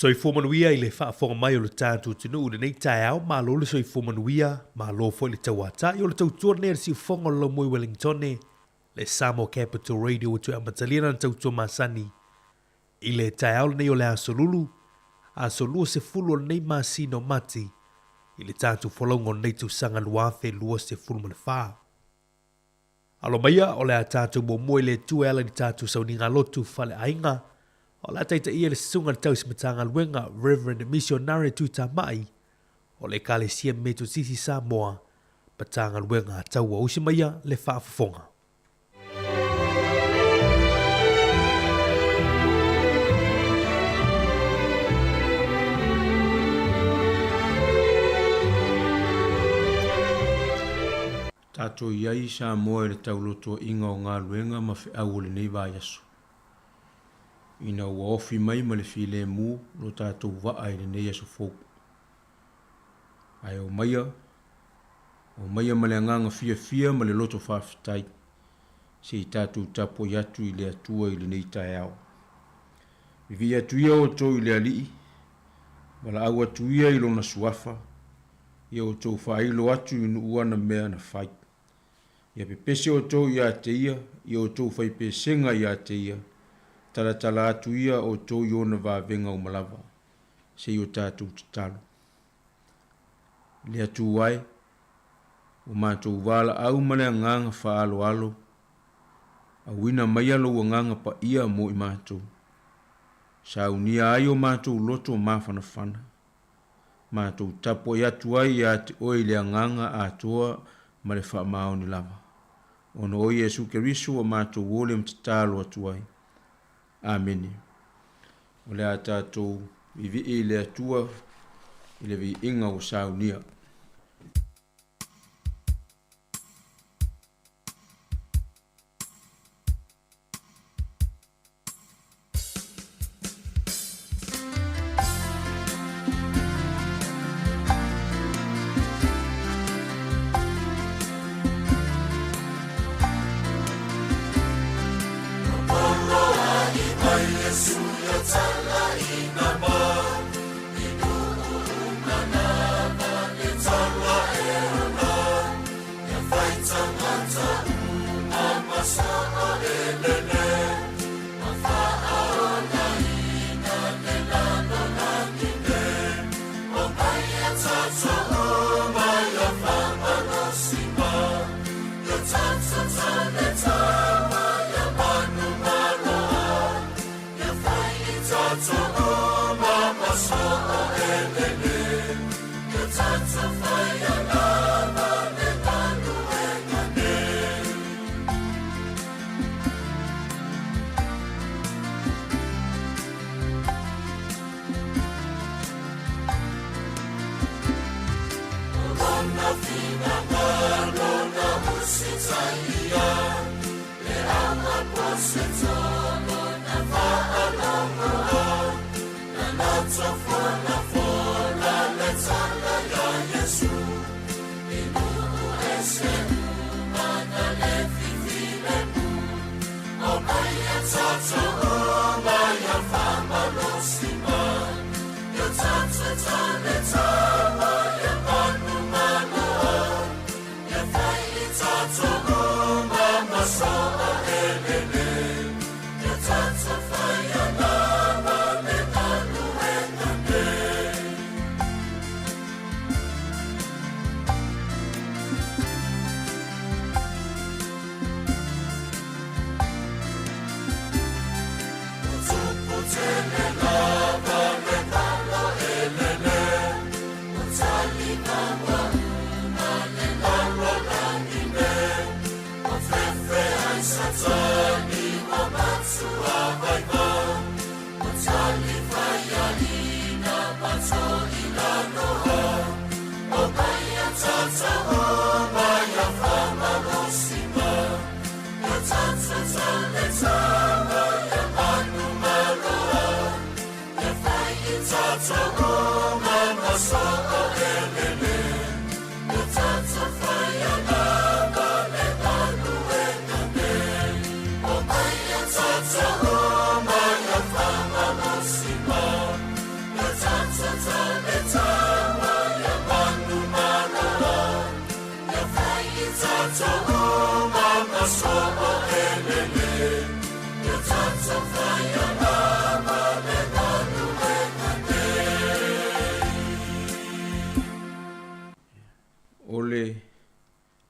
Soifua manuia i le faafofoga mai o le tatou atunuu i lenei taeao, malo le soifua manuia, malo foi le tauatai. O le tautua lenei a le siufofoga o le Laumoi Wellingtone, le Samoa Capital Radio ua toe amatalia lana tautua masani i le taeao lenei o le Aso Lulu, aso 20 o lenei masina o Mati i le tatou folauga o lenei tausaga 2024. Alo maia, o le a tatou muamua i le Atua e ala i le tatou sauniga lotu faleaiga. O le a taitaia le Susuga i le Tausi Matagaluega, Rev. Misionare Tuitamai, o le Ekalesia Metotisi Samoa, Matagaluega a Taua. Usi maia le faafofoga. Tatou i ai i Samoa i le taulotoaiga o galuega ma feau o lenei vaiaso. Ina ua ofi mai ma le filemu lo tatou vaa i lenei aso fou. Ae omaia, omaia ma le agaga fiafia ma le loto faafetai, se i tatou tapuai atu i le Atua i lenei taeao. Vivii atu ia outou i le Alii, valaau atu ia i Lona Suafa, ia outou faailo atu i nuu ana mea na fai. Ia pepese outou ia te ia, ia outou fai pesega ia te ia, talatala atu ia outou i ona vavega uma lava, se i o tatou tatalo. Le Atua e, ua matou valaau ma le agaga faaaloalo, auina maia lou agaga paia mo i matou. Saunia ai o matou loto mafanafana. Matou tapuai atu ai ia te oe i le agaga atoa ma le faamaoni lava. Ona o Iesu Keriso ua matou ole ma tatalo atu ai. Amene. O le a tatou vivii i le Atua i le viiga ua saunia.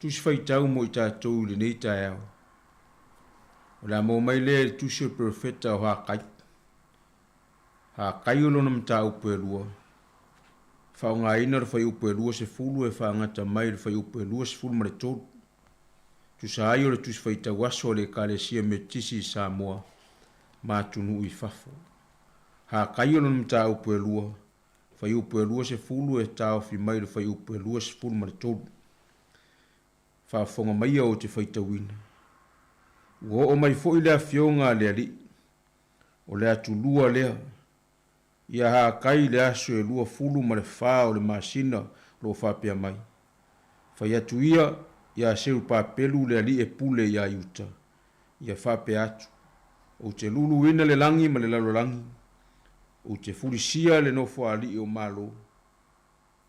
Tusi Faitau mo i tatou i lenei taeao. O le a maua mai lea i le tusi o le Perofeta o Hakai. Hakai o lona mataupu e lua. Faaaogaina le fuaiupu e 20 e faagata mai i le fuaiupu e 23. Tusa ai o le Tusi Faitau Aso a le Ekalesia Metotisi i Samoa ma atunuu i fafo. Hakai o lona mataupu e lua, fuaiupu e 20 e taofi mai i le fuaiupu e 23. Faafofoga maia ou te faitauina. Ua oo mai foi le afioga a le Alii, o le atulua lea, ia Hakai i le aso e 24 o le masina o lo o faapea mai, Fai atu ia iā Serupapelu le alii e pule iā Iuta, ia faapea atu, Ou te luluina le lagi ma le lalolagi, ou te fulisia le nofoaalii o Malo,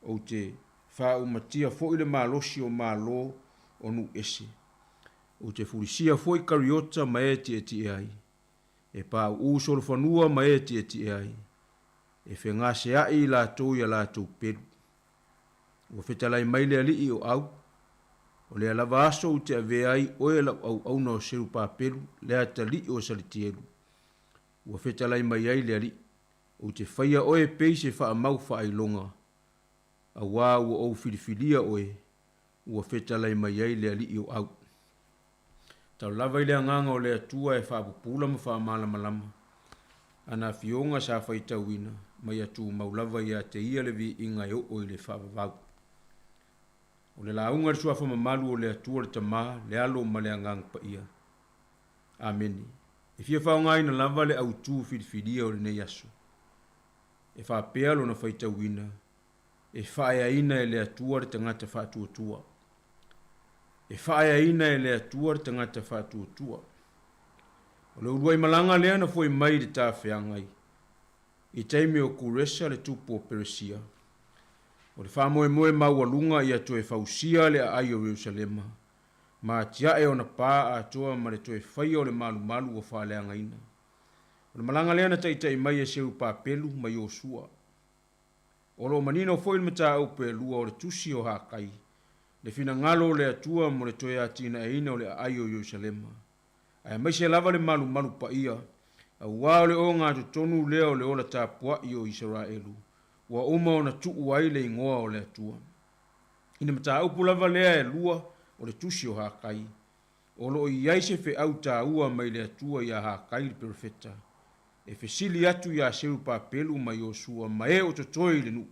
ou te faaumatia foi le malosi o Malo o nuu ese, ou te fulisia foi Kariota ma e tietie ai, e pauu solofanua ma e tietie ai, e fegaseaʻi i latou i a latou pelu. Ua fetalai mai le Alii o Au, O lea lava aso ou te avea ai oe lau auauna o Serupapelu, le atalii o Salitielu. Ua fetalai mai ai le Alii, Ou te faia oe e pei se faamau faailoga, auā ua ou filifilia oe, ua fetalai mai ai le Alii o Au. Tau lava i le agaga o le Atua e faapupula ma faamalamalama ana afioga sa faitauina, ma ia tumau lava ia te ia le viiga e oo i le faavavau. O le lauga i le Suafa mamalu o le Atua le Tama, le Alo ma le Agaga Paia. Amene. E fia faaaogaina lava le autu filifilia o lenei aso. E faapea lona faitauina, E faaeaina e le Atua le tagata faatuatua. E faaeaina e le Atua le tagata faatuatua. O le uluai malaga lea na foi mai i le tafeagai i taimi o Kuresa le tupu o Peresia. O le faamoemoe maualuga ia toe fausia le aai o Ierusalema ma atiae ona pa atoa ma le toe faia o le malumalu ua faaleagaina. O le malaga lea na taitai mai e Serupapelu ma Iosua. O lo o manino foi le mataupu e lua o le tusi o Hakai, le finagalo o le Atua mo le toe atinaeina o le aai o Ierusalema, aemaise lava le malumalu paia, auā o le ogatotonu lea o le ola tapuaʻi o Isaraelu, ua uma ona tuu ai le igoa o le Atua. I le mataupu lava lea e lua o le tusi o Hakai, o lo o i ai se feau taua mai le Atua iā Hakai le perofeta, e fesili atu iā Serupapelu ma Iosua ma e o totoe i le nuu,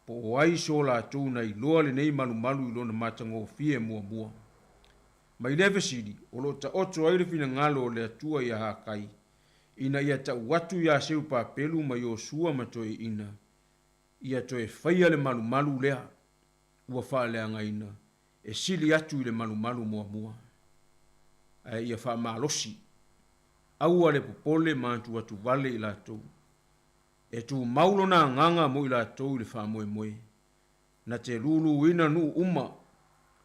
po o ai so latou na iloa lenei malumalu i lona matagofie muamua. Mai lea fesili, o lo o taoto ai le finagalo o le Atua iā Hakai, ina ia tau atu iā Serupapelu ma Iosua ma toeaiina, ia toe faia le malumalu lea ua faaleagaina e sili atu i le malumalu muamua. Ae ia faamalosi, aua le popole ma atuatu vale i latou. E tumau lona agaga mo i latou i le faamoemoe, na te luluina nuu uma,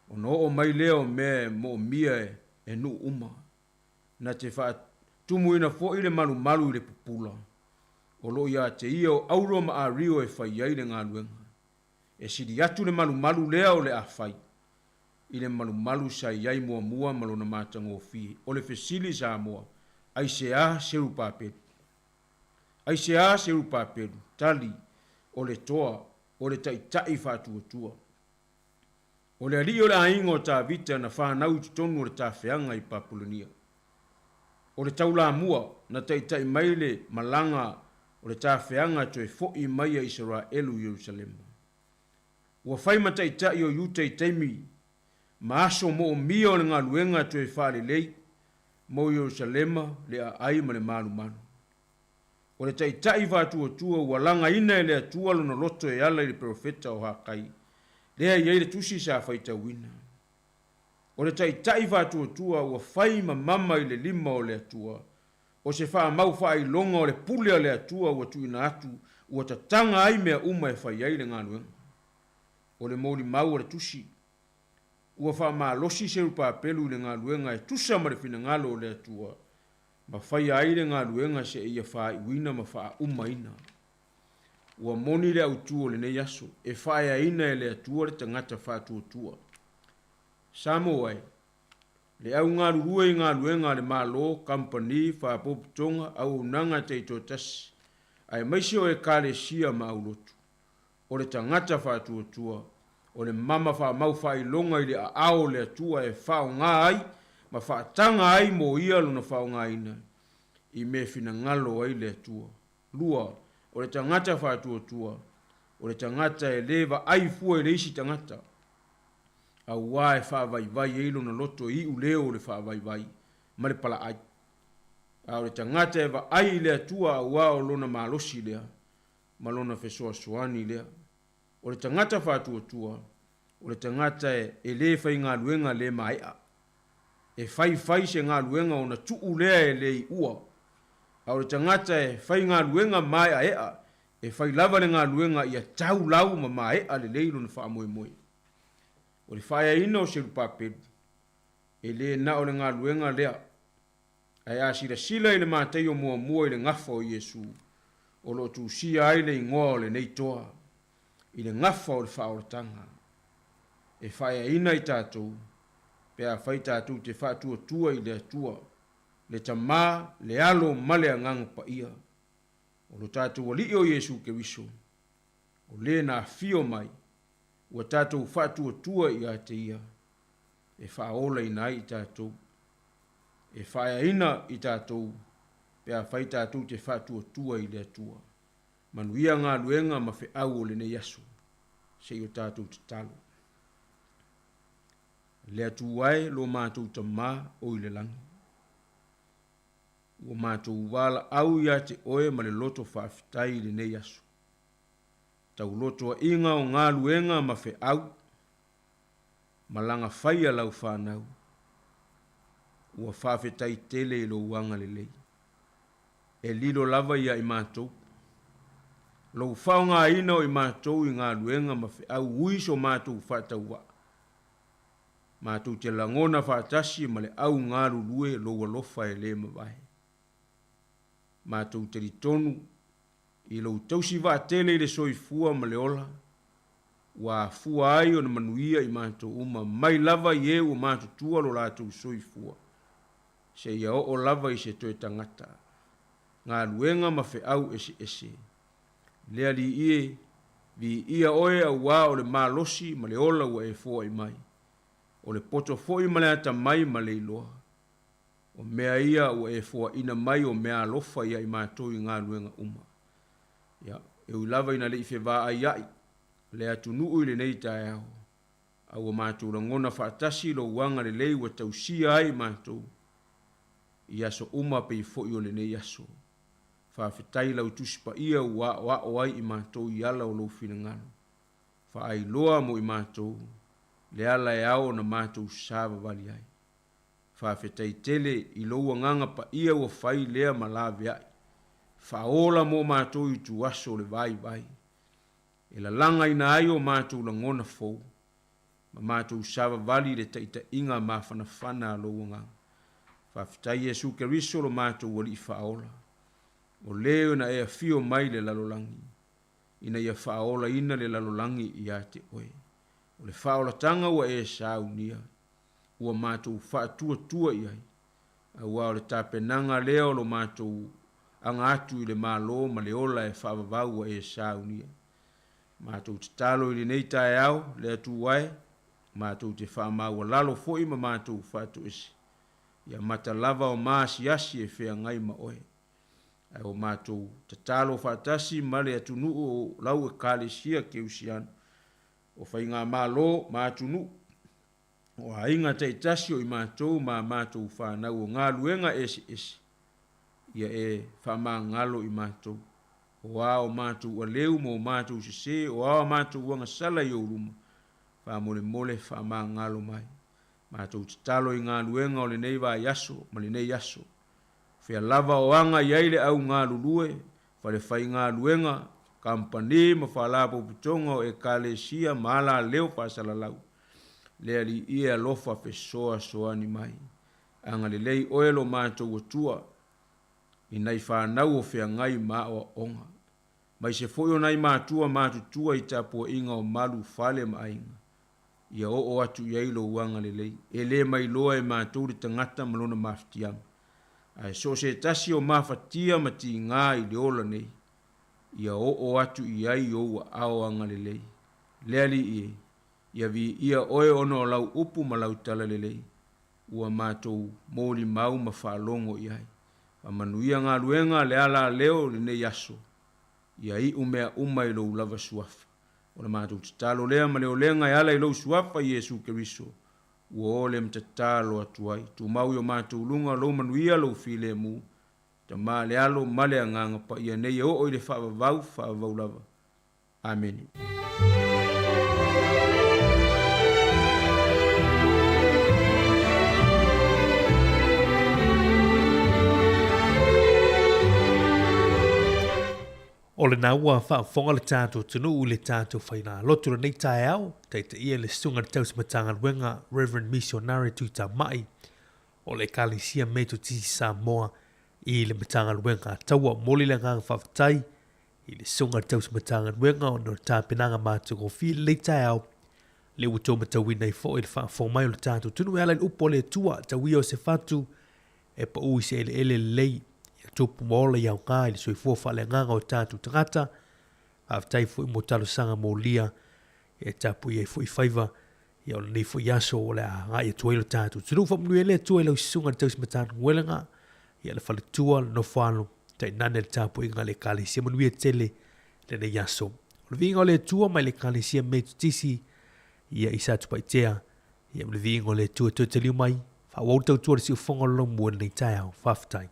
ona oo mai lea o mea e moomia e nuu uma. Na te faatumuina foi le malumalu i le pupula, o lo o ia te ia o auro ma ario e fai ai le galuega. E sili atu le malumalu lea o le a fai i le malumalu sa i ai muamua ma lona matagofie. O le fesili Samoa, Aisea Serupapelu? Aisea Serupapelu? Tali, O le toa, o le taitai faatuatua. O le alii o le aiga o Tavita na fanau i totonu o le tafeaga i Papulonia. O le taulamua na taitai mai le malaga o le tafeaga toe foʻi mai a Isaraelu i Ierusalema. Ua fai ma taitai o Iuta i taimi ma aso moomia o le galuega toe faalelei mo Ierusalema, le aai ma le malumalu. O le taitai faatuatua ua lagaina e le Atua lona loto e ala i le perofeta o Hakai, lea e i ai le tusi sa faitauina. O le taitai faatuatua ua fai ma mama i le lima o le Atua, o se faamau faailoga o le pule a le Atua ua tuuina atu ua tataga ai mea uma e fai ai le galuega. O le molimau a le tusi, ua faamalosi Serupapelu i le galuega e tusa ma le finagalo o le Atua, ma faia ai le galuega seia faaiuina ma faaumaina. Ua moni le autu o lenei aso, e faaeaina e le Atua le tagata faatuatua. Samoa e, le au galulue i galuega a le Malo, kamupani, faapouputoga, auaunaga taitoatasi, aemaise o Ekalesia ma aulotu. O le tagata faatuatua, o le mama faamau faailoga i le aao o le Atua e faaaoga ai ma faataga ai mo ia lona faaaogaina i mea e finagalo ai le Atua. 2, O le tagata faatuatua, o le tagata e le vaai fua i le isi tagata, auā e faavaivai ai lona loto e iu leo o le faavaivai ma le palaai. A o le tagata e vaai i le Atua auā o lona malosi lea ma lona fesoasoani lea. O le tagata faatuatua, o le tagata e le faigaluega le maea. E faifai se galuega ona tuu lea e le iua. A o le tagata e faigaluega maeaea, e fai lava le galuega ia tau lau ma maea lelei lona faamoemoe. O le faaeaina o Serupapelu, e le na o le galuega lea. Ae a silasila i le Mataio muamua i le gafa o Iesu, o lo o tusia ai le igoa o lenei toa i le gafa o le faaolataga, e faaeaina i tatou pe afai tatou te faatuatua i le Atua, le Tama, le Alo ma le Agaga Paia, o lo tatou Alii o Iesu Keriso, o le na afio mai, ua tatou faatuatua ia te Ia e faaolaina ai i tatou, e faaeaina i tatou pe afai tatou te faatuatua i le Atua. Manuia galuega ma feau o lenei aso. Se i o tatou tatalo. Le Atua e, lo matou Tama o i le lagi, ua matou valaau ia te Oe ma le loto faafetai i lenei aso. Taulotoaiga o galuega ma feau, malaga faia lau fanau, ua faafetai tele i lou agalelei. E lilo lava ia i matou. Lou faogaina o i matou i galuega ma feau ui so matou faatauvaa. Matou te lagona faatasi ma le au galulue lou alofa e le mavae. Matou talitonu i lou tausi vaatele i le soifua ma le ola, ua afua ai ona manuia i matou uma mai lava i e ua matutua lo latou soifua, seia oo lava i se toe tagata, galuega ma feau eseese. Le Alii e, viia oe auā o le malosi ma le ola ua e foai mai, o le poto foi ma le atamai ma le iloa. O mea ia ua e foaina mai o meaalofa ia i matou i galuega uma. Ia, e ui lava ina le i fevaaia'i le atunuu i lenei taeao, a ua matou lagona faatasi lou agalelei ua tausia ai matou i aso uma pei foi o lenei aso. Faafetai lau Tusi Paia ua aoao ai i matou i ala o lou finagalo. Faailoa mo i matou le ala e ao ona matou savavali ai. Faafetai tele i lou agaga paia ua fai lea ma laveai. Faaola mo matou ituaso o le vaivai, e lalagaina ai o matou lagona fou, ma matou savavali i le taitaiga mafanafana a lou agaga. Faafetai Iesu Keriso lo matou Alii Faaola, o le na e afio mai i le lalolagi, ina ia faaolaina le lalolagi ia te oe. O le faaolataga ua e saunia, ua matou faatuatua i ai, aua o le tapenaga lea o lo matou aga atu i le Malo ma le ola e faavavau ua e saunia. Matou tatalo i lenei taeao, le Atua e, matou te faamaualalo foi ma matou faatoese, ia mata lava o maasiasi e feagai ma oe. Ae ua matou tatalo faatasi ma le atunuu o lau Ekalesia Keusiano, o faigamalo ma atunuu, o aiga taitasi o i matou ma a matou fanau o galuega eseese, ia e faamagalo i matou. O a o matou aleu ma o matou sese, o a o matou agasala i ou luma, faamolemole faamagalo mai. Matou tatalo i galuega o lenei vaiaso ma lenei aso. Fea lava o aga i ai le au galulue, falefaigaluega, kamupani ma faalapotopotoga o Ekalesia ma alaleo faasalalau. Le Alii e alofa fesoasoani mai. Agalelei oe lo matou Atua i nai fanau o feagai ma aoaoga, maise foi o nai matua matutua i tapuaiga o malu, fale ma aiga. Ia oo atu i ai lou agalelei. E le mailoa e matou le tagata ma lona mafatiaga. Ae so o se tasi o mafatia ma tiga i le ola nei, ia oo atu i ai ou aao agalelei. Le Alii e, ia viia oe ona o lau upu ma lau talalelei, ua matou molimau ma faalogo i ai. Faamanuia galuega a le alaleo i lenei aso, ia iu mea uma i lou lava suafa. O le matou tatalo lea ma le olega e ala i lou suafa Iesu Keriso, ua ole ma tatalo atu ai. Tumau i o matou luga lou manuia, lou filemu, Tama, le Alo ma le Agaga Paia nei e oo i le faavavau, faavavau lava. Amene. O lena ua faafofoga le tatou atunuu i le tatou faigalotu i lenei taeao, taitaia le Susuga i le Tausi Matagaluega Rev. Misionare Tuitamai o le Ekalesia Metotisi Samoa i le Matagaluega a Taua. Momoli le agaga faafetai i le Susuga i le Tausi Matagaluega ona o le tapenaga matagofie i lenei taeao, lea ua outou matauina ai foi le faafofoga mai o le tatou atunuu e ala i le upu a le Atua, tau ia o se fatu e pau i se eleele lelei, ia tupu ma ola i aoga i le soifua faaleagaga o tatou tagata. Faafetai foi mo talosaga molia e tapuai ai foi faiva ia o lenei foi aso o le a agai atu ai lo tatou atunuu. Faamanuia le Atua i lau susuga i le tausi Matagaluega, ia le faletua, le nofoalo, tainane le tapuaiga a le Ekalesia. Manuia tele lenei aso. O le viiga o le Atua mai le Ekalesia Metotisi ia i Satupaitea, ia ma le viiga o le Atua toe taliu mai, faaauau le tautua i le siufofoga o le lomua i lenei taeao. Faafetai.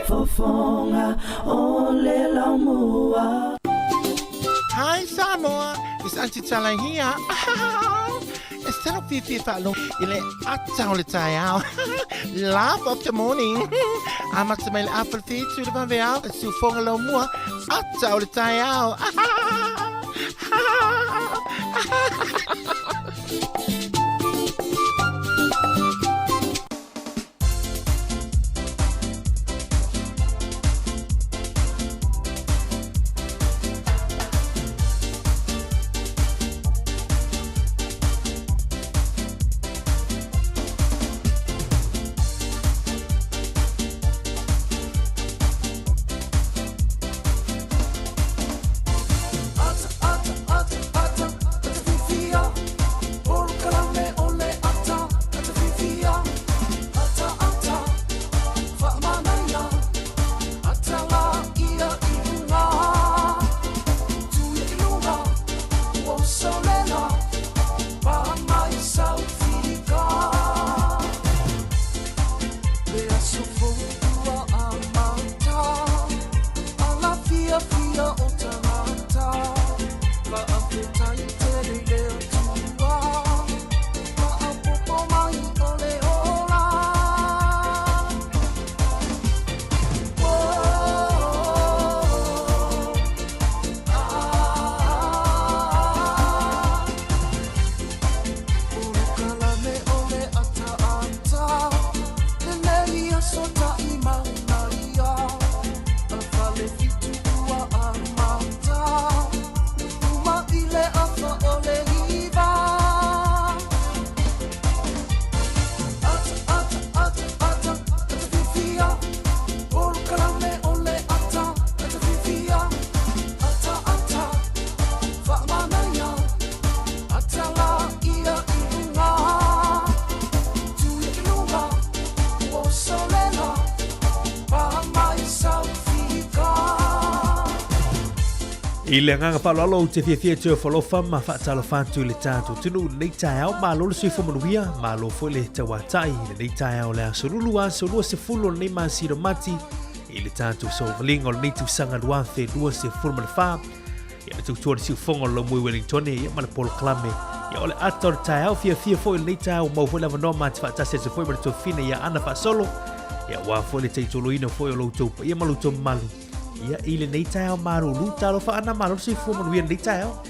Fofoga o le laumua. Hi Samoa, it's Auntie Tala here. E tino fiafia faalogo i le ata o le taeao. Laugh of the morning. Amata mai le afa le fitu i le vaveao, e siufoga laumua, ata o le taeao. I le agaga faaaloalo ou te fiafia e toe falofa ma faatalofa atu i le tatou atunuu i lenei taeao. Malo le soifua manuia, malo foi le tauatai i lenei taeao o le aso Lulu, aso 20 o lenei masina o Mati i le tatou saovaliga o lenei tausaga 2024. Ia le tautua le siufoga o le Laumui Wellingtone ia ma le polokalame. Ia o le ata o le taeao fiafia foi i lenei taeao mau foi le avanoa ma te faatasi atu foi ma le tuafafine ia Ana Faasolo. Ia aua foi le taitoloina foi o lo outou paia ma lo outou mamalu. Ia i lenei taeao malulu, talofa Ana, malo le soifua manuia i lenei taeao.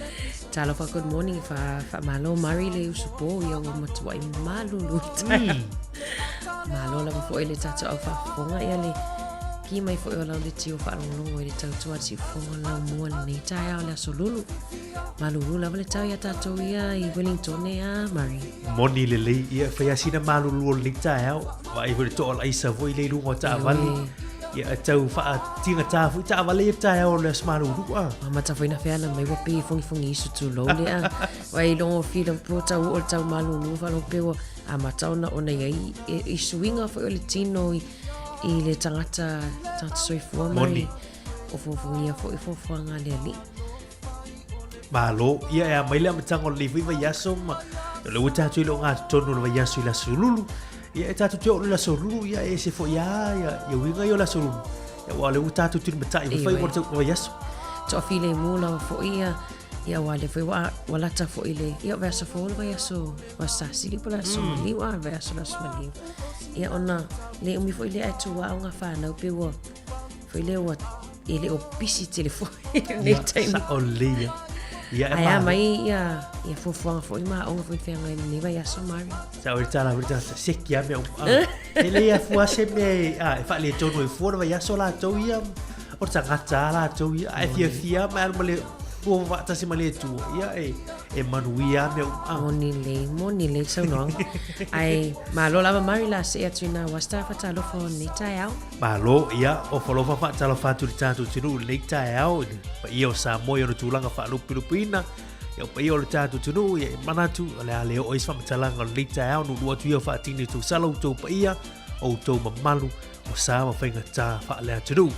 Talofa, good morning, fa, faamalo Mari le usupo, ia ua matuai malulu taeao. Malo lava foi le tatou au faafofoga, ia le ki mai foi o lau letio faalogologo i le tautua siufofoga lau mua lenei taeao le aso lulu. Malulu lava le tau ia tatou ia i Wellington e a Mari. Moni lelei ia fai lava sina malulu o lenei taeao. Vaai foi le toa o le aisa foi lea i luga o taavale. Ia e tau faatigata foi taavale ia taeao o le aso malulu a. Amata foi na feala mai ua pei e fogifogi isu tulou lea. Vai logo fila po tau oo le tau malulu faalogo pe ua amata ona ona iai i suiga foi o le tino i i le tagata tagata soifua mai. Moni. O fofogia foi fofoaga a le Alii. Malo, ia e a mai le amataga o lenei foi vaiaso ma o lea ua tatou i le ogatotonu o le vaiaso i le Aso Lulu. Ia e tatou te oo i le Aso Lulu, ia e ese foi lava ia, ia uiga ia o le Aso Lulu. Ia aua o lea ua tatou tulimatai foi fai o le vaiaso. Toafilemu lava foi ia ia aua o lea foi ua, ua lata foi i le, ia o vaiaso fou le vaiaso o le Aso Sasili po o le Aso Maliu, a, le vaiaso o le Aso Maliu. Ia ona le umi foi lea ae tuua aoga fanau pe ua foi lea ua e le o pisi tele foi i lenei taimi. Sao lelei ia. Ia, e Ae a mai ia, ia fuafuaga foi ma aoga foi feagai i lenei vaiaso, Mari. Sao i le tala foi le tagata, seki lava mea uma. E le afua se mea e, a, e faaletonu ai fua le vaiaso latou ia, o le tagata lava latou ia, ae fiafia lava ma alu ma le ua faatasi ma le Atua, ia e, e manuia lava mea uma. Moni lelei, moni lelei le saunoaga. Ae malo lava Mari la see atu i nā wasta faatalofa o lenei taeao. Malo, ia, ofo alofa faatalofa atu i le tatou atunuu i lenei taeao, i le paia o Samoa i ona tulaga faalupelupeina, ia o paia o le tatou atunuu, ia e manatu, o le a le oo ai se faamatalaga o lenei taeao, nuunuu atu ia o faatini outou sala, outou paia, outou mamalu, o sa ma faigata faale-atunuu.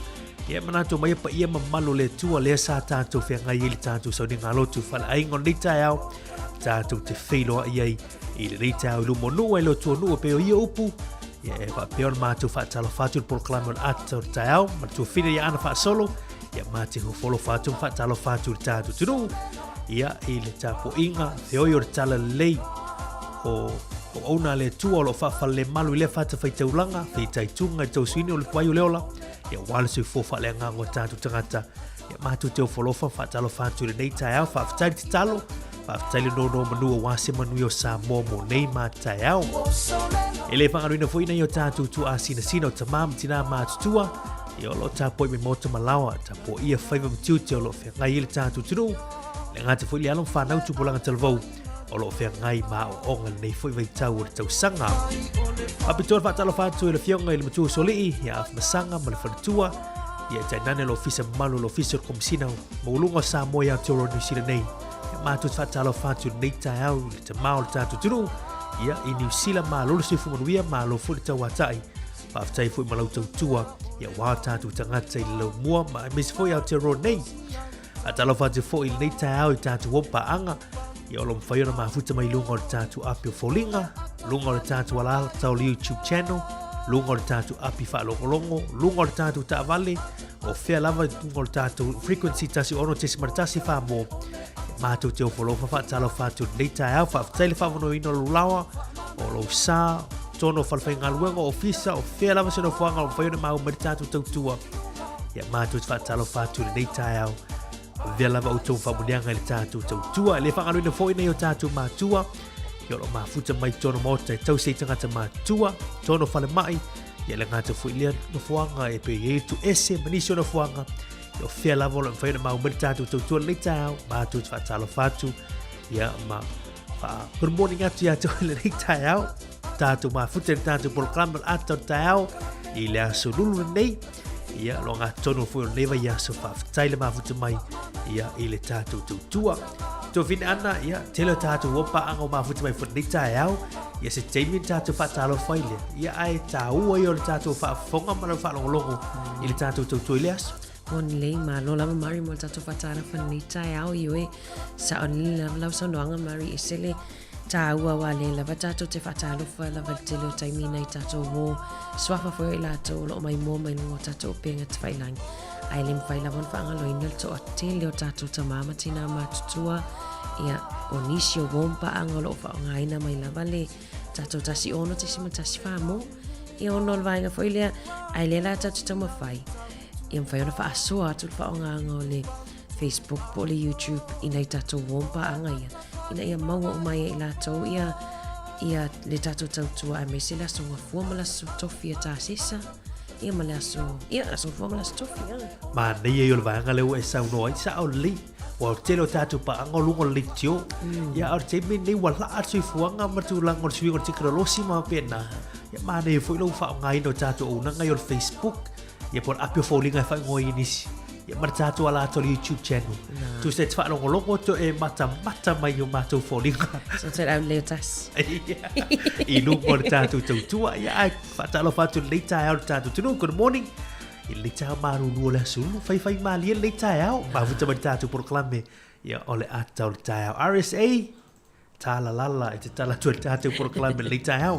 Ia e manatu omai paia mamalu o le Atua lea sa tatou feagai ai i le tatou sauniga lotu faaleaiga o lenei taeao, tatou te feiloai ai i lenei taeao i luma o nuu ai le Atua nuu e pei o ia upu, ia e faapea ona matou faatalofa atu i le polokalame o le ata o le taeao ma le tuafine ia Ana Faasolo, ia ma te hofolofa atu ma faatalofa atu i le tatou atunuu, ia i le tapuaiga feoi o le talalelei o auauna a le Atua o lo o faafalelemalu i lea fatafaitaulaga, feitaituga i le tausuina o le vai o le ola, ia aua le soifua faaleagaga o tatou tagata. Ia matou te ofo alofa ma faatalofa atu i lenei taeao, faafetai le tatalo, faafetai le nonomanu aua se manuia o Samoa mo nei ma taeao. E le faagaloina foi nai o tatou tuaasinasina o tamā ma tinā matutua, ia o lo o tapuai mai maota ma laoa, tapuaia faiva ma tiute o lo o feagai ai le tatou atunuu, le gata foi le alo ma fanau tupulaga talavou, o lo o feagai ma aoaoga i lenei foi vaitau o le tausaga. Faapitoa le faatalofa atu i le Afioga i le Matua Usoalii, ia Afamasaga ma le Faletua, ia tainane le Ofisa mamalu o le Ofisa o le Komesina Maualuga o Samoa i Aotearoa Niu Sila nei. Ia matou te faatalofa atu i lenei taeao i le tamā o le tatou atunuu, ia i Niu Sila, malo le soifua manuia, malo foi le tauatai. Faafetai foi ma lau tautua, ia aua o tatou tagata i le laumua ma aemaise foi Aotearoa nei. Faatalofa atu foi i lenei taeao i tatou paaga, ia o lo o mafai ona mafuta mai luga o le tatou api o foliga, luga o le tatou alata o le YouTube channel, luga o le tatou api faalogologo, luga o le tatou taavale, o fea lava i luga o le tatou frequency 16.1 Samoa. Matou te ofo alofa faatalofa atu i lenei taeao, faafetai le faavanoaina o lou laoa, o lou sa, totonu o falefaigaluega, ofisa, o fea lava se nofoaga o mafai ona maua mai le tatou tautua. Ia matou te faatalofa atu i lenei taeao. Avea lava outou faamanuiaga i le tatou tautua. E le faagaloina foi nai o tatou matua, ia o lo o mafuta mai totonu maota e tausi ai tagata matua, totonu o falemai, ia le gata foi lea nofoaga e pei e tu ese ma nisi o nofoaga, ia o fea lava o lo o mafai ona maua mai le tatou tautua i lenei taeao, matou te faatalofa atu, ia ma wha good morning atu ia te i lenei taeao. Tatou mafuta i le tatou polokalame o le ata o le taeao i le aso lulu lenei. Ia, lo ngā tonu foi o lenei vaiaso, faafetai le mafuta mai ia, i le tatou tautua. Tuafine Ana, ia, tele o tatou ua paanga o mafuta mai foi lenei taeao, ia se taimi ni tatou faatalofa ai lea. Ia, ae tāua ia o le tatou faafofoga ma lau faalogologo i le tatou tautua i le aso. Moni lelei, malo lava Mari mo le tatou faatalofa i lenei taeao, ioe, sao lelei lava lau saunoaga Mari, e ese le Tāua aua lea lava tātou te faatalofa lava i le tele o taimi nai tātou uō suafa foi o i latou o lo o maimoa mai luga o tātou upega tafailangi. Ae le mafai lava ona faagaloina le toatele o tātou tamā ma tinā matutua, ia, o nisi o uō ma paaga o lo o faaaogaina mai lava le tātou 16.14 mō, ia ona o le vaega foi lea, ae lea la tātou te taumafai, ia mafai ona faasoa atu le faaaogaga o le Facebook po o le YouTube i nai tātou uō ma paaga ia, ina ia maua uma ai e i latou ia, ia le tatou tautua aemaise le aso gafua ma le aso tofi a Tasesa, ia ma le aso, ia, aso gafua ma le aso tofi, ia. Manaia ia o le vaega lea ua e saunoa ai, sao lelei. Ua o le tele o tatou paaga o luga o le leitio. Ia, a o le taimi lenei ua laa le soifuaga ma tulaga o le suiga o le tekonolosi ma faapena. Ia, manaia foi lou faaaogaina o tatou auaunaga ia o le Facebook, Ia po o le api o foliga e faaigoa ai e nisi. Ia ma le tatou ala atu o le YouTube channel. Tusa e te faalogologo atu e matamata mai i o matou foliga. So te au leo tasi. I luga o le tatou tautua. Ia ae faatalofa atu i lenei taeao i le tatou atunuu. Good morning. I lenei taeao malulu o le aso Lulu. Faifai malie lenei taeao. Mafuta mai le tatou polokalame. Ia, o le ata o le taeao. RSA, talalala e te tala atu ai le tātou porokalame i lenei taeao.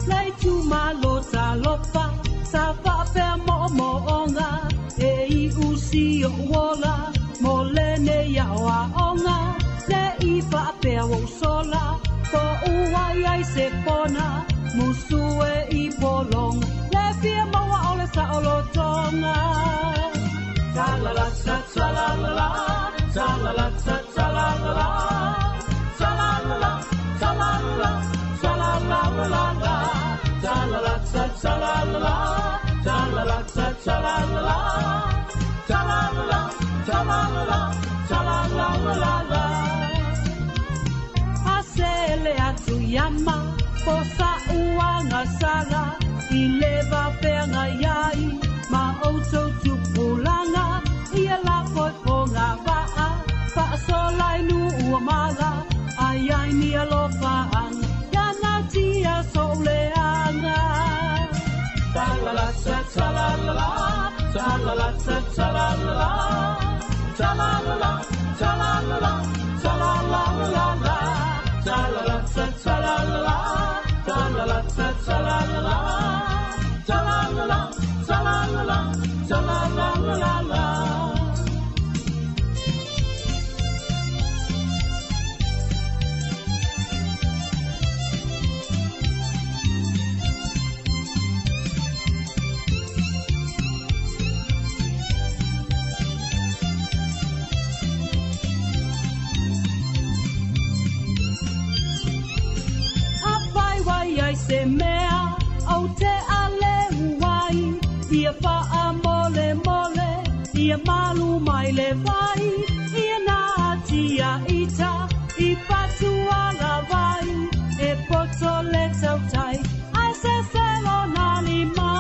Le itumalo talofa sa faapea moomooga e iu si o'u ola mo lenei aoaoga ne i faapea ua ou sola po'u ai ai se pona musu e i pologa le fia maua o le saolotoga. Asele atu iama po sa'u agasala i le va feagai ai ma outou tupulaga ia lafo i fogavaa faasola i Nuuamala ai ai ni alofaaga ia natia so'u leaga. Afai ua i ai se mea ou te aleu ai, ia faamolemole, ia malu mai le vai, ia natia ita i fatualavai, e poto le tautai, ae sese lona lima.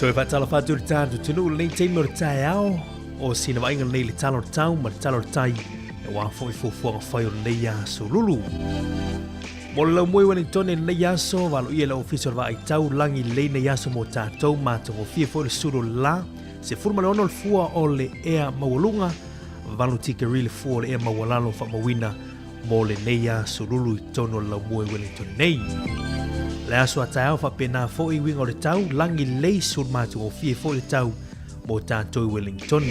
Toe faatalofa atu i le tatou atunuu i lenei taimi o le taeao o sina vaaiga lenei i le tala o le tau ma le tala o le tai aua foi fuafuaga fai o lenei aso lulu. Mo le laumoi Wellington i lenei aso, valoia le Ofisa o le Vaai Tau Lagi lelei nei aso mo tatou, matagofie foi le sulu o le la, 16 le fua o le ea maualuga, 8 tikeri le fua o le ea maualalo faamauina mo lenei aso lulu i totonu o le laumua i Wellington nei. Le aso a taeao faapena foi uiga o le tau, lagi lelei, sulu matagofie foi le tau mo tatou i Wellington.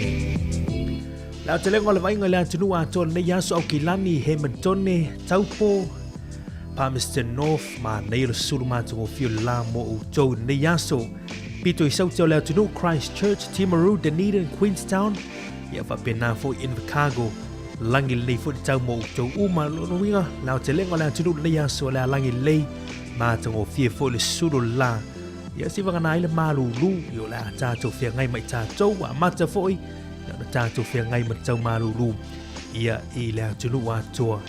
Le aotelega o le vaaiga i le atunuu atoa lenei aso Aukilani, Hamiltone, Taupo, Palmerston North, manaia le sulu matagofie o le la mo outou i lenei aso. Pito i saute o le atunuu Christchurch, Timaru, Dunedin, Queenstown, ia faapena foi Invercargill, lagi lenei foi le tau mo outou uma. Lona uiga, le aotelega o le atunuu lenei aso, o le a lagi lelei, matagofie foi le sulu o le la. Ia sivagana ai le malūlū, ia o le a tatou feagai ma i tatou, ua amata foi, ia ona tatou feagai ma le tau malūlū ia i le atunuu atoa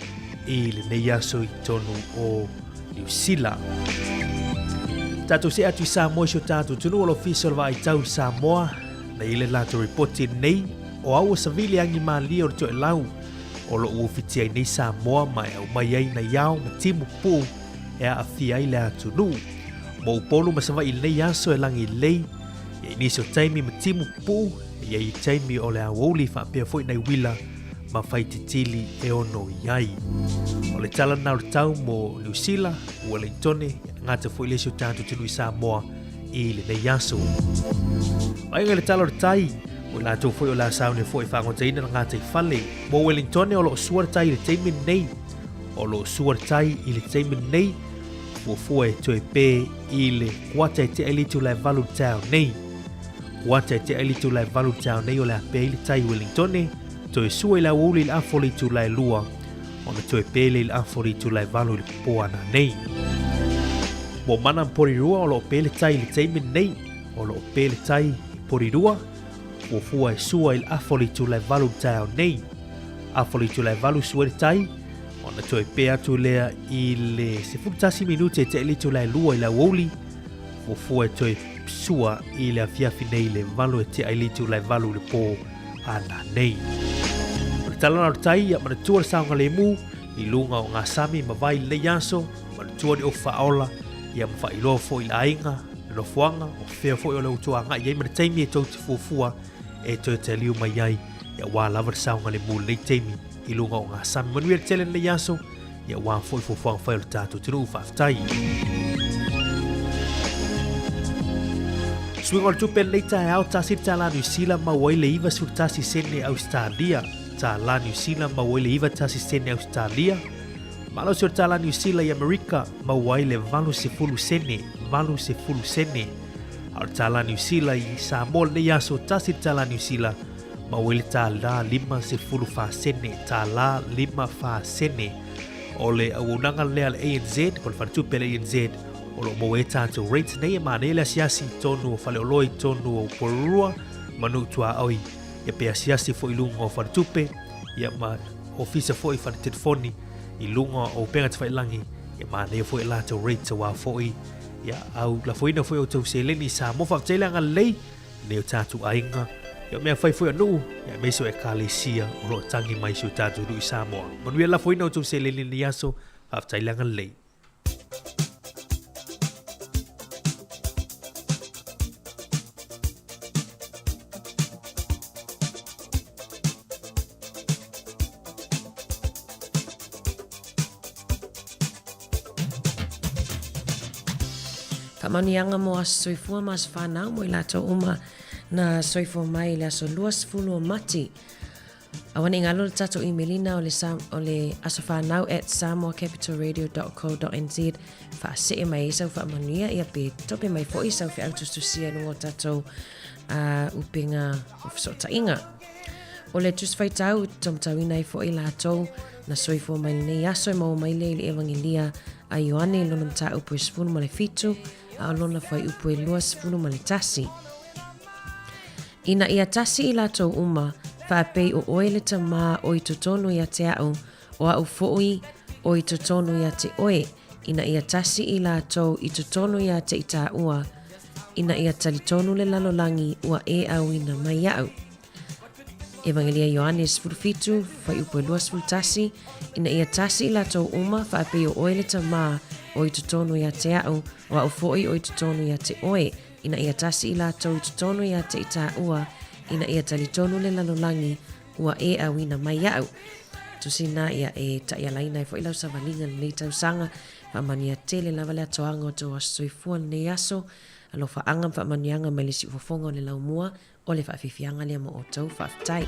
i lenei aso i totonu o Niu Sila. Tatou see atu i Samoa i si o tatou atunuu o le Ofisa o le Vaai Tau i Samoa, na i le latou ripoti nei, o au o savili agi malie o le toelau o lo o ufitia ai nei Samoa ma e aumai ai nai ao ma timu pupuu e aafia ai le atunuu. Mo Upolu ma Savaii i lenei aso e lagi lelei, Ia i nisi o taimi ma timu pupuu, e i ai taimi o le aoauli faapea foi nai uila ma faititili e ono i ai. O le tala lena o le tau mo Niu Sila, Uelintone, ia gata foi le isi o tatou atunuu i Samoa i lenei aso. Vaaiga i le tala o le tai, mo i latou foi o le a sauni foi e faagotaina le gataifale. Mo Uelintone o lo o sua le tai i le taimi lenei. O lo o sua le tai i le taimi lenei, fuafua e toe pē i le kuata e tea i le itula e 8 i le taeao nei. Kuata e tea i le itula e 8 i le taeao nei o le a pē ai le tai i Wellingtone, toe sua i le aoauli i le afa o le itula e 2, ona toe pē lea i le afa o le itula e 8 i le popo a nanei. Mo Mana ma Porirua o lo o pē le tai i le taimi lenei, o lo o pē le tai i Porirua, fuafua e sua i le afa o le itula e 8 i le taeao nei. Afa o le itula e 8 sua i le tai, ona toe pē atu lea i le 11 minute e tea i le itula e 2 i le aoauli, fuafua e toe sua i le afiafi nei i le 8 e tea i le itula e 8 i le pō a nanei. O le tala o le tai, ia manatua le saogalemu i luga o ngā sami ma vai i lenei aso, manatua ni ofu faaola, ia ma faailoa foi i le aiga, le nofoaga, o fea foi o le outou agai i ai ma le taimi e tou te fuafua e toe taliu mai ai, ia aua lava le saogalemu i lenei taimi i luga o ngā sami. Manuia le tele lenei aso, ia aua foi fuafuaga fai o le tatou atunuu. Faafetai. Suiga o le tupe lenei taeao, tasi le tālā Niu Sila maua ai le 91 sene Ausetalia. Tālā Niu Sila maua ai le 91 sene Ausetalia. Malosi o le tālā Niu Sila i Amerika maua ai le 80 sene, 80 sene. A o le tālā Niu Sila i Samoa lenei aso, tasi le tālā Niu Sila maua ai le tālā 54 sene, tālā 54 sene. O le auaunaga lea a le ANZ, po o le faletupe a le ANZ, o lo o maua ai tātou rates nei e manaia le asiasi i totonu o Faleoloa i totonu o Porirua ma Nuu Tuaoi. Ia pe asiasi foi i luga o faletupe, ia ma ofisa foi fale telefoni i luga o upega tafailagi, ia manaia foi latou rates aua foi ia au lafoina foi o outou seleni i Samoa. Faafetai le agalelei nei o tatou aiga, ia o mea fai foi a nuu, ia aemaise o ekalesia o lo o tangi mai si o tatou nuu i Samoa. Manuia le lafoina o outou seleni i lenei aso, faafetai le agalelei. Faamanuiaga mo aso soifua ma aso fanau mo i latou uma na soifua mai i le aso 20 o Mati. Aua ne i galo le tatou imelina o le, o le asofanau at samoacapitalradio.co.nz faasee mai ai sau faamanuia ia pe tope mai foi sau feau tusitusia i luga o tatou upega o fesootaiga. O le Tusi Faitau e taumatauina ai foi latou na soifua mai lenei aso e maua mai lea i le Evangelia a Ioane i lona mataupu e 17 a o lona fuaiupu e 21. Ina ia tasi i latou uma, faapei o oe le Tamā o i totonu ia te a'u, o a'u foʻi o i totonu ia te oe, ina ia tasi i latou i totonu ia te i tāua, ina ia talitonu le lalolagi ua e auina mai iaʻu. Evangelia Ioane 17, fuaiupu e 21, ina ia tasi i latou uma, faapei o oe le Tamā o i totonu ia te a'u, o a'u foʻi o i totonu ia te oe, ina ia tasi i latou i totonu ia te i tāua, ina ia talitonu le lalolagi, ua e auina mai iaʻu. Tusi na ia e taʻialaina ai foʻi lau savaliga i lenei tausaga. Faamanuia tele lava le atoaga o tou aso soifua lenei aso. Alofaaga ma faamanuiaga mai le siufofoga o le laumua o le faafiafiaga lea mo outou. Faafetai.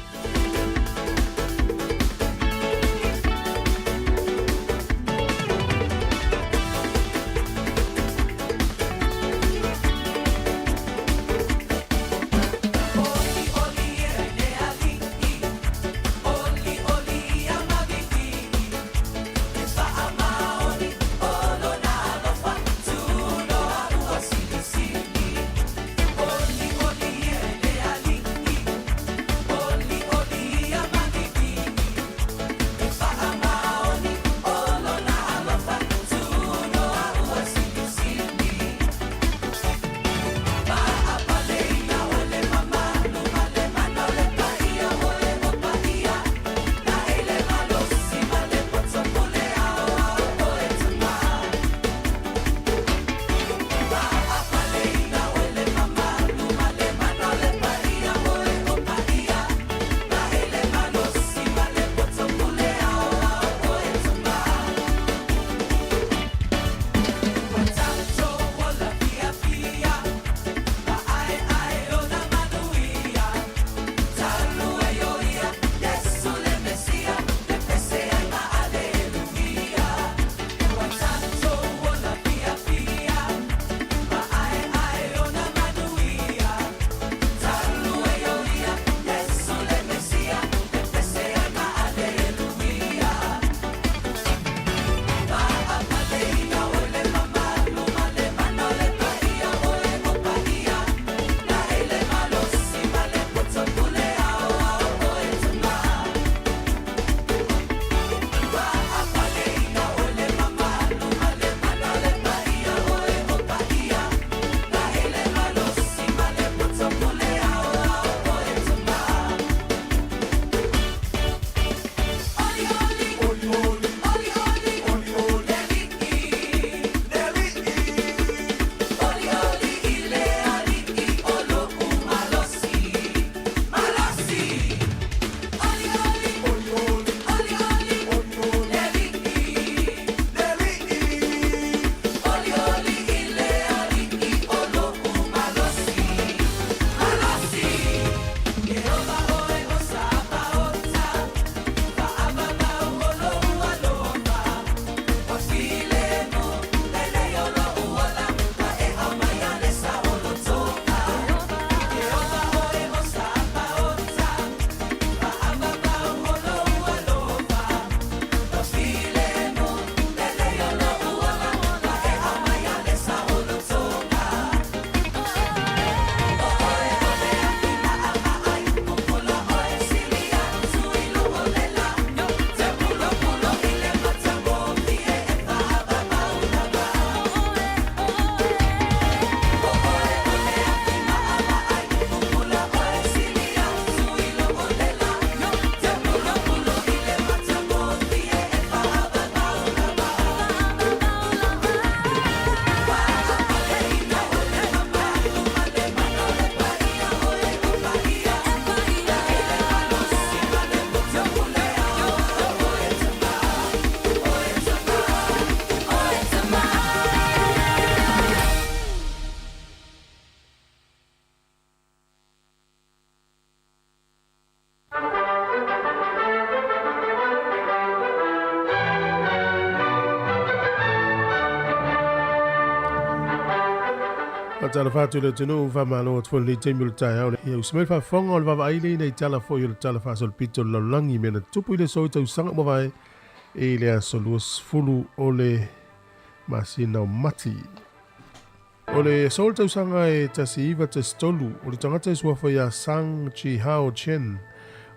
Faatalofa atu i le atunuu, faamalo atu foi i lenei taimi o le taeao. Ia usi mai le faafofoga o le vaavaai lea ina i tala foi o le Tala Faasolopito o le Lalolagi i mea na tutupu i le aso i tausaga ua mavae i le aso 20 o le masina o Mati. O le aso o le tausaga e 1913, o le tagata e suafa ia Sang Chi-Hao Chen,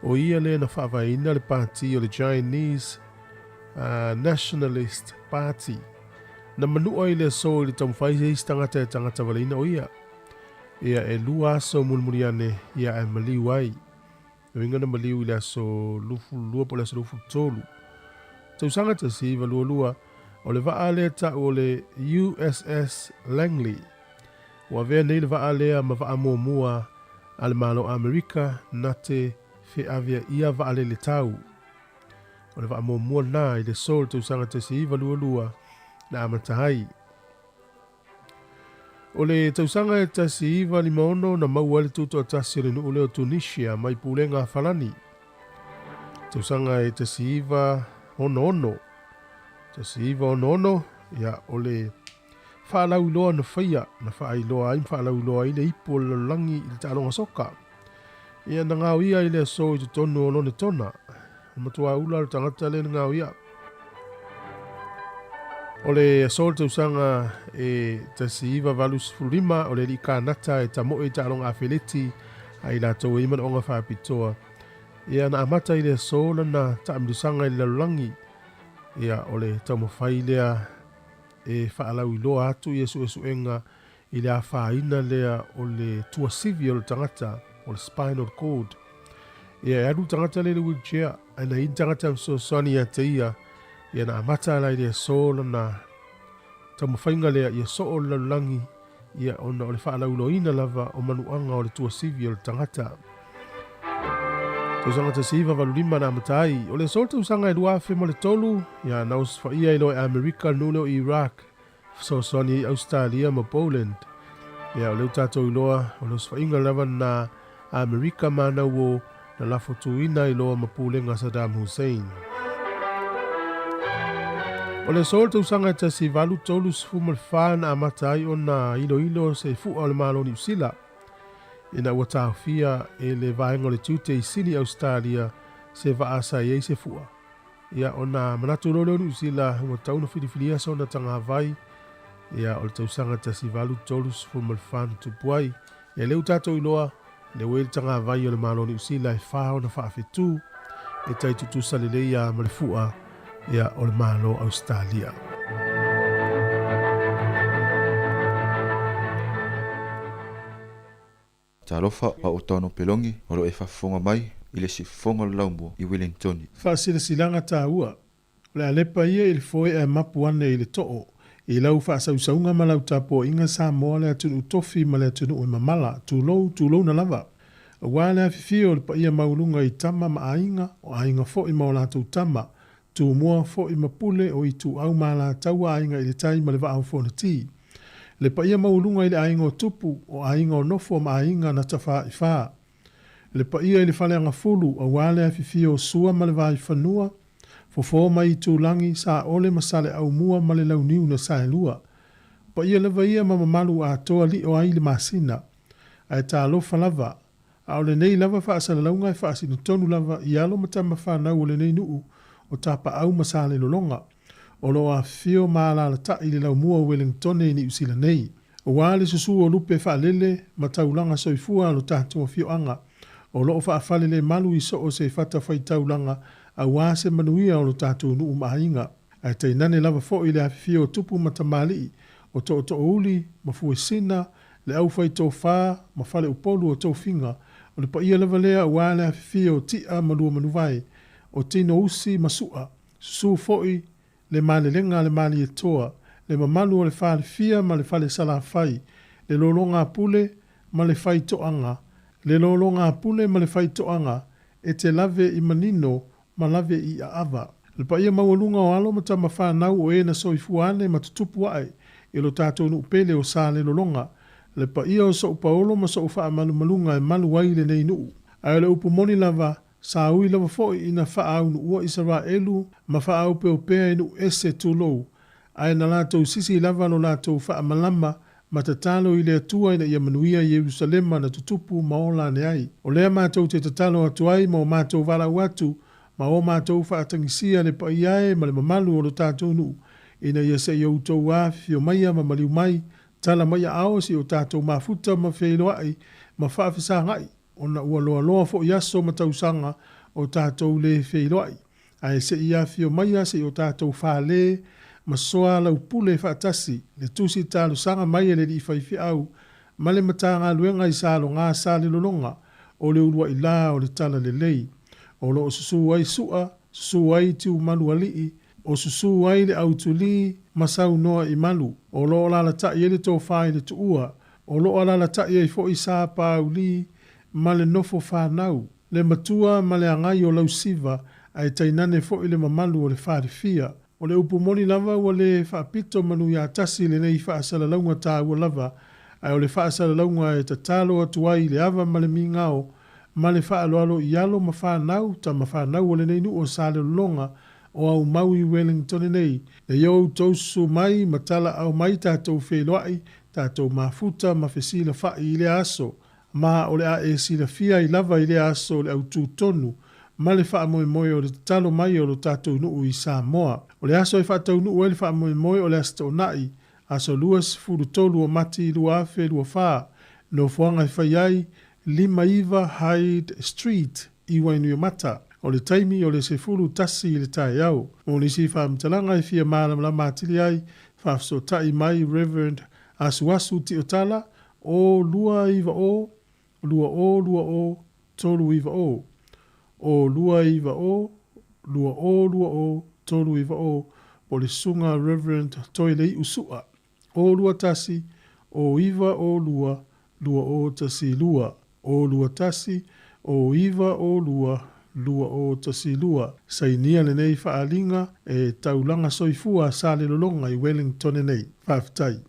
o ia lea na faavaeina le pati o le Chinese Nationalist Party. Na manua i le aso i le taumafai se isi tagata e tagata valeina o ia. Ia e lua aso mulimuli ane ia ae maliu ai. Le uiga na maliu i le aso 22 po o le aso 23. Tausaga 1922, o le vaa lea tau o le USS Langley. Ua avea nei le vaa lea ma vaa muamua a le Malo Amerika na te feaveaia vaalele tau. O le vaa muamua lena i le aso o le tausaga 1922 na amata ai. O le tausaga e 1956 na maua ai le tutoatasi o le nuu lea o Tunisia mai pulega a Falani. Tausaga e 1966, 1966, ia, o le faalauiloa na faia, na faailoa ai ma faalauiloa ai le ipu o le lalolagi i le taaloga soka. Ia, na gaoia i le aso i totonu o Lonetona. O matua ula le tagata lea na gaoia. O le aso o le tausaga e 1985, o le alii Kanata e tamoe i taaloga afeleti a i latou e i manaoga faapitoa. Ia na amata i le aso lana taamilosaga i le lalolagi. Ia o le taumafai lea e faalauiloa atu ia suesuega i le afaina lea o le tuasivi o le tagata, o le spinal cord. Ia e alu le tagata lea i le wheelchair, ae na i ai ni tagata e fesoasoani ia te ia, ia na amata la i le aso lana taumafaiga lea ia soo le lalolagi, ia ona o le faalauiloaina lava o manuaga o le tuasivi o le tagata. Tausaga 1985 na amata ai. O le aso o le tausaga e 2003, ia na osofaia ai loa e Amerika le nuu lea o Iraq, fesoasoani ai Ausetalia ma Poland. Ia, o lea ua tatou iloa, o le osofaiga lava lena a Amerika ma ana uo na lafo tuina ai loa ma pulega a Saddam Hussein. O le aso o le tausaga e 1834 na amata ai ona iloilo se fu'a o le Malo o Niu Sila, ina ua taofia e le vaega o le tiute i Sini Ausetalia se vaa sa i ai se fu'a. Ia, ona manatu loa lea o Niu Sila ua tatau ona filifilia sona tagavai, ia, o le tausaga 1834 na tupu ai. Ia, lea ua tatou iloa, lea ua i ai le tagavai o le Malo o Niu Sila e fa ona faafetu, e tai tutusa lelei lava ma le fua, ia, o le Malo o Ausetalia. Talofa a o Tano Pelongi o lo o e faafofoga mai i le siufofoga o le laumua i Wellingtoni. Faasilasilaga taua, O le a lepa ia i le foe ae mapu ane i le too, i lau faasausauga ma lau tapuaiga Samoa le atunuu tofi ma le atunuu e mamala, tulou, tulouna lava. Aua le afifio o le paia maualuga i tama ma aiga, o aiga foi ma o latou tama, Tumua foi ma Pule o Ituau ma Alataua Aiga i le Tai ma le Vaa o Fonoti. Le paia maualuga i le aiga o Tupu, o aiga o Nofo ma aiga na Tafaifa. Le paia i le Faleagafulu aua le afifio o Sua ma le Vaifanua, Fofo ma Itulagi, Saole ma Saleaaumua ma le Launiu na Saelua. Paia lava ia ma mamalu atoa lio ai le masina. Ae talofa lava, A o lenei lava faasalalauga e faasino tonu lava i alo ma tama fanau o lenei nuu o Tapaau ma Salelologa, o lo o afifio ma alaalatai i le laumua o Welengtone i Niu Sila nei. Aua le susu o lupe faalele ma taulaga soifua a lo tatou afioaga, o lo o faafalelemalu i so o se fatafaitaulaga aua se manuia o lo tatou nuu ma aiga. Ae tainane lava foi le afifio o tupu ma tamalii, o tootoouli ma fuesina, le aufaitofa ma faleupolu o tofiga, o le paia lava lea aua le afifio o Ti'a ma Luamanuvae, o Tinousi ma Su'a, susu foi le malelega a le Malietoa, le mamalu o le Falefia ma le Fale Salafai, le lologa-pule ma le faitoaga, le lologa-pule ma le faitoaga, e te lave i manino ma lave i aava. Le paia maualuga o alo ma tama fanau o e na soifua ane ma tutupu ae i lo tatou nuu pele o Salelologa, le paia o sou paolo ma sou faamalumaluga e malu ai lenei nuu. Ae o le upu moni lava, sa ui lava foi ina faaunuua Isaraelu ma faaupeupea i nuu ese tulou, ae na latou sisi lava lo latou faamalama. Ma tatalo i le Atua ina ia manuia Ierusalema na tutupu ma ola ane ai. O lea matou te tatalo atu ai ma o matou valaau atu ma o matou faatagisia le paia e ma le mamalu o lo tatou nuu ina ia se i outou afifio maia ma maliu mai, tala mai aao se i o tatou mafuta ma feiloai ma faafesagai ona ua loaloa foi aso ma tausaga o tatou le feiloai. Ae se i afifio maia se i o tatou fale ma soalaupule faatasi le tusi talosaga mai a le alii faifeau ma le Matagaluega i Saloga Salelologa o le uluai la o le Talalelei. O lo o susu ai Su'a, susu ai Tiumalualii, o susu ai le Autulī ma saunoa i malu. O lo o alalatai ai le tofa i le tuua, o lo o alalatai ai foi Sa-pa-aulī ma le nofo fanau. Le matua ma le agai o Lausiva, ae tainane foi le mamalu o le falefia. O le upu moni lava ua le faapito manuiatasi lenei faasalalauga taua lava, ae o le faasalalauga e tatalo atu ai i le ava ma le migao ma le faaaloalo i alo ma fanau, tama fanau o lenei nuu o Salelologa o aumau i Wellingtone nei, ina ia outou susu mai ma talaau mai tatou feiloai, tatou mafuta ma fesilafai i lea aso. Ma o le a e silafia ai lava i lea aso le autū tonu ma le faamoemoe o le tatalo mai o lo tatou nuu i Samoa. O le aso e faataunuu ai le faamoemoe o le Aso Toonai, aso 23 o Mati 2024, nofoaga e fai ai, 59 Hyde Street i Wainuiomata. O le taimi o le 11 i le taeao. Mo nisi faamatalaga e fia malamalama atili ai, faafesootai mai Rev. Asuasu Tiotala, O 290 2020 390. O 290 2020 390 po o le Susuga Rev. Toelei'u Su'a. O 21 O 902 2012. O 21 O 902 2012. Sainia lenei faaaliga e Taulaga Soifua a Salelologa i Wellingtone nei. Faafetai.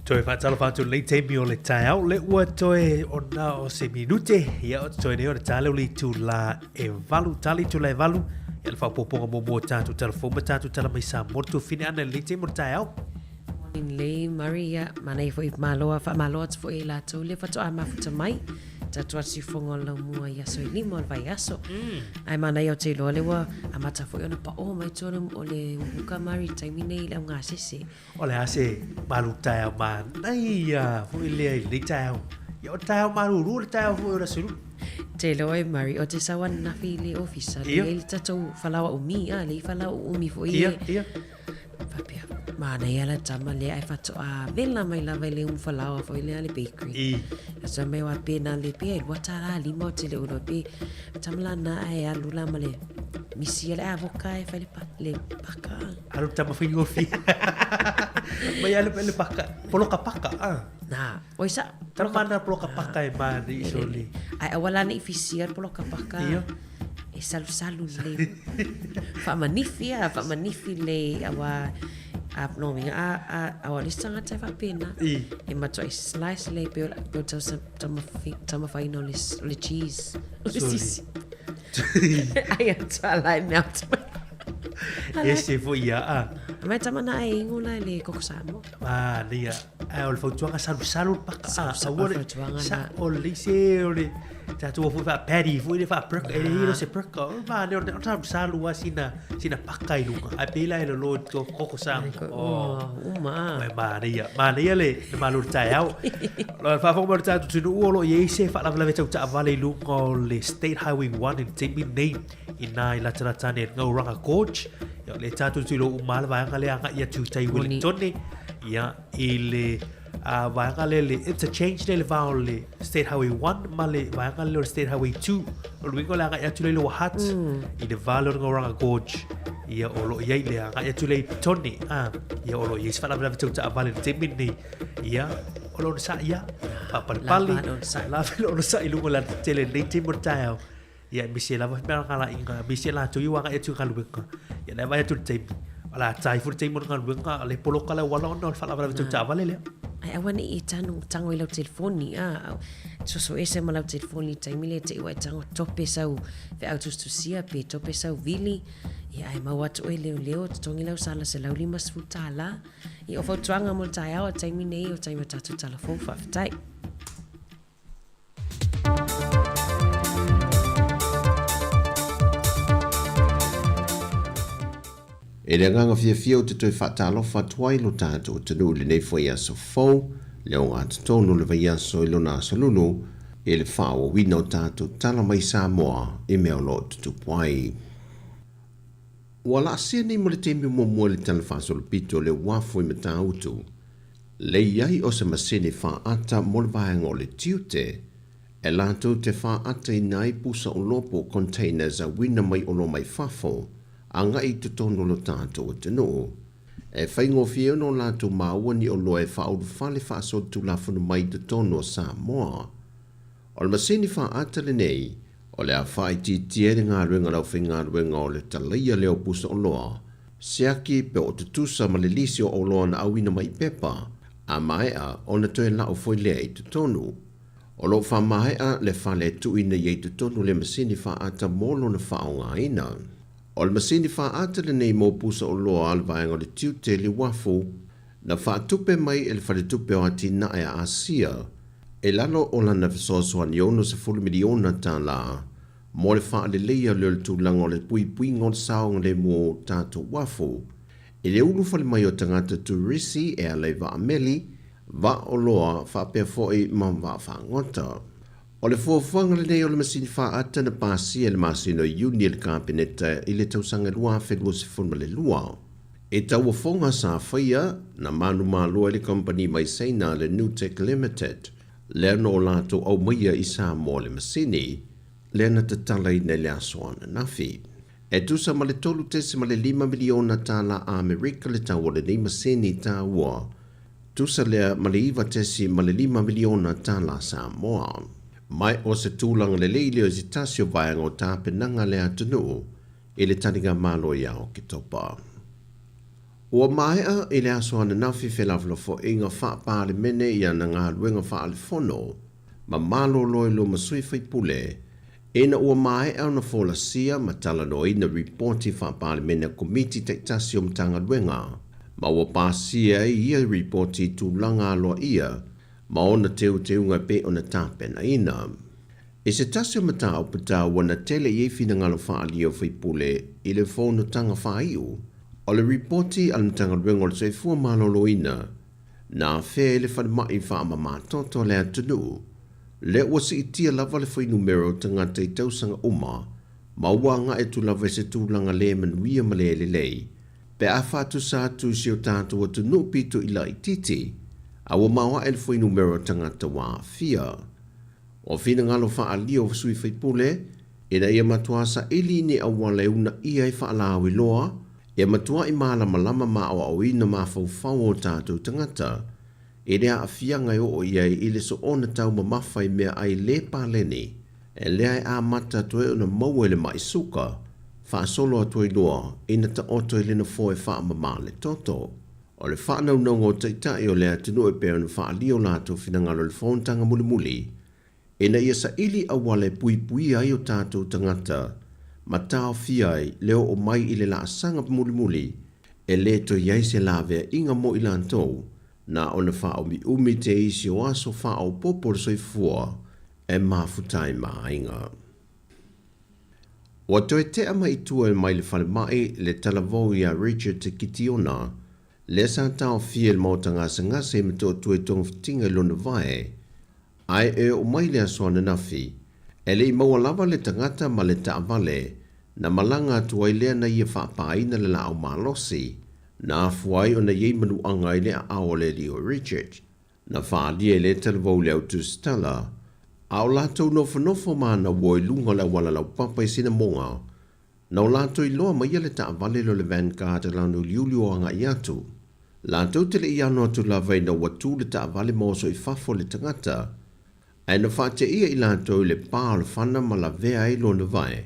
Toe faatalofa atu lenei taimi o le taeao, le ua toe ona o se minute, ia o toe nei o le tale o le itula e valu, tale itula e valu, ia le faaopoopoga muamua o tatou tala fou ma tatou tala mai Samoa, le tuafine ana i lenei taimi o le taeao. Morning lei Murray, ia, manaia foi malo, faamalo atu foi i latou lea faatoa mafuta mai. Tatou atu i foga o le laumua i aso e lima o le vaiaso. Ae manaia ou te iloa lea ua amata foi ona pao mai tua o le uka Murray i le taimi nei i le augasese. O le a se malu taeao manaia foi lea i lenei taeao. Ia o le taeao malulu o le taeao foi o le aso Lulu. Te iloa e Murray, ou te sau ananafi i le ofisa, lea i le tatou falaoa umi, a, lea i falaoa uumi foi e. Ia, ia. Faapea, manaia la tama lea ae faatoa vela mai lava i le umu falaoa foi lea le bakery. I. Aso mai wa pe na le pe lua tala lima o tele ulo pe tama la na ae alu la ma le misi le avoka e fai le, pa, le paka. Alu tama fai ngofi. Mai alu le paka, poloka paka ah. Na, oi sa. Tama na poloka paka e ma ni soli. Ai awala ni fisia poloka paka. Iyo. E salusalu lelei. Faamanifi a, faamanifi lelei aua a no uiga a a aua o le isi tagata e faapena. I. E matuai slice lelei pei o pei o le taumafi taumafaina o le o le cheese. O le sisi. Ai atu ala e melt mai. Ese foi ia a. Mai tama na e ingo la le koko Samoa. Ah, ia. Ae o le fautuaga salusalu le paka. Salusalu le fautuaga na. O le se o le tatou foi faa patty foi le faa burger e le se burger. O ma ne o salusalu a sina sina paka i luga. Ai pela e lolo to koko sa. Oh, uma. Mai ma ne ia. Ma ne ia le le malu le taeao. Lo faafofoga mai le tatou atunuu o lo o i ai se faalavelave tau taavale i luga o le State Highway 1 i le taimi lenei. Inā i latalata ane i Ngauranga Gorge. Ia, o lea tatou te iloa uma lava le vaega lea agai atu i tai Wellingtone. Ia, i le uh, vaega lea le interchange lea le va o le State Highway 1 ma le vaega lea o le State Highway 2. O le uiga o le agai atu lea i Lower Hutt, mm. i le va lea o le Ngauranga Gorge. Ia, o lo o i ai le agai atu lea i Petone. Ah, ia, o lo o i ai se faalavelave tau taavale i le taimi lenei. Ia, o lo onosai ia. Faapalepale. Lava le onosai i luga o le alatetele i lenei taimi o le taeao. Ia, e misi lava mea ngala inga, misi la tu iwa ngai tu galuega. Ia le vai atu le taimi. O la tai fu le taimi o le galuega, le poloka le wala ona o le faalavelave tau taavale lea. Ae aua ne i e tanu, tango i lau telefoni, a, soso ese ma lau telefoni i le taimi lea te i ua e tago tope sau feau tusitusia pe tope sau vili, ia ae maua atu oe leoleo totogi lau sala $150. Ia o fautuaga mo le taeao a le taimi nei o taimi o tatou tala fou, faafetai. E le agaga fiafia ou te toe faatalofa atu ai lo tatou atunuu i lenei foi aso fou, le ogatotonu o le vaiaso i lona aso lulu, i le faaauauina o tatou tala mai Samoa i mea o lo o tutupu ai. Ua laasia nei mo le taimi muamua i le tala faasolopito o le uafu i Matautu, le i ai o se masini faata mo le vaega o le tiute, e latou te faataina ai pusa oloa po o containers auina mai oloa mai fafo agai i totonu o lo tatou atunuu. E faigofie ona o latou maua ni oloa e faaulufale faasolitulafono mai i totonu o Samoa. O le masini faata lenei, o le a faaitiitia ai le galuega a le aufaigaluega o le talaia lea o pusa oloa, siaki pe o tutusa ma le lisi o oloa na auina mai i pepa, a maea ona toe lau foi lea i totonu. O lo o faamaea le fale e tuuina i ai totonu le masini faata mo lona faaaogaina. O le masini faata lenei mo pusa oloa a le vaega o le tiute i le uafu, na faatupe mai e le Faletupe o Atinae a Asia i lalo o lana fesoasoani $60 miliona tala mo le faaleleia lea o le tulaga o le puipuiga o le saogalemu o tatou uafu i le ulufale mai o tagata turisi e ala i vaa meli, vaa oloa faapea foi ma vaa fagota. O le fuafuaga lenei o le masini faata na pasia i le masina o Iuni e le Kapeneta i le tausaga 2022. E tauofoga sa faia, na manumalo ai le kamupani mai Saina le Nutec Limited, lea na o latou aumaia i Samoa le masini, lea na tatalaina i le aso ananafi. E tusa ma le $3.5 miliona tala Amerika le tau o lenei masini taua, tusa lea ma le $9.5 miliona tala Samoa. Ma o se tulaga lelei lea o se tasi o vaega o tapenaga a le atunuu i le taliga malo ia Oketopa. Ua maea i le aso ananafi felafolafoaiga faa-Palemene i ana galuega faale-fono ma malolo ai loa ma sui faipule ina ua maea ona folasia ma talanoaina ripoti faa-Palemene a Komiti taitasi o Matagaluega ma ua pasia ai ia ripoti i tulaga aloaia ma ona teuteuga e pei ona tapenaina. I se tasi o mataupu taua na tele i ai finagalo faaalia o faipule i le fonotaga faaiu o le ripoti a le Matagaluega o le Soifua Maloloina na afea ai le falemai faamamatoto a le atunuu, lea ua siitia lava le fuainumera o tagata i tausaga uma ma ua agai atu lava i se tulaga le manuia ma le lelei pe a faatusa atu i si o tatou atunuu pito i laitiiti, a ua maoae le fuainumera o tagata ua aafia. O finagalo faaalia o sui faipule, ina ia matuā saili ni auala e unaia ai faalauiloa, ia matuaʻi malamalama ma aoaoina mafaufau o tatou tagata i le aafiaga e oo i ai i le soona taumamafa i meaai le paleni, e lea e amata atu ai ona maua i le maʻi suka, faasolo atu ai loa ina taoto i le nofoa e faamama le toto. O le faanaunauga o Taitai o le atunuu e pei ona faaalia o latou finagalo i le fonotaga mulimuli, ina ia saili auala e puipuia ai o tatou tagata ma taofia ai le oo mai i le laasaga mulimuli e le toe i ai se laveaiga mo i latou, na ona faaumiumi te isi o aso faaopoopo o le soifua e mafuta ai ma aiga. Ua toe tea mai i tua mai le falemai le talavou iā Richard Te Kitiona, lea sa taofia e le maota gasegase i Motootua i togafitiga i lona vae, ae e oo mai le aso ananafi, e le i maua lava le tagata ma le taavale na malaga atu ai lea na ia faapāina le laau malosi na afua ai ona i ai manuaga i le aao o le alii o Richard. Na faaalia e le talavou le au tusitala, a o latou nofonofo ma ana uo i luga o le auala laupapa i Sinamoga, na o latou iloa maia le taavale lea o le Vanguard a lana uliuli o agai atu. Latou te le i ano atu lava ina ua tu le taavale ma oso i fafo le tagata, ae na faateia i latou i le pa o le fana ma lavea ai lona vae,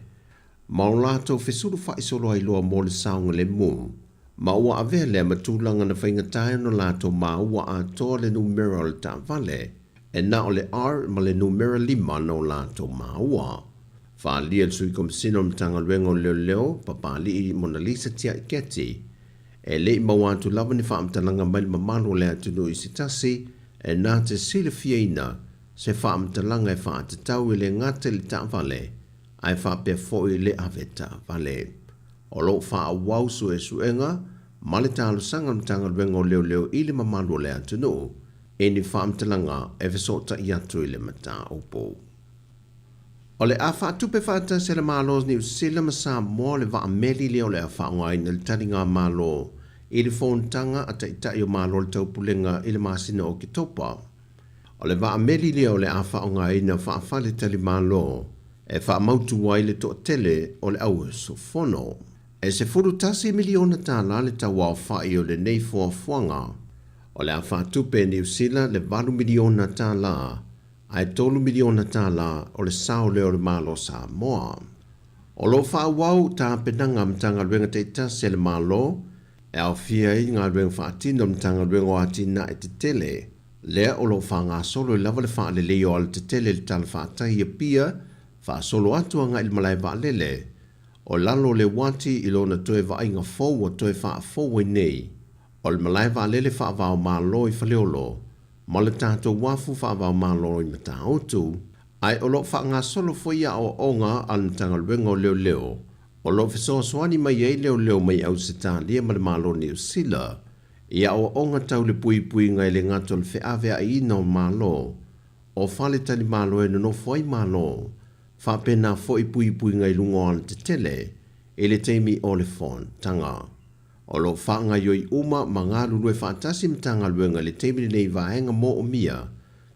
ma o latou fesulufa'i solo ai loa mo le saogalemu. Ma ua avea lea ma tulaga na faigata ai ona latou maua atoa le numera o le taavale, e na o le R ma le numera 5 na o latou maua. Faaalia e le Sui Komesina o le Matagaluega o Leoleo, Papalii Monalisa Tiai Keti, e le i maua atu lava ni faamatalaga mai le mamalu o le atunuu i se tasi e na te silafiaina se faamatalaga e faatatau e le gata i le taavale ae faapea foi le avetaavale. O lo o faaauau suesuega ma le talosaga a le Matagaluega o Leoleo i le mamalu o le atunuu i ni faamatalaga e fesootai atu i le mataupu. O le a faatupe faatasi e le Malo o Niu Sila ma Samoa le vaa meli lea o le a faaaogaina i le taligamalo i le fonotaga a Taitai o Malo o le Taupulega i le masina o Oketopa. O le vaa meli lea o le a faaaogaina faafaletalimalo e faamautu ai le toatele o le auusufono. E $11 miliona le tauaofai o lenei fuafuaga. O le a faatupe e Niu Sila le $8 miliona ae $3 miliona o le sao lea o le Malo o Samoa. O lo o faaauau tapenaga a Matagaluega taitasi a le Malo e aofia ai galuega faatino a le Matagaluega o Atinae Tetele, lea o lo o faagasolo ai lava le faaleleia o alatetele i le Tala Faatai i Apia, faasolo atu agai i le malae vaalele o lalo o le uati i lona toe vaaiga fou ua toe faafou ai nei o le malae vaalele faava-o-Malo i Faleolo ma le tatou uafu faava-o-Malo i Matautu, ae o lo o faagasolo foi aoaoga a le Matagaluega o Leoleo o lo o fesoasoani mai ai leoleo mai Ausetalia ma le Malo o Niu Sila i aoaoga tau le puipuiga e le gata o le feaveaiina o Malo o faletalimalo e nonofo ai Malo, faapena foi puipuiga i luga o alatetele i le taimi o le fonotaga. O lo o faagaioi uma ma galulue faatasi Matagaluega i le taimi lenei i vaega moomia,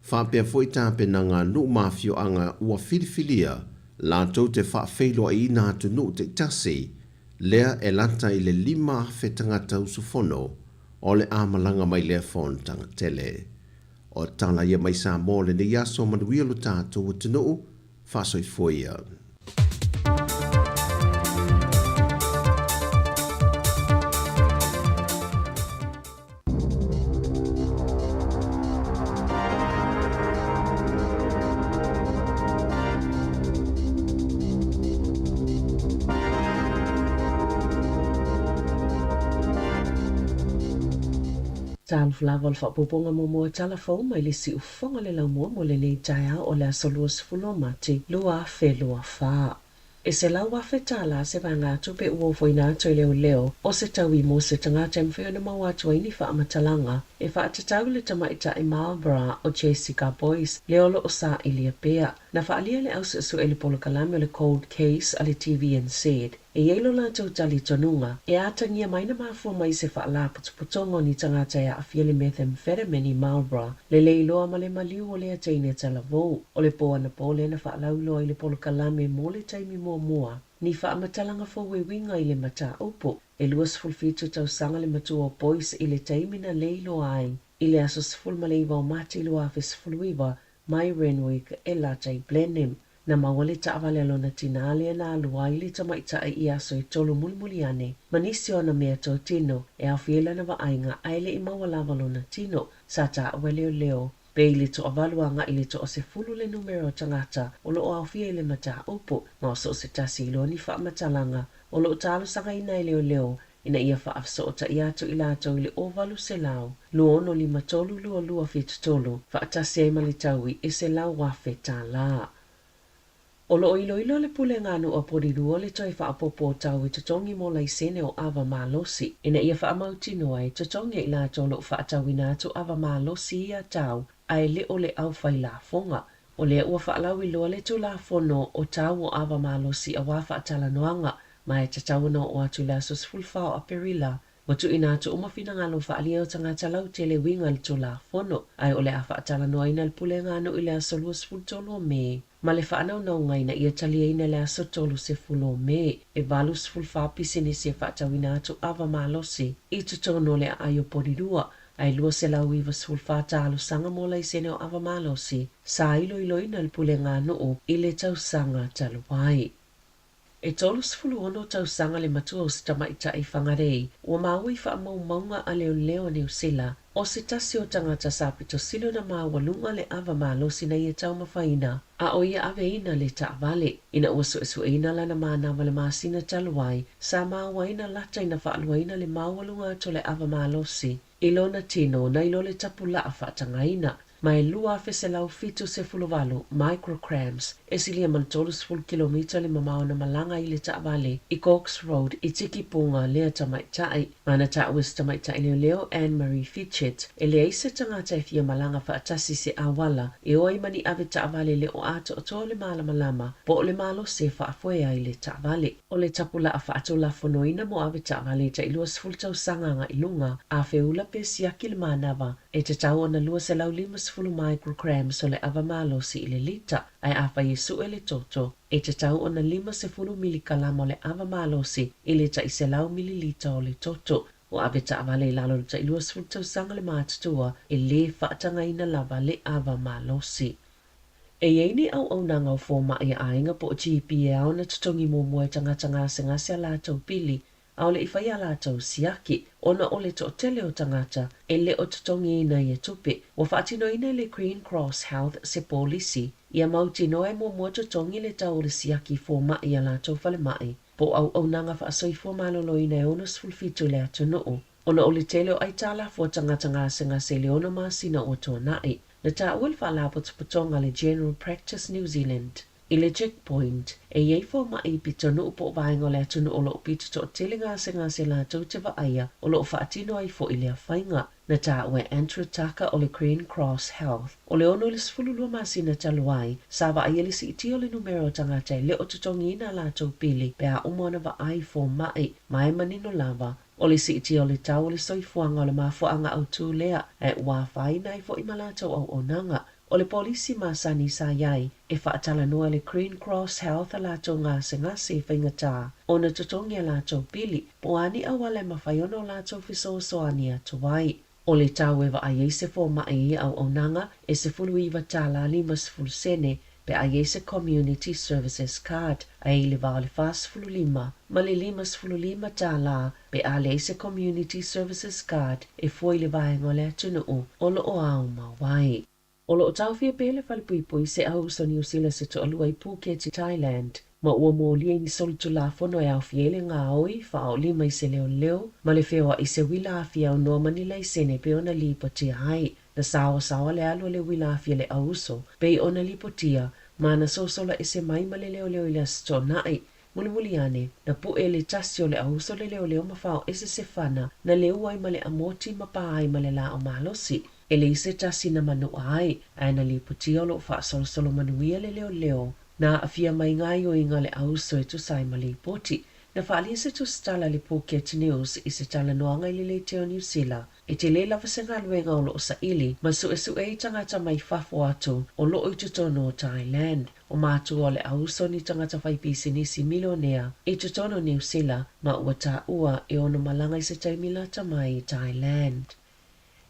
faapea foi tapenaga a nuu ma afioaga ua filifilia latou te faafeiloaiina atunuu taitasi, lea e lata i le 5,000 tagata usufono o le a malaga mai lea fonotaga tele. O tala ia mai Samoa o lenei aso manuia lo tatou atunuu, faasoifua ia. Talofa lava o le faaopoopoga muamua tala fou mai le siufofoga le laumua mo lenei taeao o le aso 20 o Mati 2024. E $100,000 se vaegatupe ua ofoina atu e leoleo o se taui mo se tagata e mafai ona maua atu ai ni faamatalaga e faatatau i le tamaitai Marlborough o Jessica Boyce lea o lo o sailia pea. Na faaalia e le ausuesue i le polokalame o le Cold Case a le TVNZ e i ai lo latou talitonuga e atagia mai na mafua mai se faalapotopotoga o ni tagata e aafia i le methamphetamine i Marlborough, le leiloa ma le maliu o lea teine talavou. O le pō anapō lea na faalauiloa i le polokalame mo le taimi muamua ni faamatalaga fou e uiga i le mataupu. E 27 tausaga le matua o Boyce i le taimi na leiloa ai i le aso 19 o Mati 2019 mai Renwick e lata i Blenheim. Na maua le taavale a lona tinā lea na alu ai le tamaitai i aso e tolu mulimuli ane ma nisi o ana mea totino e aofia i lana vaaiga ae le i maua lava lona tino. Sa taua e leoleo pe i le toavalu agai i le toasefulu le numera o tagata o lo o aofia i le mataupu ma o so o se tasi i loa ni faamatalaga o lo o talosagaina e leoleo ina ia faafesootai atu i latou i le 800 2653 2273 faatasi ai ma le taui e $100,000. O lo o iloilo le Pulega a Nuu a Porirua le toe faaopoopo o tau e totogi mo laisene o ava malosi, ina ia faamautinoa e totogi e i latou o lo o faatauina atu ava malosi ia tau ae le o le aufai lafoga. O lea ua faalauiloa le Tulafono o Tau o Ava Malosi aua Faatalanoaga ma e tatau ona oo atu i le aso 14 o Aperila. Ua tuuina atu uma finagalo faaalia o tagata lautele uiga i le Tulafono, ae o le a faatalanoaina le Pulega a Nuu i le aso 23 o Me ma le faanaunauga ina ia taliaina i le aso 30 o Me. E 84 pisinisi e faatauina atu ava malosi i totonu o le aai o Porirua, ae 294 talosaga mo laisene o ava malosi sa iloiloina e le Pulega a Nuu i le tausaga talu ai. E 36 tausaga le matua o se tamaitai Whangarei ua maua i faamaumauga a leoleo a Niu Sila, o se tasi o tagata sa pito sili ona maualuga le ava malosi na ia taumafaina a o ia aveina le taavale. Ina ua suesueina lana manava le masina talu ai, sa maua ai na lata ina faaluaina le maualuga atu o le ava malosi i lona tino nai lo le tapulaa faatagaina, ma e 2178 micrograms, e silia ma le 30 kilomita le mamao na malaga ai le taavale i Cox Road i Tikipunga lea tamaitai. Ma na taua e se tamaitai leoleo Anne Marie Fitchett, e leai se tagata e fia malaga faatasi i se auala e o ai ma ni ave taavale le o atoatoa le malamalama po o le malosi e faafoe ai le taavale. O le tapulaa faatulafonoina mo ave taavale e tai 20 tausaga agai i luga, a feula pe siaki le manava, e tatau ona 250 micrograms o le ava malosi i le lita, ae afai e sue le toto, e tatau ona 50 milikalama o le ava malosi i le tai 100 mililita o le toto. O ave taavale i lalo o le tai 20 tausaga le matutua, e lē faatagaina lava le ava malosi. E i ai ni auaunaga o fomai a aiga po o GP e ao ona totogi muamua e tagata gasegase a latou pili, ʻaʻole i fai a latou siaki, ona o le toatele o tagata e le o totogiina ia tupe. Ua faatinoina e le Green Cross Health se polisi ia mautinoa e muamua totogi le tau o le siaki i fomai i a latou falemai po o auaunaga faasoifua maloloina e 67 i le atunuu, ona o le tele o aitalafu a tagata gasegase i le ono masina ua tuanai. Na taua le Faalapotopotoga a le General Practice New Zealand i le Checkpoint, e i ai fomai i pitonuu po o vaega o le atunuu o lo o pito toatele gasegase latou te vaaia o lo o faatino ai foi lea faiga. Na taua e Andrew Tucker o le Green Cross Health, o le 6 i le 12 masina talu ai, sa vaaia le siitia o le numera o tagata e le o totogiina a latou pili pe a uma ona vaai fomai, ma e manino lava, O le siitia o le tau o le soifuaga o le mafuaaga autū lea, ae ua afaina ai foi ma latou auaunaga. O le polisi masani sa i ai, e faatalanoa e le Green Cross Health a latou gasegase i faigata ona totogi a latou pili, po o a ni auala e mafai ona o latou fesoasoani atu ai. O le tau e vaai ai se fomai i ia auaunaga e $19 tālā 50 sene pe a i ai se Community Services Card, ae i le va o le 45 ma le $55 tālā pe a leai se Community Services Card e fua i le vaega o le atunuu o lo o ao mau ai. O lo o taofia pea le falepuipui se auuso Niu Sila se toalua i Phuket i Thailand, ma ua molia i ni solitulafono e aofia ai le gaoi, faaolima i se leoleo, ma le feoai i se uila afi aunoa ma ni laisene pei ona lipotia ai. Na saoasaoa le alu a le uila afi a le auuso pei ona lipotia, ma na sosola ese mai ma le leoleo i le Aso Toonai. Mulimuli ane, na puʻe le tasi o le auuso le leoleo ma fao ese se fana na leu ai ma le amoti ma pā ai ma le laau malosi. E leai se tasi na manuʻa ai, ae na lipotia o lo o faasolosolo manuia le leoleo. Na aafia mai gaoioiga a le auuso e tusa ai ma lipoti. Na faaalia se tusitala a le Phuket News i se talanoaga i le leiteo Niu Sila. E tele lava se galuega o lo o saili ma suesue ai tagata mai fafo atu o lo o i totonu o Thailand. O matua o le auuso ni tagata faipisinisi milionea i totonu o Niu Sila ma ua taua e ono malaga i se taimi lata mai i Thailand.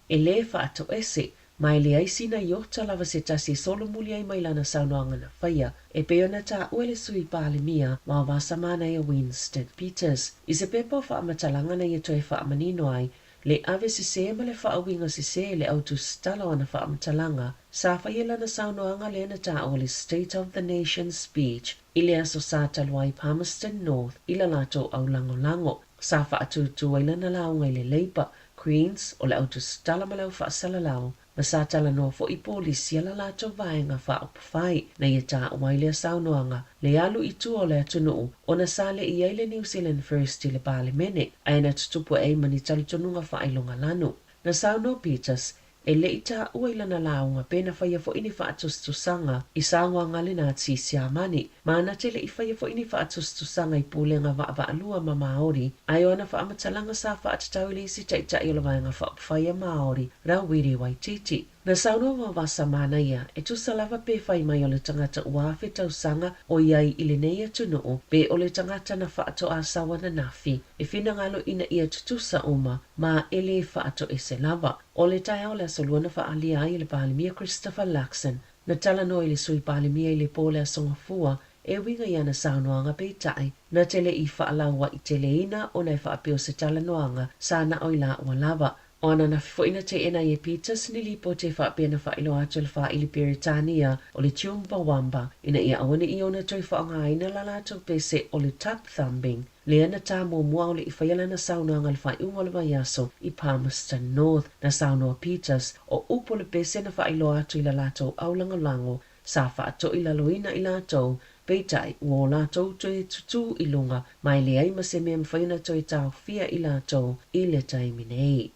E lē faatoese, ma e leai sina iota lava se tasi e solomuli ai mai lana saunoaga na faia, e pei ona taua e le Sui Palemia Vaovasamanaia Winston Peters i se pepa o faamatalaga na ia toe faamanino ai le ave sesē ma le faauiga sesē i le autusitala o ana faamatalaga sa faia lana saunoaga lea na taua le State of the Nation Speech i le aso Sa talu ai Palmerston North i la latou aulagolago. Sa faatūtū ai lana lauga i le Labour, Greens, o le autusitala ma le au faasalalau, ma sa talanoa foi i polisi a la latou vaega faaupufai. Na ia taua ai lea saunoaga, le alu i tua o le atunuu, ona sa le i ai le New Zealand First i le Palemene, ae na tutupu ai ma ni talitonuga faailoga lanu. Na saunoa Peters, E le i taua i lana lauga pe na faia foi ni faatusatusaga i sauaga a le Nazi Siamani, ma na te le i faia foi ni faatusatusaga i pulega vaavaalua ma Māori, ae o ana faamatalaga sa faatatau i le isi taitai o le Vaega Faaupufai a Māori, Rawiri Waititi. Na saunoa Vaovasa Manaia, e tusa lava pe fai mai o le tagata ua afe tausaga o i ai i lenei atunuu pe o le tagata na faatoa sau ananafi, e finagalo ina ia tutusa uma, ma e lē faatoese lava. O le taeao o le Aso Lua na faaalia ai e le Palemia Christopher Luxon, na talanoa i le Sui Palemia i le po o le Aso Gafua, e uiga i ana saunoaga peitai na te le i faalauaiteleina ona e faapea o se talanoaga sa na o i laua lava. O ananafi foi na teena ai e Peters ni lipoti e faapea na faailoa atu e le faaili Peretania o le Chumbawamba ina ia aua ne i ona toe faaaogaina la latou pese o le tub thumbing lea na ta muamua a o le i faia lana saunoaga i le faaiuga o le vaiaso i Palmerston North. Na saunoa Peters o upu o le pese na faailoa atu i la latou aulagolago sa faatoilaloina i latou, peitai, ua o latou toe tutū i luga, ma e leai ma se mea e mafai ona toe taofia i latou i le taimi nei.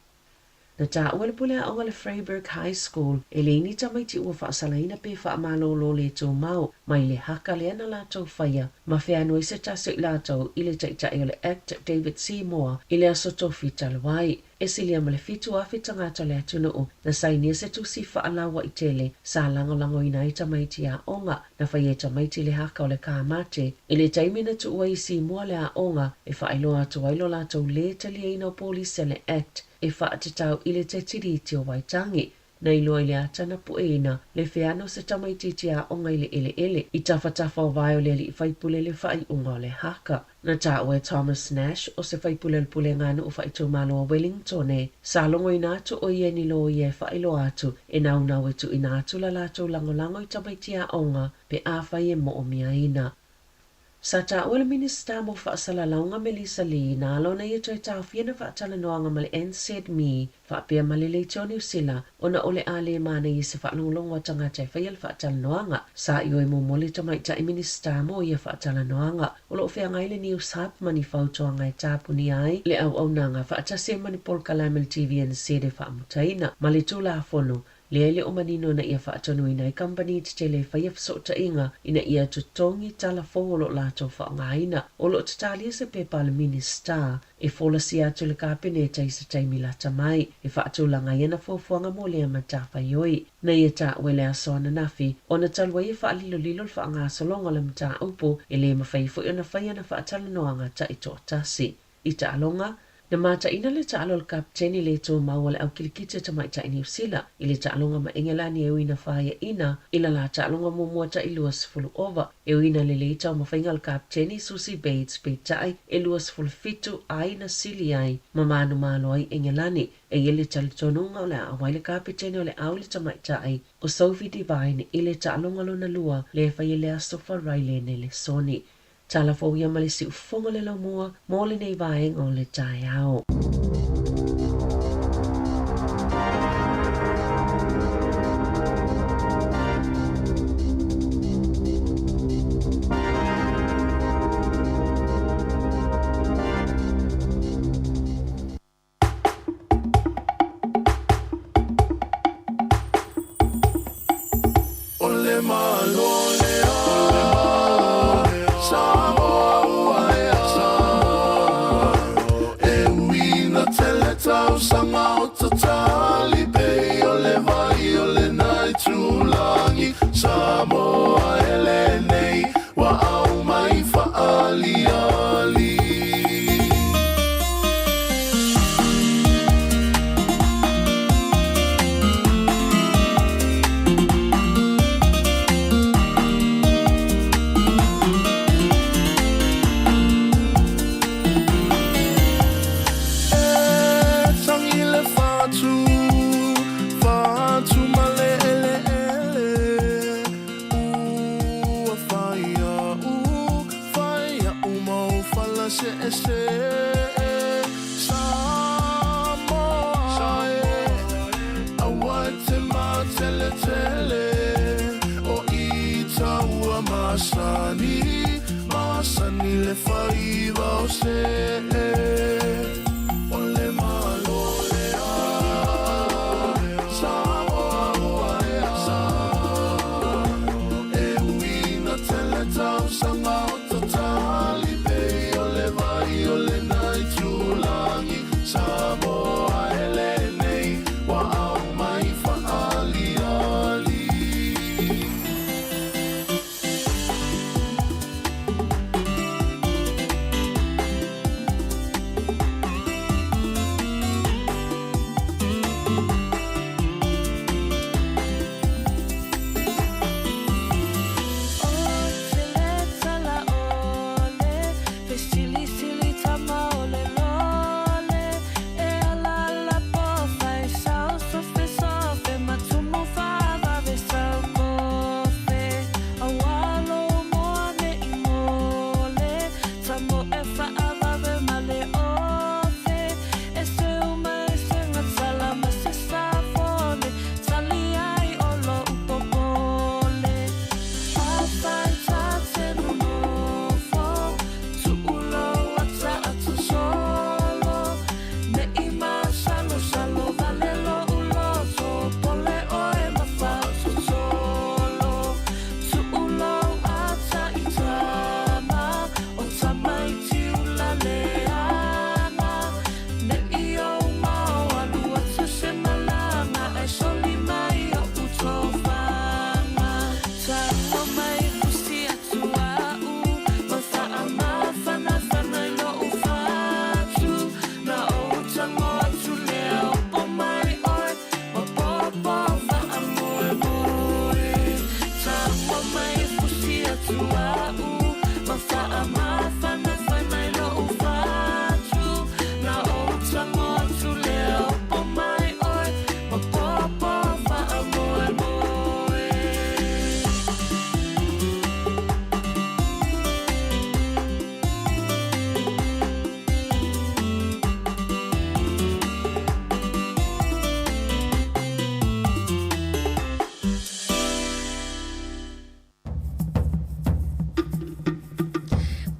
Na taua le pule aoga le Vryburg High School e leai ni tamaiti ua faasalaina pe faamalōlō le tumau mai le haka lea na latou faia ma feanuai se tasi o i latou i le taitai o le act David Seymour i le aso Tofi talu ai. E silia ma le 7,000 tagata o le atunuu na sainia se tusi faalauaitele sa lagolagoina ai tamaiti aoga na faia e tamaiti le haka o le kāmate i le taimi na tuu ai i Sīmoa le aoga e faailoa atu ai lo latou lē taliaina o polisi a le act e faatatau i le Te Tiriti o Waitangi. Na iloa i le ata na pueina le feano o se tamaitiiti aoga i le eleele i tafatafa o vae o le alii faipule le faaiuga o le haka. Na taua e Thomas Nash, o se faipule o le Pulega Nuu Faaitumalo a Wellingtone, sa logoina atu o ia e ni loia e faailoa atu e naunau e tuuina atu la latou lagolago i tamaiti aoga pe afai e moomiaina. Sa taua le Minisita mo Faasalalauga Melissa Lee na ala ona ia toe taofia na faatalanoaga ma le NZME faapea ma le Leitio Niu Sila ona o le a le manaia se faalogologo a tagata e faia le faatalanoaga. Sa ioe muamua le Tamaitai Minisita mo ia faatalanoaga. O lo o feagai le News Hub ma ni fautuaga e tapunia ai le auaunaga faatasi ai ma ni polokalame a le TVNZ e faamutaina ma le Tulafono lea e le o manino ina ia faatonuina ai kamupani tetele e faia fesootaiga ina ia totogi tala fou o lo o latou faaaogaina. O lo o tatalia se pepa a le Minisita e folasia atu i le Kapeneta i se taimi lata mai e faatulaga ai ana fuafuaga mo lea matafaioi. Na ia taua i le aso ananafi ona talu ai e faalilolilo le faagasologa o le mataupu e le mafai foi ona fai ana faatalanoaga taitoatasi. I taaloga, na mataina le taalo a le kapeteni le tumau a le au kilikiti a tamaitai Niu Sila i le taaloga ma Engelani e ui na faiaina i la la taaloga muamua ta'i 20 ova. E ui na lelei taumafaiga a le kapeteni Susie Bates peitai e 27 ai na sili ai ma manumalo ai Engelani. E i ai le talitonuga o le a auai le kapeteni o le au i le tamaitai o Sophie Devine i le taaloga lona lua lea e fai i le aso Faraile Nelesoni. Tala fou ia ma le siufofoga le laumua mo lenei vaega o le taeao. O le Malo lea, Samoa ua ea. E ui ina tele tausaga o tatali pei o le vai o le naitulagi, Samoa e lenei ua aumai faaliali. E tangi le fatu, fatu ma le eleele. Ua fai au, fai au mau fala seese. Samoa e, aua e te mateletele. O ita ua masani, masani le faiva o see. O le Malo lea, Samoa ua ea. E ui ina tele tausaga o tatali pei o le vai o le.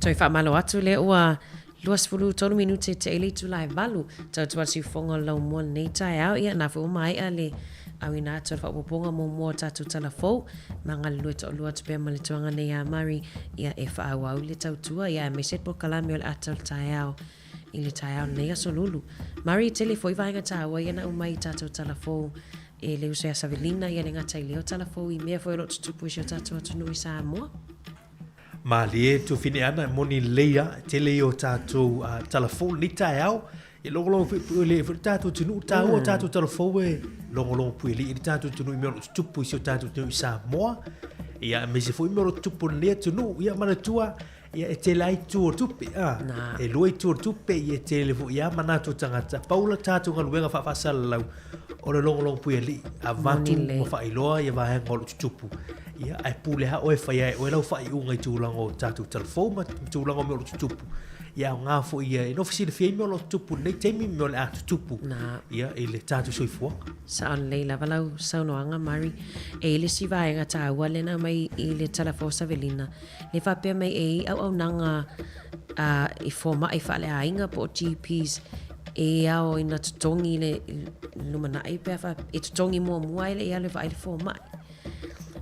Toe faamalo atu lea ua 23 minute te i le itula e valu. Tautua le siufofoga o le laumua lenei taeao. Ia, na foi ua maea le auina atu o le faaopoopoga muamua o tatou tala fou. Ma galulue toalua atu pea ma le tuaga nei a Murray, ia, e faaauau le tautua, ia, aemaise le polokalame o le ata o le taeao i le taeao lenei aso lulu. Murray, e tele foi vaega taua ia na aumai i tatou tala fou e le uso ia Savelina, ia le gata i lea o tala fou i mea foi o lo o tutupu i si o tatou atunuu i Samoa. Malie Tuafine ana e moni lelei a, e tele ia o tatou uh, tala fou lenei taeao. E logologo foi pui le foi tatou atunuu, taua mm. tatou tala fou e logologo pui le i le tatou atunuu i mea o lo o tutupu i si o tatou atunuu i Samoa. Ia, aemaise foi mea o lo o tutupu i lenei atunuu. Ia, manatua, ia, e tele ai itu o tupe. Ah, e lua itu o tupe, ia, e tele foi ia manatu o tagata. Pau la tatou galuega faafaasalalau, o le logologo puialii, avatu ma faailoa ia vaega o lo o tutupu. Ia, ae pule lava oe e fai ai e oe lau faaiuga i tulaga o tatou tala fou ma tulaga o mea o lo o tutupu. Ia aoga foi ia e nofo silafia ai mea o lo o tutupu i lenei taimi ma mea o le a tutupu ia i le tatou soifuaga. Sao lelei lava lau saunoaga Murray. E i ai le isi vaega taua lea na aumai i le Tala Fou o Savelina, lea faapea mai e i ai auaunaga a i fomai faaleaiga po o GPs e ao ina totogi i le lumanai pe a faapea e totogi muamua ai le i alu e vaai le fomai.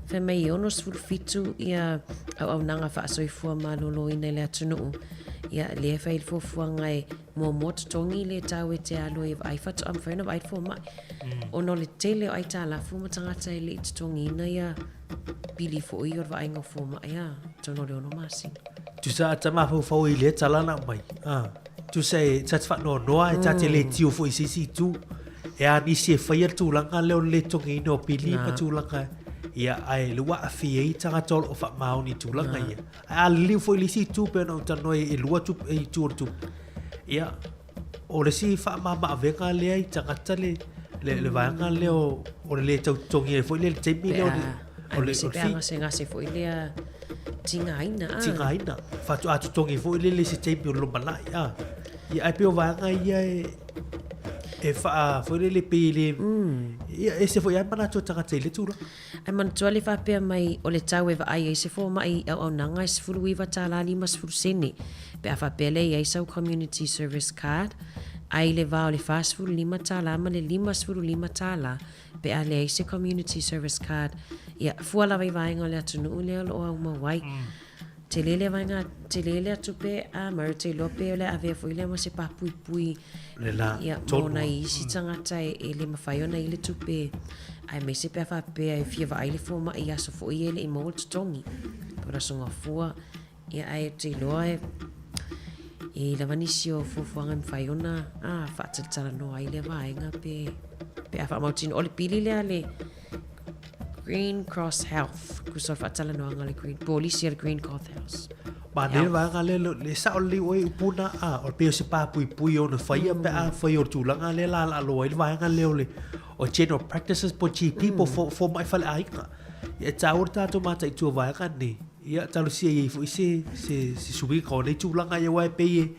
Fai mai e 67 ia auaunaga faasoifua maloloina i le atunuu, ia lea e fai ai le fuafuaga e muamua totogi le tau e te alu ai e vaai faatoa mafai ona vaai le fomai. Ona o le tele o aitalafu ma tagata e le i totogiina ia pili foi o le vaaiga o fomai a, totonu o le ono masina. Tusa a ta mafaufau i lea tala na aumai, a, tusa e ta te faanoanoa e ta te le tio foi i se isi itu. E a nisi e faia le tulaga lea o le lē totogiina o pili ma tulaga ia, ae le ua aafia ai tagata o lo o faamaoni i tulaga ia. Ae a liliu foi i le isi itu pei ona ou talanoa ai e lua tupe, itu o le tupe. Ia, o le isi faamama-avega lea i tagata le, le, le vaega lea o, o le lē tau totogi ai foi lea i le taimi lea o le, o le, o le fee. gasegase foi lea tigaina. Ah. Tigaina. Faatoa totogi foi lele i se taimi o le lumanai. Ah. Ia, ae pei o vaega ia e, e faa foi lele pei e le, ia, ese foi lava manatu o tagata i lea tulaga. Ae manatua le faapea mai o le tau e vaai ai se fomai i auaunaga e $19.50 sene pe a faapea lea i ai sau Community Service Card, ae i le va o le $45 ma le $55 pe a leai se Community Service Card. Ia, fua lava i vaega o le atunuu lea o lo o aumau ai. Tele lea vaega, tele lea tupe a ma ou te iloa pe o le a avea foi lea ma se papuipui Le la ia, mo nai isi tagata e, e le mafai ona i le tupe aemaise pe a faapea e fia vaai le fomai i aso foi ia e le i maua le totogi po o le aso gafua ia ae ou te iloa e e i ai lava nisi o fuafuaga e mafai ona a faatalatalanoa ai lea vaega pe pe a faamautinoa o le pili lea a le Green Cross Health. Tusa o le faatalanoaga a le Green, polisi a le Green Cross Health. Ma nei le vaega lea, le sao lelei oe i upu na, a, o le pei o se pa puipui ona faia pe a fai o le tulaga lea la laaloa ai le vaega lea o le o general practices po GP po fomai faleaiga. Ia e taua le tatou mataitu o vaega nei. Ia talosia i ai foi se se se suiga o nei tulaga ia aua e pei e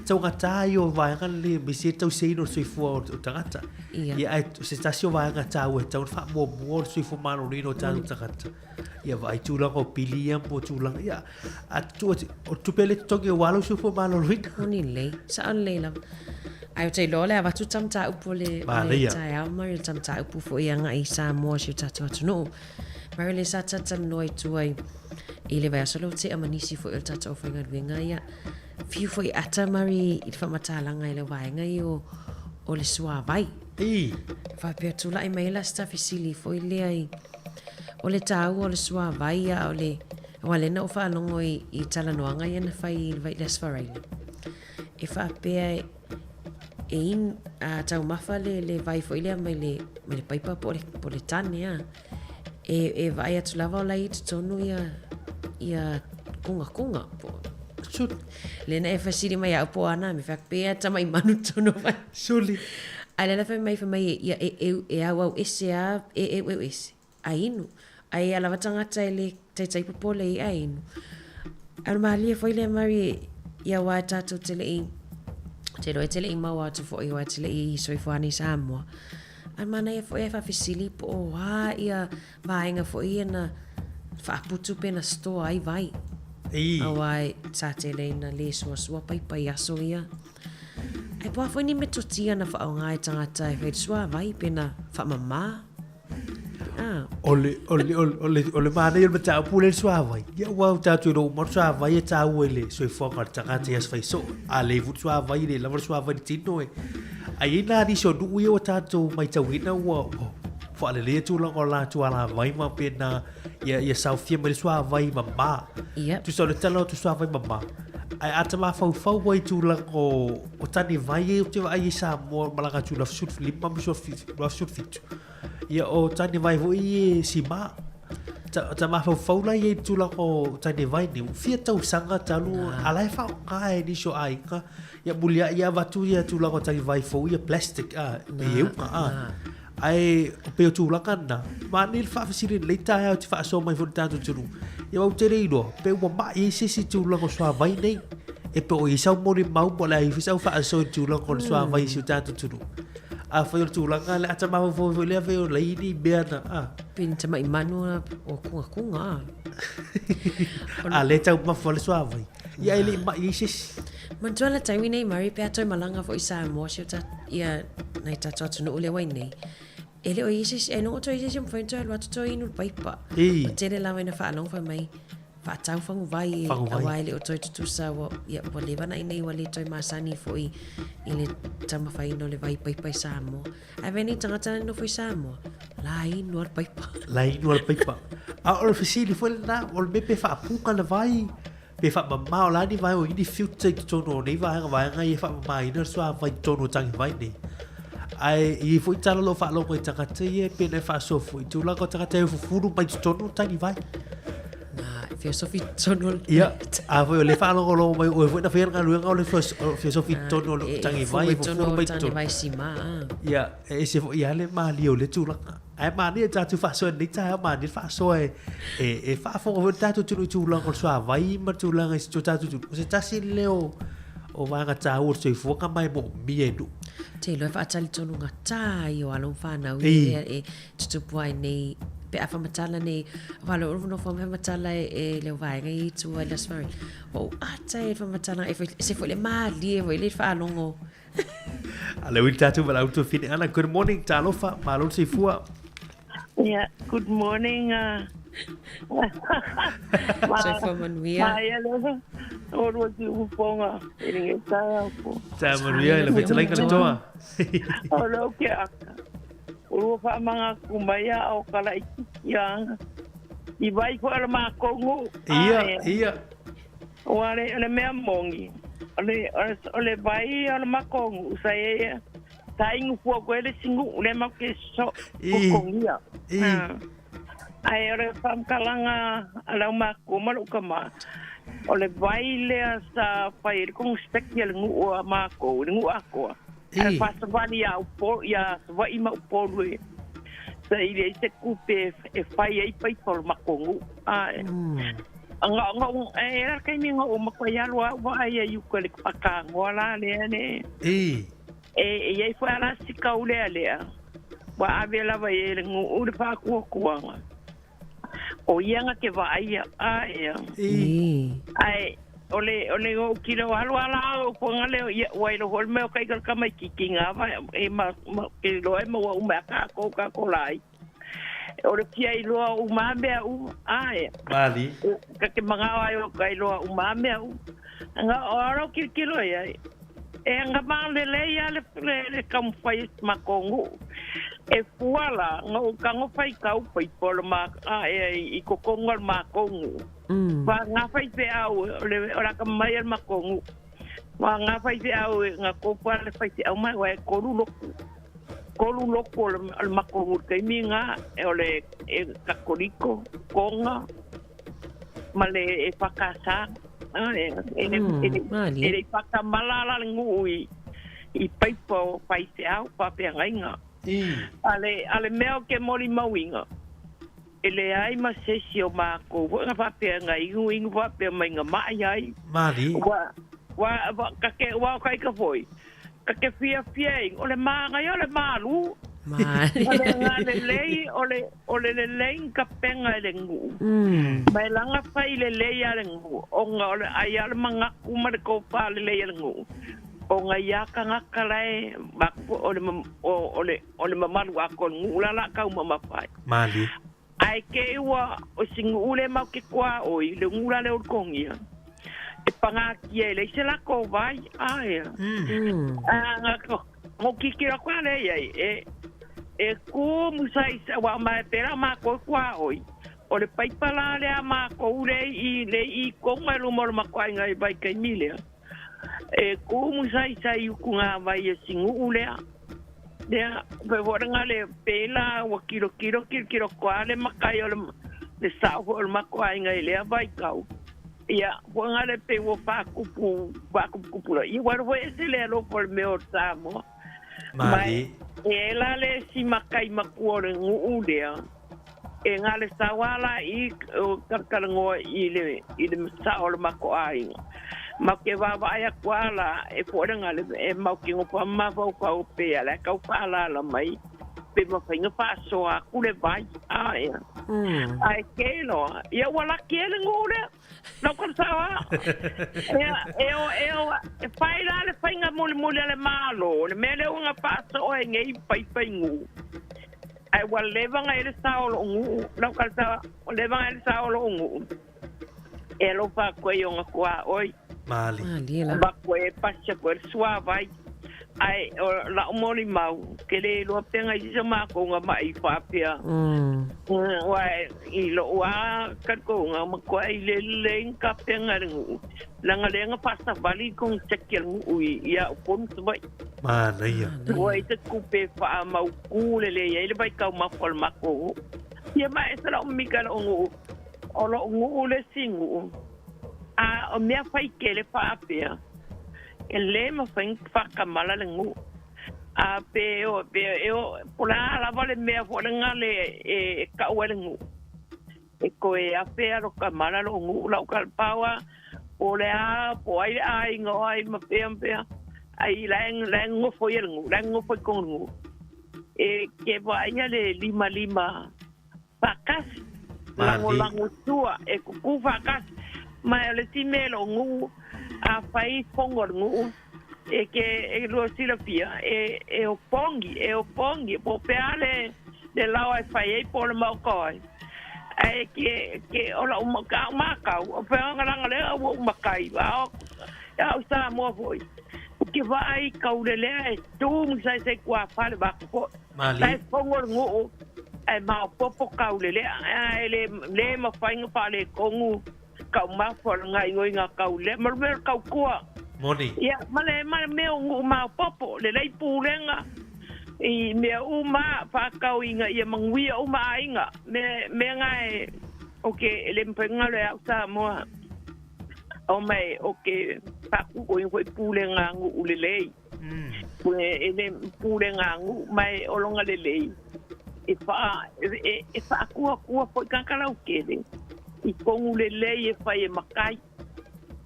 taugata ia o vaega nei aemaise le tausiaina o le soifua o tagata. Ia. Ia ae o se tasi o vaega taua e tatau ona faamuamua o le soifua maloloina o tatou tagata. Ia vaai tulaga o pili ia mo tulaga ia a tuu atu o le tupe lea e totogi aua lou soifua maloloina. Moni lelei, sao lelei lava. Ae ou te iloa o le avatu ta mataupu o le, o le taeao ma le ta mataupu foi agai i Samoa si o tatou atunuu. Ma le sa talatalanoa i tua i, i le vaiaso lea ua tea ma nisi foi o le tatou aufaigaluega ia. Fiu foi ata Mari i le faamatalaga i le vaega ia o, o le suavai. I. Faapea tulai mai ai la se fesili foi lea i, o le taua o le suavai a o le, aua lea na ou faalogo i, i talanoaga ia na fai i le vai le Aso Faraile. E faapea e, e in, a, taumafa le, le vai foi lea mai le, mai le paipa po o le, po o le tane a. E, e vaai atu lava o la e i totonu ia, ia kongakonga po o. Suli. Lea na e fesili mai au po o ana me fai atu, pea tamai manu tonu mai. Suli. Ae lea na fai mai, fai mai ia e, e, e auau ese a, e eueu ese. A inu. Ai ia lava tagata e le taitai popole i a inu. A o le malie foi lea Mary ia aua e tatou te le i te iloa e te le i maua atu foi aua e te le i soifua ana i Samoa. Ae manaia foi ae faafesili po o a ia vaega foi ia na faaputu pe na store ai vai. Aua e sa tele ina lē suasua paipa i aso ia. Ae po a foi ni metotia na whaaoga e tagata e fai le suavai pe na whaamamā. Ah. O le, o le, o le, o le, o le manaia o le mataupu lea i le suavai, ia aua ua tatou iloa uma le suavai e taua i le soifuaga o le tagata i aso fai soo. A leai foi le suavai, e le lava le suavai i le tino e. Ae i ai la nisi o nuu ia ua tatou matauina ua, ua faaleleia tulaga o latou alavai ma faapena ia, ia saofia mai le suavai mama. Yep. Tusa o le tala o te suavai mama. Ae a ta mafaufau ai i tulaga o, o tane vai ia ou te vaai i Samoa malaga atu i le 2015 ma le 2017. Ia o tane vai foi e sima. Ta, ta mafaufau la ia i le tulaga o tane vai nei. Ua fia tausaga talu, a la e faaaoga e nisi o aiga. Ia muliai ia avatu ia tulaga o tane vai fou ia plastic a, e euga a. Ae o pei o tulaga na, manaia le faafesili lelei taeao te faasoa mai foi le tatou atunuu. Ia aua ou te le iloa, pe ua mai ai se isi tulaga o suavai nei. E pe o i ai sau molimau po o le a i ai foi sau faasoa i le tulaga o le suavai i si o tatou atunuu. Afai o le tulaga lea, a ta mafaufau foi lea afai o leai ni mea na, a. Pei ni tamai manu o kungakunga a. A lea e taumafa le suavai. Ia e le i mai ai se isi. Manatua le taimi nei Murray pe a toe malaga foi i Samoa si o ta, ia nai tatou atunuu lea ua i nei, e le o i ai se isi, ailoga o toe i ai se isi o mafai ona toe alu atu toe inu le paipa. Ei. Ua tele lava ina faalogo fai mai, faatau faguvai, Faguvai. aua e le o toe tutusa, ua, ia, ua leva ona i inei ua le toe masani foi i le taumafaiina o le vai paipa i Samoa. Ae vaai nei tagata la e nofo i Samoa, la inu lava le paipa. La inu lava le paipa. A o le fesili foi lena, o le mea pe faapuga le vai, pe faamama, o le a ni vai o i ai ni filter i totonu o nei vaega, vaega ia e faamamaina le suavai i totonu o tagivai nei. Ae e i ai foi tala o lo o faalogo i tagata ia pei ona e faasoa foi i tulaga o tagata e fufulu mai totonu o tagivai. Na, e feosofi totonu o le... Ia, a foi o lea e faalogologo mai o oe foi na faia le galuega o le feosofi i totonu o le tagivai, e fufulu mai totonu. Tagivai sima. Ia, e ese foi lava le malie o lea tulaga. Ae manaia tatou faasoa i lenei taeao, manaia le faasoa e, e, e faafofoga foi le tatou atunuu i tulaga o le suavai ma le tulaga i si o tatou atunuu. O se tasi lea o, o vaega taua o le soifuaga ma e moomia e nuu. Te iloa e faatalitonugata ai o alo ma fanau ia e tutupu ai nei pe a faamatala nei aua o lou nofo ma faamatala e le vaega i tua i le Aso Faraile ua ou ata ai i le faamatalaga e ese foi le malie foi le faalogo. A le ui tatou ma la outou fine ana. Good morning, talofa, malo le soifua. Yeah, good morning. Soifua manuia. Maia le o rua ki uponga i ringa taeao po. Taeao manuia i le fetalaiga le toa. O leo ke aka. O rua whaamanga ku mai a o kala i tiki anga. I vai koe o le mākou ngu. Ia, ia. Ua le, o le mea mongi. O le, o le vai o le makou ngu sa e ia. Sa ingu fua koe le singu le mau ke so kokongia. Ae o le whamkalanga a lau mākou ma lou kama. O le vai lea sa fai e le kongu speki a le ngu a mākou, le ngu akoa. Ae whasawali ia upo, ia Savaii ma Upolu e sa i le se kupe e fai ai paipa o le makou nuu. Ae. Nga nga e la kaimi nga o makou ai alo au vaai ai uka le whakaangoa la lea ne. E e iai foi ala sika u lea lea. Ua ave lava i e le nuu le whaakuakuanga. O ia nga ke vaaia ae. Ae o le o le ou kilo alo ala o ponga le ia ua ilo hol me o kai ka mai ki ngā va e ma ma ke loa e maua uma ka ko ka ko lai. O le fia i loa o uma mea u ae. Mali. Ka ke manga ai o kai loa uma mea u. Nga o aro ki kilo ia. E nga ma le le ia le le, le kaumafai ma kongu. E fua la nga o kango fai kau pai polo ma a e i kokonga ma kongu. Fa nga fai pe au le o la ka mai al ma kongu. Wa nga fai pe au nga ko pa le fai te au mai wa e kolu loku. Kolu loku o le makongu te mi nga e o le e kakoliko konga ma le e whakasa. E, e, e, e, e le whakamala la le nguu i, i paipa o whai te au, whapea ngainga. Ale, ale mea o ke mori mauinga. E leai ma se isi o mākou foi nga faapea nga iguigu faapea mai nga maʻi ai. Malie. Ua, ua, ua, ka ke, ua o ka ika foi, ka ke fiafia ai, o le māgaia o le malū. Malie. O le ga lelei, o le, o le lelei ni kapega i le nuu. Ma e laga fai lelei a le nuu, ona o le ai a le magaku ma le tofa lelei a le nuu, ona ia tagata la e o le, o le, o le mamalu atoa o le nuu la o le a taumamafa ai. Malie. Ae te i ua o si nuu le mau ke tuaoi, le nuu la lea o le Togia, e pagatia e leai se latou vai, ae. A, na tilotilo atu lava lea i ai, e, e tu musa i, aua o ma e pēlā o matou e tuaoi, o le paipa la lea a matou lea i, lea i tonu lava i luma o le matou aiga i vaitaimi lea, e tu musaisa i utugāvai e si nuu lea. Lea, pei foi le le pela ua tilotilo tilotilo atu le matai o le le sao foi o le matou aiga i lea vaitau. Ia, foi le pei ua faatupu faatuputupu loa. Ia ua foi ese le alofa o le mea o Samoa. Malie. E la le isi matai matua o le nuu lea, e na le sau lava la i o talatalanoa i le i le sao o le matou aiga. Matou te vaavaai atu lava la e foi le gale e matou te nofo lava ma mafaufau pe a la e tau faalala mai pe mafai ona faasoa atu le vai. Ae ae ke loa, ia ua laki ai le nuu lea. Lau tala lava. Ia, e o, e o, e fai la le faiga mulimuli a le Malo, le mea lea ua na faasoo ai nei paipa i nuu. Ae ua leva ona i ai le sao o lou nuu, lau tala ua leva ona i ai le sao o lou nuu, e alofa atu ai i ona tuaoi. Malie. Malie lava. Avatu ai e pasi atu ai le suavai. Ae o lau molimau, ou te le iloa pe na i ai se matou na ma'i faapea. Aua i lou lava talitonuga, matuai lelei ni tapena e le nuu, leaga lea na faasavali le koneseti a le nuu i au ponu Savaii. Manaia. Ua i ai se tupe e faamautu lelei ai le vaitaumafa o le matou nuu. Ia ma e ese lau mimita i lou nuu, o lou nuu le isi nuu, a o mea fai tele faapea, E lē mafai ona faatamala le nuu. A pe o, pe e o, po o le a lava le mea foi lena le e tau ai le nuu, e toe afe lava lou tamala lou nuu lau tala pau lava, po o le a, po o ai le aiga o ai ma fea ma fea, ai la e la e nonofo ia le nuu, la e nonofo i totonu o le nuu. E te vaaia le limalima faatasi, lagolago tua, e kukū faatasi. Ma o le isi mea i lou nuu, afai fono a le nuu, e ke e lua silafia, e, e opogi, e opogi, po o fea le, le laoa e fai ai po o le maoka o ai. Ae ke, ke, o lau ka au makau, o fea lagalaga lea ua ou makai, a o, a o Samoa foi. Ou te vaai i kaulelea e tu ma saisai tuafale vaeatu foi. Malie. La e fono le nuu ae maopoopo kaulelea ae le le mafai ona faaletonu taumafa o le gaoioiga a kaulelea ma le mea o le tautua. Moni. Ia, ma le ma le mea o nuu maopoopo, lelei pulega i mea uma faatau ina ia manuia uma aiga. Mea mea na e ou te e le mafai ona galo e au Samoa o mai ou te faakukuina foi pulega a nuu lelei. E le pulega nuu ma e o lona lelei e faa e, e faatuatua foi tagata lautele i tonu lelei e fai e matai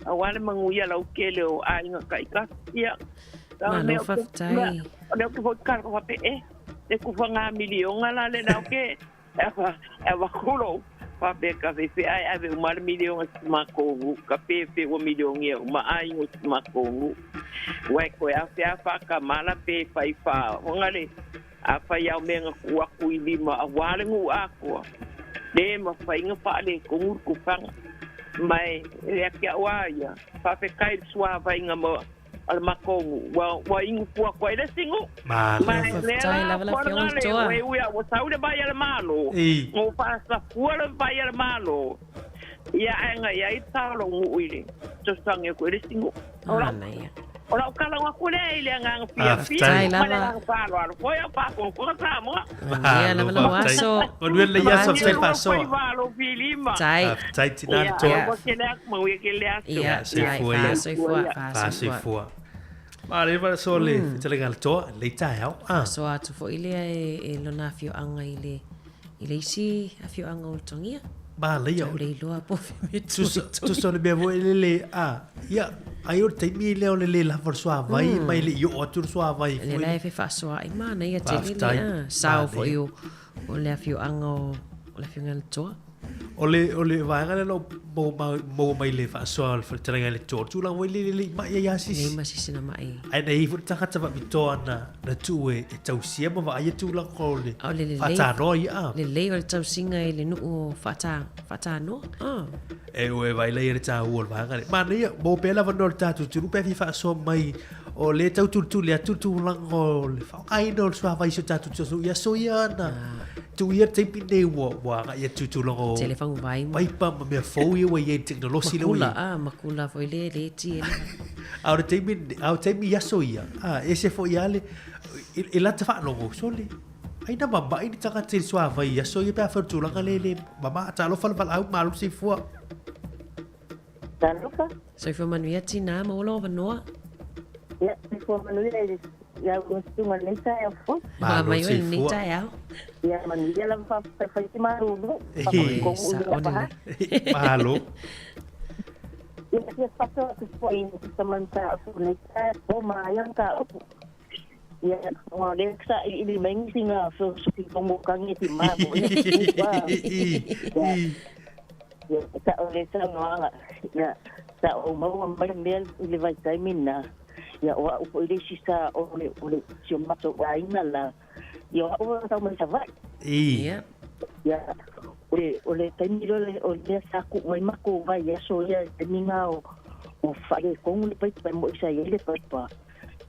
auā le manuia lautele o aiga taitasi. Ia, Malo faafetai. O lea ou te foi tatalo faapea, e, le tufaga miliona la lena ou te E avatu lou faapea ka fefe ae ave uma le miliona i si matou nuu ka fefe ua milionia uma aiga o si matou nuu. Ua e toe afe a faatamala pe fai faaoga le afai a o mea na tuu atu i lima aua le nuu atoa le mafai na faaletonu le tufaga. Ma e ia te au a ia faafetai i le suavaiga ma a le matou nuu ua ua inu fua atu ai le isi nuu. Malo. Ma e lea Faafetai la lava la fua Afioga lena le le Toa. ua e ui a ua sau le vai a le Malo, Ei. ua faasafua le vai a le Malo ia ae na i ai le sao o lou nuu i le fesoasoani atu ai le isi nuu. O lau Manaia. o lau talanoa atu lea i le agaga fiafia Faafetai ma le lava. agaga faaaloalo foi a o faafogafoga Samoa. Manuia Malo lava lau faafetai. aso. Manuia lenei aso faafetai Manuia lua faasoa. faiva alofi lima. Tai. Faafetai tina le Ia, Toa. ua tele atu, manuia tele aso. Ia, Ia, tai, soifua ia. faasoifua, faasoifua. Faasoifua. Malo faasoa le fetalaiga a le Toa, lenei taeao. Ah. Faasoa atu foi lea e, e lona afioaga i le, i le isi afioaga o Ulutogia. Manaia. Tau le iloa po o fea mea Tusa, tusa o le mea foi lele, ah, ia, Ai o le taimi lea o le lē lava o le suavai ma e le i oo atu le suavai foi. Lea la e fefaasoaai manaia tele le sao foi o o le afioaga o le afioga i le Toa. O le o le vaega lea o lo o maua mai le faasoa o le fetalaiga i le Toa, o le tulaga foi lele e le i mai ai lava se isi. Leai ma se isi na mai. Ae na i ai foi le tagata faapitoa na na tuu e tausia ma vaaia tulaga o le faatanoa ia. Lelei o le tausiga i le nuu o Faatanoa. E ua e vaai la i ai le taua o le vaega lea. Manaia, maua pea le avanoa o le tatou atunuu pe a fia faasoa mai o lea e tau tulituli atu le tulaga o le faaaogaina o le suavai i si o tatou atunuu i aso ia na tuu ia le taimi lenei ua ua agai atu i tulaga o Tele faguvai ma paipa ma mea fou ia ua i ai i le tekonolosi lea ua i ai. Makula, makula foi le leti e le. A o le taimi, a o le taimi i aso ia, e ese foi lava le, i lata faalogo, sole, ai na mamai ni tagata i le suavai i aso ia pe afai o le tulaga lea e le mama. Talofa le valaau, malo le soifua. Talofa. Soifua manuia tinā, maua lou avanoa. Ia, soifua manuia i le iau ua tuga lenei taeao fou. Malo mai oe lenei taeao. Ia, manuia lava faafetai te malulu. Malo. Ia, fia fato atu foi i te tamanta o lenei taeao, ma ia mataupu. Ia, ua le sailiili mai nisi nga feosofi momokangi ti ma mo ia. Ia, sa o le saunoaga, ia, sa ou maua mai mea i le vaitaimi lena, ia, o au foi le isi sa o le, o le, si o matou aiga la, ia, o au sa tau mai Savaii. Ia. Ia, o le, o le taimi loa le, o le mea sa kuu mai makou vaiaso ia, i taimi na o, o faaletonu le paipa, e moi sa i ai le paipa.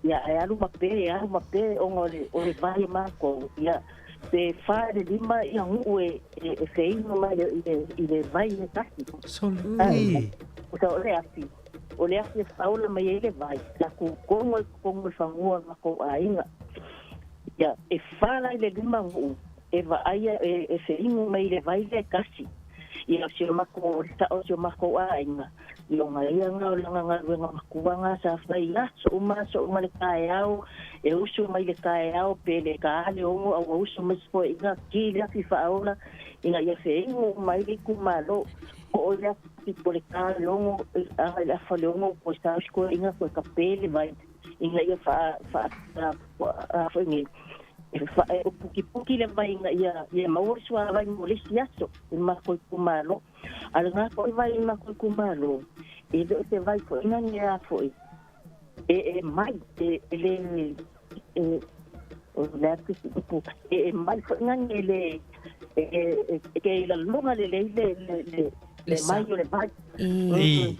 Ia, ae alu ma pe, alu ma pe, ona o le, o le vai a matou, ia, pe fa i le lima ia nuu e, e, e feinu mai i le, i le vai e tasi. Sole. Ai, o le afi, o le afi e faaola mai ai le vai, sa kukonu ai totonu o le fanua o le matou aiga. Ia, e fa la i le lima nuu e vaaia e, e feinu mai i le vai lea e tasi. Ia, o si o matou, o le sao o si o matou aiga, ia ona ia na o lana galuega matua na sa fai i aso uma, aso uma le taeao, e usu mai le taeao pe le ta le ono a ua usu mai se toeaina, ki le afi faaola ina ia feinu uma ai le itumalo. Oo i le afi po le ta le ono, aga i le afa le ono, koe sa usi toeaina koe kape le vai ina ia faa, faa, a foi nei, e fa, e pukipuki le vai ina ia, ia maua le suavai mo le isi aso i le matou itumalo. A o lena foi vai i le matou itumalo, e le o se vai foi na nea foi e, e mai, e, e le, e, o le a se upu, e, e mai foi na e le, e, e, e, e lalona lelei le, le, le, le mai o le vai. I.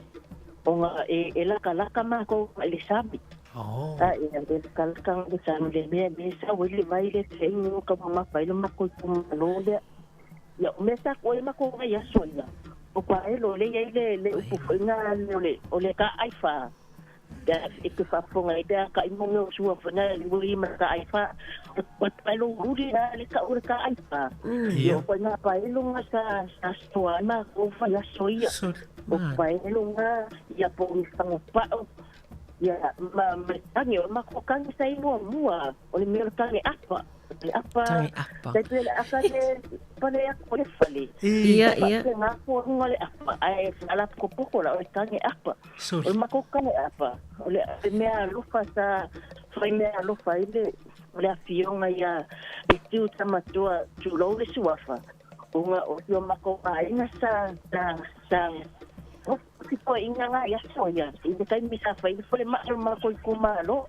Ona e, e lakalaka makou i le sami. Oh. A e, e lakalaka i le sami le mea le sau ai le vai le feinu ka mamafa ai le makou itumalo lea. Ia, o mea sa koe ai makou ai aso ia, o paelo le i ai le, le upu foi na o le, o le taai fa. Pe a e te faafofoga ai pe a kai mo mea o sua foi na le ua i ma taai fa. O paelo uli la le kau le taai fa. Ia, o koe ngā paelo nga sa, sa soa ai makou fai aso ia. O paelo nga, ia po o ni fagupa'o, ia, ma, ma le tangi, o le makou tangi sa i muamua, o le mea o le tangi apa. Le apa. Tangi apa. Tai pei o le aka le pale aku o le fale. Ia, ia. Te ngā kua le apa. Ae ala pokopoko la o le tangi apa. O le makou tangi apa. O le mea alofa sa fai mea alofa ai le o le afioga ia le tiu tamatua tulou le suafa. Ona o si o makou aiga sa sa sa Sikoiga nga i aso ia, i le taimi sa fai ifo le maa o le matou itumalo,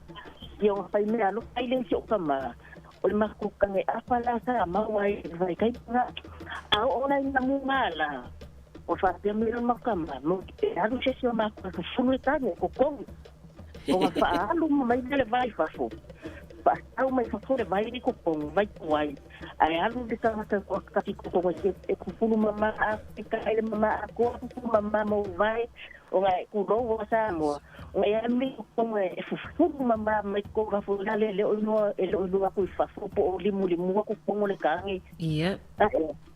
ia ona fai mea alofa ai lea i si ou tama, o le matou tane apa la sa maua ai i le vaitaimi nga. A oo la ina muga la, o faapea mai le matou tama, e alu se isi o matou e fufulu le tane e totogi. Ona faaalu uma mai lea le vai i fafo, faatau mai fafo le vai i totonu, vai tuai, ae alu le tagata toatasi i totonu e fufulu mama Afrika i le mama atoa, fufulu mama mou vai, ona e tulou a Samoa, ona e alu i totonu e fufulu mama mai totonu fafo la le leo iloa e leo iloa atu i fafo po o limulimua totonu le tane. Ia.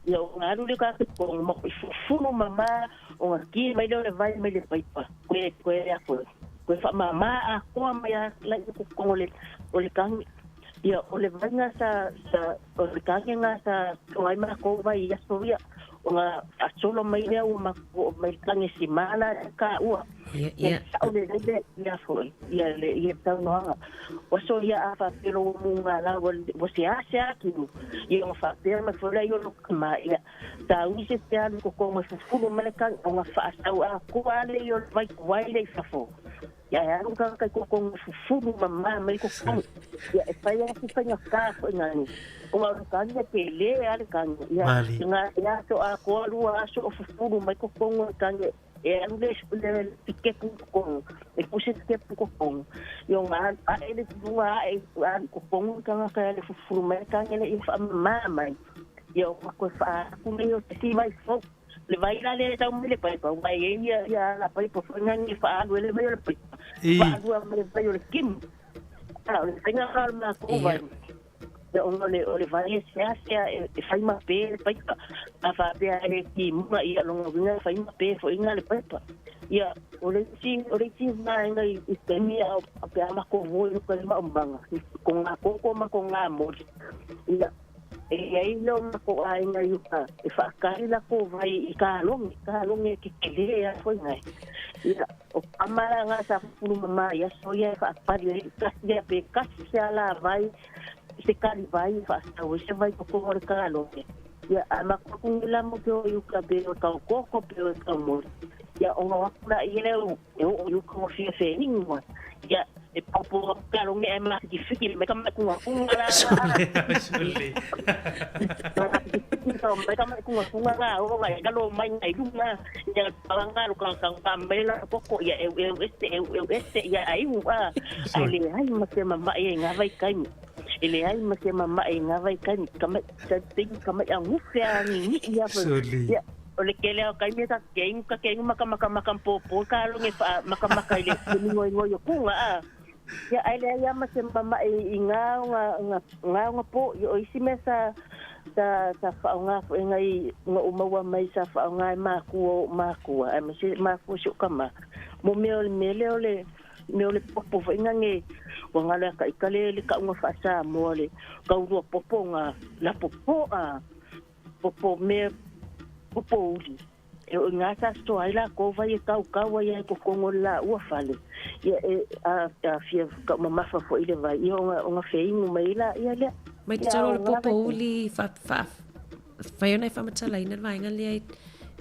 Ia ona alu lea o tagata i totonu ma fufulu mama ona ki mai lea o le vai mai le paipa, koe koe atu koe faamama atoa mai a la i totonu o le o le tane. Ia o le vai nga sa sa o le tane nga sa toa ai matou vai i aso ia. Ona faasolo mai lea ua matou oo mai i le tagesima la le taua. Ia, ia. Sao lelei le ia foi, ia le ia saunoaga. Ua soia a faapea lou mugala ua ua seasea atu, ia ona faapea mai foi lea i lou tama, ia taui se te alu i totonu e fufulu mai le tagi, ona faasau atoa lea o le vai tuai lea i fafo. Ia e alu le tagata i totonu e fufulu mama mai totonu. Ia e fai lava si faigata foi nani. Ona o le tagi e tele lava le tagi. Ia Mali. na le aso atoa lua aso o fufulu mai totonu o le tagi. E alu le le sikepu i totonu. E puse sikepu i totonu. Ia ona alu ae le luga ae alu i totonu le tagata e alu e fufulu mai le tagi lea ia faamama mai. Ia ona toe faaatu lea o se isi vai fou. Le vai la lea e tau mai le paipa, ua e i ai ia, ia ala paipa foi nani e faaalu ai le vai o le paipa, faalua ma le vai o le kini. A, o le faiga lena o le matou vai. Ia ona o le, o le vai e seasea e, e fai mape le paipa. A faapea e le timuga, ia lona uiga e fai mape foi ina le paipa. Ia, o le isi, o le isi vaega i, i taimi a o, pe a matou o i uka i Maumaga, i ko ngā koko ma ko ngā moli. Ia, E i ai lea o matou aiga i uka e faakali lakou vai i kaloge, kaloge e kekele a foi nai. Ia, o tama la nga sa fufulu mama i aso ia e faapali ai kasi ia pe kasi se ala vai, se kali vai e faasau ai se vai totonu o le kaloge. Ia, a matou tugila mo pe o i uka pe o tau koko pe o tau moli. Ia, ona o atu la ia lea e oo i uka ua fia feinu ai. Ia, e popo ka ronge e mafitifiti mai ka mai kunga kunga la Sole. Mai ka mai kunga kunga la o ngai lalo mai ngai lunga ia panga lo ka ka ka mai la poko ia eu eu ese eu eu ese ia ai u a ai le ai ma se mama e nga vai kai e le ai ma se mama e nga vai kai ka mai sa ting ka mai angufe a ni ni ia Sole. ia o le kele o kai me ka ke ka ke maka maka maka popo ka ronge fa maka maka ile ngoi ngoi o kunga a ia ai le ia ma se mama e i ngā nga nga ngā nga po i o isi mea sa sa sa whaonga fo ngai nga o maua mai sa whaonga e mākua o mākua ai ma se mākua si o kama mo mea o le mea lea o le mea o le popo fo inga nge ua ngalo ka ikale le kaunga whaasa mo le kaurua popo nga la popo a popo mea popo uli e o ngā sa stoa ai la ko vai e kau kau ai ai ko kongo la ua fale ia e a a fia ka mamafa fo ile vai ia o nga o nga feingu mai la ia lea Mai te ia talo o le ngā popo vai uli fa fa fai ona e faamatalaina le vaega lea e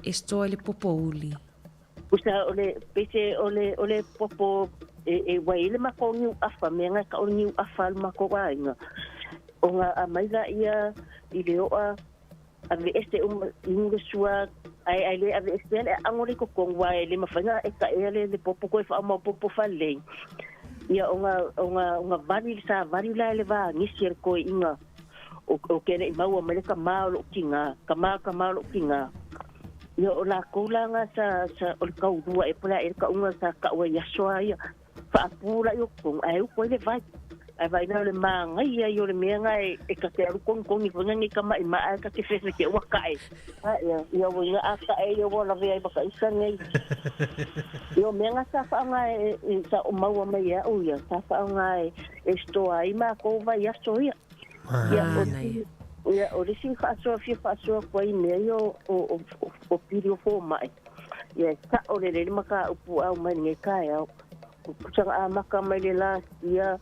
e stoa i le popo uli. Usa o le pese o le o le popo e e wai le mako niu afa me nga ka o niu afa le mako aiga. O nga a mai la ia i le oa ave ese uma inga sua ai ai le ave ese le ango le kokong wai le mawhainga e ka ea le le popo koe wha mau popo whalei. Ia o nga o nga o nga vali sa vali la le va ngisi le koe inga o o kene i maua mai le ka mao lo kinga ka ma ka mao lo kinga. Ia o lakou la nga sa sa o le kaulua e pula e le kaunga sa kaua i aso a ia. Faapū la i o kong ae upo i le vai. Ae vai na o le māngai ia i o le mea nga e, e ka te alu kongi kongi fo ngangi ka mai maa e ka te whewhe te ua kae. A ia, ia ua inga a kae ia ua lawe ai baka isa nei. Ia o mea nga sa whaanga e, e, sa o maua mai ia au ia, sa whaanga e, e stoa ai mākou vai aso ia. Ia, o, Manaia. ia, o le isi faasoa fia faasoa koa i mea ia o, o, o, o, o pili o fōma'i. Ia, e sa'o lelei le mataupu au mai lenei taeao. Pusaga amaka mai le last year,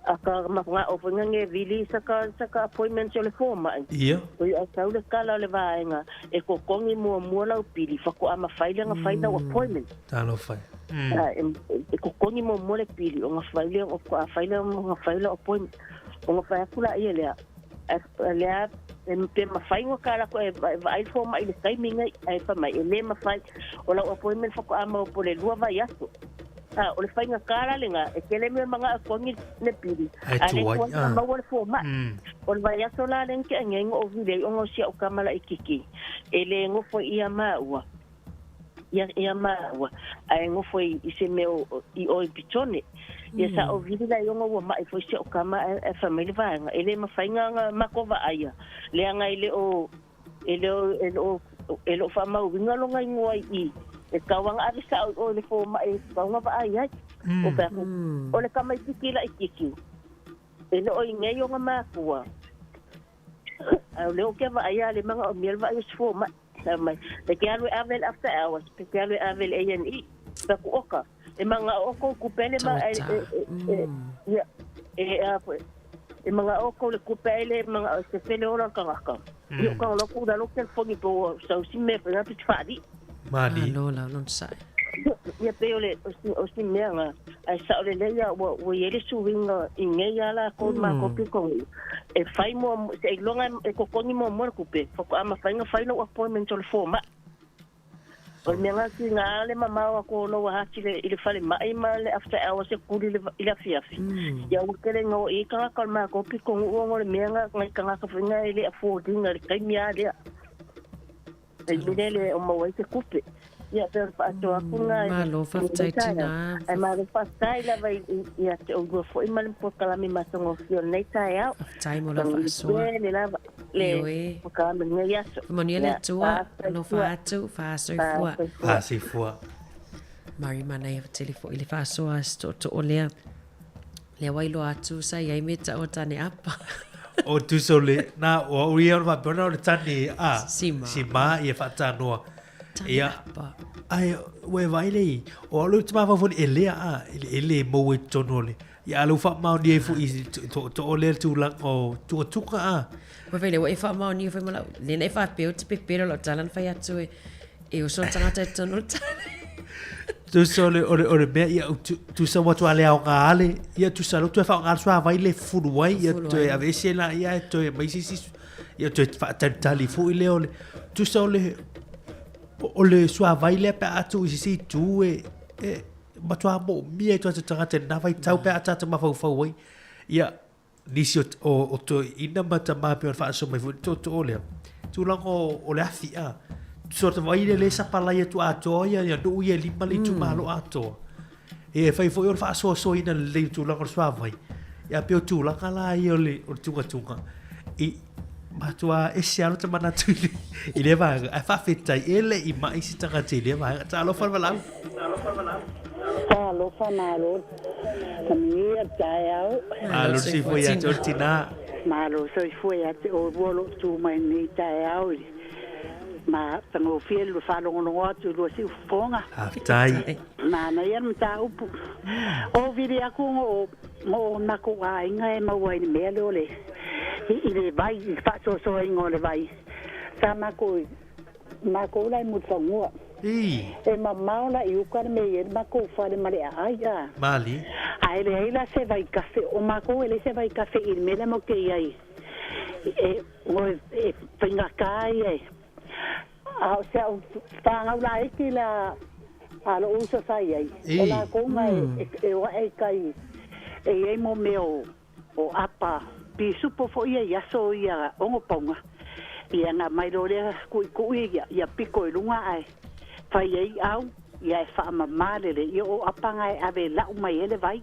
a ka manga'o foi ngange vili sa ka, sa ka appointment o le fōma'i. Ia. O ia sau le kala o le vaega e kokogi muamua lau pili, faatoa mafai lea ona fai lau appointment. Talofa e. A, e, e kokogi muamua le pili, ona fai lea, faatoa fai lea ona fai lau appointment. Ona fai atu laia lea, a lea e pe mafai ona kala atu e vaai le fomai i le taimi nei, ae fai mai, e le mafai, o lau appointment faatoa maua po o le lua vaiaso. A, o le faigata la lena, e tele mea manao e kogi le pili, Ae a le tuai, tuai ona ah. maua le fomai. O le vaiaso la lea na tea nei na ou vili ai ona o si au tama laitiiti, e le nofo i ia maua, ia ia maua, ae nofo i i se mea o i o i Petone. Ia sa ou vili la i ona ua ma'i foi si au tama ae ae fai mai le vaega, e le mafai na na matou vaaia, leaga e le o e le o e le o e le o faamauina lona igoa i i, e tatau lava ona ave sao i o i le fomai e tatau ona vaai ai. O fai atu, o le tamaitiiti laitiiti, e le o i nei ona matua, ae o lea ou te vaai lava i le manaomia le vaai o se fomai. Fai mai, E te alu e ave le after hours, pe te alu e ave le A&E. Fai atu, Oka, e manao oukou kupe le ma, e, e, e, e, ia, e, a foi, e manao oukou le kupe ai le manao e se fele ola le tagata. Ia o ka loku la loku telefoni po ua sau si mea fai pe te whaali. Mali. Malo lau lon sai. Ia pe o le o si mea nga ai sa o le leia ua ua i ai le suiga i nei a lakou ma makou pikogu e fai muamua seiloga e totogi muamua le tupe faatoa mafai ona fai lou appointment o le fomai. O le mea lena tiga le mamao atu o lou hati i le falemai ma le after hours e kuli i le afiafi. Ia ua tele ina o i ai tagata o le matou pitonuu ona o le mea lena nai tagata foi na e le afford ina i le taimi lava lea. Taimi lea e le o maua ai se tupe. Ia pei o le faasoa atu lena i Malo faafetai tina. Ae malo faafetai lava ia te oulua foi ma le polokalame matagofie o lenei taeao. Faafetai mo lau faasoa. Le lava le polokalame i lenei aso. Faamanuia le Atua, alofa atu, faasoifua. Faasoifua. Mari manaia tele foi le faasoa a se tootoo lea. Lea ua iloa atu sa i ai me tau o tane apa. O tusa o le, na, o au ia o le faapea ona o le tane a, Sima. sima ia faatanoa. Tane Ia, apa. ai, ua e vaai lei, o au le te mafaufau i le elea a, i le ele e maua i totonu o le, ia a lou faamaonia ai foi i tootoo lea le tulaga o tugatuga a. Ua fai lea, ua e faamaonia foi ma lau, lea na e faapea ou te pepelo lau tala na fai atu e, e oso le tagata i totonu o le tala. Tusa o le, o le, o le mea, ia, tusa ua tua le aoga ale, ia tusa lo toe whaonga sua vai le fulu ai, ia toe aveese la ia, e toe mai sisi, ia toe whaatalitali fui le o le, tusa o le, o le suavai lea pe a tuu i sisi itu e, e matua moomia i o tagata i lena vaitau pe a tatou mafaufau ai. Ia, nisi o, o, o toeaiina ma tama pei ona faasoa mai foi le tootoo lea, tulaga o, o le afi, a. Tusa o le vai lea lea e sapalai atu atoa ia, ia nuu ia e lima le itumalo atoa. Ia e fai foi o le faasoasoaina lelei o tulaga o le suavai. Ia pei o tulaga la ia o le, o le tugatuga i matua ese lava lota manatu i le, i lea vaega. Ae faafetai e le i mai se tagata i lea vaega. Talofa le valaau. Talofa malo. Manuia le taeao. Malo le soifua ia te oe le tina. Malo soifua ia te oulua o lo o tu mai lenei taeao i le matagofie le faalogologo atu i lua siufofoga. Faafetai. Manaia le mataupu. O vili atu o o makou aiga e maua ai le mea lea o le i le vai i le faasoasoaina o le vai. Sa makou makou la i Mulifanua. E mamao la i uka le mea e i ai le makou fale ma le aai a. Mali. Ae leai la se vaikafe o makou e leai se vaikafe i le mea lea matou te i ai e e faigata ia e A o si au fanau laiti la a loʻu uso sa i ai, o lākou na e o aʻe i kai e i ai mo mea o apa pisupo foi ia i aso ia ogopauga. Ia na aumai loa lea kuʻikuʻi ia piko i luga ae fai ai au, ia e faamama lelei. Ia o apa na e ave e laʻu mai ai le vai.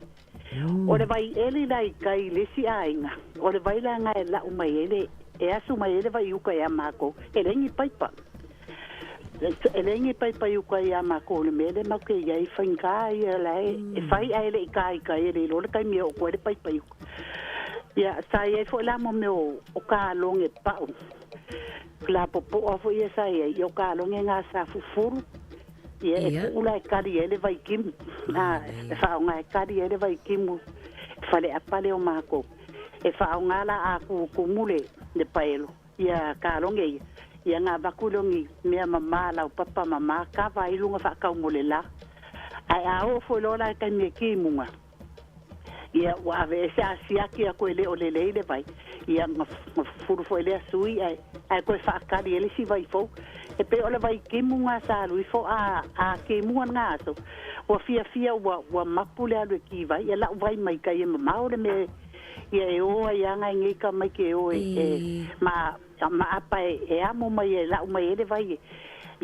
O le vai ʻeli la i kai i le isi ʻaiga, o le vai la na e laʻu mai ai le, e asu mai ai le vai i uka iā mākou, e leai ni paipa. E leai ni paipa i uka iā mākou, o le mea lea matou te i ai, faigā ia la e, e fai ae le i kā i kai, e le iloa le taimi e oo atu ai le paipa i uka. Ia, sa i ai foi la mo mea o, o kaloge pau, lapopoa foi ia sa i ai, ia o kaloge na sa fufulu, Ia, e puʻu la e kali ai le vaikimu. A, e faaaoga e kali ai le vaikimu i faleapa lea o makou. E faaaoga la a kukumu le, le paelo, ia kaloge ia, ia na avatu lea o ni mea mama laupapa mama kava ai luga faatau mo le la. Ae a oo foi loa la i taimi e kimuga, Ia, ua aveese a siaki aku e le o lelei le vai, ia, na fufulu foi lea sui ae, ae toe faakali ai le isi vai fou. E pei o le vai kimu nga sa alu ifo a, a kimuga nga aso, ua fiafia ua, ua mapu le alu e ki vai, ia la'u vai mai kai e mamao le mea ia e o ai aga e nei tamaiti e o e, e ma, ma apa e, e amo mai e la'u mai ai le vai e,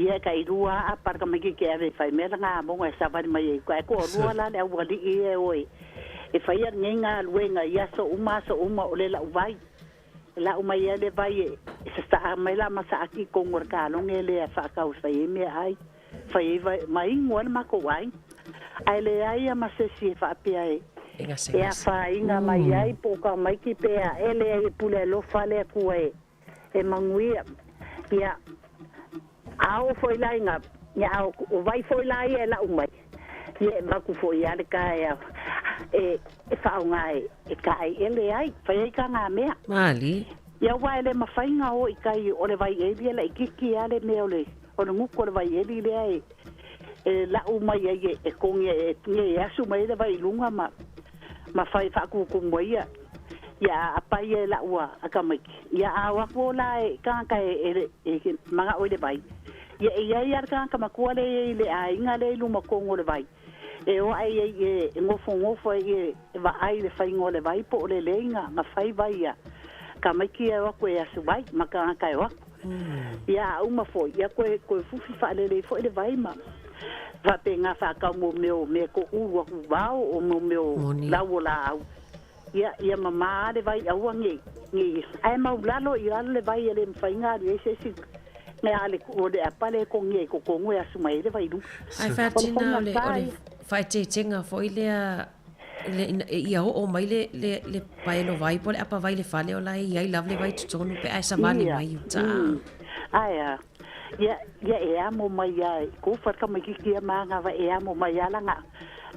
ia e tailua a apa le tamaititi e ave e fai mea lana amoga e savali mai ai uka. Ae toalua la le aualii ia e o e e faia lenei galuega i aso uma aso uma o le la'u vai. E la'u mai ai le vai e sasaa mai la ma saaki i tonu o le kaloge lea e faatau e fai ai meaai, fai ai vai ma inu ai le matou aiga. Ae leai a ma sesi e faapea e e afaina mai ai po o tamaiti pe aele ai e pule alofa le Atua e e manuia. Ia. A oo foi la i ga ia a o vai foi la ia e la'u mai ia e maku fo'i a le taeao e e fa'aaogā e e ka'ai'ele ai fai ai tagamea. Malie. Ia uā e lē mafai ga o i kai o le vaieli e la'ikiki a le mea o le o le gutu o le vaieli lea e e la'u mai ai e e kogi e e asu mai ai le vai i luga ma ma fai fa'akumukumu ai ia ia aapa ia e la'u a tamaiti. Ia a o atu o la e tagata e e e mana'o i le vai. Ia e iai a le tagata matua le i le aiga lea i luma tonu o le vai. E o ae ai e e gofogofo ai e e vaai i le faiga o le vai po o lelei ga ga fai vai a tamaiti ia e o atu e asu vai ma tagata e o atu. Ia a uma foi, ia koe koe fufi faalelei foi le vai ma faapena faatau mo mea o mea toʻulu atu vao o mo mea o lau o laau. Ia ia mamā le vai aua nei nei ae maulalo i lalo le vai e le mafai ona alu i ai se isi mea a le o le apa lea e togia i totonu e asu mai ai le vai i luga. Ae O le faatina o le faigata o le ia. faaeteetega foi lea le ina ia oo mai le le le paelo vai po o le apa vai i le fale o la e i ai lava le vai i totonu pe a e savali Ia mai i uta. Ae a ia ia e amo mai lava i kou fale tamaititi ia ma agava e amo mai lava lana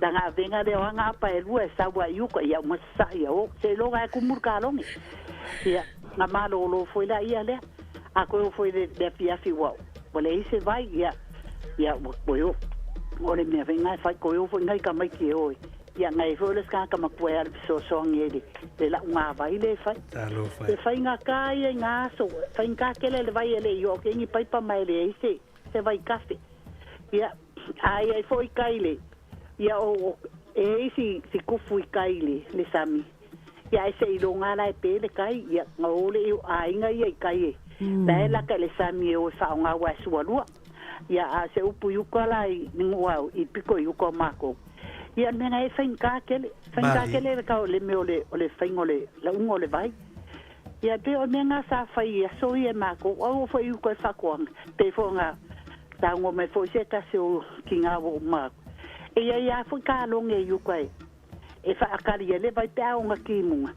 lana avega lea o aga apa e lua e sau ai i uka ia uma sasa'i ia o seiloga e kumu le kalogi. Ia na malōlō foi laia lea a koe oo foi le le afiafi ua ua leai se vai ia ia ua koe oo o le mea foi lena e fai koe oo foi nai tamaiti e o e ia nai foi o le isi tagata matua e alu fesoasoani ai i le le la'ugāvai lea e fai. Talofa E e. faigata ia i ngā aso, faigata tele le vai e le i oo ake i ni paipa ma e leai se se vaikafe. Ia, a i ai foi i kai le, ia o, o, e i si, si kufu i kai le, le sami. Ia ae seiloga la e pe le kai, ia, na o le i aiga ia i kai e, la e laka i le sami e o e faaoga aua e sualua. Ia, a se upu i uka la i Nuuau, i piko i uka o makou. Ia, o le mea na e faigata tele, faigata Malie. tele le kau le mea o le, o le faiga o le lauga o le vai. Ia, pei o le mea na sa fai i aso ia e makou, aua foi i uka i Fakoaga, pei foi ona saunoa mai foi se tasi o tiga ua uma atu. E i ai lava foi taloge i uka e, e faakali ai le vai pe a ona timuga.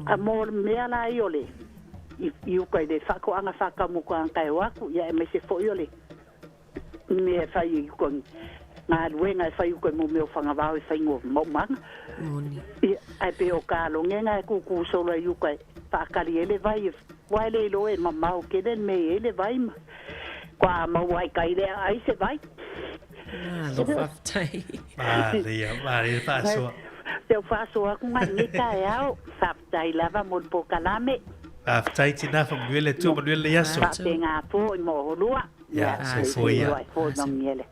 A mo le mea la ia o le, i, i uka i le faatoaga faataumuka e o atu, ia aemaise foi o le mea e fai i uka i galuega e fai i uka i mo mea o fagavao e faiga o maumaga. Moni. Ia, ae pei o taloge na e kūkū solo ai i uka e faakali ai le vai, aua e le iloa e mamao tele le mea e i ai le vai ma kua maua ai kai le aai se vai. Malo faafetai. Malia, malia le faasoa. Te o faasoa atu ngai lenei taeao, faafetai lava mo le polokalame. Faafetai tina, faamanuia le Atua, manuia lenei aso. Faapena foi mo oulua. Ia, soifua ia. Soifua manuia le.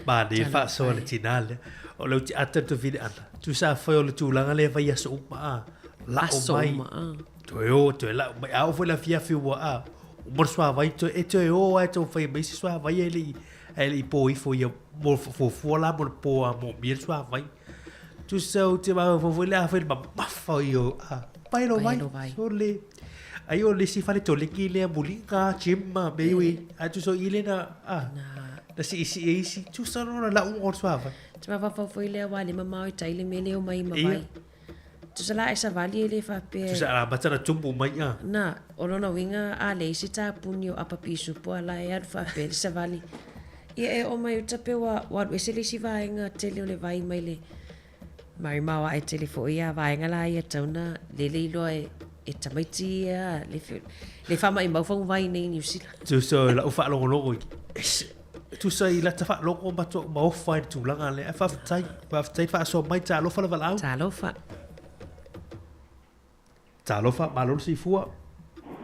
Manaia le faasoa a le tina lea. O le utiata le tofili ana, tusa afai o le tulaga lea e fai aso uma a, la'o Aso mai, uma a. toe o, toe la'o mai. A oo foi i le afiafi ua a, uma le suavai toe, e toe o lava e taumafai mai se suavai ae le i, ae le i po ifo ia mo le fuafua la mo le po a moomia le suavai. Tusa ou te mafaufau foi lea afai le mamafa ia o a, paelo vai, Paelo vai. sole. Ai o le isi fale toleki lea muliga, gym ma mea i, ae tusa o i lea na, a, na siisii ai isi, tusa lona lauga o le suavai. Te mafaufau foi lea aua le mamao i tai le mea lea e omai ma Ia. vai. Tusa la e savali e le faapea Tusa a amata ona tumu mai a. Na, o lona uiga a leai se tapuni o apa pisupo a la e alu faapea le savali. Ia e oo mai uta pe ua ua alu ese le isi vaega tele o le vai mai le marimau ae tele foi ia vaega la ia tau na lele iloa e e tamaiti ia le le faamaimau faguvai nei i Niu Sila. Tusa o lau faalogologo i ese tusa i lata faalogo ma toʻu maofa i le tulaga lea. Ae faafetai, faafetai le faasoa mai, talofa le valaau. Talofa. Talofa, malo le soifua.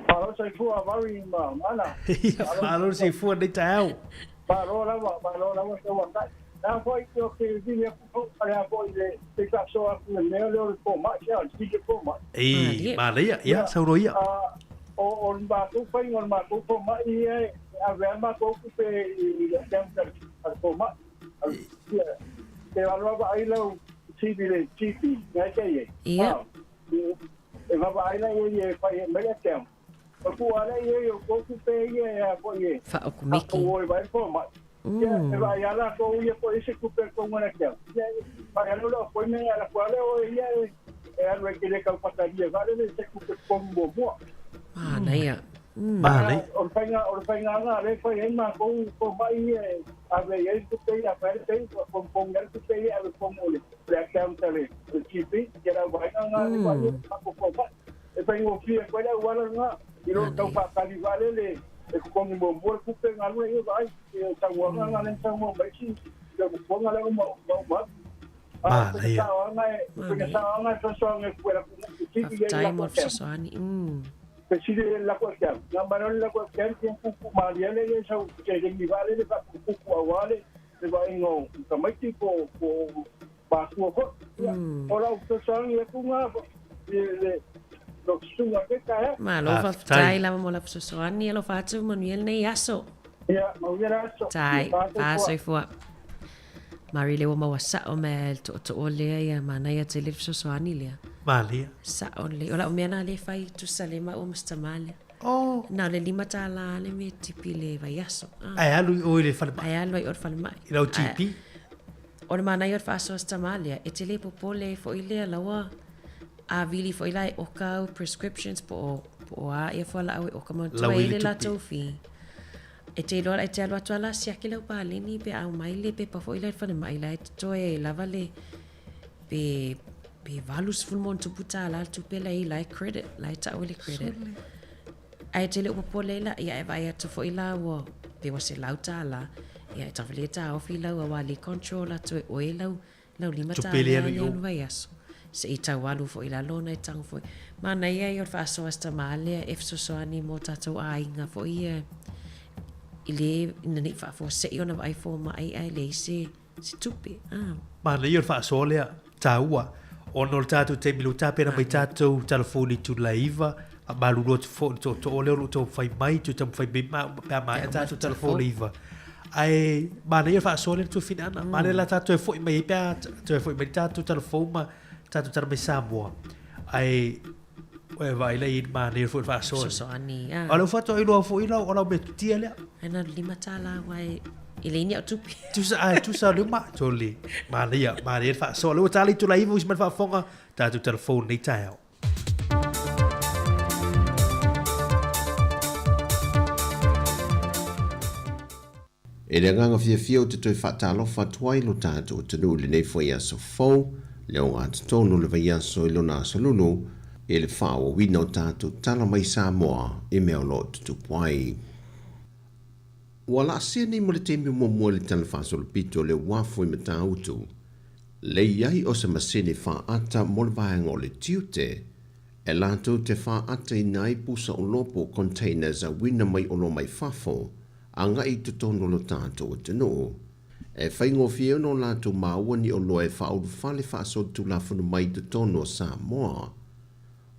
Malo le soifua Mary ma Mana. Ia, malo le soifua lenei taeao. Malo lava, malo lava se uatai. Na foi o ke vili aku fo ale a foi le te faasoa atu le mea lea o le fomai, sea o le sike fomai. Ei, manaia, ia, saunoa ia. O o le matou faiga o le matou fomai ia e ave lava matou tupe i le account a le fomai. E alu lava vaai lau TV le TV, ngai te i ai. Ia. E vaavaai la i ai e fai ai mai le account. O fua lea i ai o tou tupe ia e a foi e Faaokomeki. o e vai le fomai. Ia, e vaai lava latou ia po o i ai se tupe a le tou ngana account. Ia, vaai lava le appointment a latou lea o ia e alu ai ke le kaupatalia vale le se tupe totogi muamua. Manaia. Manaia. O le faiga, o le faiga lena lea e fai ai matou fomai ia e ave i ai le tupe ia, fai le pay, pogipogi ai le tupe ia e ave i totonu o le account a le GP, ia le auvaega lena lea ua i ai le matou fomai. E faigofie atu ai le auala lena i lo le tau faatali vaalele e totogi muamua le tupe ona alu lea vaai i le saunoaga lena lea na saunoa mai si le fofoga lea ua uma atu. A o le faiga sao lava lena e fesoasoani atu i le atunuu i ai Faafetai mo le fesoasoani. Fesili i le lako exam. Na mai loa le lako exam, ia puupuu malie lea ia i sau seleni vaalele faaputuputu aua le vaaiga o tamaiti po o matua foi. Ia, o lau fesoasoani atu lena i le susuga i lenei taeao. Malo faafetai lava mo lau fesoasoani. Alofa atu, manuia lenei aso. Ia, manuia le aso. Tai, fa soifua. Mari lea ua maua sa'o mai le tootoo lea ia manaia tele le fesoasoani lea. Malia. Sa'o lelei. O la'u mea lena lea e fai tusa lea maua ma si tamā lea. Oh. Na o le $5 le mea e tipi i le vaiaso. Ah. Ae alu i o i le falemai. Ae alu ai i o i le falemai. I lau GP. O le manaia o le faasoa a si tamā lea, e te le popole ai foi lea laua a vili foi la e oka au prescriptions po o po o a ia fualaau e oka manatua e i ai le latou fee. E te iloa e te alu atu lava la siaki lau paleni pe a aumai le pepa foi lea i le falemai la e totoe ai lava le pe pe $80+ le tupe la e i la e credit la e tau e le credit. Ae e te le o popole ai la ia e vaai atu foi la ua pe ua $100 ia e tau le taofi lau aua le control atu e oe lau Lau $5 lea o le vaiaso. Se i tau alu foi i lalo ona e tago foi. Manaia ia o le faasoa a si tamā lea e fesoasoani mo tatou aiga foi ia i le ina ne i faafuasei ona vaai fomai ae leai se se tupe. Ah. Manaia o le faasoa lea, taua, ona o le tatou taimi lea ua tapena mai tatou talafou i le itula e 9, faamalulu atu foi i le tootoo lea o lo o taumafai mai, toe taumafai mai ma pe a maea tatou talafou i le 9. Ae manaia le faasoa lea le tuafine ana. Manaia la tatou toe foi mai ai pe a toe foi mai le tatou talafou ma tatou tala mai Samoa. Ae e vaai la i ai manaia foi le faasoa. Fesoasoani. Ah. A o lea ua faatoa iloa foi lau o lau metotia lea. Ai na o le $5 aua e leai ni au tupe. Tusa ae tusa o le uma toli. Manaia, manaia le faasoa. Lea ua tala itula 9 usi mai le faafofoga tatou talafou i lenei taeao. E le agaga fiafia ou te toe faatalofa atu ai lo tatou atunuu i lenei foi aso fou, le ogatotonu o le vaiaso i lona aso lulu, i le faaauauina o tatou tala mai Samoa i mea o lo o tutupu ai. Ua laasia nei mo le taimi muamua i le tala faasolopito o le uafu i Matautu, Lei ai o se masini faaata mo le vaega o le tiute, e latou te faaataina ai pusa oloa po o containers auina mai oloa mai fafo agai i totonu o lo tatou atunuu. E faigofie ona o latou maua ni oloa e faaulufale faasolitulafono mai i totonu o Samoa.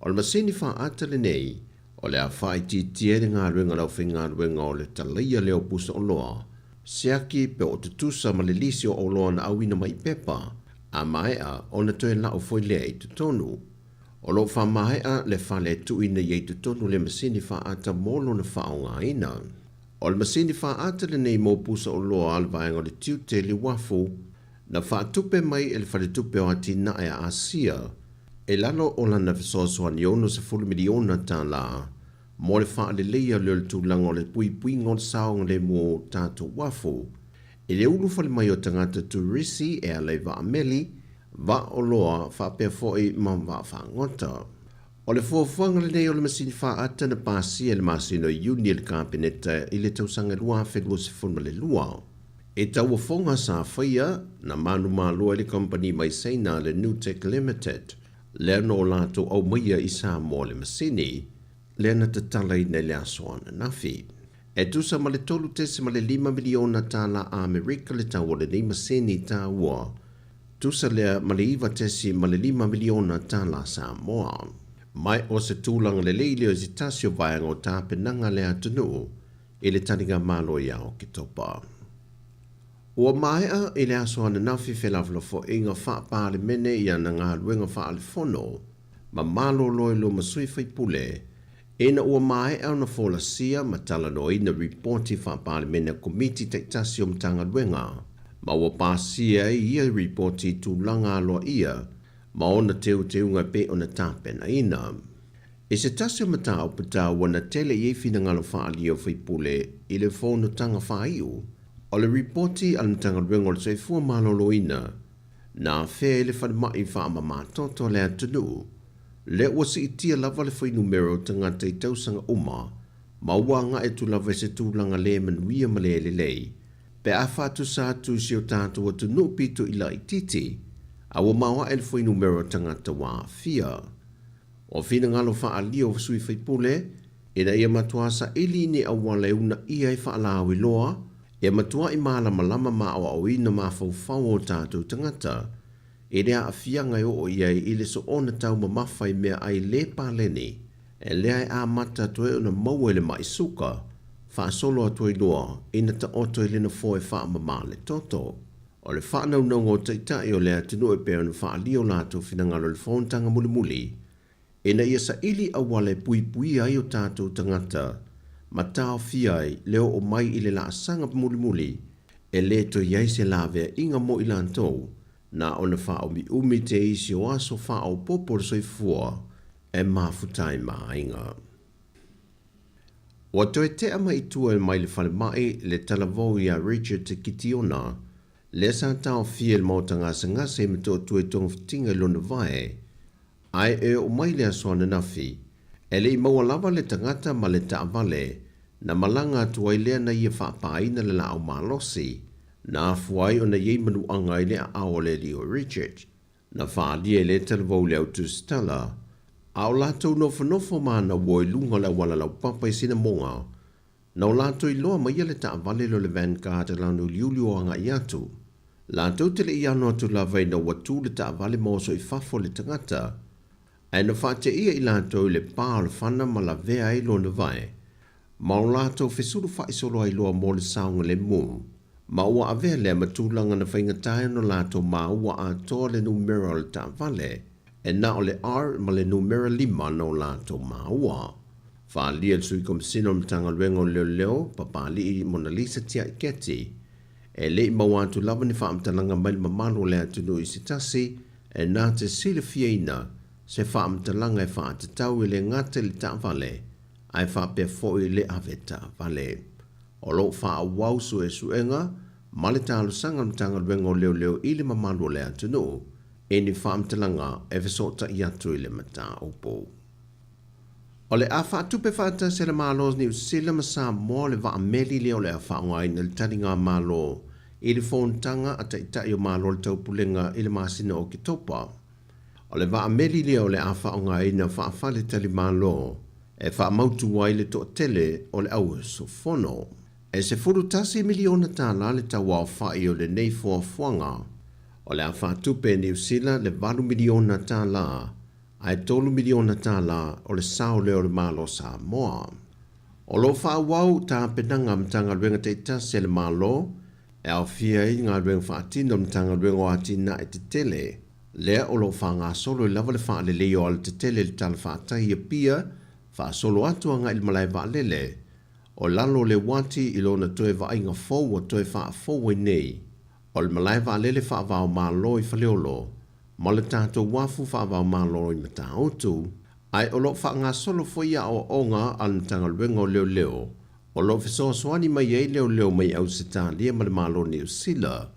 O le masini faaata lenei, o le a faaitiitia ai le galuega a le aufaigaluega o le talaia lea o pusa oloa, siaki pe o tutusa ma le lisi o oloa na auina mai i pepa, a maea ona toe lau foi lea i totonu. O lo o faamaea le fale e tuuina i ai totonu le masini faaata mo lona faaaogaina. O le masini faaata lenei mo pusa oloa a le vaega o le tiute i le uafu, na faatupe mai e le Faletupe o Atinae a Asia, I lalo o lana fesoasoani $60 miliona tala mo le faaleleia lea o le tulaga o le puipuiga o le saogalemu o tatou uafu i le ulufale mai o tagata turisi e ala i vaa meli, vaa oloa faapea foi ma vaa fagota. O le fuafuaga lenei o le masini faata na pasia i le masina o Iuni e le Kapeneta i le tausaga 2022. E tauofoga sa faia, na manumalo ai le kamupani mai Saina le Nutec Limited, lea na o latou aumaia i Samoa le masini, lea na tatalaina i le aso ananafi. E tusa ma le $3.5 miliona tala Amerika le tau o lenei masini taua, tusa lea ma le $9.5 miliona tala Samoa. Ma o se tulaga lelei lea o se tasi o vaega o tapenaga a le atunuu i le taliga malo ia Oketopa. Ua maea i le aso ananafi felafolafoaiga faa-Palemene i ana galuega faale-fono ma malolo i luma sui faipule ina ua maea ona folasia ma talanoaina ripoti faa-Palemene a Komiti taitasi o Matagaluega ma ua pasia ai ia ripoti i tulaga aloaia ma ona teuteuga e pei ona tapenaina. I se tasi o mataupu taua na tele i ai finagalo faaalia o faipule i le fonotaga faaiu o le Ripoti a le Matagaluega o le Soifua Maloloina na afea i le falemai faamamatoto a le atunuu, lea ua siitia lava le fuainumera o tagata i tausaga uma ma ua agai atu lava i se tulaga le manuia ma le lelei pe a faatusa atu i si o tatou atunuu pito i laitiiti, a ua maoae le fuainumera o tagata ua aafia. O finagalo faaalia o sui faipule ina ia matuā saili ni auala e uunaia ai faalauiloa ia matuaʻi malamalama ma aoaoina mafaufau o tatou tagata i le aafiaga e oo i ai i le soona taumamafa i meaai le paleni e lea e amata atu ai ona maua i le maʻi suka, faasolo atu ai loa ina taoto i le nofoa e faamama le toto. O le faanaunauga o Taitai o le atunuu e pei ona faaalia o latou finagalo i le fonotaga mulimuli ina ia saili auala e puipuia ai o tatou tagata ma taofia ai le oo mai i le laasaga mulimuli e le toe i ai se laveaiga mo i latou na ona faaumiumi te isi o aso faaopoopo o le soifua e mafuta ai ma aiga. Ua toe tea mai i tua mai le falemai le talavou iā Richard Te Kitiona, lea sa taofia e le maota gasegase i Motootua i togafitiga i lona vae, ae e oo mai le aso ananafi, e le i maua lava le tagata ma le taavale na malaga atu ai lea na ia faapāina le laau malosi, na afua ai ona i ai manuaga i le aao o le alii o Richard. Na faaalia e le talavou le au tusitala, a o latou nofonofo ma ana uo i luga o le auala laupapa i Sinamoga, na o latou iloa maia le taavale lea o le Vanguard e lana uliuli o agai atu. Latou te le i ano atu lava ina ua tu le taavale ma oso i fafo le tagata, ae na faateia i latou i le pa o le fana ma lavea ai lona vae, ma o latou fesulufa'i solo ai loa mo le saogalemu, ma ua avea lea ma tulaga na faigata ai ona latou maua atoa le numera o le taavale, e na o le R ma le numera 5 na o latou maua. Faaalia e le Sui Komesina o le Matagaluega o Leoleo, Papali'i Monalisa Tiaiketi, e le i maua atu lava ni faamatalaga mai le mamalu o le atunuu i se tasi e na te silafiaina se faamatalaga e faatatau e le gata i le taavale ae faapea foi le ave taavale. O lo o faaauau suesuega ma le talosaga a le Matagaluega o Leoleo i le mamalu o le atunuu i ni faamatalaga e fesootai atu i le mataupu. O le a faatupe faatasi e le Malo o Niu Sila ma Samoa le vaa meli lea o le a faaaogaina i le taligamalo i le fonotaga a Taitai o Malo o le Taupulega i le masina o Oketopa. O le vaa meli lea o le a faaaogaina faafaletalimalo e faamautu ai le toatele o le auusufono. E $11 miliona tala le tauaofa'i o lenei fuafuaga. O le a faatupe e Niu Sila le $8 miliona tala ae $3 miliona tala o le sao lea o le Malo o Samoa. O lo o faaauau tapenaga a Matagaluega taitasi a le Malo e aofia ai galuega faatino a le Matagaluega o Atinae Tetele, lea o lo o faagasolo ai lava le faalelei o alatetele i le talafatai i Apia, faasolo atu agai i le malae vaalele o lalo o le uati i lona toe vaaiga fou ua toe faafou ai nei. O le malae vaalele faava-o-Malo i Faleolo ma le tatou uafu faava-o-Malo i Matautu, ae o lo o faagasolo foi aoaoga a le Matagaluega o Leoleo o lo o fesoasoani mai ai leoleo mai Ausetalia ma le Malo o Niu Sila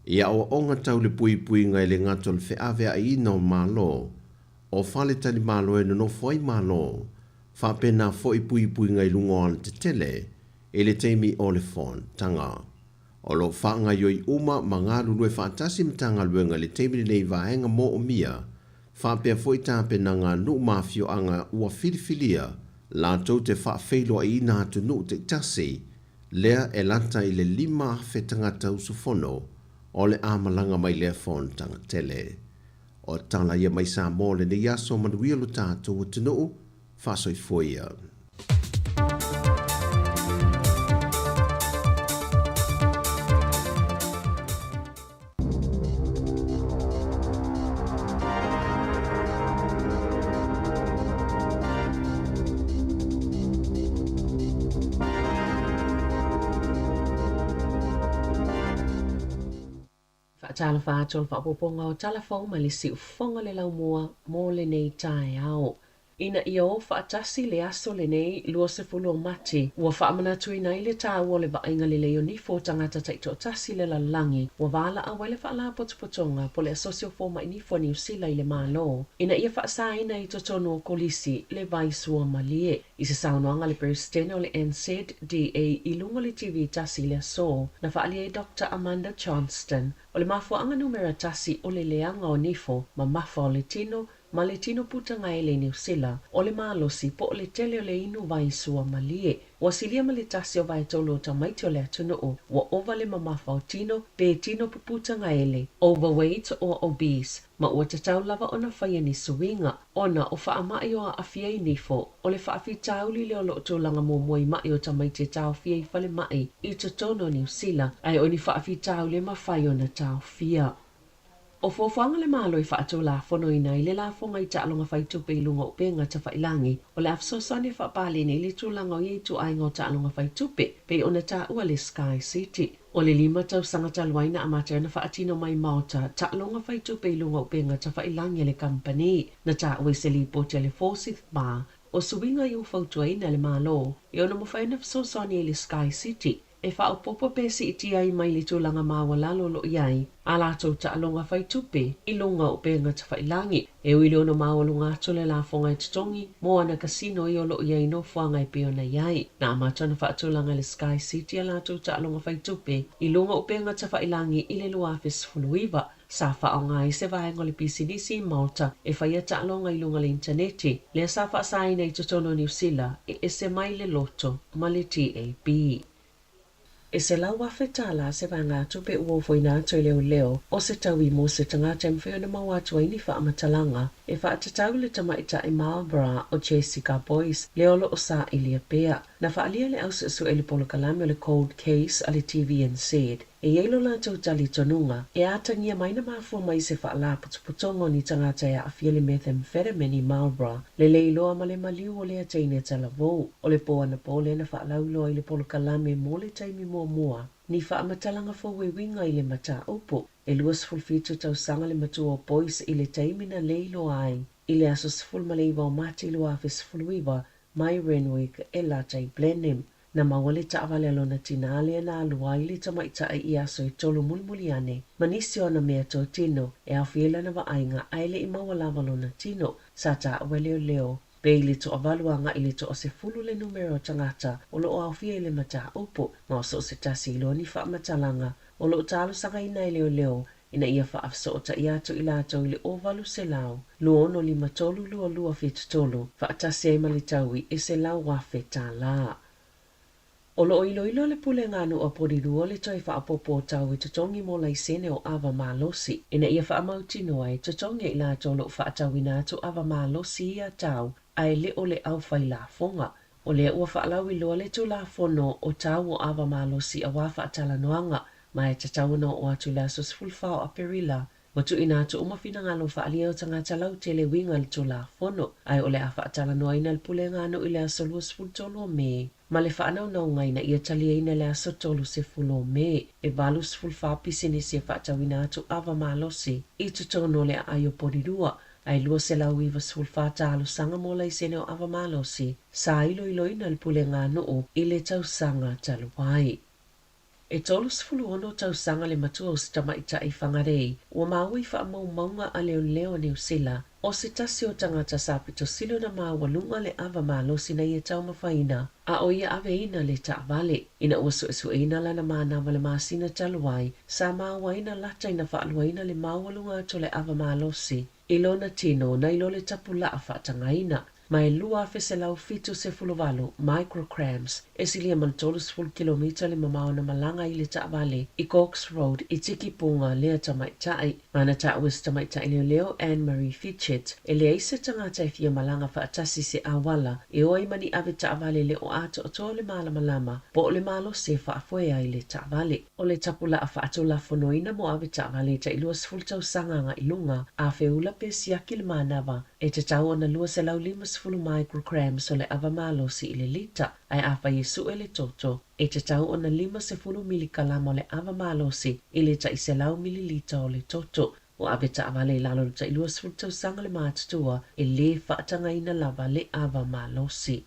i aoaoga tau le puipuiga i le gata o le feaveaiina o Malo o faletalimalo e nonofo ai Malo, faapena foi puipuiga i luga o alatetele i le taimi o le fonotaga. O lo o faagaoioi uma ma galulue faatasi Matagaluega i le taimi lenei i vaega moomia, faapea foi tapenaga a nuu ma afioaga ua filifilia latou te faafeiloaiina atunuu taitasi, lea e lata i le 5,000 tagata usufono o le a malaga mai lea fonotaga tele. O tala ia mai Samoa o lenei aso manuia lo tatou atunuu, faasoifua ia. Faatalofa atu o le faaopoopoga o tala fou mai le siufofoga o le laumua mo lenei taeao. Ina ia o faatasi le aso lenei 20 o Mati, ua faamanatuina ai le taua o le vaaiga lelei o nifo o tagata taitoatasi i le lalolagi, ua valaau ai le Faalapotopotoga po o le Asosi o Fomai Nifo a Niu Sila i le Malo ina ia faasaina i totonu o kolisi le vai suamalie. I se saunoaga a le Peresetene o le NZDA i luga o le TV tasi i le aso, na faaalia ai Doctor Amanda Johnston, o le mafuaaga numera tasi o le leaga o nifo mamafa o le tino ma le tino putagaele i Niu Sila, o le malosi po o le tele o le inu vai suamalie. Ua silia ma le tasi o vaetolu o tamaiti o le atunuu ua ova le mamafa o tino pe tino puputagaele, overweight or obese, ma ua tatau lava ona faia ni suiga, ona o faamai o aafia i nifo, o le faafitauli lea o lo o tulaga muamua i ma'i o tamaiti e taofia i falemai i totonu o Niu Sila, ae o ni faafitauli e mafai ona taofia. O fuafuaga a le Malo e faatulafonoina ai le lafoga i taaloga faitupe i luga o upega tafailagi, o le a fesoasoani e faapaleni ai le tulaga o ia ituaiga o taaloga faitupe, pei ona taua le Sky City. O le lima tausaga talu ai na amata ai ona faatino mai Maota taaloga faitupe i luga o upega tafailagi a le kamupani. Na taua i se lipoti a le Forsyth Barr, o suiga ia ua fautuaina e le Malo e ono mafai ona fesoasoani ai le Sky City e faaopoopo pe siitia ai mai le tulaga maualalo o lo o i ai ā latou taaloga faitupe i luga o upega tafailagi. E ui i le ono maualuga atu o le lafoga e totogi mo ana kasino ia o lo o i ai i nofoaga e pei ona i ai. Na amata ona faatulaga e le Sky City a latou taaloga faitupe i luga o upega tafailagi i le 2019. Sa faaaoga ai se vaega o le pisinisi i Malta e faia taaloga i luga o le initaneti, lea sa faasaina i totonu o Niu Sila e ese mai le Lotto ma le TAB. E $100,000 se vaegatupe ua ofoina atu e leoleo o se taui mo se tagata e mafai ona maua atu ai ni faamatalaga e faatatau i le tamaitai Marlborough o Jessica Boyce lea o lo o sailia pea. Na faaalia e le ausuesue i le polokalame o le Cold Case a le TVNZ E i ai lo latou talitonuga, e atagia mai na mafua mai se faalapotopotoga o ni tagata e aafia i le methamphetamine i Marlborough, le leiloa ma le maliu o lea teine talavou. O le po anapo lea na faalauiloa ai le polokalame mo le taimi muamua, ni faamatalaga fou e uiga i le mataupu. E 27 tausaga le matua o Boyce i le taimi na leiloa ai i le aso 19 o Mati 2019 mai Renwick e lata i Blenheim. Na maua le taavale a lona tinā lea na alu ai le tamaitai i aso e tolu mulimuli ane ma nisi o ana mea totino e aofia ai lana vaaiga ae le i maua lava lona tino. Sa taua e leoleo pe i le toavalu agai i le toasefulu le numera o tagata o lo o aofia i le mataupu ma o so o se tasi i loa ni faamatalaga o lo o talosagaina e leoleo ina ia faafesootai atu i latou i le 800 2653 2273 faatasi ai ma le taui e $100,000. O lo o iloilo le Pulega a Nuu a Porirua le toe faaopoopo o tau e totogi mo laisene o ava malosi ina ia faamautinoa e totogi e i latou o lo o faatauina atu ava malosi ia tau ae le o le aufai lafoga. O lea ua faalauiloa le Tulafono o Tau o Ava Malosi aua Faatalanoaga ma e tatau ona oo atu i le aso 14 o Aperila. Ua tuuina atu uma finagalo faaalia o tagata lautele uiga i le Tulafono, ae o le a faatalanoaina le Pulega a Nuu i le aso 23 o Me ma le faanaunauga ina ia taliaina i le aso 30 o Me. E 84 pisinisi e faatauina atu ava malosi i totonu o le aai o Porirua, ae 294 talosaga mo laisene o ava malosi sa iloiloina e le Pulega a Nuu i le tausaga talu ai. E 36 tausaga le matua o se tamaitai Whangarei ua maua i faamaumauga a leoleo a Niu Sila o se tasi o tagata sa pito sili ona maualuga le ava malosi na ia taumafaina a o ia aveina le taavale. Ina ua suesueina lana manava le masina talu ai, sa maua ai na lata ina faaluaina le maualuga atu o le ava malosi i lona tino nai lo le tapulaa faatagaina. Ma e 2178 micrograms, e silia ma le 30 kilomita le mamao na malaga ai le taavale i Cox Road i Tikipunga lea tamaitai. Ma na taua e se tamaitai leoleo Anne Marie Fitchett, e leai se tagata e fia malaga faatasi i se auala e o ai ma ni ave taavale le o atoatoa le malamalama po o le malosi e faafoe ai le taavale. O le tapulaa faatulafonoina mo ave taavale e tai 20 tausaga agai i luga, a feula pe siaki le manava, e tatau ona 250 micrograms o le ava malosi i le lita, ae afai e sue le toto, e tatau ona 50 milikalama o le ava malosi i le tai 100 mililita o le toto. Ua ave taavale i lalo o le tai 20 tausaga le matutua e lē faatagaina lava le ava malosi.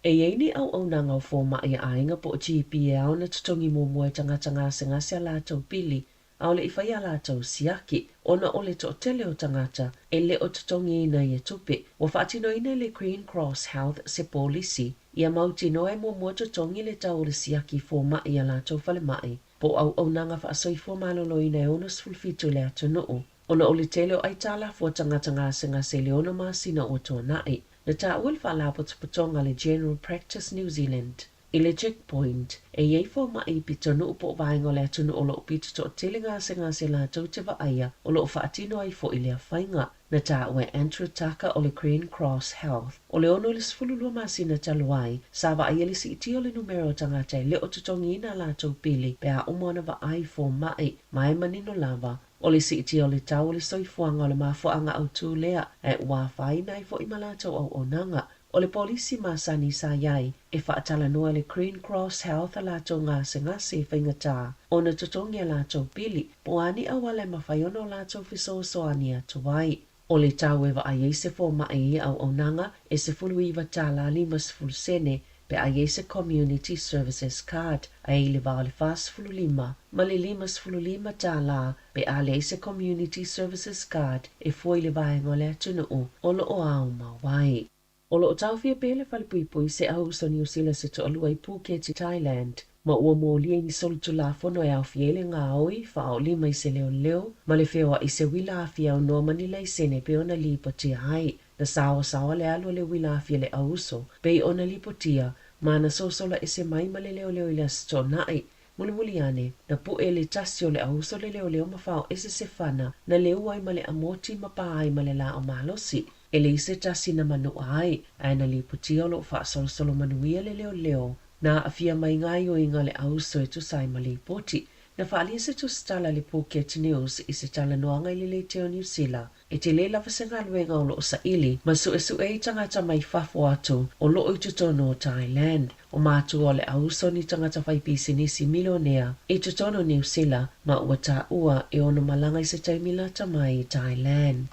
E i ai ni auaunaga o fomai a aiga po o GP e ao ona totogi muamua e tagata gasegase a latou pili a o le i faia a latou siaki ona o le toatele o tagata e le o totogiina ia tupe. Ua faatinoina e le Green Cross Health se polisi ia mautinoa e muamua totogi le tau o le siaki fomai i a latou falemai po o auaunaga faasoifua maloloina e 67 i le atunuu ona o le tele o aitalafu a tagata gasegase i le ono masina ua tuanai. Na taua le Faalapotopotoga a le General Practice New Zealand i le Checkpoint e i ai fomai i pitonuu po o vaega o le atunuu o lo o pito toatele gasegase latou te vaaia o lo o faatino ai foi lea faiga. Na taua e Andrew Tucker o le Green Cross Health o le 6 i le 12 masina talu ai, sa vaaia le siitia o le numera o tagata e le o totogiina a latou pili pe a uma ona vaai fomai ma e manino lava O le siitia o le tau o le soifuaga o le mafuaaga autū lea, ae ua afaina ai foi ma latou auaunaga. O le polisi masani sa i ai, e faatalanoa e le Green Cross Health a latou gasegase i faigata ona totogi a latou pili, po o a ni auala e mafai ona o latou fesoasoani atu ai. O le tau e vaai ai se fomai i ia auaunaga e $19 50 sene pe a i ai se Community Services Card a i le va o le 45 ma le $55 pe a leai se Community Services Card e fua i le vaega o le atunuu o lo o ao mau ai. O lo o taofia pea le falepuipui se auuso Niu Sila se toalua i Phuket i Thailand ma ua molia i ni solitulafono e aofia ai le gaoi, faaolima i se leoleo ma le feoai i se uila afi aunoa ma ni laisene pei ona lipotia ai. Na saoasaoa le alu a le uila afi a le auuso pei ona lipotia ma na sosola ese mai ma le leoleo i le Aso Toonai. Mulimuli ane, na puʻe le tasi o le auuso le leoleo ma fao ese se fana na leu ai ma le amoti ma pā ai ma le laau malosi. E leai se tasi na manuʻa ai, ae na lipotia o lo o faasolosolo manuia le leoleo. Na aafia mai gaoioiga a le auuso e tusa ai ma lipoti. Na faaalia se tusitala a le Phuket News i se talanoaga i le leiteo Niu Sila. E tele lava se galuega o lo o saili ma suesue ai tagata mai fafo atu o lo o i totonu o Thailand. O matua o le auuso ni tagata fai pisinisi milionea i totonu o Niu Sila ma ua taua e ono malaga i se taimi lata mai i Thailand.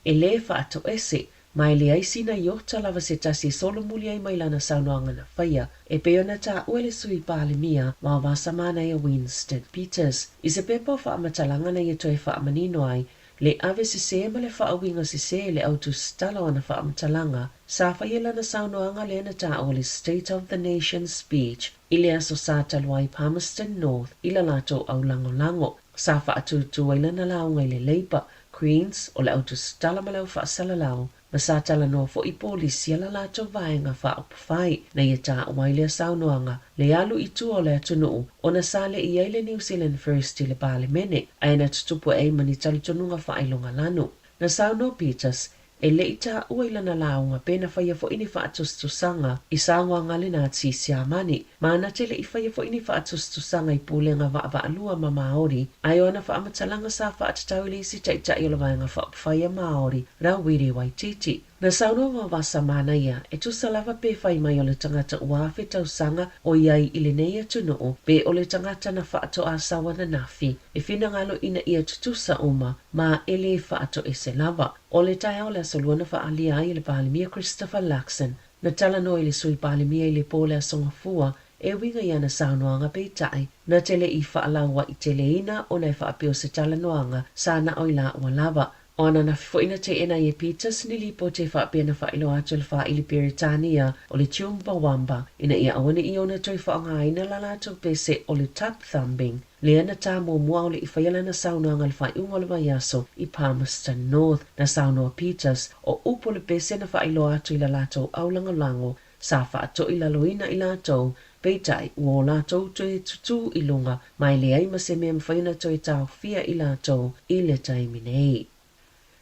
E lē faatoese, ma e leai sina iota lava se tasi e solomuli ai mai lana saunoaga na faia, e pei ona taua e le Sui Palemia Vaovasamanaia Winston Peters i se pepa o faamatalaga na ia toe faamanino ai le ave sesē ma le faauiga sesē i le autusitala o ana faamatalaga sa faia lana saunoaga lea na taua le State of the Nation Speech i le aso Sa talu ai Palmerston North i la latou aulagolago sa faatūtū ai lana lauga i le Labour Greens, o le autusitala ma le au faasalalau, ma sa talanoa foi i polisi a la latou vaega faaupufai. Na ia taua ai lea saunoaga, le alu i tua o le atunuu, ona sa le i ai le New Zealand First i le Palemene, ae na tutupu ai ma ni talitonuga faailoga lanu. Na saunoa Peters, E le i taua i lana lauga pe na faia foi ni faatusatusaga i sauaga a le Nazi Siamani, ma na te le i faia foi ni faatusatusaga i pulega vaavaalua ma Māori, ae o ana faamatalaga sa faatatau i le isi taitai o le Vaega Faaupufai a Māori, Rawiri Waititi. Na saunoa Vaovasamanaia, e tusa lava pe fai mai o le tagata ua afe tausaga o i ai i lenei atunuu pe o le tagata na faatoasau ananafi, e finagalo ina ia tutusa uma ma e lē faatoese lava. O le taeao o le Aso Lua na faaalia ai e le Palemia Christopher Luxon, na talanoa i le Sui Palemia i le po o le Aso Gafua e uiga i ana saunoaga peitai, na te le i faalauaiteleina ona e faapea o se talanoaga sa na o i laua lava. O ananafi foi na teena ai e Peters ni lipoti e faapea na faailoa atu e le faaili Peretania o le Chumbawamba ina ia aua ne i ona toe faaaogaina la latou pese o le tub-thumbing Lea na tā muamua o le i faia lana saunoaga i le faaiuga o le vaiaso i Palmerston North. Na saunoa Peters, o upu o le pese na faailoa atu i la latou aulagolago sa faatoilaloina i latou, peitai, ua o latou toe tutū i luga, ma e leai ma se mea mafai ona toe taofia i latou i le taimi nei.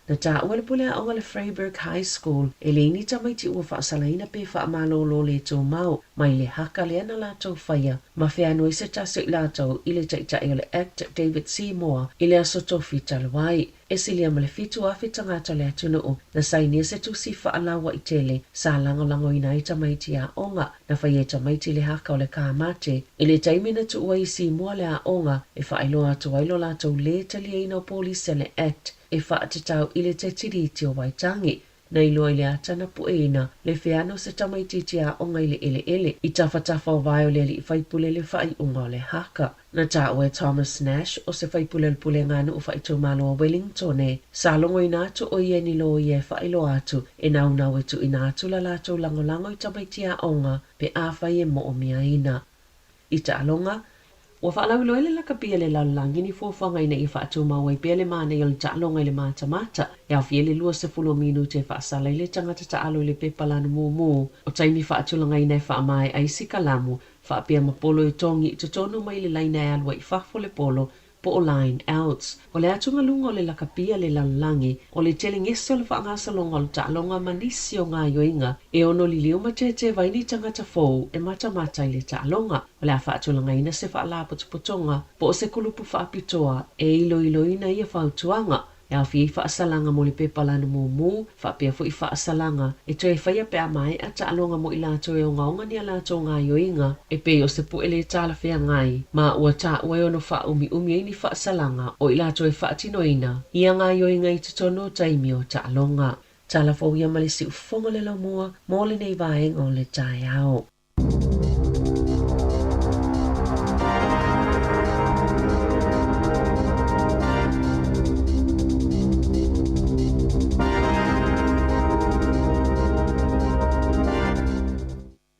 Na taua le pule aoga le Vryburg High School e leai ni tamaiti ua faasalaina pe faamalolo le tumau mai le haka lea na latou faia ma feanuai se tasi o i latou i le taitai o le act David Seymour i le aso tofi talu ai. E silia ma le 7,000 tagata o le atunuu na sainia se tusi faalauaitele sa lagolagoina ai tamaiti aoga. Na faia e tamaiti le haka o le kāmate i le taimi na tuu ai i Seymour le aoga e faailoa atu ai lo latou lē taliaina o polisi a le act e faatatau i le Tetiriti o Waitangi. Na iloa i le ata na pueina le feano o se tamaitiiti aoga i le eleele i tafatafa o vae o le alii faipule le faaiuga o le haka. Na taua e Thomas Nash, o se faipule o le Pulega a Nuu Faaitumalo a Wellingtone, sa logoina atu o ia ni loia e faailoa atu e naunau e tuuina atu la latou lagolago i tamaiti aoga pe afai e moomiaina. I taaloga, ua faalauiloa le lakapi a le lalolagi ni fuafuaga ina ia faatumau ai pea le manaia o le taaloga i le matamata e aofia ai le 20 o minute e faasala ai le tagata taalo i le pepa lanu mumu o taimi faatulagaina e faamaea ai sikalamu faapea ma polo e togi i totonu mai le laina e alu ai i fafo le polo po o line outs. O le atugaluga o le lakapi a le lalolagi, o le telegese o le faagasologa o le taaloga ma nisi o gaoioiga e ono liliu ma teteva ai ni tagata fou e matamata i le taaloga. O le a faatulagaina se faalapotopotoga po o se kulupu faapitoa e iloiloina ia fautuaga. E aofia ai faasalaga mo le pepa lanu mumu, faapea foi faasalaga e toe faia pe a maea taaloga mo i latou e ogaoga ni a latou gaoioiga e pei o se pue lē talafeagai, ma ua taua e ono faaumiumi ai ni faasalaga o i latou e faatinoina ia gaoioiga i totonu o taimi o taaloga. Tala fou ia ma le siufofoga o le laumua mo lenei vaega o le taeao.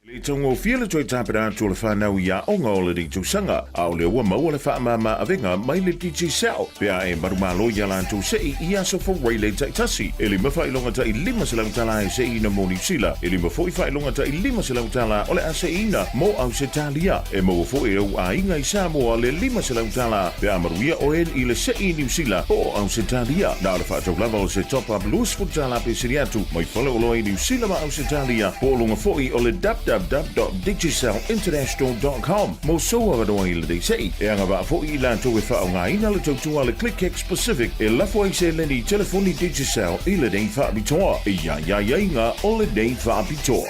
E le i taugofie le toe tapena atu o le whanau i aoga o lenei tausaga, a o lea ua maua le faamama avega mai le Digicel pe a e manumalo i a latou se'i i aso Fuailei taitasi. E lima faailoga tai $500 e se'iina mo Niu Sila, e lima foi faailoga tai $500 o le a se'iina mo Ausetalia. E maua foi e ou aiga i Samoa le $500 pe a manuia oe i le se'i i Niu Sila po o Ausetalia. Na o le faatau lava o se top-up $20 pe sili atu mai faleoloa i Niu Sila ma Ausetalia po o luga foi o le www.digicelinternational.com mo sou avanoa i lenei se'i. E agavaa foi i latou e faaaogaina le tautua a le ClickX Pacific e lafo ai seleni i telefoni Digicel i lenei faapitoa. E i ai aiaiga o lenei faapitoa.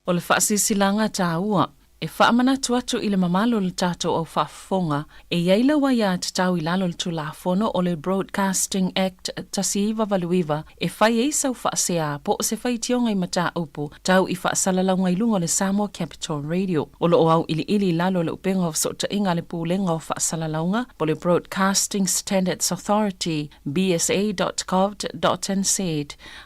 O le faasilasilaga taua e faamanatu atu i le mamalu o le tatou au faafofoga, e i ai lau aiatatau i lalo o le Tulafono o le Broadcasting Act 1989 e fai ai sau faasea po o se faitioga i mataupu tau i faasalalauga i luga o le Samoa Capital Radio. O lo o auiliili i lalo o le upega o fesootaiga a le Pulega o Faasalalauga po o le Broadcasting Standards Authority, bsa.govt.nz,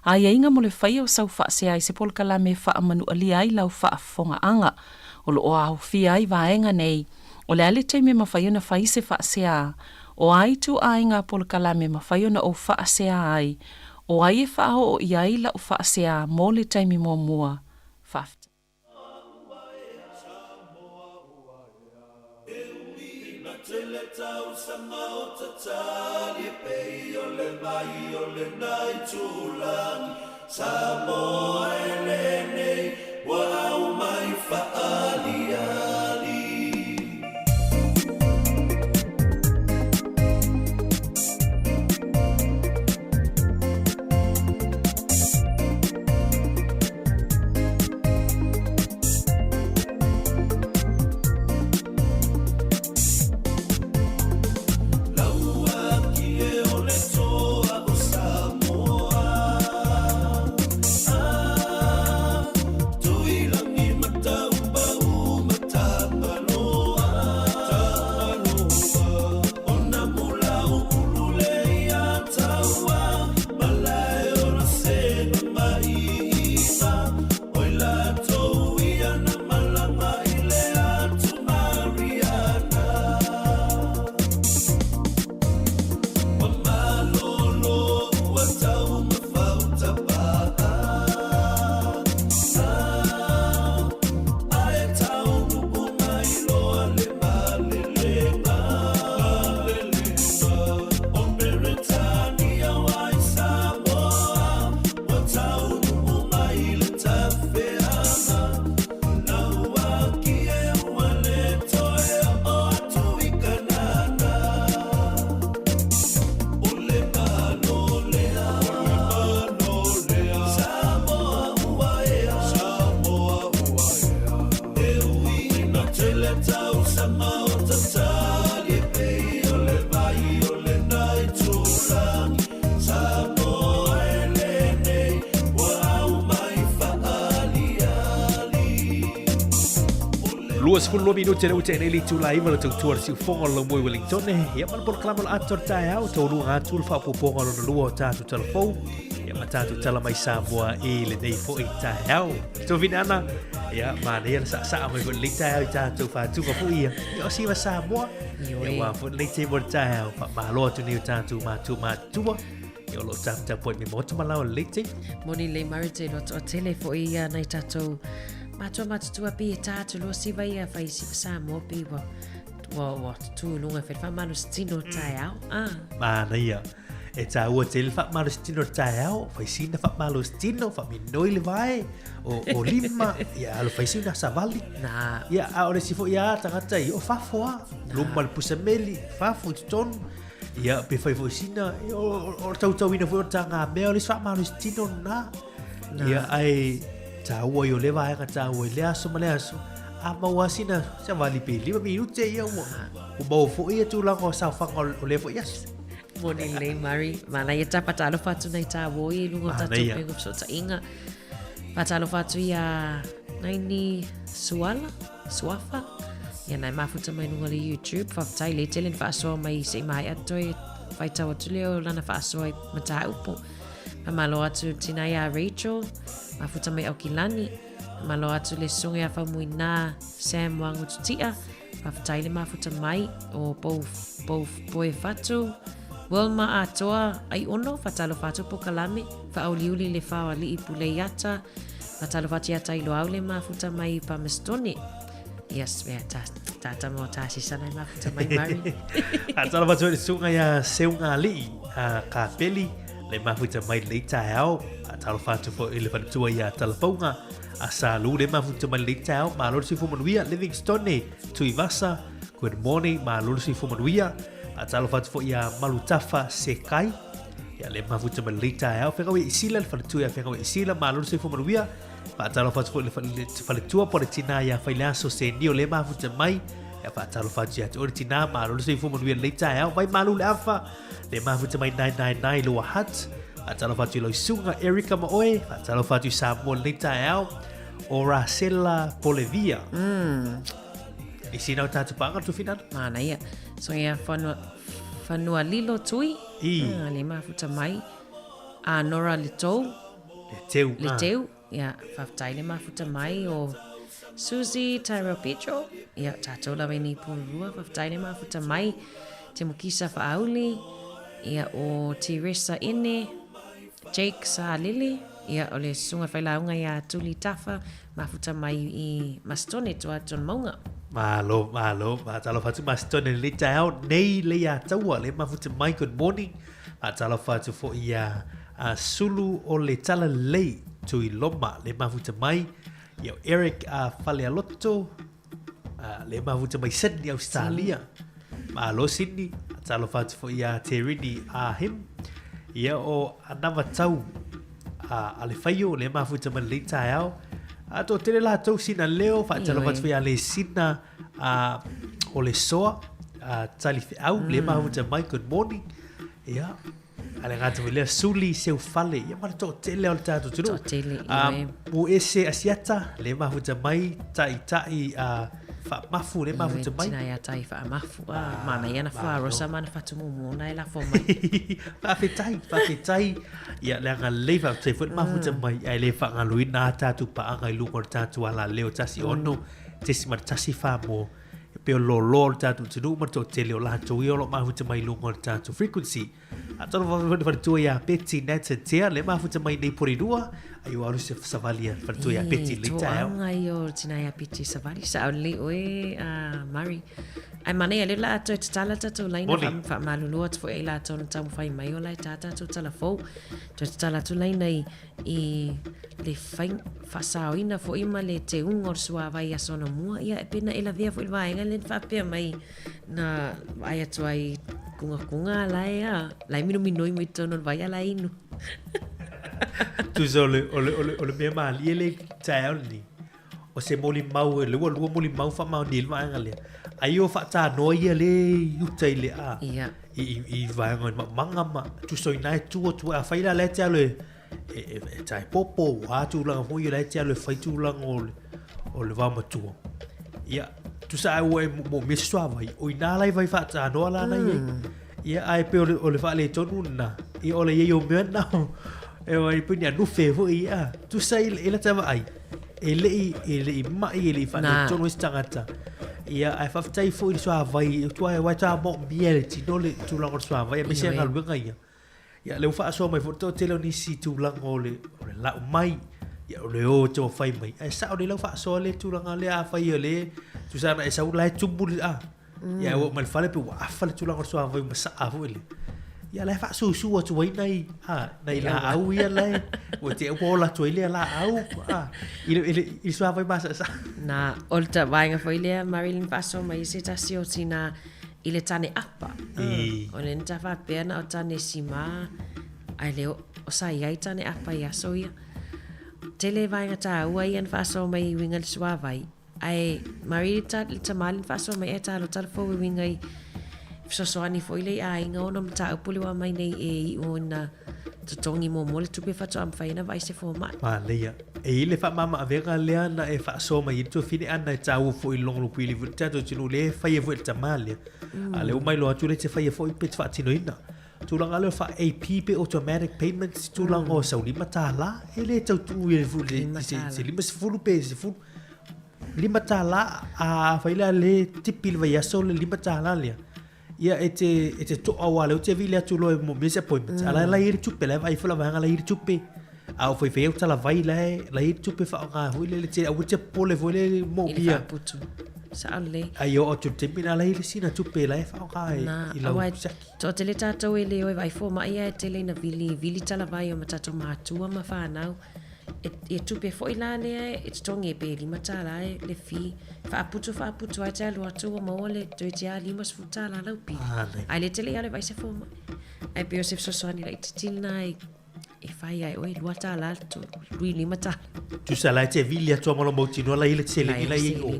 aiaiga mo le faia o sau faasea i se polokalame e faamanualia ai lau faafofogaaga. O lo o aofia ai vaega nei, o le a le taimi e mafai ona fai se faasea, o a ituaiga polokalame e mafai ona ou faasea ai, o ai e faaoo i ai lau faasea mo le taimi muamua. Faafetai. 22 minute le ute nei le itula 9 le tautua le siufoga o le laumua i Wellingtone. Ia ma le polokalame o le atoa le taeao, taualuga atu le faaopoopoga o lona lua o tatou talafou. Ia ma tatou tala mai Samoa i lenei foi taeao. Tovina ana, ia manaia le saasaa mai foi lenei taeao i tatou fatuga foi ia. Ia o siva Samoa. Ia ua foi lenei taimi o le taeao. Faamalo atu nei o tatou matua matutua. Ia o lo o taputapuai mai maota ma lao lenei taimi. Moni lelei Mary te iloa toatele foi ia nai tatou matua matutua pei e tā atu loa siva ia fai siva Samoa pei ua ua ua tutū i luga e fai le faamalositino o le taeao. Ah. Manaia. E tāua tele le faamalositino o le taeao, fai sina faamalositino, faaminoi le vae, o, o lima, ia alo fai sina savali. Nā. Ia, a o le isi foi a tagata i o fafo a, luma le pusameli, fafo i totonu. Ia, pe fai foi sina, o, o, o tautauina foi o le tāngā mea, o le isi faamalositino lena. Ia, ae tāua i o le vaega tāua i le aso ma le aso, a maua sina savali pe 5 minute ia ua, ua maua foi ia tulaga o saofaga o lea foi aso. Moni lelei Murray. Manaia tā whakatalofa atu nei tā woi i lunga o tātou pengu fesootaiga. Whakatalofa atu i a Naini Suala, Suafa. Ia nai mafuta mai lunga le YouTube. Whawhetai le tele ni whaasoa mai i se i mai atu e whaitau atu leo lana whaasoa i mataupu. Whamalo atu tina ia Rachel, mafuta mai Aukilani. Whamalo atu le sunge a whaumuina Sam Wangututia. Faafetai le mafuta mai o Pou, Pou, Poe Fatu, Wilma Atoa, Aiono, Fatalofa atu Pokalame, Faauliuli le Fao Alii Puleiata, Fatalofa atu ia Tailoau le mafuta mai Palmerstone. Yes, mea, ta, ta tama o Tāsisana i mafuta mai Murray. Fatalofa atu le susuga ia Seuga Alii, a Kapeli, le mafuta mai lenei taeao. Fatalofa atu foi i le faletua ia Talafauga, A Sa Lu le mafuta mai lenei taeao, malo le soifua manuia. Livingstone Tuivasa, good morning, malo le soifua manuia. Faatalofa atu foi ia Malutafa Sekai, ia le mafuta mai lenei taeao. Fegaui i Sila, le faletua ia Fegaui i Sila, malo le soifua manuia. Faatalofa atu foi le faletua po le tina ia Faileaso Senio le mafuta mai. Ia faatalofa atu ia te oe le tina, malo le soifua manuia lenei taeao. Vai malu le afa, Le mafuta mai 999 Lower Hutt. Faatalofa atu i lau susuga Erica ma oe. Faatalofa atu i Samoa lenei taeao. O Rasela Polevia. I sina o tātou pānga tō whinana. Manaia. So ia whanua, whanua lilo tui. I. Ah, le mafuta mai. A Nora Le Tou. Le teu. Le teu. Ia, whawhetai le mafuta mai o Susie Tyrell Petro. Ia, tātou lava i nei pōrurua, whawhetai le mafuta mai. Te Mukisa Whaauli, ia, o Teresa Ene, Jake Saalele, ia, o le susunga whailāunga ia Tuli Tafa, mafuta mai i Masitone, tua atu o le maunga. Malo, malo, faatalofa atu Masitone lenei taeao, nei le ia taua, le mafuta mai, good morning. Faatalofa atu foi ia a Sulu o le Talalelei, Tuiloma, le mafuta mai, ia o Eric a Falealoto, a, le mafuta mai Sydney, Australia. Malo Sydney, faatalofa atu foi ia Terini a Him, ia o Anava Tau a Alefaio, le mafuta mai lenei taeao. A toatele latou sina leo, faatalofa atu foi ia Lesina a o le Soa, a Talifeau, le mafuta mai, good morning. Ia, A le gata foi lea, suli seu fale, ia ma le toatele o le tatou atunuu. Toatele, ioe. Um, ese Asiata, le mafuta mai, taʻitaʻi a faamafu, le mafuta mai. Tina ia tai faamafu, a mana ia na wharosa, mana whatumumu, na e lafo mai. Faafetai, faafetai, ia le agalelei faafetai foi le mafuta mai, ae le faagaloina a tatou paaga i luga o le tatou alaleo 16.1 wha E pei o le loaloa o le tatou atunuu ma le toatele o latou ia o lo o mafuta mai i luga o le tatou frequency. Atonu foi le faletua ia Betty Natatea, le mafuta mai nei Porirua, ai ua alu se savali a le faletua ia Betty i lenei taeao. Toaga ia o tina ia Betty savali, sao lelei oe a Murray. Ai manaia lea o le a toe tatala tatou laina faamalulu atu foi ai latou na taumafai mai o la e tā tatou tala fou. Toe tatala atu laina i i le fai, faasaoina foi ma le teuga o le suavai i aso anamua, ia e pena e lavea foi le vaega lea na faapea mai na vaai atu ai kungakunga la e a, la e minominoi mai totonu o le vai a la e inu. Tusa o le, o le, o le, o le mea malie le taeao lenei, o se molimau, le ua lua molimau faamaonia i le vaega lea. Ai o faatanoa ia le i uta i le a, i, i, i vaega o le maumaga ma tusa o ina e tu atu ai. Afai la la e te alo e, e, e, e tae popo, a tulaga foi ia la e te alo e fai tulaga o le, o le vaomatua. Ia, Tusa ai ua e moomia se suavai, o ina la i vai faatanoa la na i ai. Ia, ae pei o le faaletonu lena, ia o le i ai o mea na, e wai pei ni anufe foi, ia. Tusa i lata vaai, e le i mai, e le i faaletonu ai se tagata. Ia, ae faafetai foi i le suavai, ua e toa moomia e le tino le tulaga o le suavai, aemaise lava galuega ia. Ia, lea ua faasoa mai foi le toatele o nisi tulaga o le, o le lau mai, ia, o le o e taumafai mai. Ae sao lelei lau faasoa lea tulaga lea, afai o lea, tusa ana e sau la e tumu le, a, ia, ae ua oo mai i le fale pei ua afa le tulaga o le suavai ua masaa foi lea. Ia, la e faasusu atu ai nai, a, nai laau ia la e, ua te ua ola atu ai lea laau, a, i le, i le, i le suavai masaasa. Na, o le vaega foi lea, Marilyn, faasoa mai ai se tasi o tina i le tane apa. O le na faapea na o tane sima, ae le o sa i ai tane apa i aso ia. Tele vaega tāua ia na faasoa mai i uiga i le suavai. Ae mari le tamali na faasoa mai e talo talo fou e uiga i fesoasoani foi le i aiga ona mataupu le ua aumai nei e iu ina totogi muamua le tupe faatoa mafai ona vaai se fomai. Manaia. E i ai le faamama-avega lea na e faasoa mai ai le tuafine ana e taua foi i le logologo pili foi le tatou atunuu lea e faia foi e le tama lea. A o lea ua mailoa atu lea e te faia foi pe te faatinoina. Tulaga lea o faa-AP pe automatic payments, tulaga o sau $5, e le tau tuu i ai foi le se 50 pe 10. $5, a fai la le tipi i le vaiaso le $5 lea, Ia e te, e te to'a aua o lea ou te vili atu loa e moomia se appointment. A la e la i ai le tupe, la e vaai foi la vaega la e i ai le tupe. A o faifai au talavai la e, la e i ai le tupe faaaoga foi lele, te aua te popole foi lele I le moomia. faaputu. Sao lelei. A ia oo atu i le taimi lena la e i ai le sina tupe la e faaaoga e, Na, i lau aua e siaki. toatele tatou e le o e vaai fomai ae tele ina vili, vili talavai o ma tatou matua ma fanau. E, e tupe foi la lea e totogi e pe $5 e le fee. Faaputu faaputu ai te alu atu ua maua le toeitiiti lava $50 lau pili. Ae le tele i alu e vaai se fomai. Ae pei o se fesoasoani laitiiti lena e e fai ai oe $2 $5. Tusa la e te vili atu ma lo mautinoa la i le seleni la i o.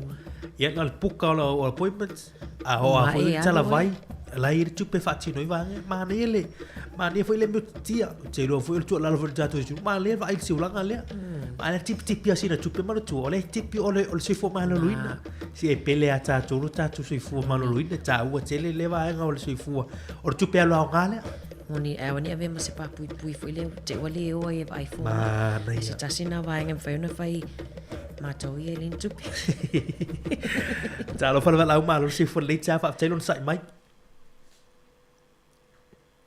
Ia na o le puka o lau appointment, a o a foi le talavai, la i le tupe faatino i vaega, manaia le, manaia foi le mea tia, te iloa foi o le tuualalo foi i le tatou atunuu, manaia le vaai i le siulaga lea. Manaia le tipitipi lava sina tupe ma le tua, o lea e tipi o le soifua maloloina. Se e pele ia tatou lo tatou soifua maloloina, e taua tele lea vaega o le soifua, o le tupe alu aoga lea. Moni, ae aua ne i avea ma se papuipui foi lea te ua le o ai e vaai fua. Manaia. Se tasi na vaega e mafai ona fai matou ia e le ni tupe. Talofa le valaau malo le soifua lelei tia faafetai lona sai mai.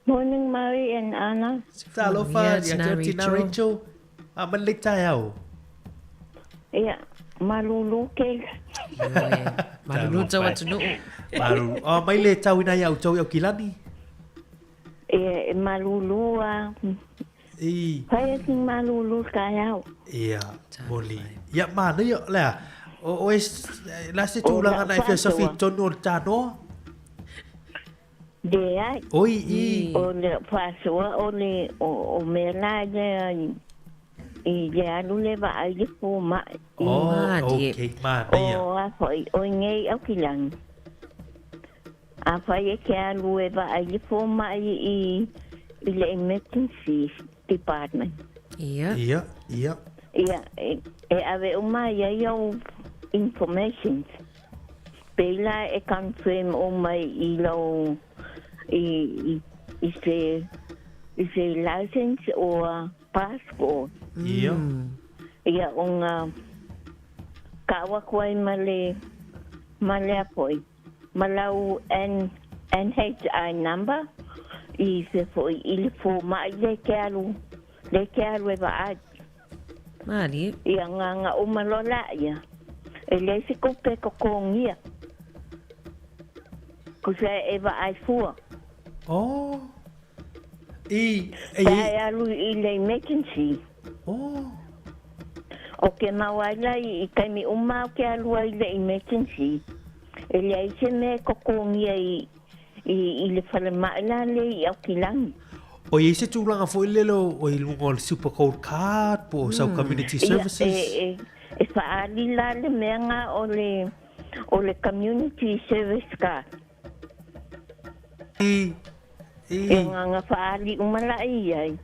Morning Murray and Anna. Talofa ia te tina Rachel. A ma lelei taeao. Ia, malulu ke. Malulu tau atunuu. Malulu. Oh, mai le tau ina ia au tau i au kilani. Ia, e malulu a. I. Fai atu malulu taeao. Ia, moli. Ia, manaia, lea, o, o e, la se tulaga na e fia safi tonu o le tānoa? Leai. Oi, i. O le faasoa o le, o, o mea la lea i, i le alu le vaai le fomai. Oh, okay, manaia. O a foi, o i nei Aukilani. Afai e te alu e vaai le fomai i, i le emergency department. Ia. Ia, ia. Ia, e, e ave uma ai ai au informations. Pēlā e confirm uma i lau i, i, i se i se license or passport. Ia. Ia o ngā kau aku ai ma le ma le apoi ma lau N, NHI number i se foi i le fomai le ke alu le ke alu e vaai. Mālie. Ia ngā ngā uma loa la ia. E leai se kupe e totogia. Ko se e vaai fua. Oh. I, i. Pe e alu i le emergency. Oh. O ke mau ai la i taimi uma o ke alu ai i le emergency. E leai se mea e totogia i, i, i le falemai la le i Aokilangi. O i ai se tulaga foi lele o i luga o le Super Gold Card po o sau Community Services? Ia, e, e, e faaali la le mea nga o le, o le Community Service Card. I, i. E nga nga faaali uma la i ai.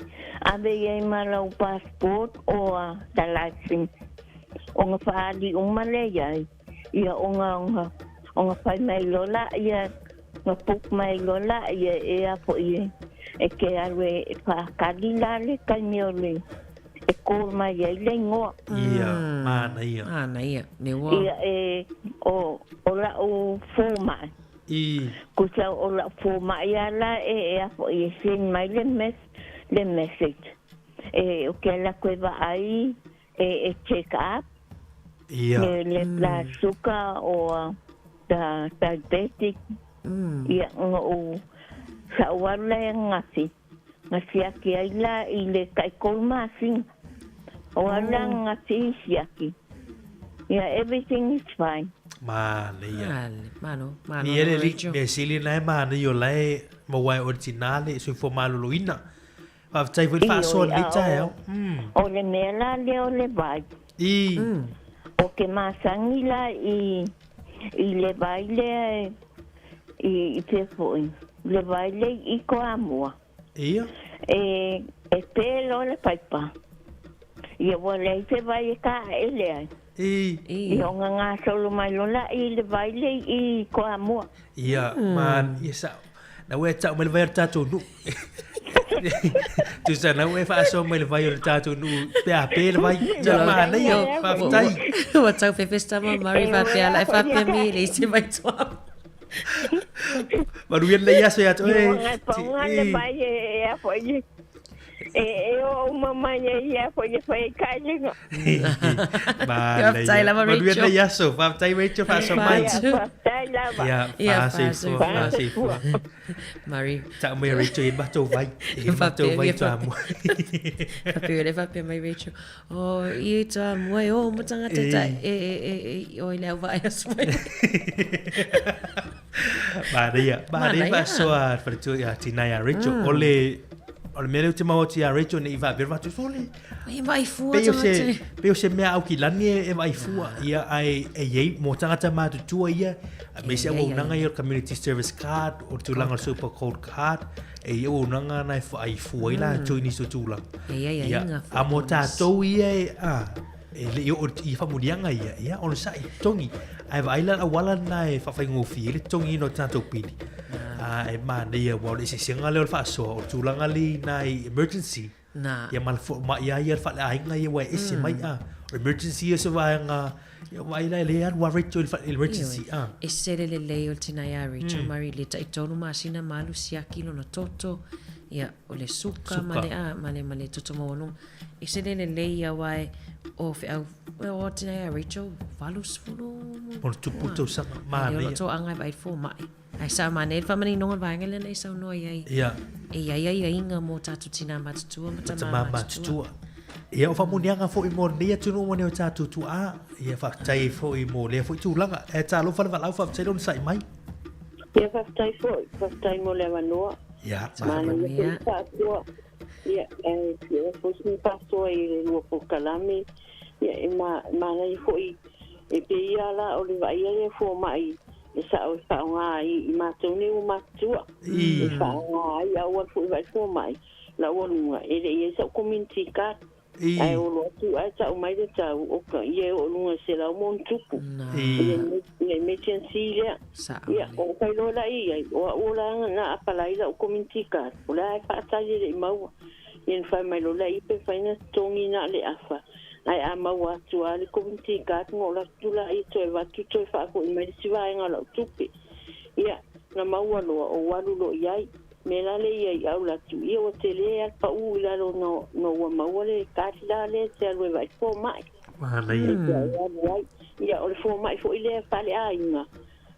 Ave i ai ma lau passport o a the license. O nga faaali uma le i ai. Ia o nga, nga. Ona fai mai loa lea, na book mai loa lea e a foi e te alu e faatali la le taimi o le e call mai ai le igoa. Ia, manaia. Manaia, me ua. Ia e o o la'u fomai. I. Tusa o la'u fomai a la e e a foi e send mai le mes le message. E ou te alu atu e vaai e e check up. Ia. Le le blood sugar or the diabetic. Ia no'u sa'u alu la e ananafi na siaki ai la i le tai-3 masina. O alu la ananafi i siaki. Ia everything is fine. Manaia. Malo, malo Ia le lava li, Rachel. mea sili na e manaia o la e maua e oe le tina le soifua maloloina. Faafetai foi le faasoa Ioe, lenei a o, taeao. o le mea la lea o le vai. I. O ke masani la i, i le vai lea e, i, i pea foi, le vai lea i Toamua. Ia. E, e pē loa le paipa. Ia ua leai se vai e kāʻele ai. I. Ia ona gasolo mai loa la i le vai lea i Toamua. Ia, man, ia sa'o. Na ua e ta'u mai le vai o le tatou nu'u. Tusa na ua e faasoa mai le vai o le tatou nu'u pe a pē le vai. Ia manaia, faafetai. Ua tau fefesta ma Murray faapea la e faapea mai e leai se vai Toamua. Manuia lenei aso ia te oe. Ia, paoga le vai e e a foi e e o uma mai e ia foi e fai kailega. Faafetai lava Manuia Rachel. lenei aso. Faafetai Rachel faasoa mai. Ia, faafetai lava. Ia, Ia, faasoifua, faasoifua. faasoifua. Murray. Ta'u mai Rachel e matou vai. E matou vai Toamua. Faapea le faapea mai Rachel. O i Toamua e o ma tagata ta E. e e e e o i le au vaai aso mai. Manaia, manaia Manaia. faasoa le faletua ia tina ia Rachel. O le o le mea lea ou te maua atu ia Rachel nei faapea le faatu sole. E vaai fua Pei o se tagata. pei o se mea aukilani e e vaai fua ia ae e i ai mo tagata matutua ia aemaise E i ai auaunaga ai. ia o le community service card o le tulaga o le super gold card e i ai auaunaga na e vaai fua ai latou i nisi o tulaga. E i ai Ia, aiga foi a mo mo nisi. tatou ia e a e le i oo i faamuliaga ia, ia onosai totogi. Ae vaai la le auala lena e faafaigofie ai le totogiina o tatou pili. A e manaia aua o le eseesega lea o le faasoa o le tulaga lea i nai emergency. Na. Ia ma le fomai lava ia le faaleaiga ia ua e ese mai a. O emergency ia o se vaega ia vaai la e le alu lava Rachel i le emergency Ioe. a. E sele lelei o le tina ia Rachel Murray i le tai-3 masina ma alu siaki lona toto, ia, o le suka ma Suka. le, a, ma le, ma le toto maualuga. E sele lelei ia aua e o feau, o tina ia Rachel, 80 Ona tupu a, tausaga, a lea o manaia. loo toaga e vaai i le fomai. Ae sa manaia le faamaninoga o le vaega lea na e saunoa i ai. Ia. E i ai aiaiga mo tatou tina matutua ma Ma tama tama matutua. matutua. Ia, o faamuniaga foi mo lenei atunuu ma nai o tatou tuaa. Ia, faafetai foi mo lea foi tulaga. E talofa le valaau, faafetai le onosai mai. Ia faafetai foi, faafetai mo le avanoa. Ia, Manaia Manuia. foi le faasoa. Ia, e fia foi sina faasoa i le lua polokalame. Ia, e ma, manaia foi e pei ia la o le vaaia lea fomai e sa'o e faaoga ai i matou nei ua matutua. I. E faaoga ai aua le foi vaai fomai laualuga e le'i ai sa'u community card. I. Ae olo atu ae ta'u mai le tau o ka ia e oo luga i 100 ma ono tupu. I. I le emergency lea. Sa'o Ia, le. o failoa la'i ai, o a'u o la na apalai la'u community card. O la e fa'atali e le'i maua. Ia na fai mai loa la'i pe fai na totogi na o le afa. Ae a maua atu a le community card ona o latu la'i e toe avatu toe fa'afo'i mai le isi vaega o la'u tupe. Ia, na maua loa o alu loa i ai. Me la le ia i au latu. Ia ua tele a le pa'u i lalo no, no ua maua le card la lea e te alu e vaai foma'i. Manaia. E te alu ai. Ia, o le foma'i fo'i lea faleaiga.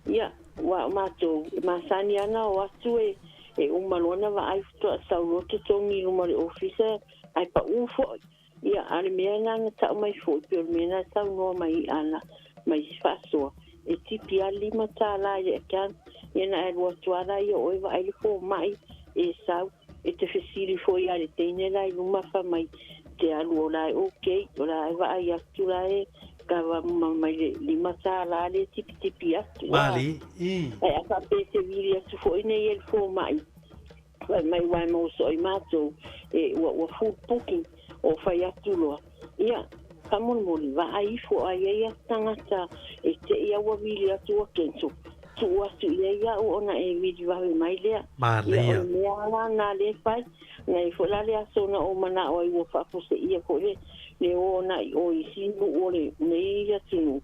Ia, ua o matou, e masani ana o atu e, e uma loa na vaai faatoa sau loa totogi i luma o le ofisa, ae pa'u fo'i. Ia, a le mea lena na ta'u mai fo'i, pe o le mea na saunoa mai i ana, mai isi faasoa. E tipi a $5 i le account, ia na alu atu a laia o oe vaai le foma'i, e sau, e te fesili foi a le teine la i luma fa mai, te alu o la e okay, o la e vaai atu la e kava ma mai le $5 le tipitipi atu. Mali. I. Ae a faapea se vili atu fo'i nei e le foma'i. Fai mai uae ma oso ai matou, e ua, ua full booking o fai atu loa. Ia, Faamolemole, vaai ifo a i ai atu tagata e te i a ua vili atu ua cancel, tuu atu i ai au ona e vili vave mai lea. Ia, o le mea lava la na lea e fai, na i ai foi la le aso na ou manao ai ua faafuaseia foi le le o ona i o i isi nuu o lenei atunuu,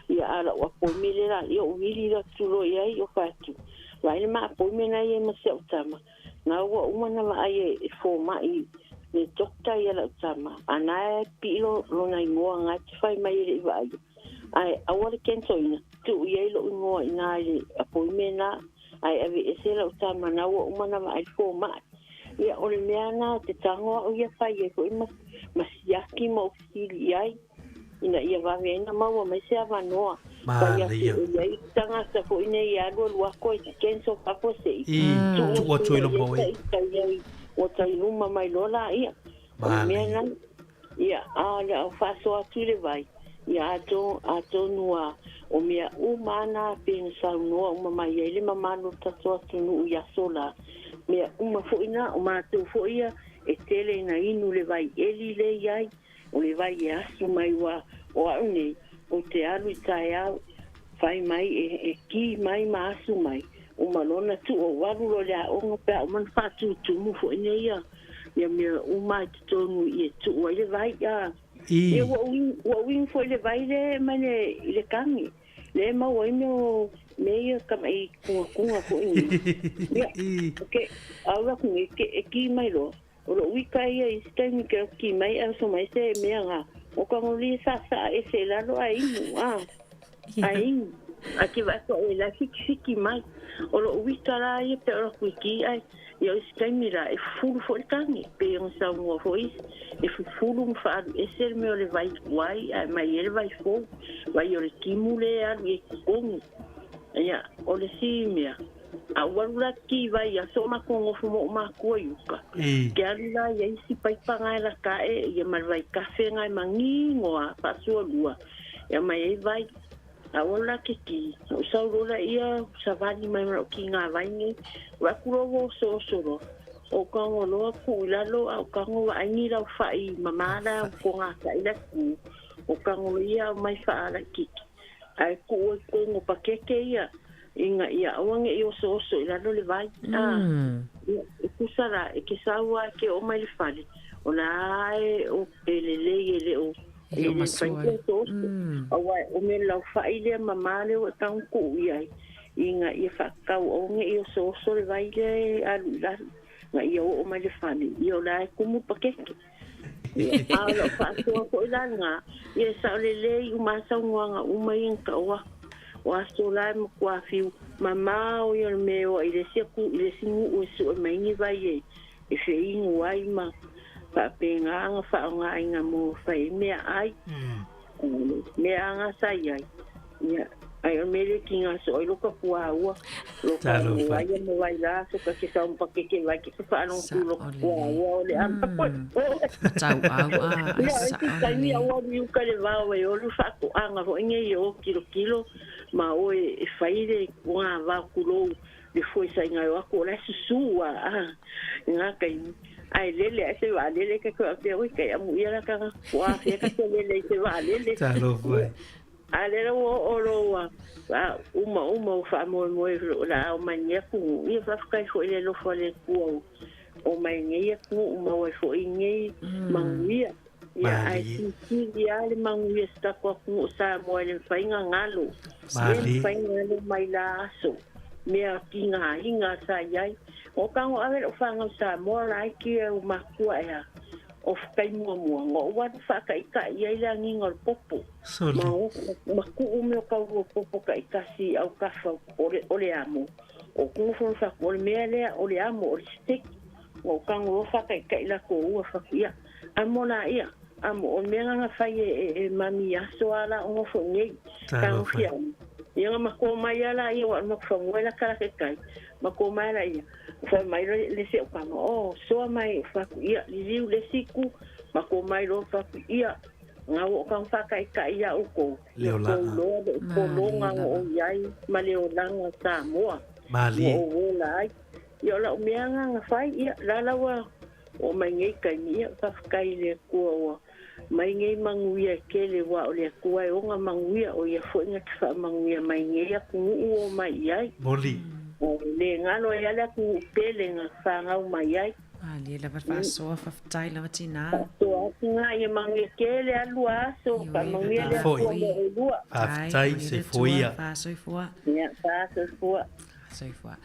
ia a o lau apoime lea la, ia ou vili atu loa i ai, ou fai atu, Vaai le ma apoime na i ai ma si au tama. Na ua uma na vaai e fomai le doctor ia lau tama, a na e pii lona igoa nga e te fai mai e le i vaaia. Ae aua le cancel ina, tuu i ai lou igoa i na i le appointment na, ae ave ese lau tama na ua uma na vaai le fomai. Ia o le mea na te tago au ia fai ai foi ma ma siaki ma ou fesili i ai. ina ia vave ai na maua mai se avanoa. Fai atu Manaia. e i ai tagata foi nei e alualu aku ai te cancel faafuasei. I, Tuu tuu atu atu ai i luma ai o ta e. ita i ai ua tai luma mai loa laia. O le mea Manaia. na, ia, a o le a faasoa atu i le vai, ia ato, atonu a o mea uma a na pei ona saunoa uma mai ai le mamalu o le tatou atunuu i aso la. Mea uma foi na, o matou foi ia e tele ina inu le vai eli lea i ai, O le vai e asu mai ua o au nei, ou te alu i taeao, fai mai e, e ki mai ma asu mai, uma lona tuu ou alu loa i le aoga pe a uma ona faatutumu foi nei ia, ia mea uma i totonu i e tuu ai le vai. A, I. ia ua ou inu, ua ou inu foi i le vai lea e mai le, i le kagi, lea e maua ai mea o mea ia kamaʻi kugakuga foi nei. Ia, ke, a ulu aku nei, ke, e ki mai loa, O lou ika ia i se taimi ke ki mai ae oso mai se mea nga o ka ngoli e sa sa ese i lalo ae inu a ae inu ae ke vaai koe la fiki fiki mai o lou ika la ia pe o laku i ki ae ia o isi taimi la e fufulu foi le kage pei ona saunoa foi isi e fufulu ma faalu ese le mea o le vai tuai ae mai ai le vai fou vai o le timu le alu i totonu ia o le si mea A ua alu la ki vai aso makou nofo ma ou makua i uka. Ke alu la ia isi paipa nga e laka aʻe ia ma le vai kafe nga e magigo a faasualua e aumai ai vai. A ua alu la ke ki, na ou sau loa laia savali mai ma lou kiga vai nei. Vaai aku loa ua osooso loa. O ou tago loa kuu i lalo a ou tago vaai ni lau faʻi mama la ko gataʻi la ku. O tago ia aumai faalaititi. Ae kuu ai totonu o pakeke ia ina ia aua ne i osooso i lalo le vai. A, ia, e tusa la, e ke sau a e ke oo mai le fale, o la a e, o, e lelei e le o, E le o e le mafai masoa. ona osooso. Aua o mea laufai lea mama lea ua e tago tuu i ai, ina ia faatau aua ne i osooso le vai lea e alu i lalo, ina ia oo mai le fale, ia o la e kumu pakeke. Ia, a o lau faasoa foi la lena, ia e sao lelei uma lava saunoaga uma ia na tau aku. O aso la e matua fiu mamao ia o le mea e o ai i le isi atu i le isi nuu e sue mai ni vai e e feinu ai ma faapena ona faaaogaina mo fai ai meaai. Mea lava na sa i ai, ia, ai o le mea lea tiga soo ai loka puaua, loka Talofa. ai ma vai la so ka ke sau pakeke vai ke whaalogo tu loka puaua o le ama koe. Tauau a, ai Ia, ai sao te taimi lelei. au alu i uka le vao e olu whaatoanga foi nei e o kilo kilo ma o e, e fai le ngā vao kulou le foi sa inga o aku o la susu a, a, ngā kaimi. Ai lele ai se vaalele ka koe a pea oi kai amu ia la ka kua fea ka te lele i se vaalele. Talofa e. A lea ua oo loa ua uma uma o faamoemoe o le a omai nei atunuu, ia faafetai foi i le alofa o le Atua o omai nei atunuu maua ai foi i nei manuia. Ia ae Malie. silisili lava le manuia o si tatou atunuu o Samoa e le mafai ona galo. E le Malie. mafai ona galo mai la aso mea tigaina sa i ai. O tago ave lau fanau Samoa laiti e o matua ea. O tai muamua, na ou alu faataitai ai le agiga o le popo. Sole. Ma o, ma tuu mea o kaulua popo taitasi i autafa o le, o le amo. O ku nofonofo atu, o le mea lea, o le amo, o le stick. Ua ou tago loa faataitai latou ua fatu, ia, amo laia, amo, o le mea lena na fai e, e, e mami aso a la o nofo i nei. Talofa. Tagofia amo. Ia na matou mai lava laia, ua alu matou fanua i la kala ke kai. Matou mai laia. Fai mai loa le isi aukama, oh, soa mai, fai atu, ia, liliu le isi itu, matou mai loa, fai atu, ia, na ua ou tago faataitai ia outou, Le ia olaga. outou iloa le pologa na ou i ai ma le olaga o Samoa, Malie. ua ou ola ai. Ia, o lau mea lena na fai, ia, la la ua oo mai nei taimi, ia, faafetai i le Atua ua Mai nei manuia e tele aua o le Atua e ona manuia, o ia foi na te faamanuia mai nei atunuu ua omai i ai. Moni. E le galo ai lava le atunuu pele na fanau mai ai. Malie lava le faasoa, faafetai lava tinā. Faasoa atu na, ia manuia tele alu lua aso, faamanuia le Atua mo oulua. Faafetai, soifua ia. Faasoifua. Ia, faasoifua. Soifua.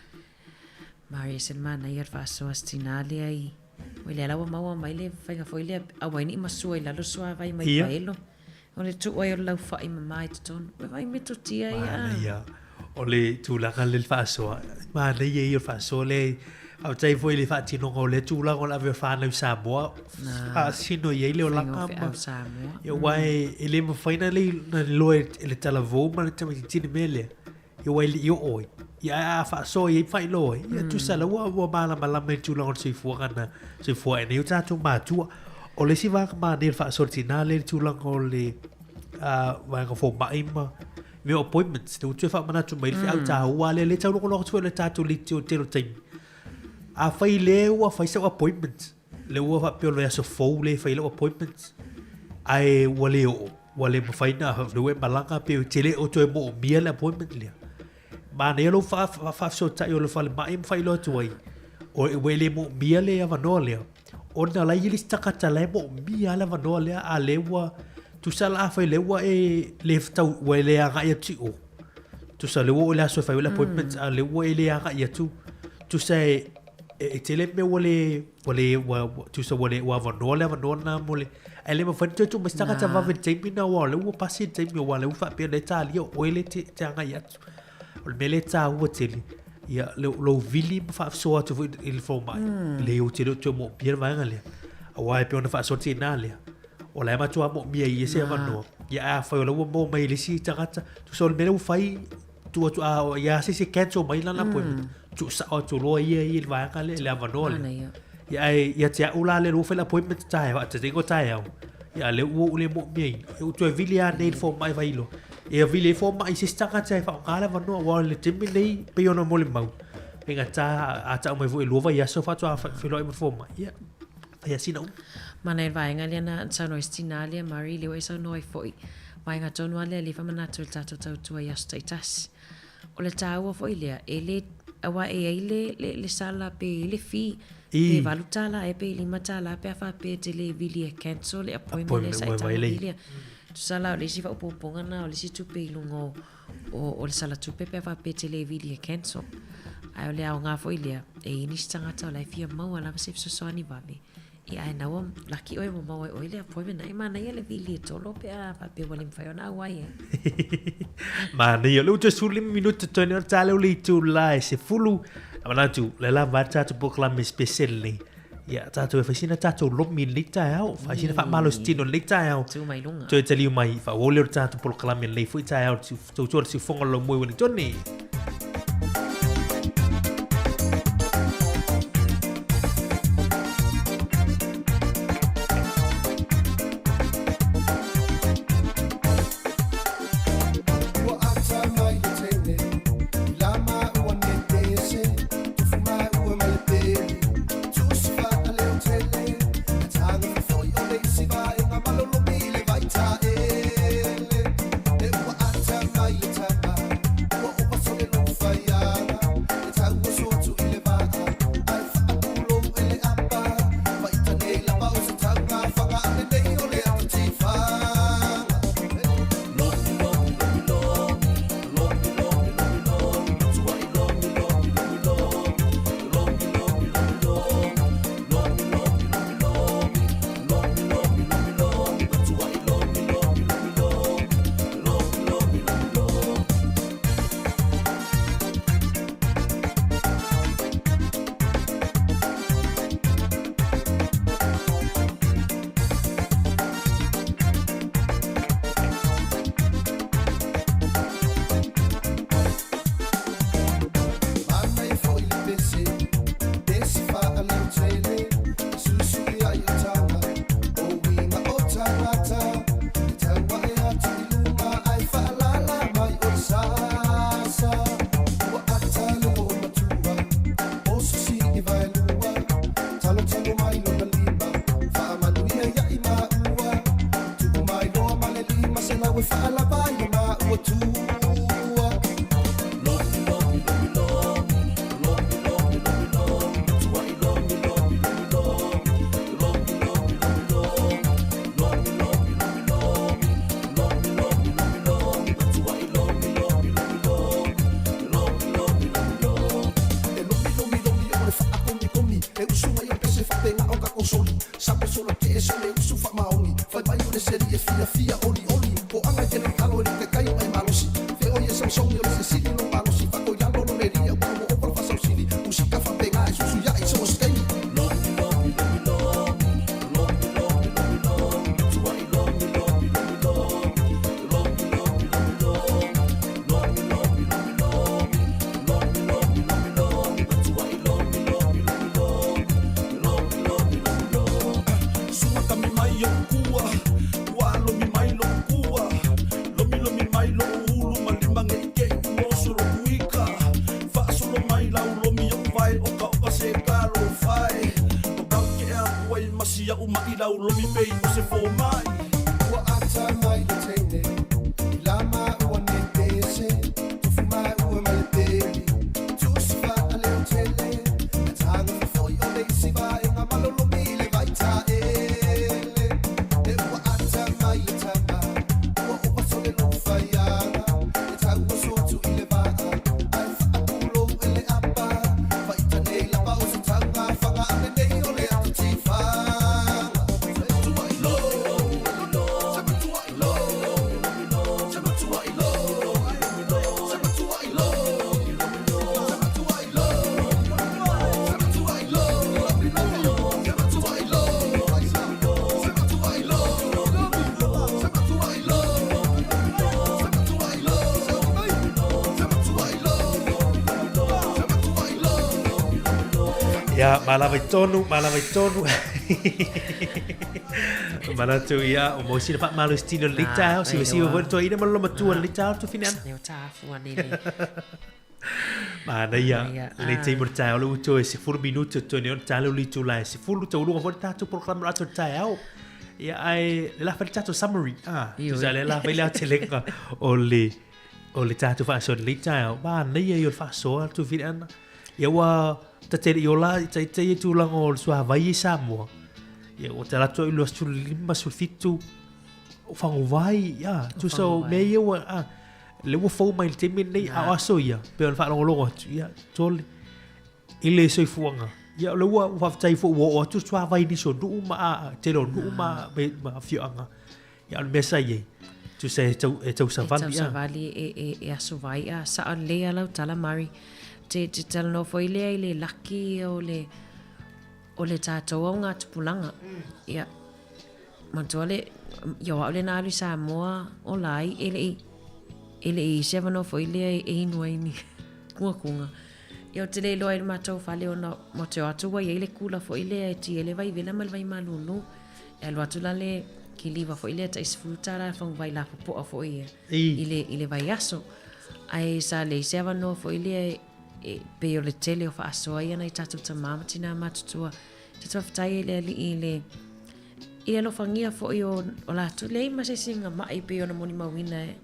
Mari e se manaia le faasoa se tinā lea i Oi lea la ua maua mai le faiga foi lea aua ai ne i masua i lalo suavai mai Ia. paelo. O le tuu ai o le laufai mama i totonu. Ua vaai metotia ia. Manaia. O le tulaga lea i le faasoa, manaia ia o le faasoa lea. Faafetai foi i le faatinoga o lea tulaga o le ave o fanau i Samoa, faasino i ai le olaga Faiga o feau Samoa. Ia aua e le mafai ona iloa e le talavou ma le tamaitiiti le mea lea. Ia ua e le i oo ai. Ia ae a faasoa i ai ma faailoa ai, ia tusa la ua ua malamalama i le tulaga o le soifuaga na soifua ai nei o tatou matua. O le isi vaega manaia o le faasoa i le tina lea i le tulaga o le vaega fomai ma mea o appointments. Lea ua toe faamanatu mai le feau taua lea, lea e taulogologo atu foi i le tatou leitio i le tele o taimi. Afai lea ua fai sau appointment, lea ua faapea o le vaiaso fou lea e fai ai lau appointment, ae ua le oo, ua le mafai ona, lea ua e malaga pe e te le o toe moomia le appointment lea. Manaia lou faafesootai o le falemai ma faailoa atu ai, ua e le moomia le avanoa lea, ona o la e i ai le isi tagata la e moomia lava le avanoa lea, a o lea ua, tusa la afai o lea ua e le tau, ua e le agai atu i o, tusa o lea ua oo i le aso e fai ai le appointment, a o lea ua e le agai atu, tusa e, e tele mea ua le, ua le, ua, tusa ua le, ua avanoa le avanoa lena mo le, ae le mafai ona toe tuu mai se tagata vave i le taimi lena, aua o lea ua pasi le taimi, aua o lea ua faapea o lea e talia o oe lea e te agai atu. O le mea lea e taua tele, ia, lou vili ma faasoa atu foi i le fomai, leai ou te le o toe moomia le vaega lea. Aua e pei ona faasoa le tina lea, o la e matua moomia e ia se avanoa, ia ae afai o la ua maua mai e le isi tagata, tusa o le mea lea ua fai, tuu atu, a ia se isi e cancel mai lana appointment, tuu sao atu loa ia i le vaega lea, le avanoa lea. Ia ae ia te au la lea ua fai le appointment taeao, faataitaiga o taeao, ia a lea ua ou le moomiaina, ia ou toe vili lava nei i le fomai failoa. Ia vili ai fomai i se isi tagata e faaaoga le avanoa, aua o le taimi lenei pei ona molimau, faigata a tau mai foi e lua vaiaso faatoa feiloai ma le fomai, ia fai lava sina umi. Manaia le vaega lea na saunoa ai si tina lea Marie, lea ua e saunoa ai foi, vaega tonu lava lea lea e faamanatu i le tatou tautua i aso taitasi. O le taua foi lea, e le, aua e i ai le, le, le sala pe i ai le fee, pe $8 ea pe $5 pe a faapea e te le vili e cancel le appointment lea sa e tagofilia. Tusa la o le isi faaopoopoga lena o le isi tupe i luga o, o, o le sala tupe pe a faapea e te le vili e cancel. Ae o le aoga foi lea, e i ai nisi tagata o la e fia maua lava se fesoasoani vave, Ia ae na ua laki oe ua maua e oe le appointment na e manaia le vili e tolo pe a faapea ua le mafai ona auai ai. Manaia. Le ua toe 15 minute totoe nei o le taeao le itula e 10. A manatu, le lava a le tatou polokalame special lenei. Ia, tatou e fai sina tatou lomi i lenei taeao. Fai sina faamalosi tino i lenei taeao. Tu mai luga. Toe taliu mai, faaauau lea o le tatou polokalame lenei foi taeao, tautua le siufofoga o le laumua i Wellington. Ua ata mai le teine i la maua netese Tufu maua ma le peli Tusi faaleo tele Na taga fofoi o le isi vaega malolomi i le vaitaele E ua ata mai le tama Ua ova sole soli Sape solo te e sole usu faamaoni Fai mai o le seli e fiafia olioli Poaga i tele talo e le taitai o e malosi Feoi e saosaogi o le sesili lo malosi Fako i lalo lo lelia ua ua ova le faasausili Musika faapena e susuiai so o se taimi Lomi lomi lomi lomi Lomi lomi lomi lomi Tuai lomi lomi lomi lomi Lomi lomi lomi lomi Lomi lomi lomi lomi Lomi lomi lomi lomi Matuai lomi lomi lomi lomi Lomi lomi lomi lomi Suma kami mai o kua Ua lomi mai lo kua Lomi lomi mai lo ulu ma lima nge ike i ua oso lo kuika Faasolo mai lau lomi o vai oka oka se kalo fai O kau ke a ua i masi au mai lau lomi pei o se fomai Ua ata mai le teine i la maua nei pese Tofu maua ma le peli Tusi faaleo tele E taga fofoi o le isi vaega malolomi i le vaitaele E ua ata mai le tama Ua ova sole lou faiaga E tau oso atu i le vaa Ae faapulou e le apa Faita nei lava o se tauga faga A lenei o le ata tifaga Sematuai lo Sematuai lo Sematuai lo Sematuai lo Sematuai lo Sematuai lo Sematuai lo Sematuai lo Sematuai lo Sematuai lo Sematuai lo Sematuai lo Ia, malava i tonu, malava i tonu. Manatu ia, o mo sina whaamalo si tino le taeao, si wasi wa toa ina malo matua le taeao tu fine ana. Leo tāfu ane le. Mana ia, le taimi o le taeao le ua toe 10 minute o toe nei ona taeao le itula e 10 taualuga foi le tatou polokalame o le atoa taeao. Ia, ae le la fai le tatou summary. Ah, tusa le la fai le aotelega o le o le tatou faasoa i lenei taeao. Manaia ia o le faasoa tu fine ana. Ia ua ta te le i ola i taitai e tulaga o le suavai i Samoa. Ia ua tala atu ai 25, 17 o faguvai, ia, tusa o mea ia ua, a, le ua fou mai i le taimi lenei, a o aso ia, pei ona faalogologo atu, ia, tole, i le soifuaga. Ia, o le ua faafetai foi ua oo atu le suavai i nisi o nuu ma, a, tele o nuu ma, ma afioaga. Ia, o le mea sa i ai, tusa e tau, e tausavali. E tausavali e, e, e aso vai a sao lelei a lau tala Mari. Te, te talanoa foi lea i le laki o le, o le tātou au ngā tupulaga. Ia, manatua le, ia o au lena alu i Samoa o lai, e le i, e le i se avanoa foi lea e inu ai ni kungakunga. Ia ou te le iloa i le matou fale ona ma te o atu ua i ai le kula foi lea e ti ai le vai vela ma le vai malūlū. E alu atu la le kiliva foi lea tai $10 e faguvai lapopoa foi ia i le, i le vaiaso. Ae sa leai se avanoa foi lea e, e pei o le tele o faasoa ia nai tatou tamā ma tinā matutua. Te faafetai ai le Alii i le, i le alofagia foi o, o latou. Leai ma se isi ma'i pei ona molimauina e,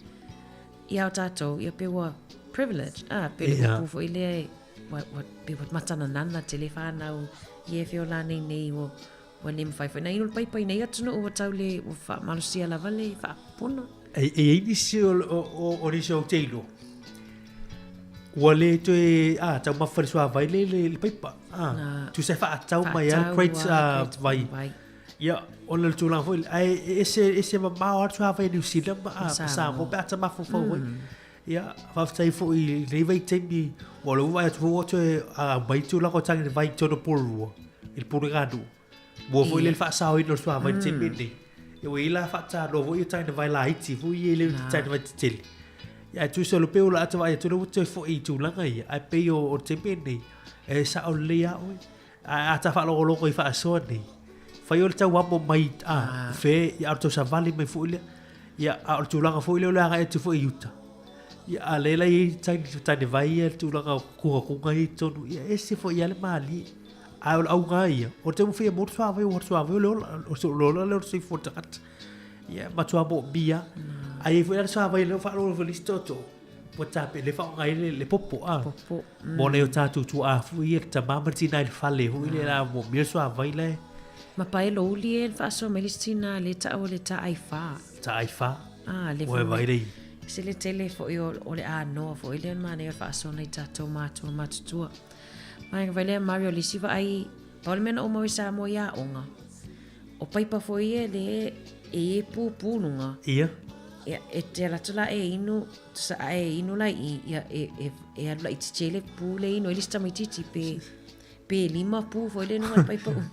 ia o tatou, ia pe ua privilege, ah, pe le upu foi lea e, ua, ua, pe ua matananana tele whanau i e whio la nei nei ua, ua le mawhai foi. Na inu le paipai nei atunuu ua tau le, ua whaamalosia lava le whaapona. E, e i ai nisi o, o, o, o nisi o te iloa, ua le toe, ah, taumafa le suavai le, le, le paipa. Ah, Na, tusa e whaatau mai a crate, ah, vai. vai. Ia, ona o le tulaga foi lea, ae e ese, ese mamao lava le suavai a Niu Sila ma, ma Samoa pe a ta mafaufau ai. Ia, faafetai foi i lenei vaitaimi, aua o lea ua vaai atu foi ua toe aumai tulaga o tane vai i totonu o Porirua, i le pulega a nuu. Ua foi lea le faasaoina o le suavai i le taimi lenei. Ia ua i ai la faatanoa foi ia tane vai laiti foi ia e le o ni tane vai tetele. Ia ae tusa o le pei o le ata vaai atu lea ua toe foi i tulaga ia, ae pei o le taimi lenei, e sao lelei lava oe. Ae a ta faalogologo i faasoa nei, fai o le tau amo mai a fe, ia a o le tausavali mai foi lea. Ia, a o le tulaga foi lea o le agai atu foi i uta. Ia, a lea la e i ai tane, tane vai ia, le tulaga o kungakunga ia i totonu, ia e ese foi lava le malie. Ae o le auga ia, o le taumafai e maua le suavai, aua o le suavai o le ola, o le ola lea o le soifua o le tagata. Ia, e matua moomia. Ae i ai foi la le suavai lea ua faalogologo foi i le isi tootoo, ua tape, lea e faaaoga ai le popo, a. Popo. Mo nai o tatou tuaa foi ia, le tama ma le tina i le fale foi lea la moomia le suavai la e. Ma pae louli e le faasoa mai le isi tina lea e taua o le taai fa. Taai fa. Ah, le Ua e vai lei. Se le tele foi o, o le anoa foi lea manaia o le faasoa nai tatou matua matutua. Mai vai lea Mario le isi vaai, pau le mea na ou maua i Samoa i aoga. O paipa foi ia le e e pupū luga. Ia. Ia, e te alu atu la e inu, tusa a e inu la i i, ia, e, e, e alu laitiiti ai le pu le inu ai le isi tamaitiiti pe, pe lima pu foi le luga o le paipa umi.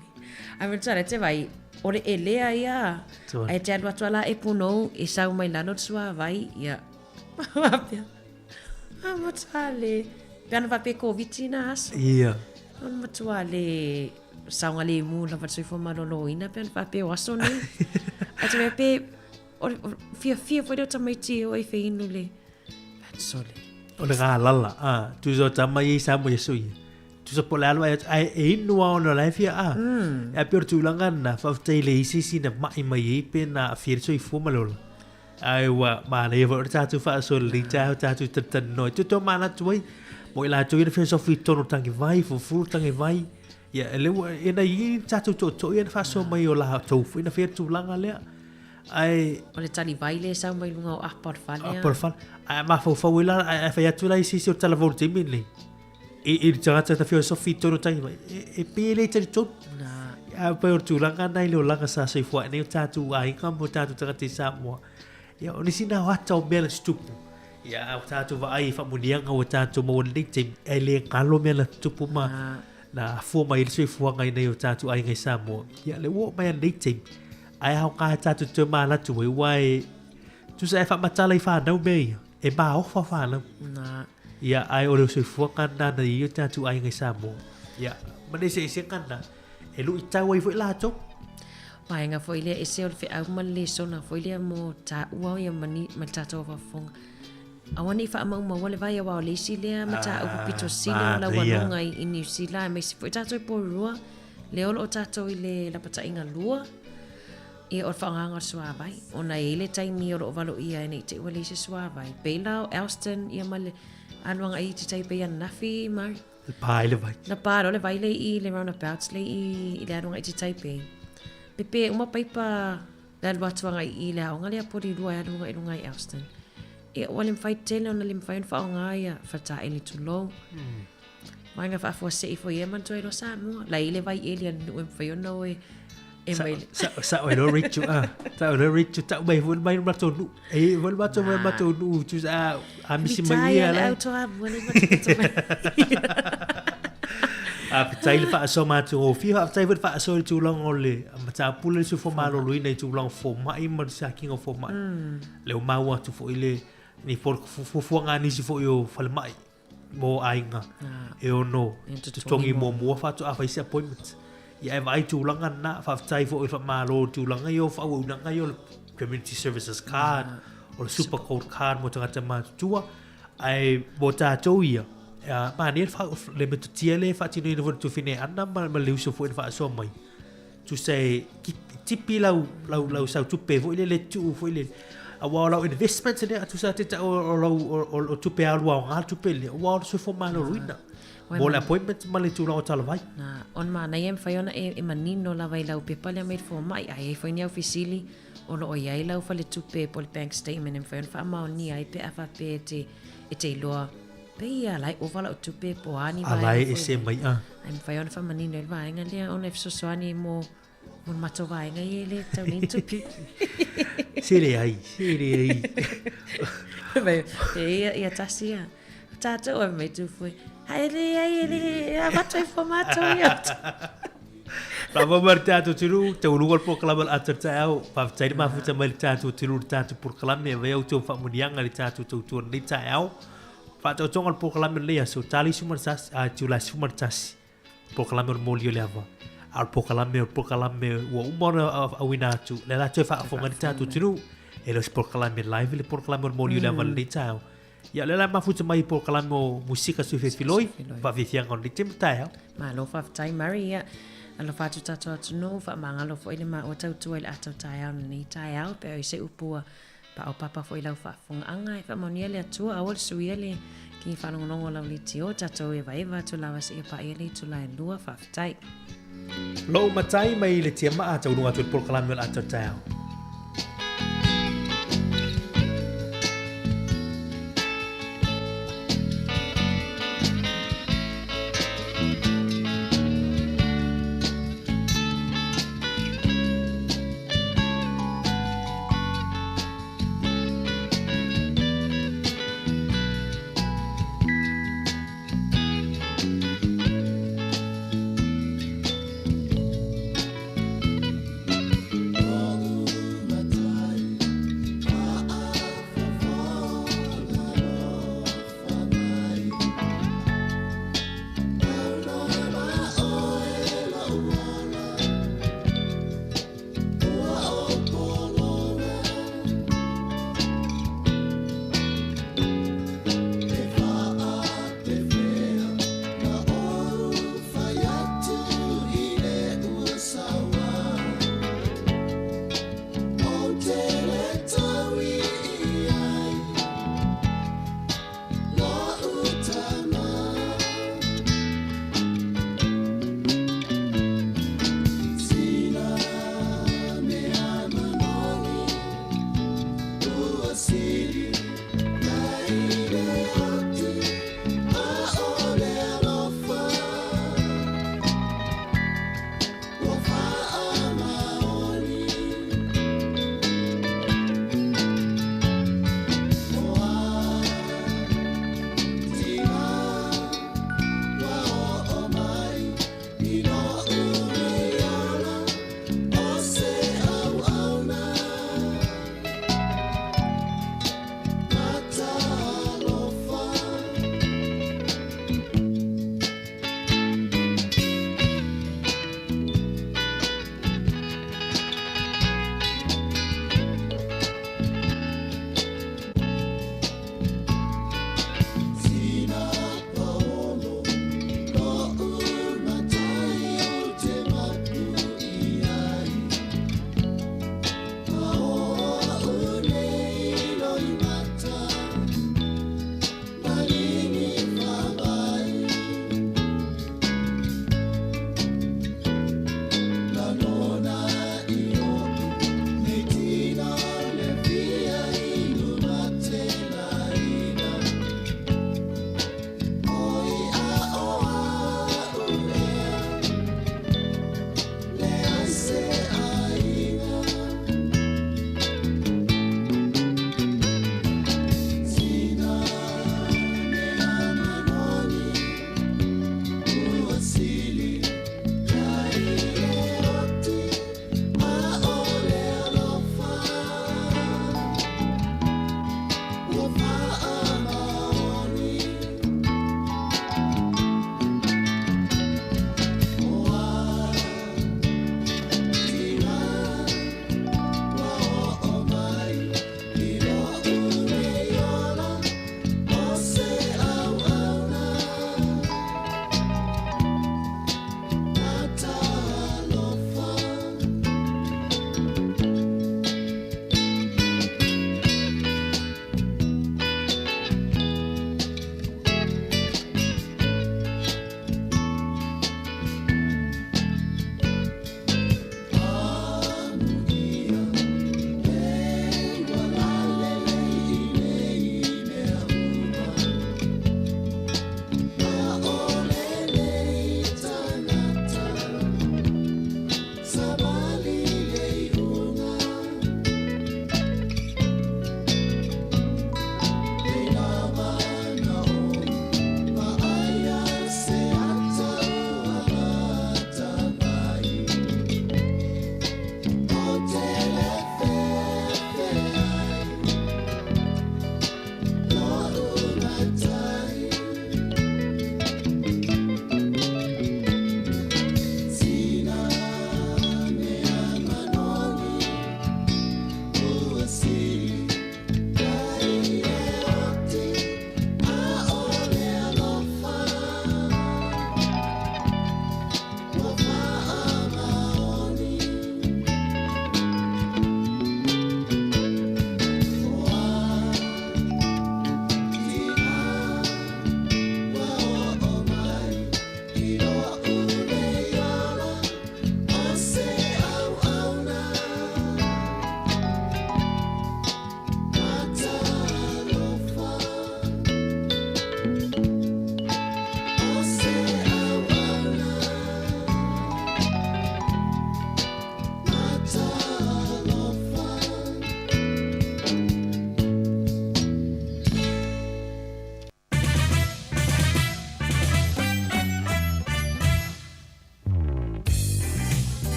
Ae manatua la e te vaai, o le elea ia, ae te alu atu lava la e punou e sau mai lalo le suavai, ia, faapea, a matua le, pe ana faapea e Koviti na aso. Ia. O le matua le saogalemu lava le soifua maloloina pe ana faapea o aso nei. Ae te mea pe, o le fiafia foi lea o tamaiti e o e feinu le sole. O le galala, a, tusa o tama ia i Samoa i aso ia. Tusa po o le alu ai atu, ae e inu lava ona o la e fia a. Mm. Ae pei o le tulaga lena, faafetai i le i se isi na mai mai ai pe na aafia ai le soifua ma le ola. Ae ua manaia foi o le tatou faasoa lelei taeao tatou talatalanoa ai. Toe manatu ai, mo i latou ia na fesofi i totonu o tagivai, fufulu tagivai, ia e le ua, e na i ai tatou tootoo ia na faasoa mai o latou foi na faia le tulaga lea. Ae O le talivai lea e sau mai luga o apa o le fale. Apa o le fale. Ae mafaufau ai la, ae fai atu la i se isi o talavou i le taimi lenei. I, i le tagata na feosofi i totonu o tagivai, e, e pei e le talitonu. Na. Ae pei o le tulaga lena i le olaga sa soifua ai nei o tatou aiga ma o tatou tagata i Samoa. Ia, o nisi na o ata o mea na tutupu. Ia, a ua tatou vaai i faamuniaga ua tatou maua i lenei taimi, e le galo mea na tutupu ma Na. na afua mai ai le soifuaga i nai o tatou aiga i Samoa. Ia, lea ua oo mai lava i lenei taimi, ae aoga e tatou te toe manatu ai, aua e tusa e faamatala i fanau mea ia, e maofa fanau. Na. Ia, ae o le soifuaga lena na i ai o tatou aiga i Samoa. Ia, ma le eseesega lena, e luitau ai foi latou. Vaega foi lea ese o le feau ma le lesona foi lea mo taua ia ma, ni, ma le tatou faafofoga. Aua ne i faamaumaua le vai aua o le isi lea mataupu ah, pito sili o laualuga i, i Niu Sila aemaise foi tatou i Porirua lea o lo o tatou i le lapataiga lua ia o le faaaogaga o le suavai ona e i ai le taimi o lo o valoia ai ne i te i ua leai se suavai. Pei la o Elston ia ma le alu agai i te tai pei ananafi Murray. Na pā ai le vai. Na pā loa le vai lea i le roundabouts lea i, i le alu agai i te Taipei. Pepe uma paipa le alu atu agai i le aoga lea Porirua e alu agai i luga i Elston. Ia ua le mafai tele ona le mafai ona faaaoga ia faletaele tulou. Mm. Vaega faafuasei foi ia manatua ai loa Samoa. La i le vai eli a le nuu e mafai ona o e e mai. Sa sa o lo richu a. Sa o lo richu ta mai foi mai matou nuu. E foi matou mai matou nuu tu sa a misi mai ia la. Auto a le matou. A faafetai le faasoa matagofie, faafetai foi le faasoa i le tulaga o le mataupu lea le soifua maloloina i tulaga fomai ma le siakiina o fomai. Lea ua maua atu foi le ni fuafuaga a nisi foi o falemai mo aiga e ono totogi muamua faatoa fai se appointment. Ia e vaai tulaga lena, faafetai foi i le faamalo i tulaga ia o faaauaunaga ia o le Community Services Card, o le Super Gold Card mo tagata matutua, ae mo tatou ia, manaia le metotia lea e faatinoina foi e le Tufine Ana ma le uso foi na faasoa mai. Tusa e tipi lau, lau, lau sau tupe foi lele, tuu foi lele. Aua o lau investment lea, tusa te tau o lau o tupe alu aoga le tupe lea, aua o le soifua maloloina. Mo le appointment ma le tulaga o talavai. Na, o le manaia e mafai ona e, e manino lava i lau pepa lea mai le fomai, a i ai foi ni au fesili o lo o i ai lau faletupe po o le bank statement e mafai ona faamaonia ai pe a faapea e te, e te iloa Pei a la e ova lau tupe po o a ni vaega. A la e ese mai a. Ai mafai ona faamanino ai le vaega lea ona e fesoasoani mo mo le matou vaega ia e le tau nei ni tupe. Se leai, se leai. Mai, e ia, ia tasi ia. Tātou ai mai tūfue. Hai e leai, e le, avatu ai fua mātou ia. Lava mai le tātou tunu, tauluga le polokalame o le ata o le taeao, faafetai le mafuta mai le tātou tunu le tātou polokalame, e avea outou faamuniaga i le tātou tautua i lenei taeao. Faataotoga o le polokalame o lenei aso, tali 11, a Julae 11, polokalame o le moli o le ava. A o le polokalame o le polokalame ua uma ona auina atu, lea la toe faafofoga ai le tatou atunuu. E le o se polokalame live le polokalame o le moli o le ava i lenei taeao. Ia, o lea la e mafuta mai i polokalame o Musika Sui Filifiloi, faafiafiaga o lenei taimi taeao. Malo faafetai Murray, ia alofa atu tatou atunuu, faamagalo foi le maua tautua i le ata o taeao i lenei taeao, pe a o i se upu ua Paopapa foi lau faafofogaaga e faamanuia le Atua aua le suia le ki faalogologo o lau leitio tatou evaeva atu lava seia paia le itula e lua faafetai. Lou matai mai le tiamaa tauluga atu i le polokalame o le ata o le taeao.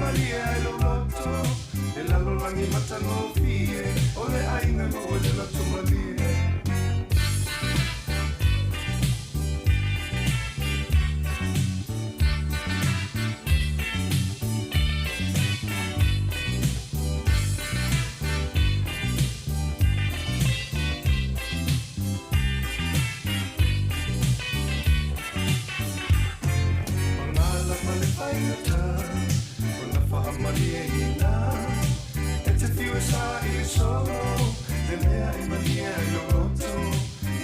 malie ai lou loto E lalolagi matagofie O le aiga e maua i le loto malie. Pagala ma le faigata ona faamalieina e te fiu e saili solo le mea e malie ai lou loto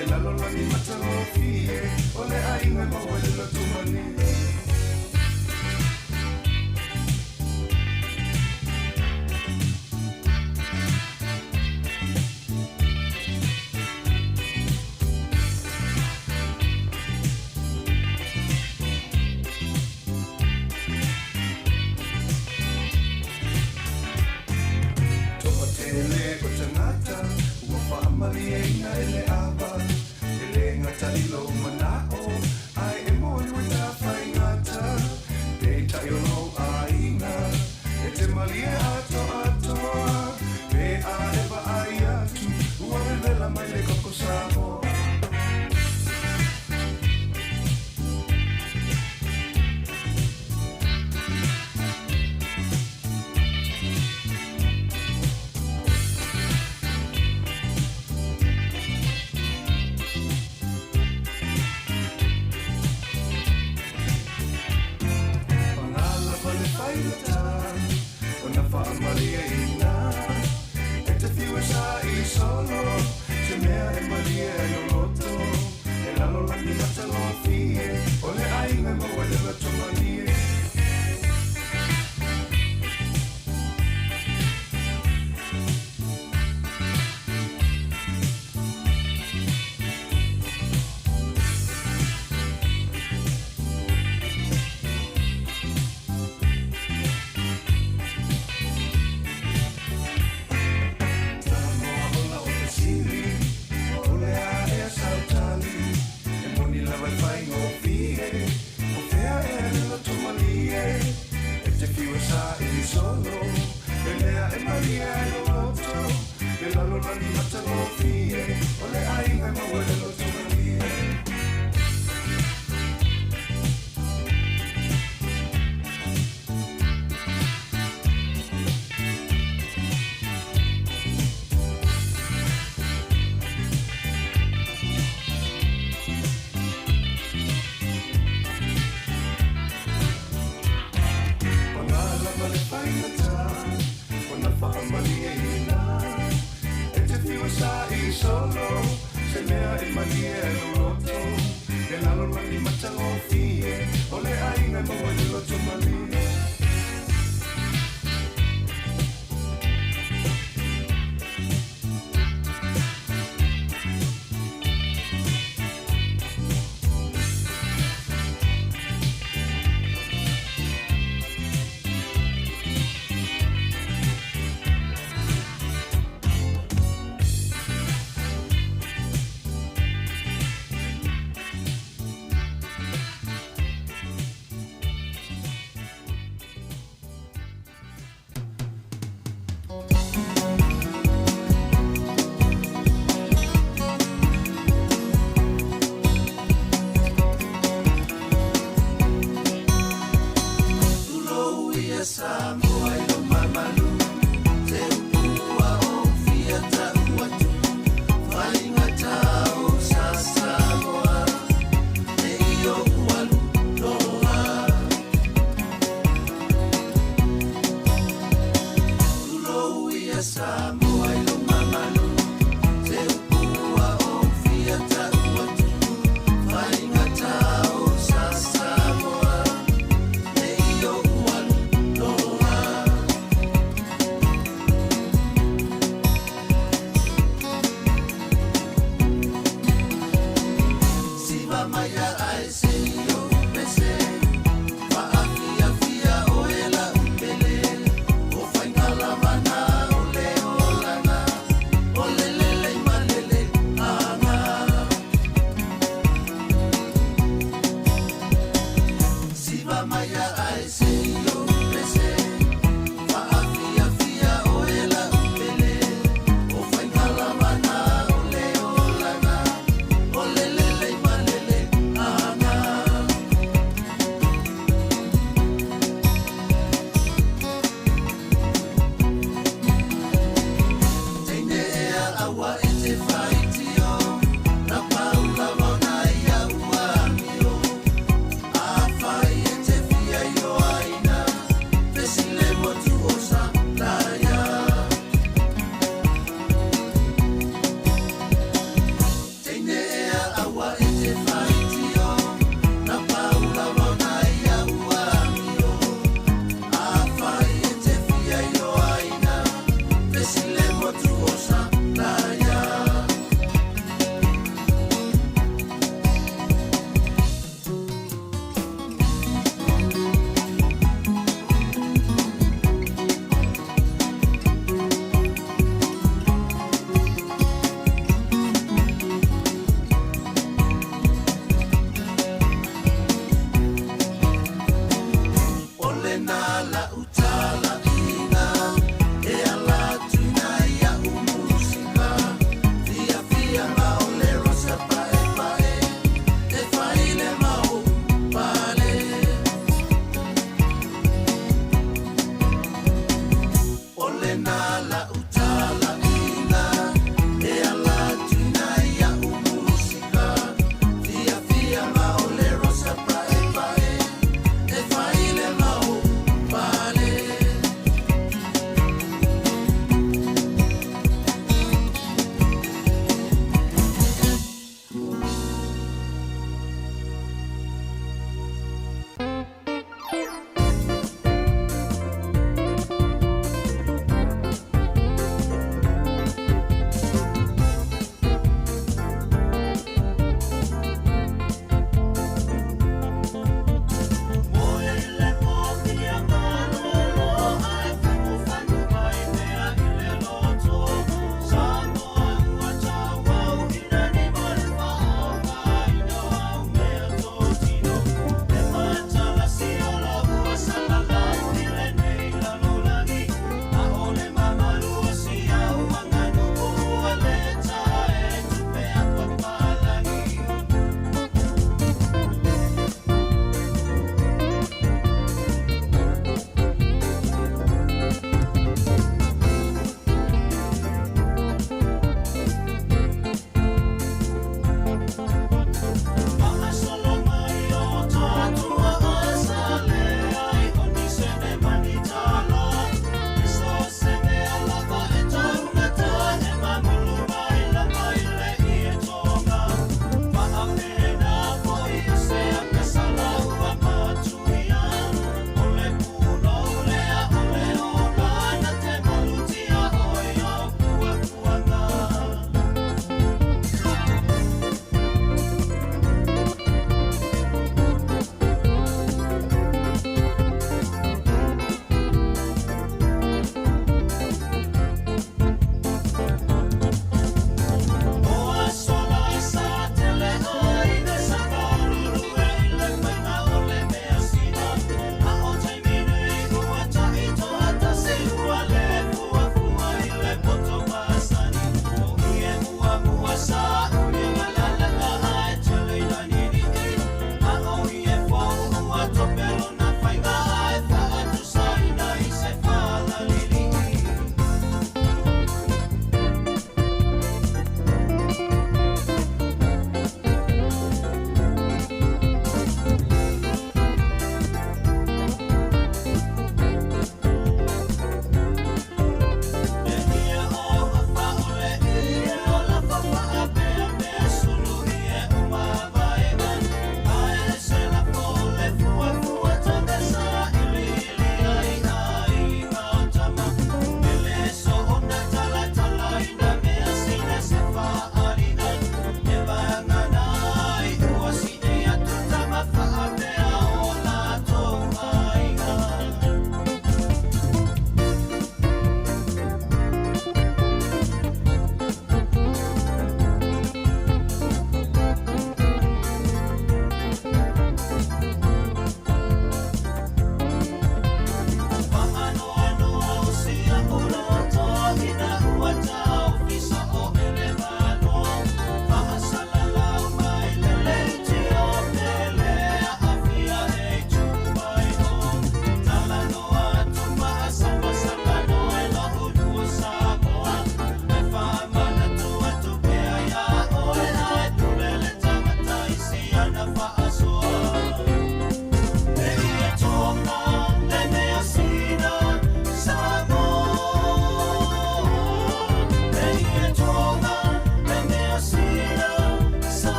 e lalolagi matagofie o le aiga e maua i le loto malie. Toatele o tagata ua faamalieina e le ava, e le gata i lou manao, ae e moni ua tafaigata. Peitai o lou aiga e te malie atoatoa, pe a e vaai atu ua vevela mai le koko Samoa. Pagala le faigata ona faamalieina e te fiu e saili solo se mea e malie ai lou loto e lalolagi matagofie o le aiga e maua i le loto malie. Samoa ola o fesili o le a ea sau tali e moni lava e faigofie o fea ea le loto malie e te fiu e saili solo le mea e malie ai lou loto le lalolagi matagofie o le aiga e maua i le loto malie. Pagala ma le faigata ona faamalieina e te fiu e saili solo se mea e malie ai lou loto e lalolagi matagofie o le aiga e maua i le loto malie. Tulou ia Samoa i lo mamalu, se upu ua ou fia tau atu, faigata o sa Samoa, ne i ou alu loa. Tulou ia Samoa i lo mamalu, se upu ua ou fia tau atu, faigata o sa Samoa, ne i ou alu loa. lena la'u talaiga e ala atu i nai a'u musika fiafia ma o le rosa pa'epa'e e fai le mau pale. O lena la'u talaiga e ala atu i nai a'u musika fiafia ma o le rosa pa'epa'e e fai le mau pale.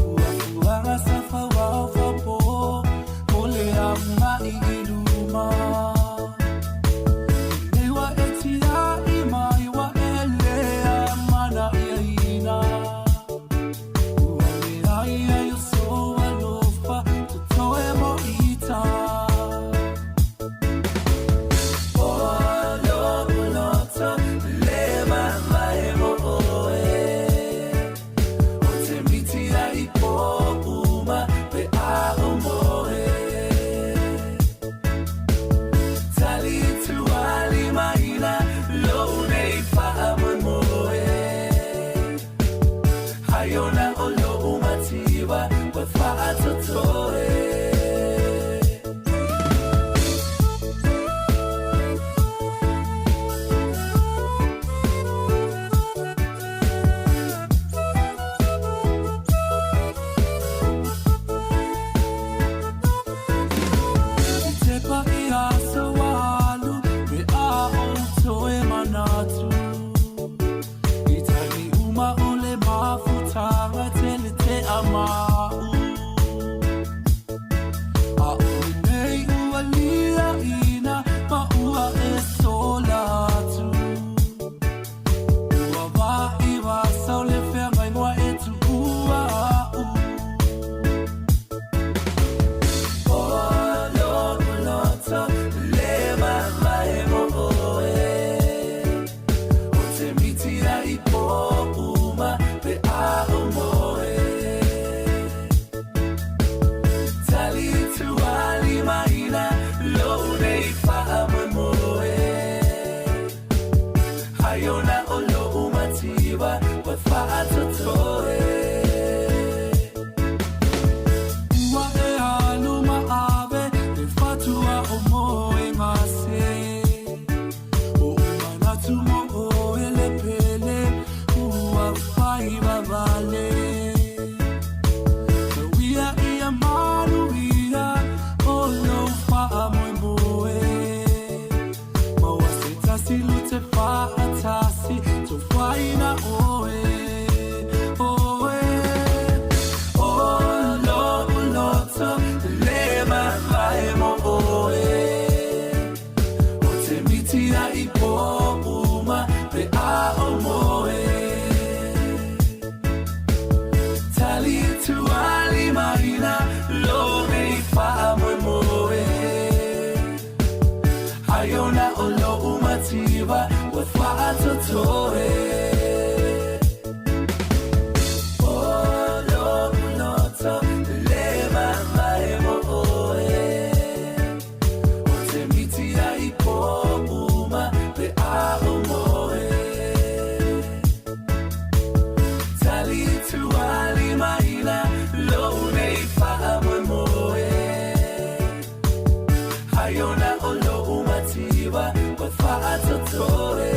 Fuafuaga sa fauao faupō mo le agai i luma. Lenei ua e tiai mai ua e le amanaiaina. Ua leai ai o sou alofa totoe mo ita. O lo'u loto le mavae mo oe. O te miti ai i pō uma pe a o moe. Tali tualimaina lou nei faamoemoe. Ai ona o lou mativa ua faatotoe. I tepa i aso alu pe a ou toe manatu. I taimi uma o le mafutaga tele tea ma'u. A o lenei ua liaina ma ua e sola atu. Ua vaivasau le feagaiga ua e tuua a'u. O lo'u loto le mavae mo oe. O te miti ai i pō uma pe a o moe. Tali tualimaina lou nei faamoemoe. Ai ona o lou mativa ua faatotoe. Ua e alu ma ave le fatua o moe gase. O'u manatu mo oe le pele ua fai vavale. Tauia ia manuia o lou faamoemoe. Maua se tasi lute faatasi tofaina oe. Oe. O lo'u loto le mavae mo oe. O te miti ai i pō uma pe a o moe. Tali tualimaina lou nei faamoemoe. Ai ona o lou mativa ua faatotoe. O lo'u loto le mavae mo oe. O te miti ai i pō uma pe a o moe. Tali tualimaina lou nei faamoemoe. Ai ona o lou mativa ua faatotoe.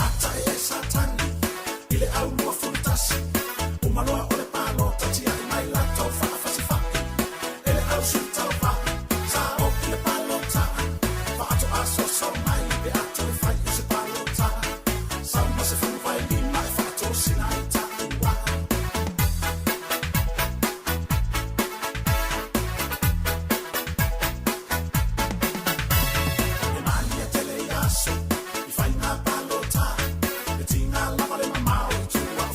Ata e Satani i le au 21 o maloa o le palota tiai mai latou faafasifai e le au sui tauva sa oki le palota faatoasoso mai pe a toe fai i se palota sau ma se fuluvailima e faatosina ai taua. E malie tele i aso i faiga palota e tiga lava le mamao i tua.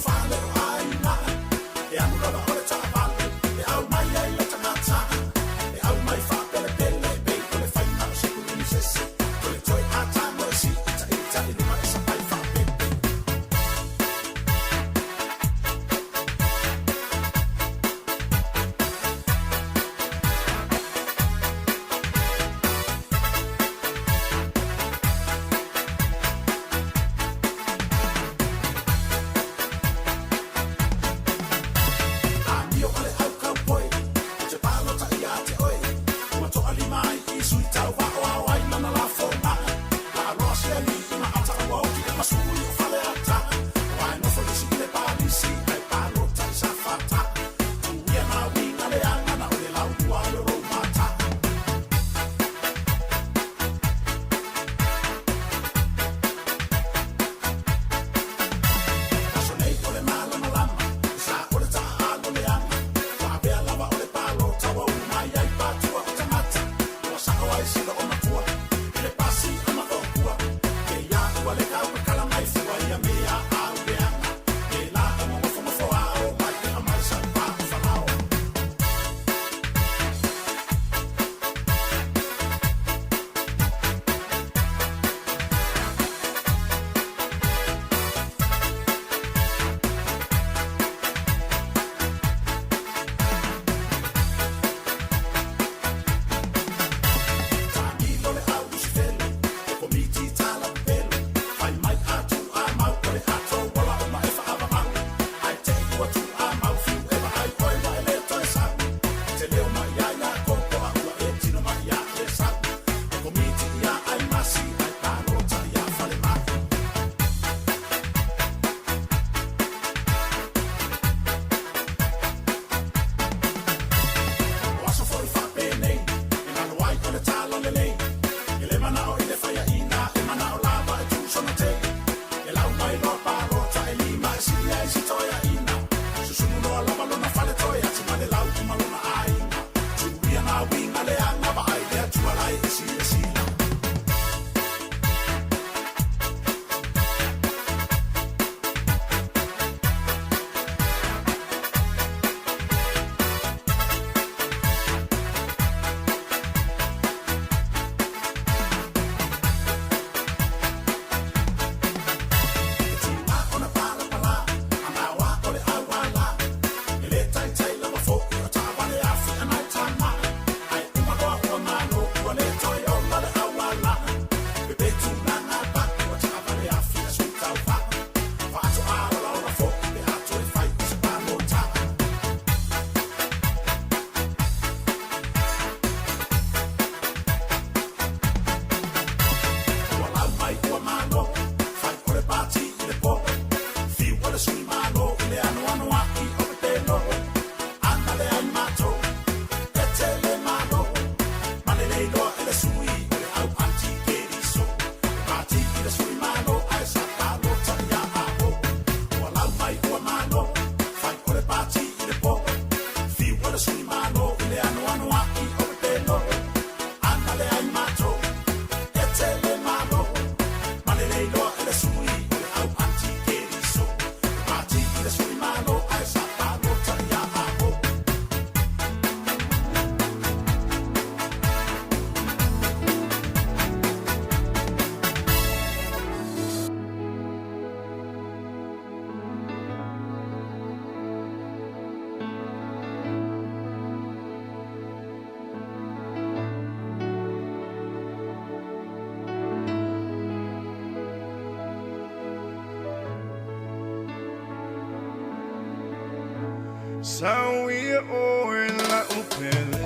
Sauia oe la'u pele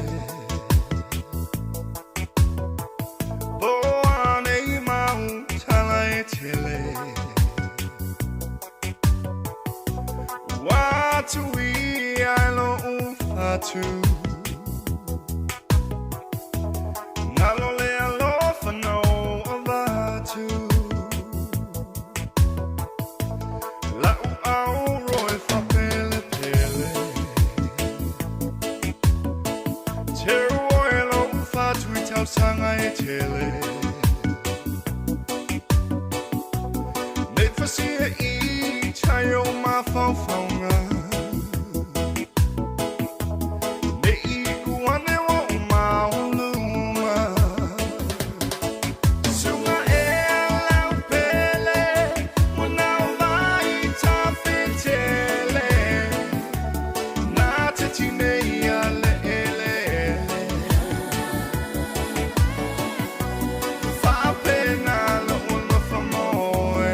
Po anei mau tala e tele Ua tuia i lo'u fatu Nalo le alofa na ou avatu La'u auro e faapelepele Teu oe lo'u fatu i tausaga e tele Nei fasia'i tai o mafaufauga Nei i'u ane ua ou mauluga Suga ea lau pele Ua nao vai tafetele Na te tinei a le eleele Faapena lou alofa moe.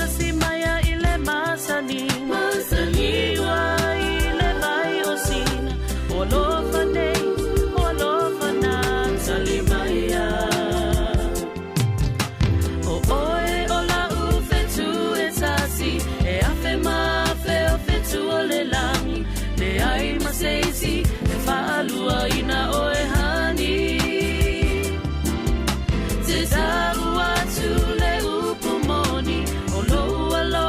tasi mai i le masani. Masani ua i le vai o sina. O alofa nei, o alofa na tali mai a. O oe o la u fetu e tasi, e afe ma afe o fetu o le langi. Le ai ma seisi, e whaalua ina oe hani. Te tau atu le upu moni, o lou alofa.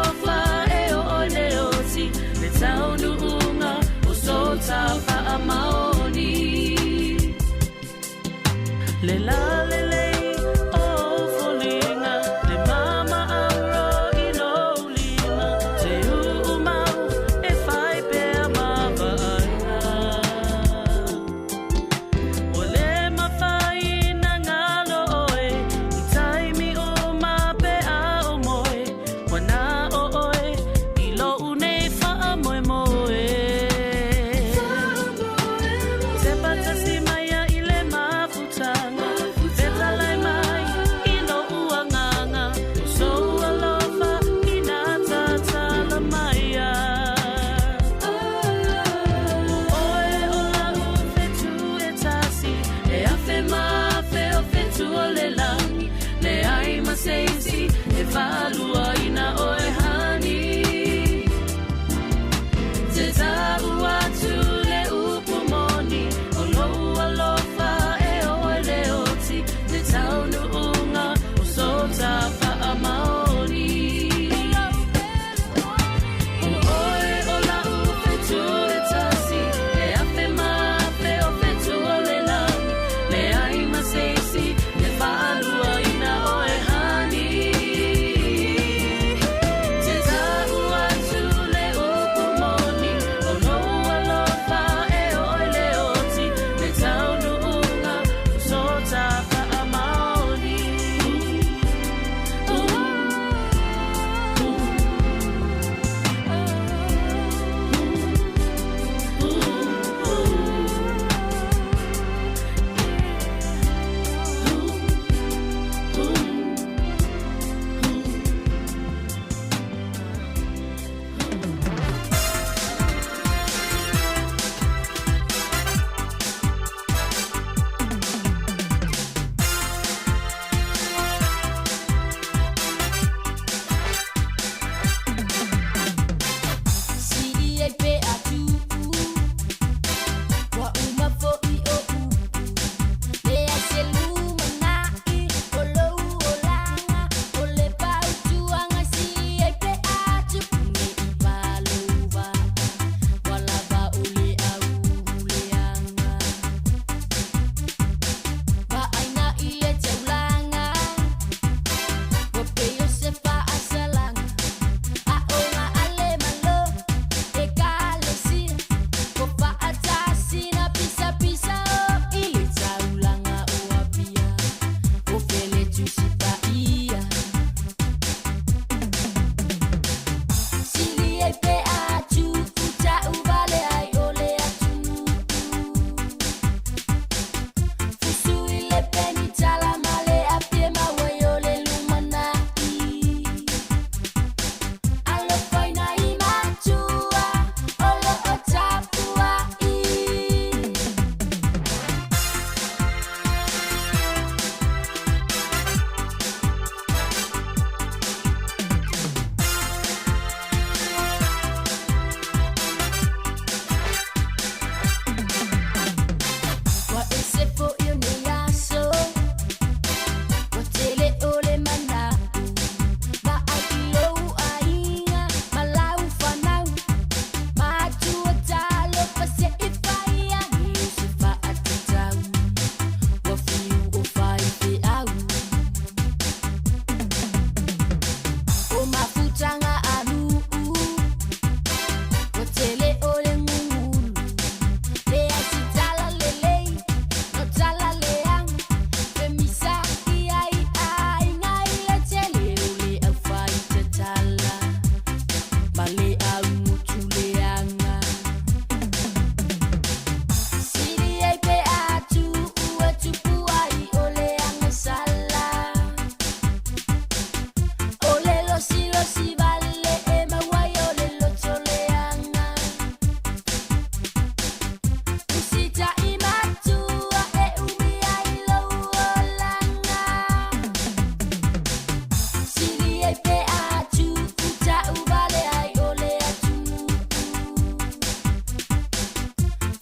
ai pe a tu'u ta'uvale ai o le atunu'u.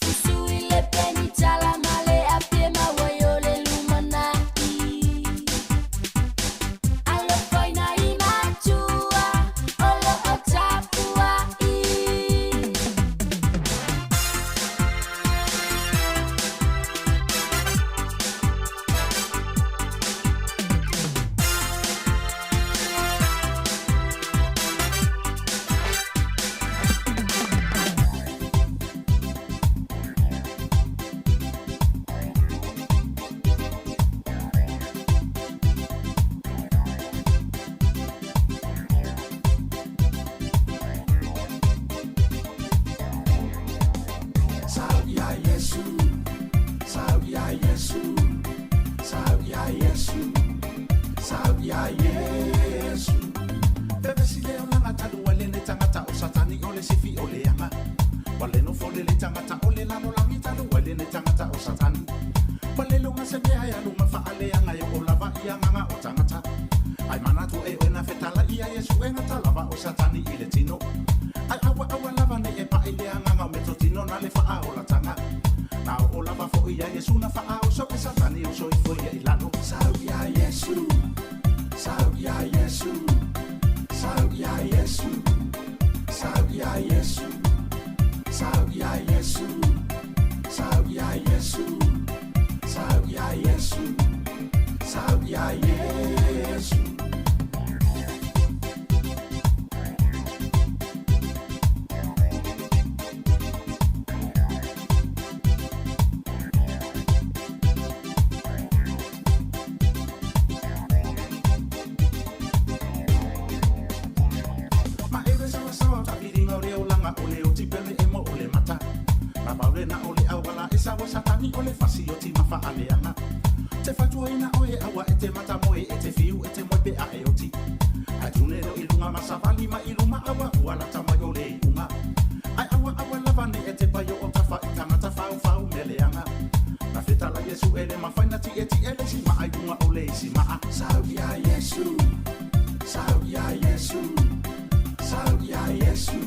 Fusu i le penitala ma le api e maua ai o le lumana'i. Alofaina i matua o lo'o tapua'i. Sau ia Iesu, sau ia Iesu, sau ia Iesu, sau ia Iesu. Vevesi le olaga talu ai lenei tagata o Satani o le sifi o le aga. Ua le nofo le le tagata o le lalolagi talu ai lenei tagata o Satani. Ua le loga se mea e alu ma faaleaga e oo lava i agaga o tagata. Ai manatu e oe na fetala ia Iesu e gata lava o Satani i le tino. Ai aua aua lava nei e pa'i le agaga o metotino na le faaolataga. Na oo lava fo'i ia Iesu na faaoso e Satani o soifua ia i lalo. Sau ia Iesu, sau ia Iesu, sau ia Iesu, sau ia Iesu, sau ia Iesu, sau ia Iesu, sau ia Iesu, sau ia Iesu. Ma e sawasawa o taʻiliga o le olaga o le oti pele e mo o le mata. Na pau lena o le auala e sau o Satani o le fasioti ma faaleaga. Te fautuaina oe aua e te matamoe e te fiu e te moe pe a e oti. Ae tune leo i luga ma savali mai i luma aua ua lata mai o le iuga. Ae aua aua lava nei e te paio o tafa i tagata faufau mea leaga. Na fetala Iesu e le mafai na tietie le isi maa i luga o le isi maa. Sau ia Iesu, sau ia Iesu, sau ia Iesu,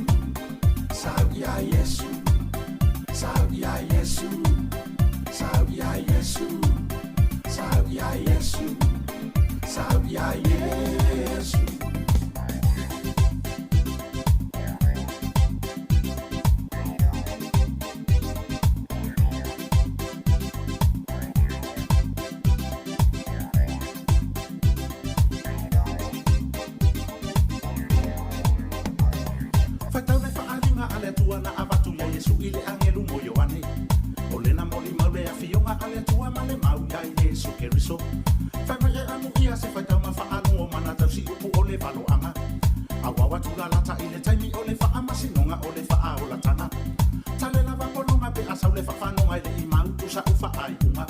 sau ia Iesu, sau ia Iesu, sau ia Iesu, sau ia Iesu, sau ia Iesu. Faitau le faaaliga a le Atua na avatu ia Iesu i le agelu mo Ioane. O lena molimau le afioga a le Atua ma le mau ia Iesu Keriso. Fai mai e amuia se faitau ma faalogo ma na tausi upu o le valoaga. Auau atu lalata i le taimi o le faamasinoga o le faaolataga. Tale lava pologa pe a sau le faafanoga e le i mautu sa'u faaiuga.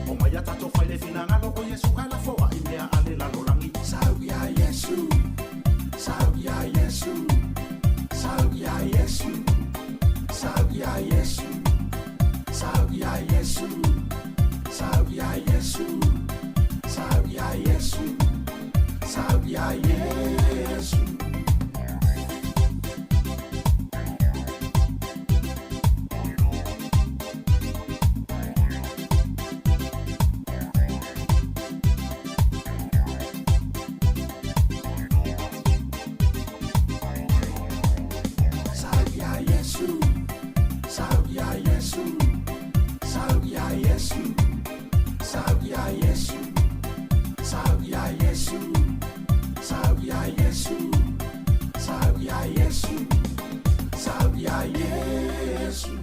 O mai a tatou fai le finagalo o Iesu ae lafoa'i mea a le lalolagi. Sau ia Iesu, sau ia Iesu, sau ia Iesu, sau ia Iesu, sau ia Iesu, sau ia Iesu, sau ia Iesu, sau ia Iesu. Sau ia Iesu, sau ia Iesu, sau ia Iesu, sau ia Iesu, sau ia Iesu, sau ia Iesu, sau ia Iesu, sau ia Iesu.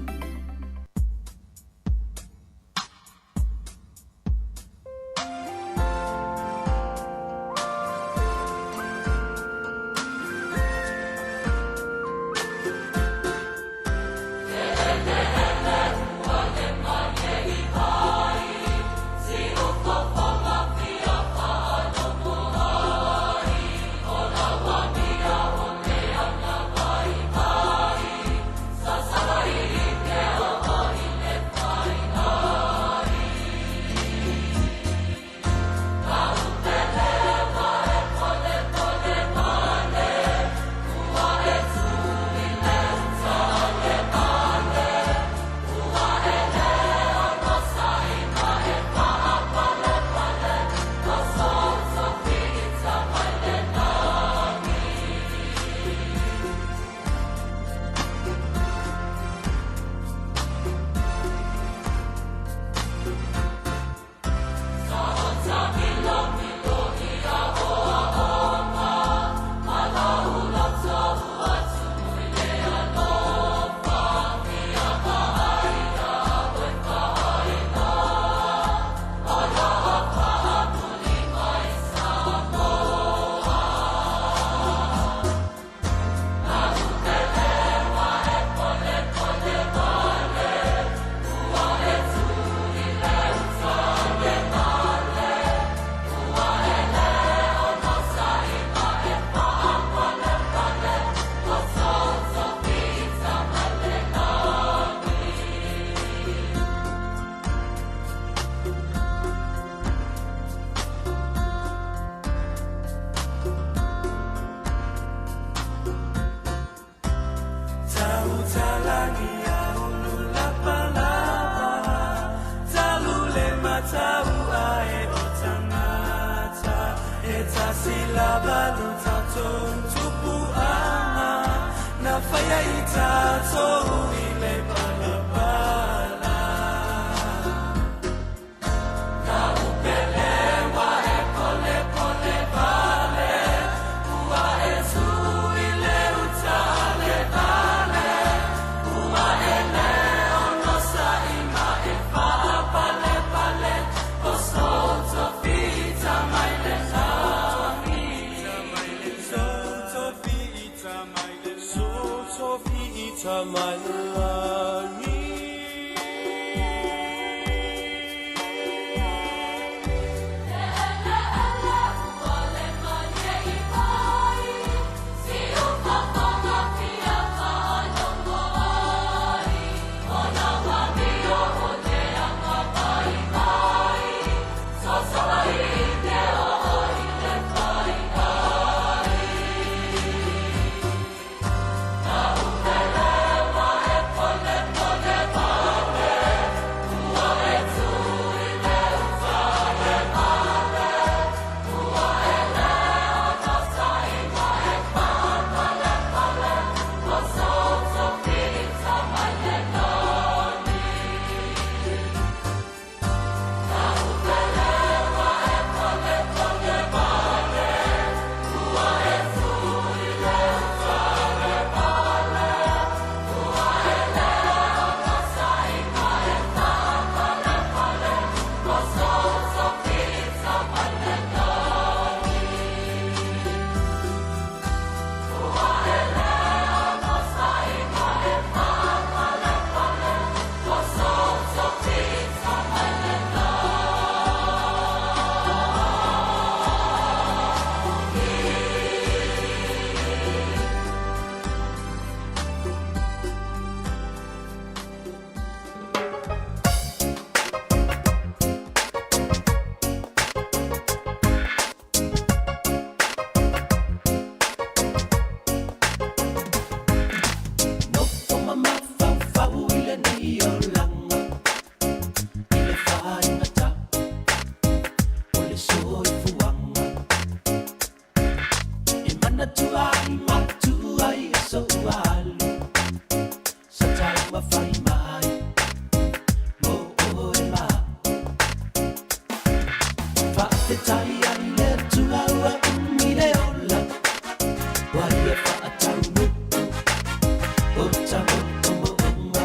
tatou tupuaga na faia i tatou i le palapala. Lau pele ua e polepole vale, ua e tu i le uta a le vale, ua e le onosai ma e faapalepale, o sou tofi mai le lagi. Sou tofi mai le lagi. Nofo ma mafaufau i lenei olaga i le faigata o le soifuaga e manatua ai matua i aso ua alu sa taumafai mai mo oe ma a'u. Faafetai ai le Atua ua umi le ola ua ia faataunuu o ta moomooga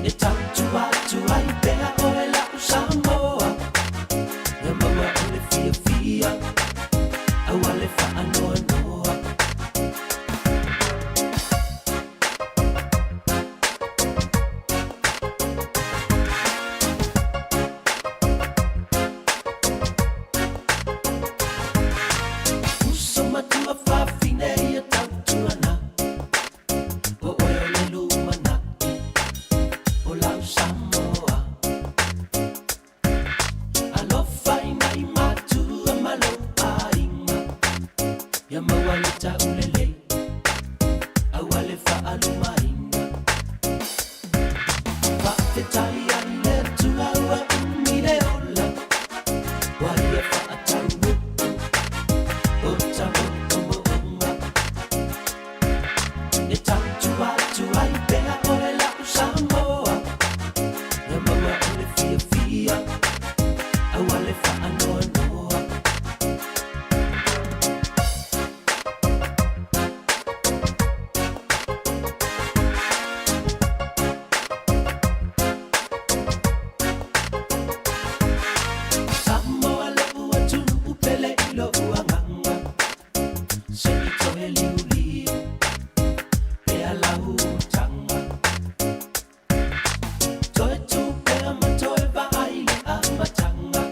e tautua atu ai pea oe la'u Samoa ia maua o le fiafia aua le faanoanoa. Uso matua fafine ia tautuana o oe o le lumana'i o lau Samoa. Alofa ina i matua ma lou aiga ia maua le taulelei aua le faalumaina. Faafetai ai le Atua ua umi le ola ua ia faataunuu o ta moomooga e tautua atu ai pea oe la'u Samoa ia maua o le fiafia aua le faanoanoa. Samoa lo'u atunuu pele i lo'u agaga se i toe liuliu pea lau utaga toe tu pea ma toe vaai le amataga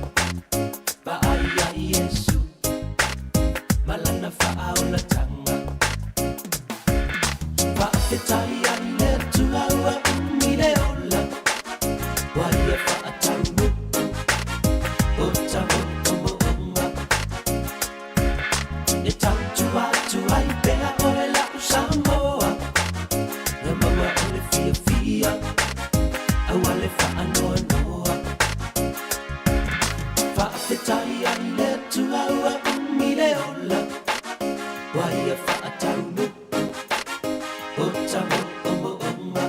vaai ia Iesu ma lana faaolataga. Faafetai ai le Atua ua umi le ola ua ia faataunuu o ta moomooga e tautua atu ai pea oe la'u Samoa ia maua o le fiafia aua le faanoanoa. Faafetai ai le Atua ua umi le ola. Ua ia faataunuu o ta moomooga.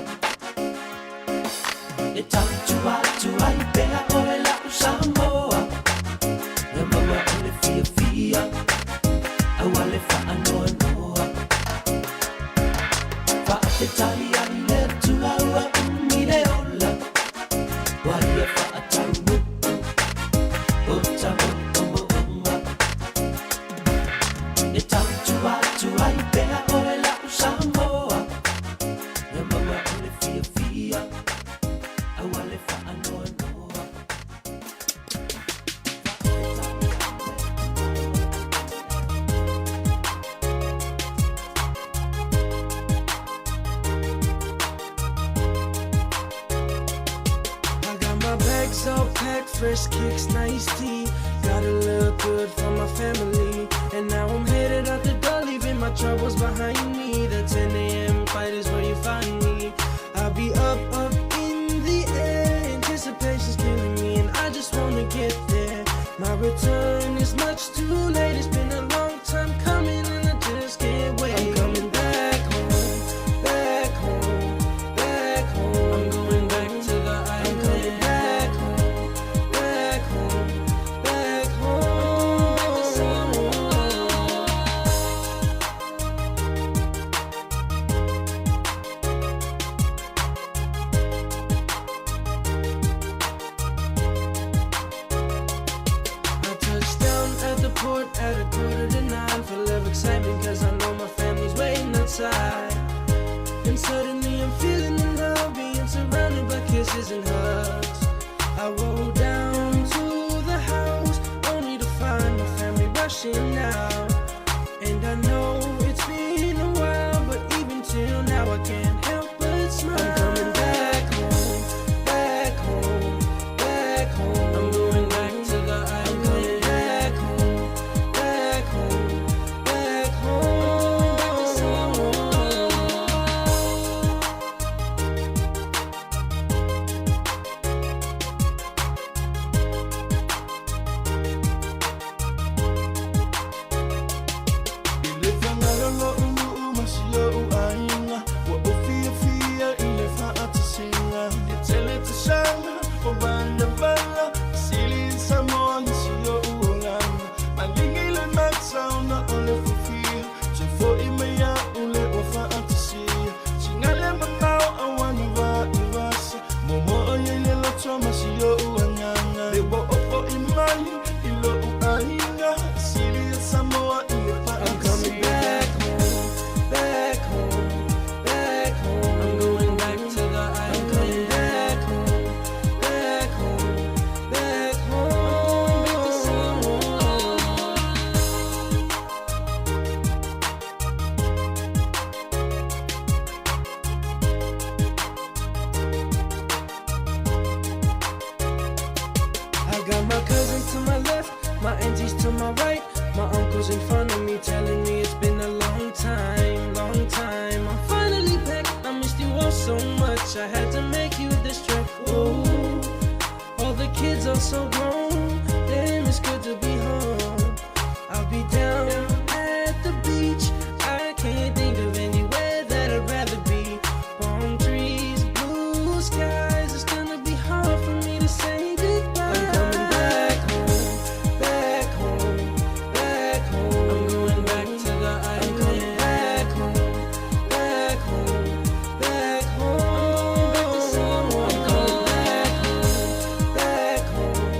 E tautua atu ai pea oe la'u Samoa, ia maua o le fiafia aua le faanoanoa. Faafetai ai le Atua ua umi le ola, ua ia faataunuu o ta moomooga. E tautua atu ai pea oe la'u Samoa, ia maua o le fiafia aua le faanoanoa. I got my bags all packed, fresh kicks, nice tea. Gotta look good for my family. And now I'm headed out the door, leaving my troubles behind me. The 10 a.m. fight is where you find me. I'll be up, up in the air. Anticipation's killing me, and I just wanna get there. My return is much too late. It's been a long time coming, and I just can't wait. I'm coming back home, back home, back home. I'm going back to the island. I'm coming back home, back home, back home. Back to Samoa. I touched down at the port at 8:45, full of excitement, cause I know my family's waiting outside. And suddenly I'm feeling the love, being surrounded by kisses and hugs. I roll down to the house, only to find my family rushing out. And I know it's been a while, but even till now I can't help but smile. I'm coming back home, back home, back home. I'm going back to the island. I'm coming back home, back home, back home. Back to Samoa. I le Fagaloa ulu'u ma si o'u aiga, ua ou fiafia i le fa'atasiga. E tele tausaga o valavala, sili i Samoa i si o'u olaga. Maligi le mata ona o le fiafia, toe fo'i mai a'u le ua fa'atasia. Sigale mamao auana vaivasa, momo'o ai le loto ma si o'u agaga. Le ua ou fo'i mai i lo'u aiga, sili i Samoa i le I'm coming fa'atasia. back home, back home, back home. I'm going back to the island. I'm coming back home, back home, back home. Back to Samoa. I got my cousins to my left, my aunties to my right, my uncles in front of me telling me it's been a long time, long time. I'm finally back. I missed you all so much. I had to make you this trip. Whoa, all the kids are so grown. Damn, it's good to be home. I'll be down at the beach. I can't think of anywhere that I'd rather be. Palm trees, blue skies. It's gonna be hard for me to say goodbye. I'm coming back home, back home, back home. I'm going back to the island. I'm coming back home, back home, back home. Back to Samoa. I'm coming back home, back home,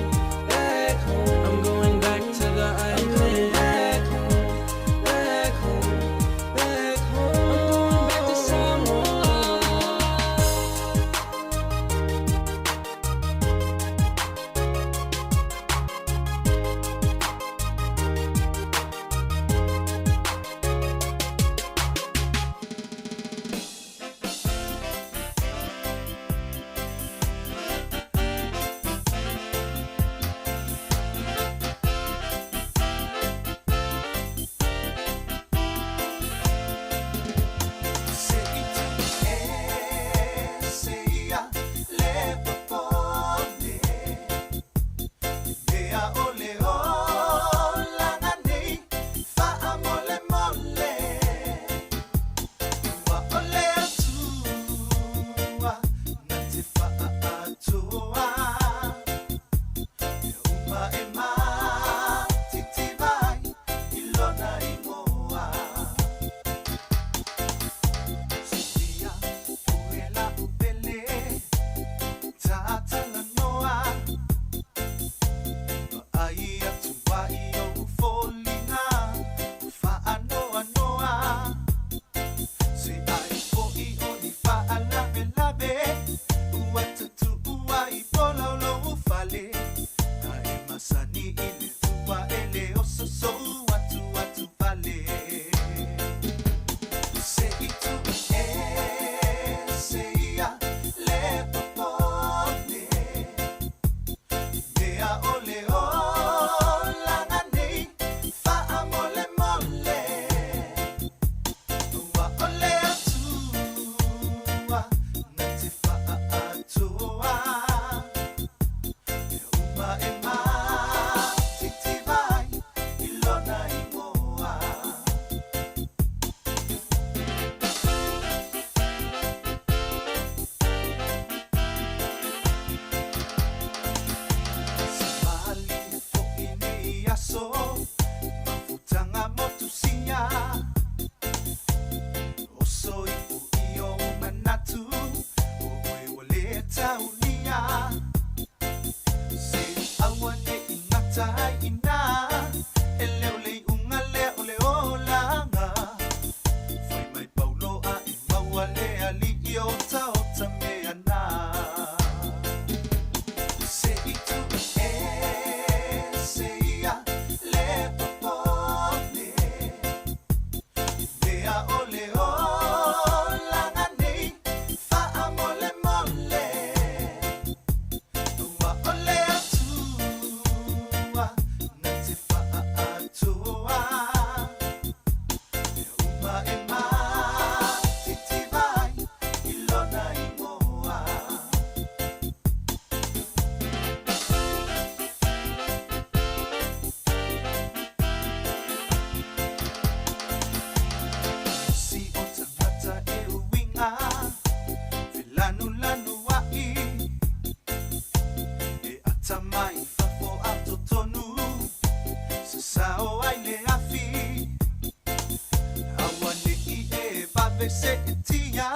seetia,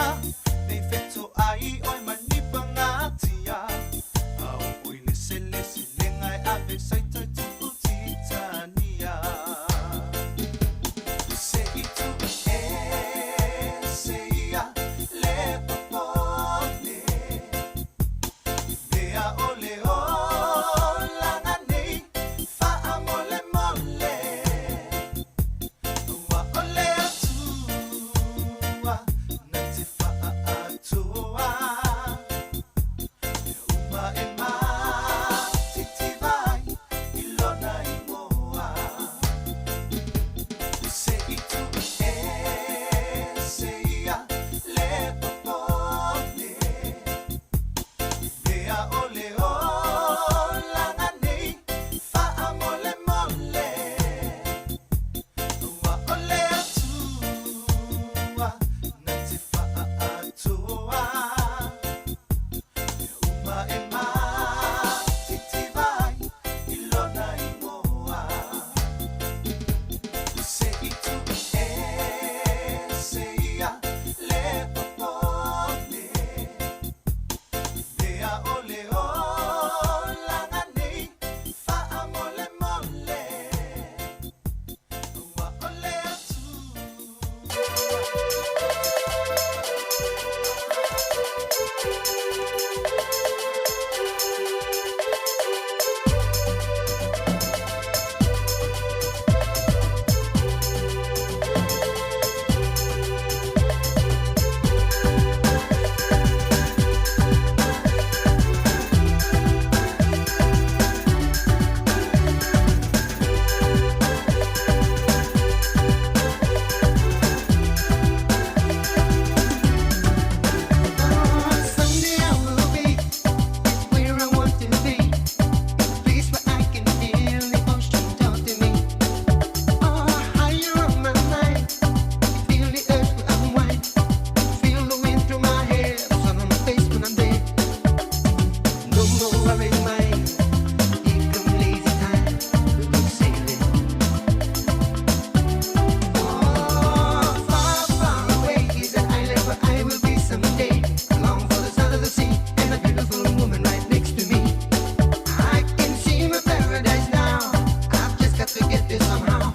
Nei fetoai oe ma ni pagatia, A o oi le seleselega e ave sai tai tu'u titania. Se i tu'u ese ia le popole, I mea o le olaga nei faamolemole, Ua o le Atua na te faaatoa, Mea uma e matitiva ai i lona ingoa. Se i tu'u ese ia le popole, I mea o le olaga nei faamolemole, Ua o le Atua na te faaatoa, Mea uma e matitiva ai i lona ingoa. Se i tu'u ese ia le popole, I mea o le olaga nei faamolemole, Ua o le Atua. Someday I will be where I want to be, a place where I can feel the ocean talk to me. Oh, higher on my mind, feel the urge to unwind, feel the wind through my hair, the sun on my face when I'm there. No more worried mind, here come lazy time, we'll go sailing. Oh, far, far away is an island where I will be someday. I long for the sound of the sea and a beautiful woman right next to me. I can see my paradise now. I've just got to get there somehow.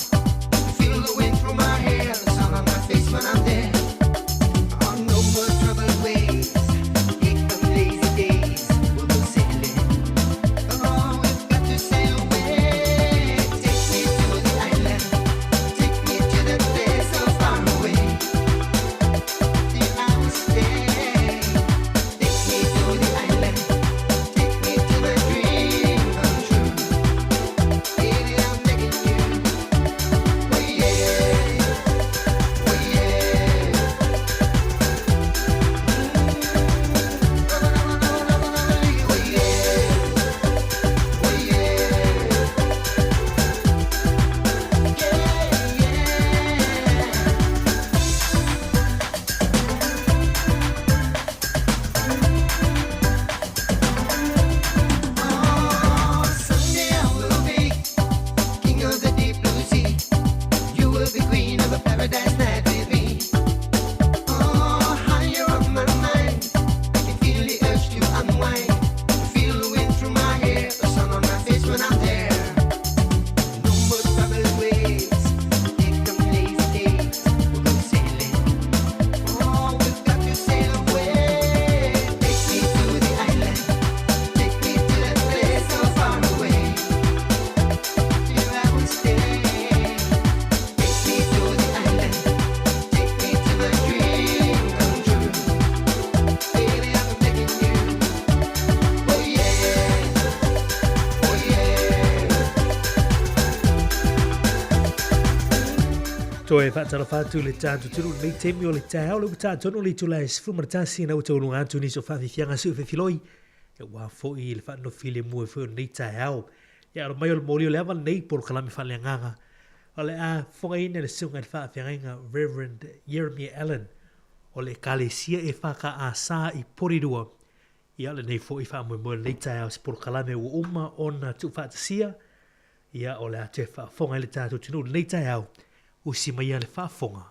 Feel the wind through my hair, the sun on my face when I'm there. Oh, no more troubled ways. Here come lazy days. We'll go sailing. Oh, we've got to sail away. Take me to the island. Take me to that place so far away. There I will stay. Take me to the island. Take me to my dream come true. Baby, I'm begging you. Oh yeah, oh yeah. Oh yeah, oh yeah. Oh, someday I will be king of the deep blue sea. You will be queen of a paradise night with me. Oh, higher on my mind, I can feel the urge to unwind. Feel the wind through my hair, the sun on my face when I'm there. No more troubled waves, here come lazy days. We'll go sailing. Oh, we've got to sail away. Take me to the island. Take me to that place so far away. Here I will stay. Take me to the island. Take me to my dream come true. Baby, I'm begging you. Oh yeah, oh yeah. Toe faatalofa atu i le tatou atunuu i lenei taimi o le taeao, lea ua ta tonu le itula e 11 ina ua taualuga atu nisi o faafiafiaga sui o fefiloi, aua foi le faanofilemu ai foi o lenei taeao. Ia alo mai o le moli o le ava lenei polokalame faaleagaga o le a fofogaina le susuga i le faafeagaiga Reverend Jeremiah Allen o le Ekalesia EFKS i Porirua. Ia lenei foi faamoemoe o lenei taeao se polokalame ua uma ona tuufaatasia. Ia o le a toe faafofoga ai le tatou atunuu i lenei taeao, usi maia le faafofoga.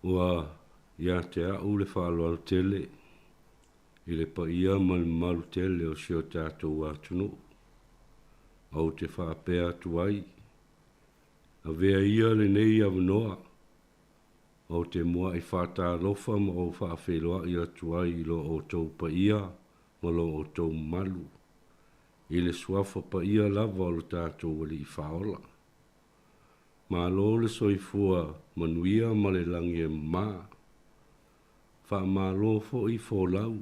Ua ia te a'u le faaaloalo tele i le paia ma le mamalu tele o si o tatou atunuu. Ou te faapea atu ai, avea ia lenei avanoa ou te mua'i faatalofa ma ou faafeiloa'i atu ai i lo outou paia ma lo outou mamalu, i le Suafa Paia lava o lo tatou Alii Faaola. Malo le soifua manuia ma le lagi e mama. Faamalo foi folau,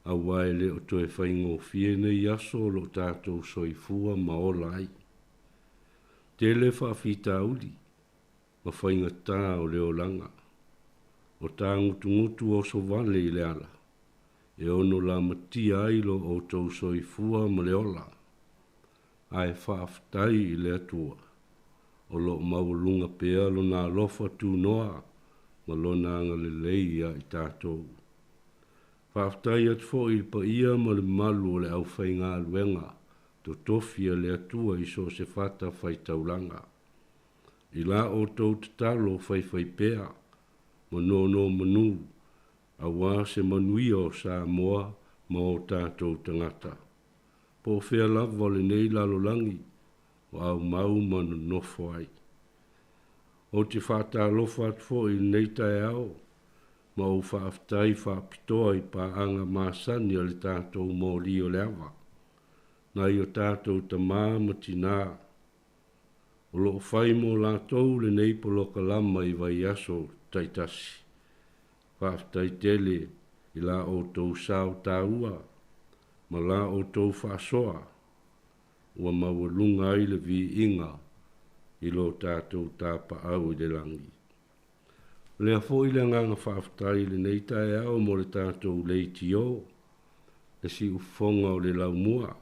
aua e le o toe faigofie nei aso o lo o tatou soifua ma ola ai. Tele faafitauli ma faigata o le olaga. O tagutugutu oso vale i le ala, e ono lamatia ai lo outou soifua ma le ola. Ae faafetai i le Atua, o lo o maualuga pea Lona alofa tunoa ma Lona agalelei ia i tatou. Faafetai atu foi i le paia ma le mamalu o le aufaigaluega totofi a le Atua i so o se fatafaitaulaga. I la outou tatalo faifaipea ma nonomanu aua se manuia o Samoa ma o tatou tagata. Po o fea lava o lenei lalolagi o aumau ma nonofo ai. Ou te faatalofa atu foi i lenei taeao ma ou faafetai faapitoa i paaga masani a le tatou moli o le ava, nai o tatou tama ma tinā o lo o fai mo latou lenei polokalama i vaiaso taitasi. Faafetai tele i la outou sao taua ma la outou faasoa ua maualuga ai le viiga i lo tatou tapaau i le lagi. O lea foi le agaga faafetai i lenei taeao mo le tatou leitio, le siufofoga o le laumua,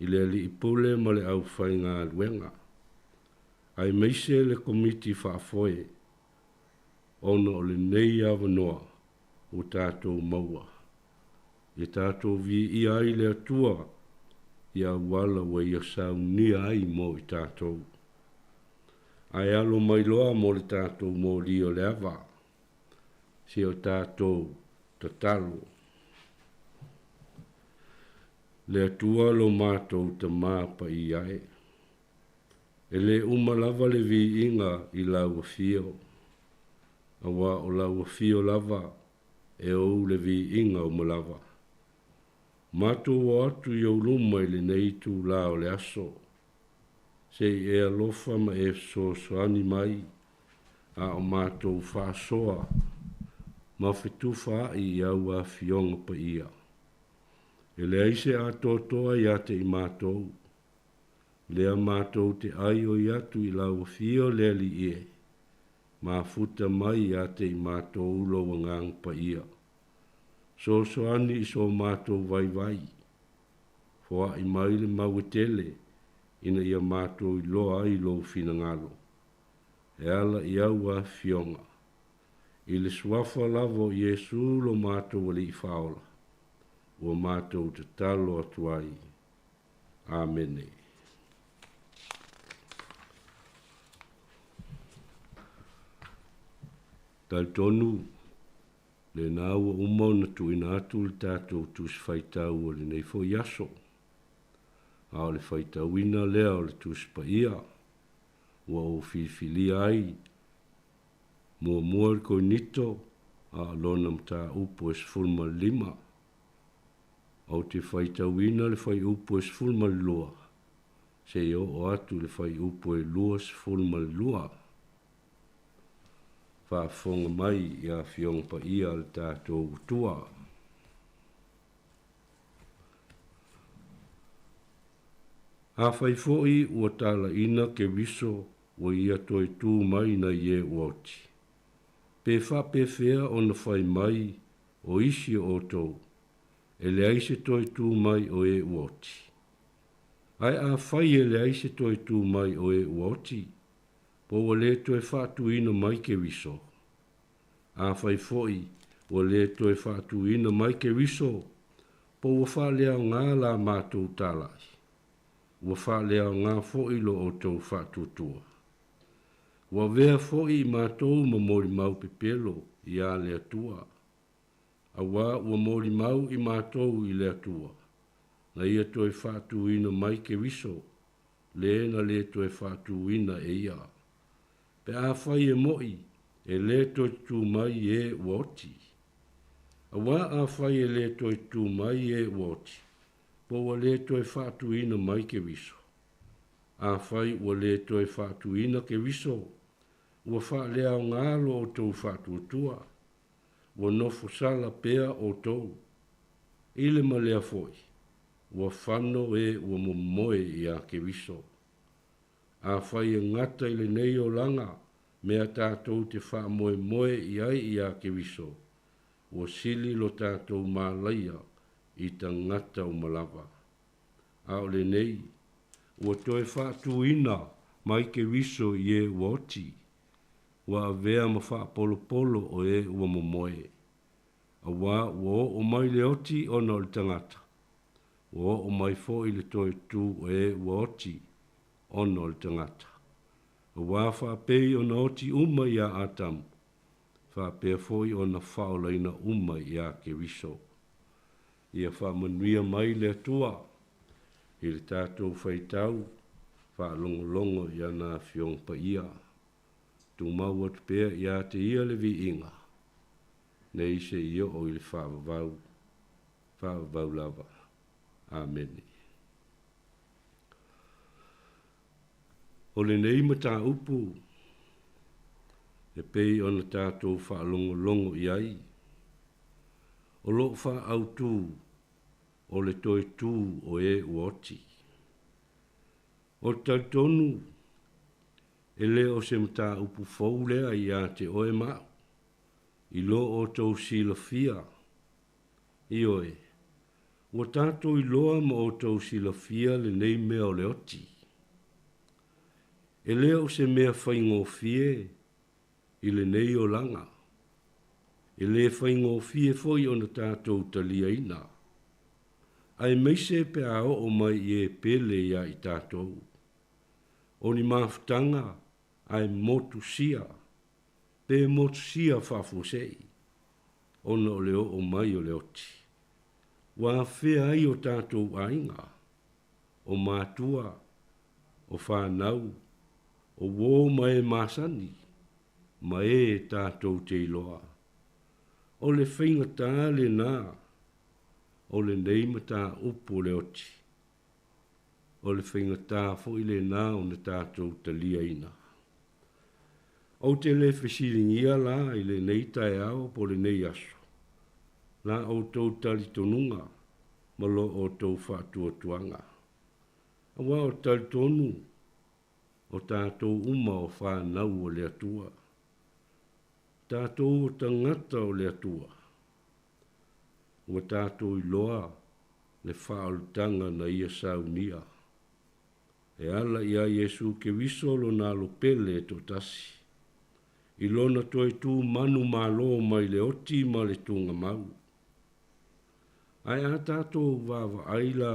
i le Alii Pule ma le aufaigaluega, aemaise le Komiti Faafoe, ona o lenei avanoa ua tatou maua, ia tatou viia ai le Atua i auala ua Ia saunia ai mo i tatou. Ae alo mai loa mo le tatou moli o le ava, si o tatou tatalo. Le Atua lo matou Tama Paia e. E le uma lava le viiga i Lau Afio, aua o Lau Afio lava e ou le viiga uma lava. Matou o atu i ou luma i lenei itulā o le aso, se i e alofa ma e fesoasoani mai a o matou faasoa ma fetufaai i au Afioga Paia. E leai se atoatoa ia te i matou, lea matou te aioi atu i Lau Afio le Alii e, mafuta mai ia te i matou Lou Agaga Paia. Soasoani i so matou vaivai, foai mai le mau e tele ina ia matou iloa ai Lou finagalo, e ala i au Afioga. I le Suafa lava o Iesu lo matou Alii Faaola, ua matou tatalo atu ai. Amene. Talitonu, lena ua uma ona tuuina atu le tatou Tusi Faitau o lenei foi aso. A o le faitauina lea o le Tusi Paia ua ou filifilia ai Muamua i le Korinito, a o lona mataupu e 15. Ou te faitauina le fuaiupu e 12 seia oo atu i le fuaiupu e 22. Faafofoga mai i Afioga Paia a le tatou Atua. Afai foi ua talaina Keriso ua ia toe tu mai nai e ua oti, pe faapefea ona fai mai o isi o outou, e leai se toe tu mai o e ua oti? Ae afai e leai se toe tu mai o e ua oti, po ua le toe faatuina mai Keriso? Afai foi ua le toe faatuina mai Keriso, po ua faaleaoga la matou talai, ua faaleaoga foi lo outou faatuatua. Ua avea foi i matou ma molimau pepelo iā le Atua, auā ua molimau i matou i le Atua, na ia toe faatuina mai Keriso, le na le toe faatuina e ia. Pe afai e mo'i, e lē toe tutū mai e ua oti. Auā afai e lē toe tutū mai e ua oti, po ua lē toe faatuina mai Keriso. Afai ua lē toe faatuina Keriso, ua faaleaoga lo outou faatuatua, ua nofo sala pea outou. I le ma lea foi, ua fano e ua momoe iā Keriso. Afai e gata i lenei olaga mea tatou te faamoemoe i ai iā Keriso, ua sili lo tatou malaia i tagata uma lava. A o lenei, ua toe faatuina mai Keriso i e ua oti, ua avea ma faapolopolo o e ua momoe. Auā ua oo mai le oti ona o le tagata, ua oo mai foi le toe tu o e ua oti ona o le tagata. Auā faapei ona oti uma iā Atamu, faapea foi ona faaolaina uma iā Keriso. Ia faamanuia mai le Atua i le tatou faitau faalogologo i ana Afioga Paia. Tumau atu pea ia te Ia le viiga, nei seia oo i le faavavau, faavavau lava. Amene. O lenei mataupu e pei ona tatou faalogologo i ai, o lo o faaautu o le toe tu o e ua oti. Ou te talitonu e le o se mataupu fou lea ia te oe ma au, i lo outou silafia. Ioe, ua tatou iloa ma outou silafia lenei mea o le oti. E le o se mea faigofie i lenei olaga. E le faigofie foi ona tatou taliaina, aemaise pe a oo mai i e pele iā i tatou. O ni mafutaga ae motusia, pe motusia faafuasei, ona o le oo mai o le oti. Ua afea ai o tatou aiga, o matua, o fanau, o uō ma e masani, ma e tatou te iloa. O le faigata lenā o lenei mataupu o le oti. O le faigata foi lenā ona tatou taliaina. Ou te le fesiligia la i lenei taeao po o lenei aso la outou talitonuga ma lo outou faatuatuaga. Aua o talitonu o tatou uma o fanau a le Atua. Tatou o tagata o le Atua. Ua tatou iloa le faaolataga na Ia saunia. E ala iā Iesu Keriso lona alo pele e toatasi, i lona toe tu manumalo mai le oti ma le tugamau. Ae a tatou vaavaai la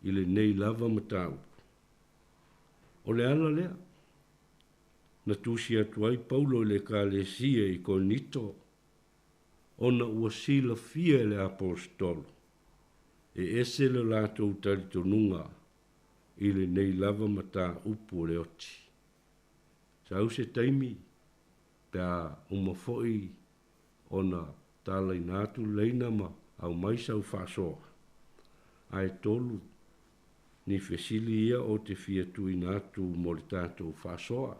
i lenei lava mataupu, o le ala lea na tusi atu ai Paulo i le Ekalesia i Korinito, ona ua silafia e le Aposetolo, e ese le latou talitonuga i lenei lava mataupu o le oti. Sau se taimi Pe a uma foi ona talaina atu le laina ma aumai sau faasoa. Ae tolu ni fesili ia ou te fia tuuina atu mo le tatou faasoa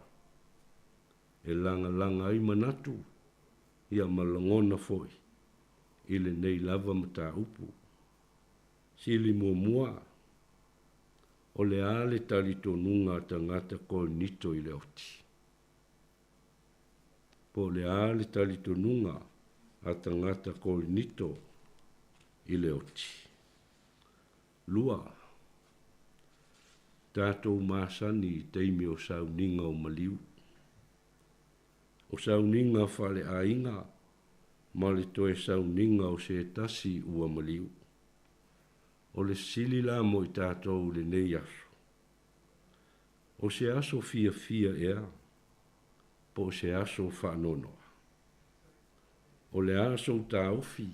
e lagalaga ai manatu ia ma lagona foi i lenei lava mataupu. Sili muamua, o le a le talitonuga a tagata Korinito i le oti? Po o le a le talitonuga a tagata Korinito i le oti? Lua, tatou masani i taimi o sauniga o maliu. O sauniga faaleaiga ma le toe sauniga o se tasi ua maliu. O le sili la mo i tatou i lenei aso, o se aso fiafia ea po o se aso faanoanoa? O le a sou taofi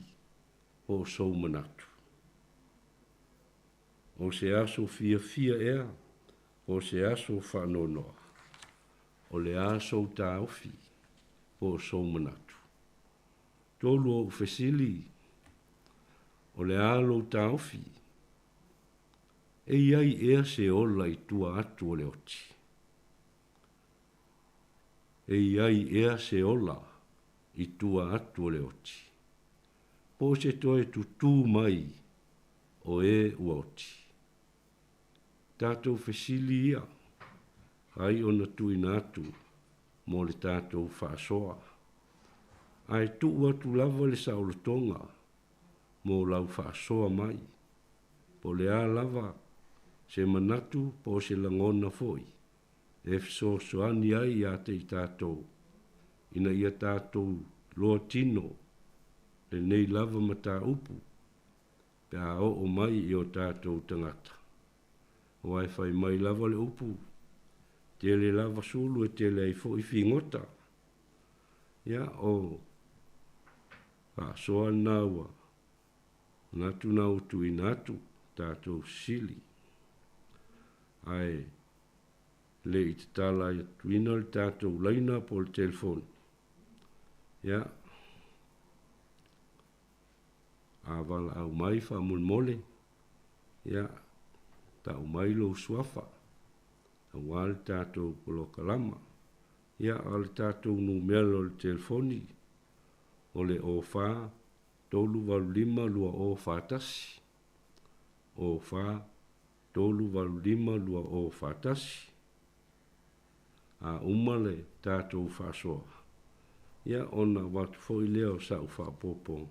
po o sou manatu? O se aso fiafia ea po o se aso faanoanoa? O le a sou taofi po o sou manatu? Tolu ou fesili, o le a lou taofi? E i ai ea se ola i tua atu o le oti? E i ai ea se ola i tua atu o le oti? Po o se toe tutū mai o e ua oti? Tatou fesili ia, ai ona tuuina atu mo le tatou faasoa. Ae tuu atu lava le saolotoga mo lau faasoa mai, po o le a lava se manatu po o se lagona foi e fesoasoani ai ia te i tatou ina ia tatou loa tino lenei lava mataupu pe a oo mai i o tatou tagata. Aua e fai mai lava le upu, tele lava sulu e tele ai foi figota. Ia, o faasoa lena ua manatu na ua tuuina atu tatou sili. Ae le i tatala atuina le tatou laina po o le telefoni. Ia, a valaau mai faamolemole, ia, tau mai lou suafa aua le tatou polokalama. Ia, a o le tatou numera o le telefoni, o le 04 385 2041, 04 385 2041. A uma le tatou faasoa, ia, ona avatu foi lea o sau faaopoopoga,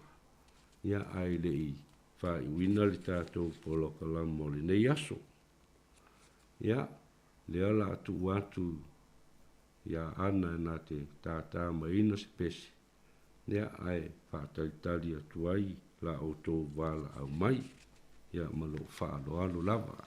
ia, ae le i faaiuina le tatou polokalama o lenei aso. Ia, lea o le a tuu atu iā Ana na te tātā maiina se pese, ia, ae faatalitali atu ai la outou valaau mai, ia, ma lou faaaloalo lava.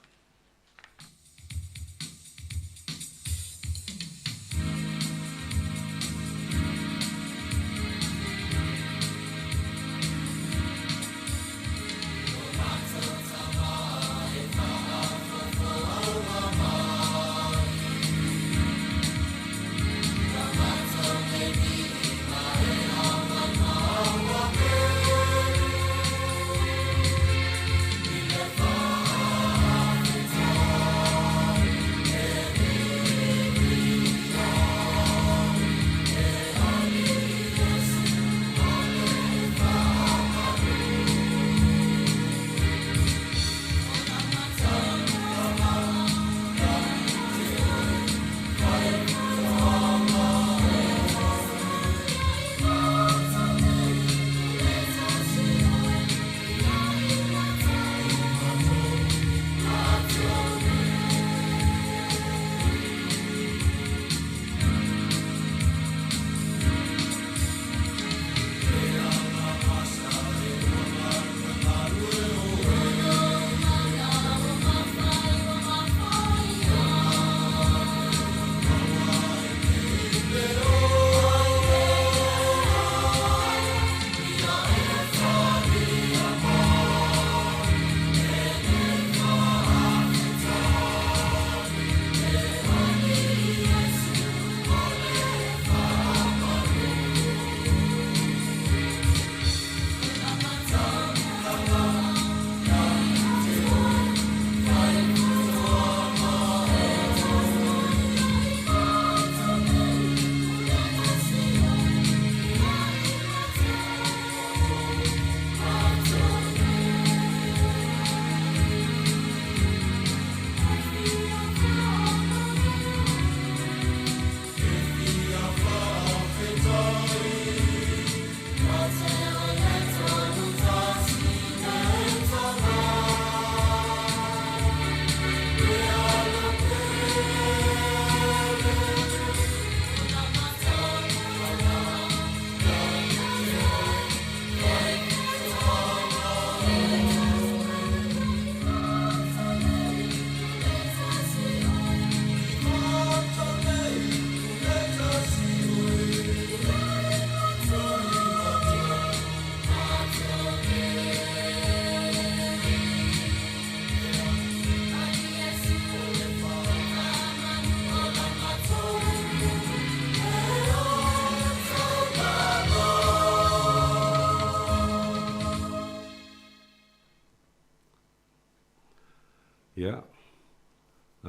Ia,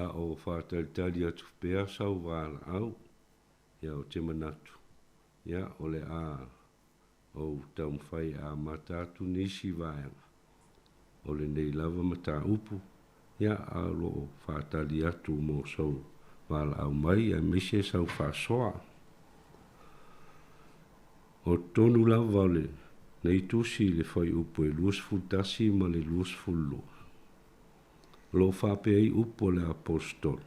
a o faatalitali atu pea sau valaau, ia ou te manatu, ia, o le a ou taumafai e amata atu nisi vaega o lenei lava mataupu, ia, a o lo o faatali atu mo sou valaau mai aemaise sau faasoa. O totonu lava o lenei tusi i le fuaiupu e 21 ma le 22, o lo o faapea ai upu a le Aposetolo,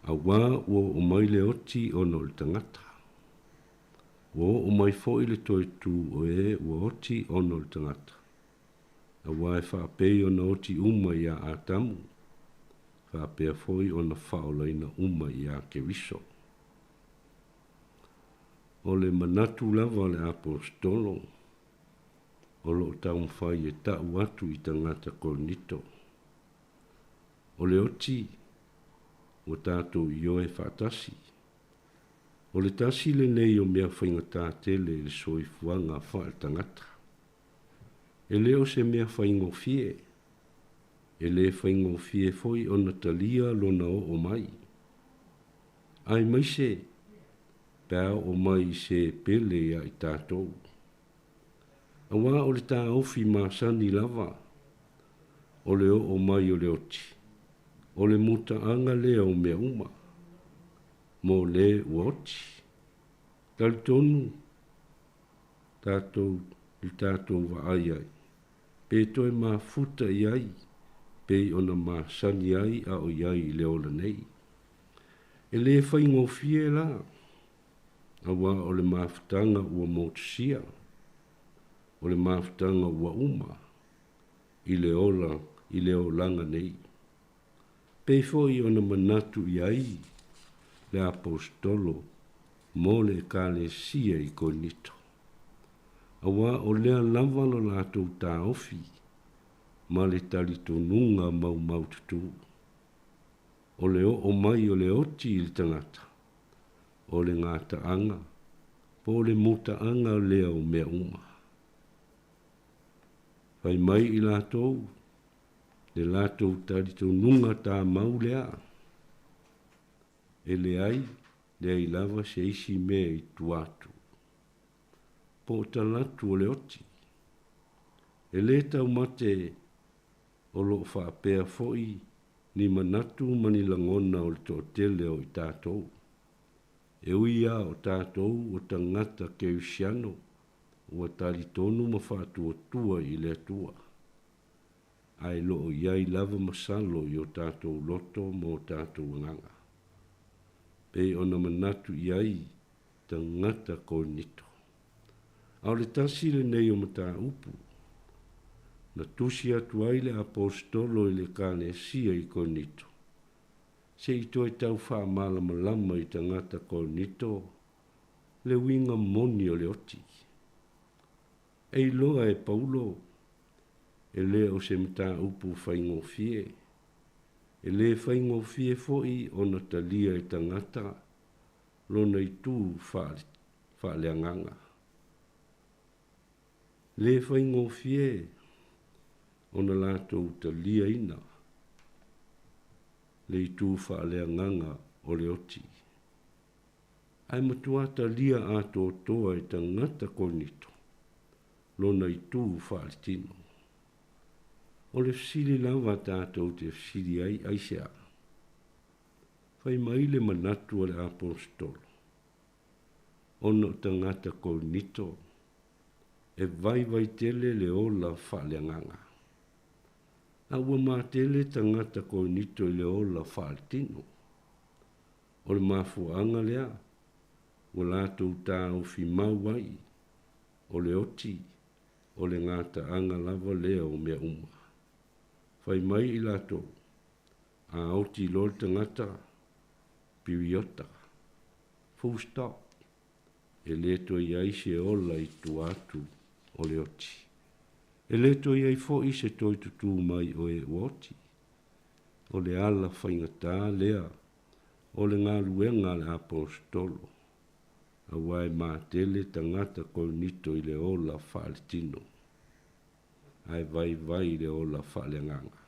Auā ua oo mai le oti ona o le tagata. Ua oo mai foi le toe tu o e ua oti ona o le tagata, auā e faapei ona oti uma iā Atamu, faapea foi ona faaolaina uma iā Keriso. O le manatu lava o le Aposetolo, o lo o taumafai e ta'u atu i tagata Korinito, o le oti ua tatou ioe faatasi. O le tasi lenei o mea faigata tele i le soifuaga faaletagata. E le o se mea faigofie. E le faigofie foi ona talia lona oo mai. Aemaise pe a oo mai i se pele ia i tatou. Auā o le taofi masani lava o le oo mai o le oti, o le mutaaga lea o mea uma, mo le ua oti. Talitonu tatou i le tatou vaai ai, pe toe mafuta i ai pei ona masani ai a o i ai i le ola nei. E le faigofie la, auā o le mafutaga ua motusia, o le mafutaga ua uma i le ola i le olaga nei. Pei foi ona manatu i ai le Aposetolo mo le Ekalesia i Korinito, auā o lea lava lo latou taofi ma le talitonuga maumaututū, o le oo mai o le oti i le tagata, o le gataaga po o le mutaaga lea o mea uma. Fai mai i latou le latou talitonuga tamau lea, e leai, leai lava se isi mea i tua atu, po o talaatu o le oti. E lē taumate o lo o faapea foi ni manatu ma ni lagona o le toatele o i tatou. E ui lava o tatou o tagata kerisiano ua talitonu ma faatuatua i le Atua, ae lo o i ai lava masalo i o tatou loto ma o tatou agaga, pei ona manatu i ai tagata Korinito. A o le tasi lenei o mataupu na tusi atu ai le Aposetolo i le Ekalesia i Korinito, se i toe tau faamalamalama i tagata Korinito le uiga moni o le oti. E iloa e Paulo, e le o se mataupu faigofie. E le faigofie foi ona talia e tagata lona itu faaleagaga. Le faigofie ona latou taliaina le itu faaleagaga o le oti. Ae matua talia atoatoa e tagata Korinito lona itu faaletino. O le fesili lava tatou te fesili ai, aisea? Fai mai le manatu a le Aposetolo, ona o tagata Korinito e vaivai tele le ola faaleagaga. A ua matele tagata Korinito i le ola faaletino. O le mafuaaga lea ua latou taofi mau ai, o le oti, o le gataaga lava lea o mea uma. Fai mai i latou, a oti loa le tagata, piriota, full stop, e le toe i ai se ola i tua atu o le oti. E le toe i ai foi se toe tutū mai o e ua oti. O le ala faigata lea o le galuega a le Aposetolo, auā e matele tagata Korinito i le ola faaletino, ae vaivai i le ola faaleagaga.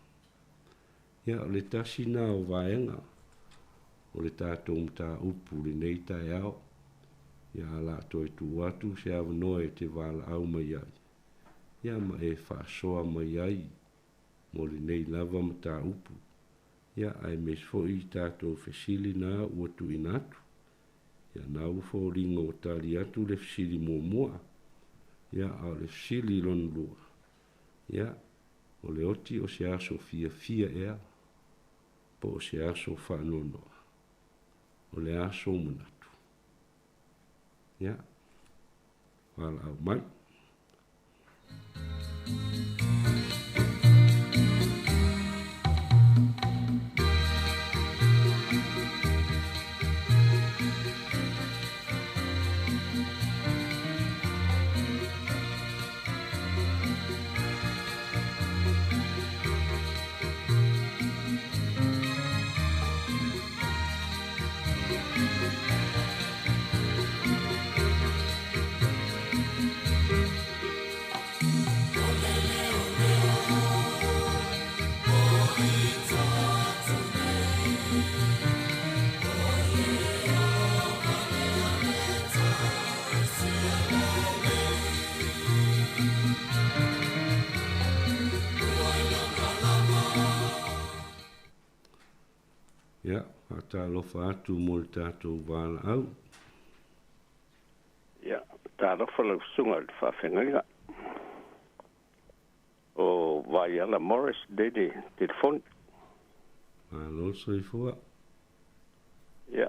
Ia, o le tasi lena o vaega o le tatou mataupu i lenei taeao. Ia, o le a toe tuu atu se avanoa e te valaau mai ai, ia ma e faasoa mai ai mo lenei lava mataupu. Ia, aemaise foi i tatou fesili na ua tuuina atu. Ia, na ua foliga ua tali atu le fesili muamua. Ia, a o le fesili lona lua, ia, o le oti o se aso fiafia ea, po o se aso faanoanoa? O le a sou manatu? Ia, valaau mai. Ia, faatalofa atu mo le tatou valaau. Ia, talofa lau susuga i le faafeagaiga. O Vaiala Morris lea i le telefoni. Malo le soifua. Ia,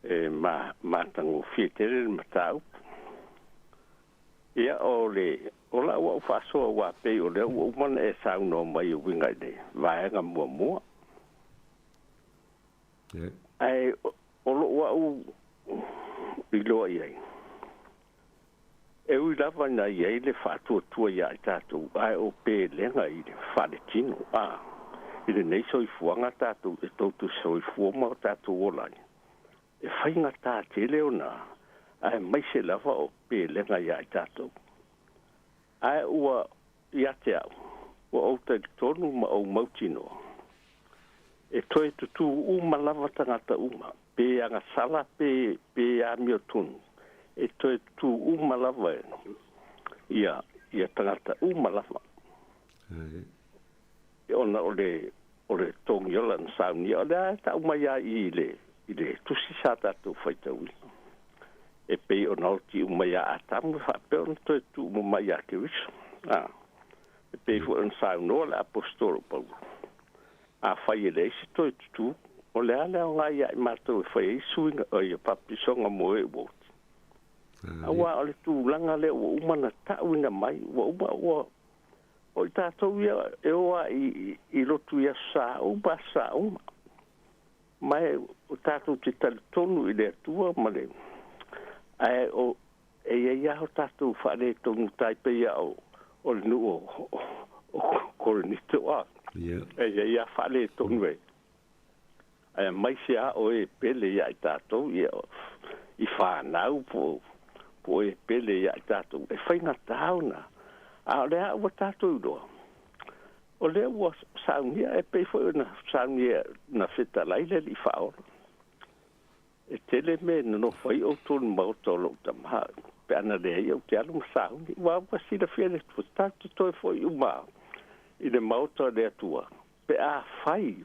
e ma, matagofie tele le mataupu. Ia, o le, o lau au faasoa aua pei o lea ua uma ona e saunoa mai e uiga i le vaega muamua. Ae o lou au iloa i ai, e ui lava ina i ai le faatuatua ia i tatou, ae o pelega i le faaletino, a, i lenei soifuaga tatou e tou te soifua ma o tatou ola ai, e faigata tele ona aemaise lava o pelega ia i tatou. Ae ua ia te au, ua ou talitonu ma ou mautinoa, e toe tutū uma lava tagata uma, pe agasala pe, pe amiotonu, e toe tutū uma lava ia, ia tagata uma lava. Ona o le, o le togiola na saunia, o lea e tau mai lava i le, i le tusi sa tatou faitauina. E pei ona oti uma ia Atamu e faapea ona toe tuu uma mai ia Keriso. A, e pei foi ona saunoa le Aposetolo o Paulo, Afai e leai se toe tutū, o le a le aoga ia i matou e fai ai suiga, oi, papatisoga mo e ua oti? Aua o le tulaga lea ua uma ona tauina mai, ua uma, ua, o i tatou ia e o lava i, i lotu i Aso Sa uma, Aso Sa uma. Ma e o tatou te talitonu i le Atua ma le, ae o, e i ai lava o tatou faaletonu tai pei lava o, o le nuu o, o Korinito, a. E i ai lava faaletonu e, ae aemaise lava o e pele ia i tatou, ia, i fanau po o, po o e pele ia i tatou, e faigata ona, a o lea ua tatou iloa, O lea ua saunia e pei foi ona saunia na fetalai le Alii Faaola. E tele mea e nonofo ai outou i le maota o lou tama, pe ana leai ou te alu ma sauni. Ua ua silafia e le Atua, tatou te toe foi uma i le maota o le Atua, pe afai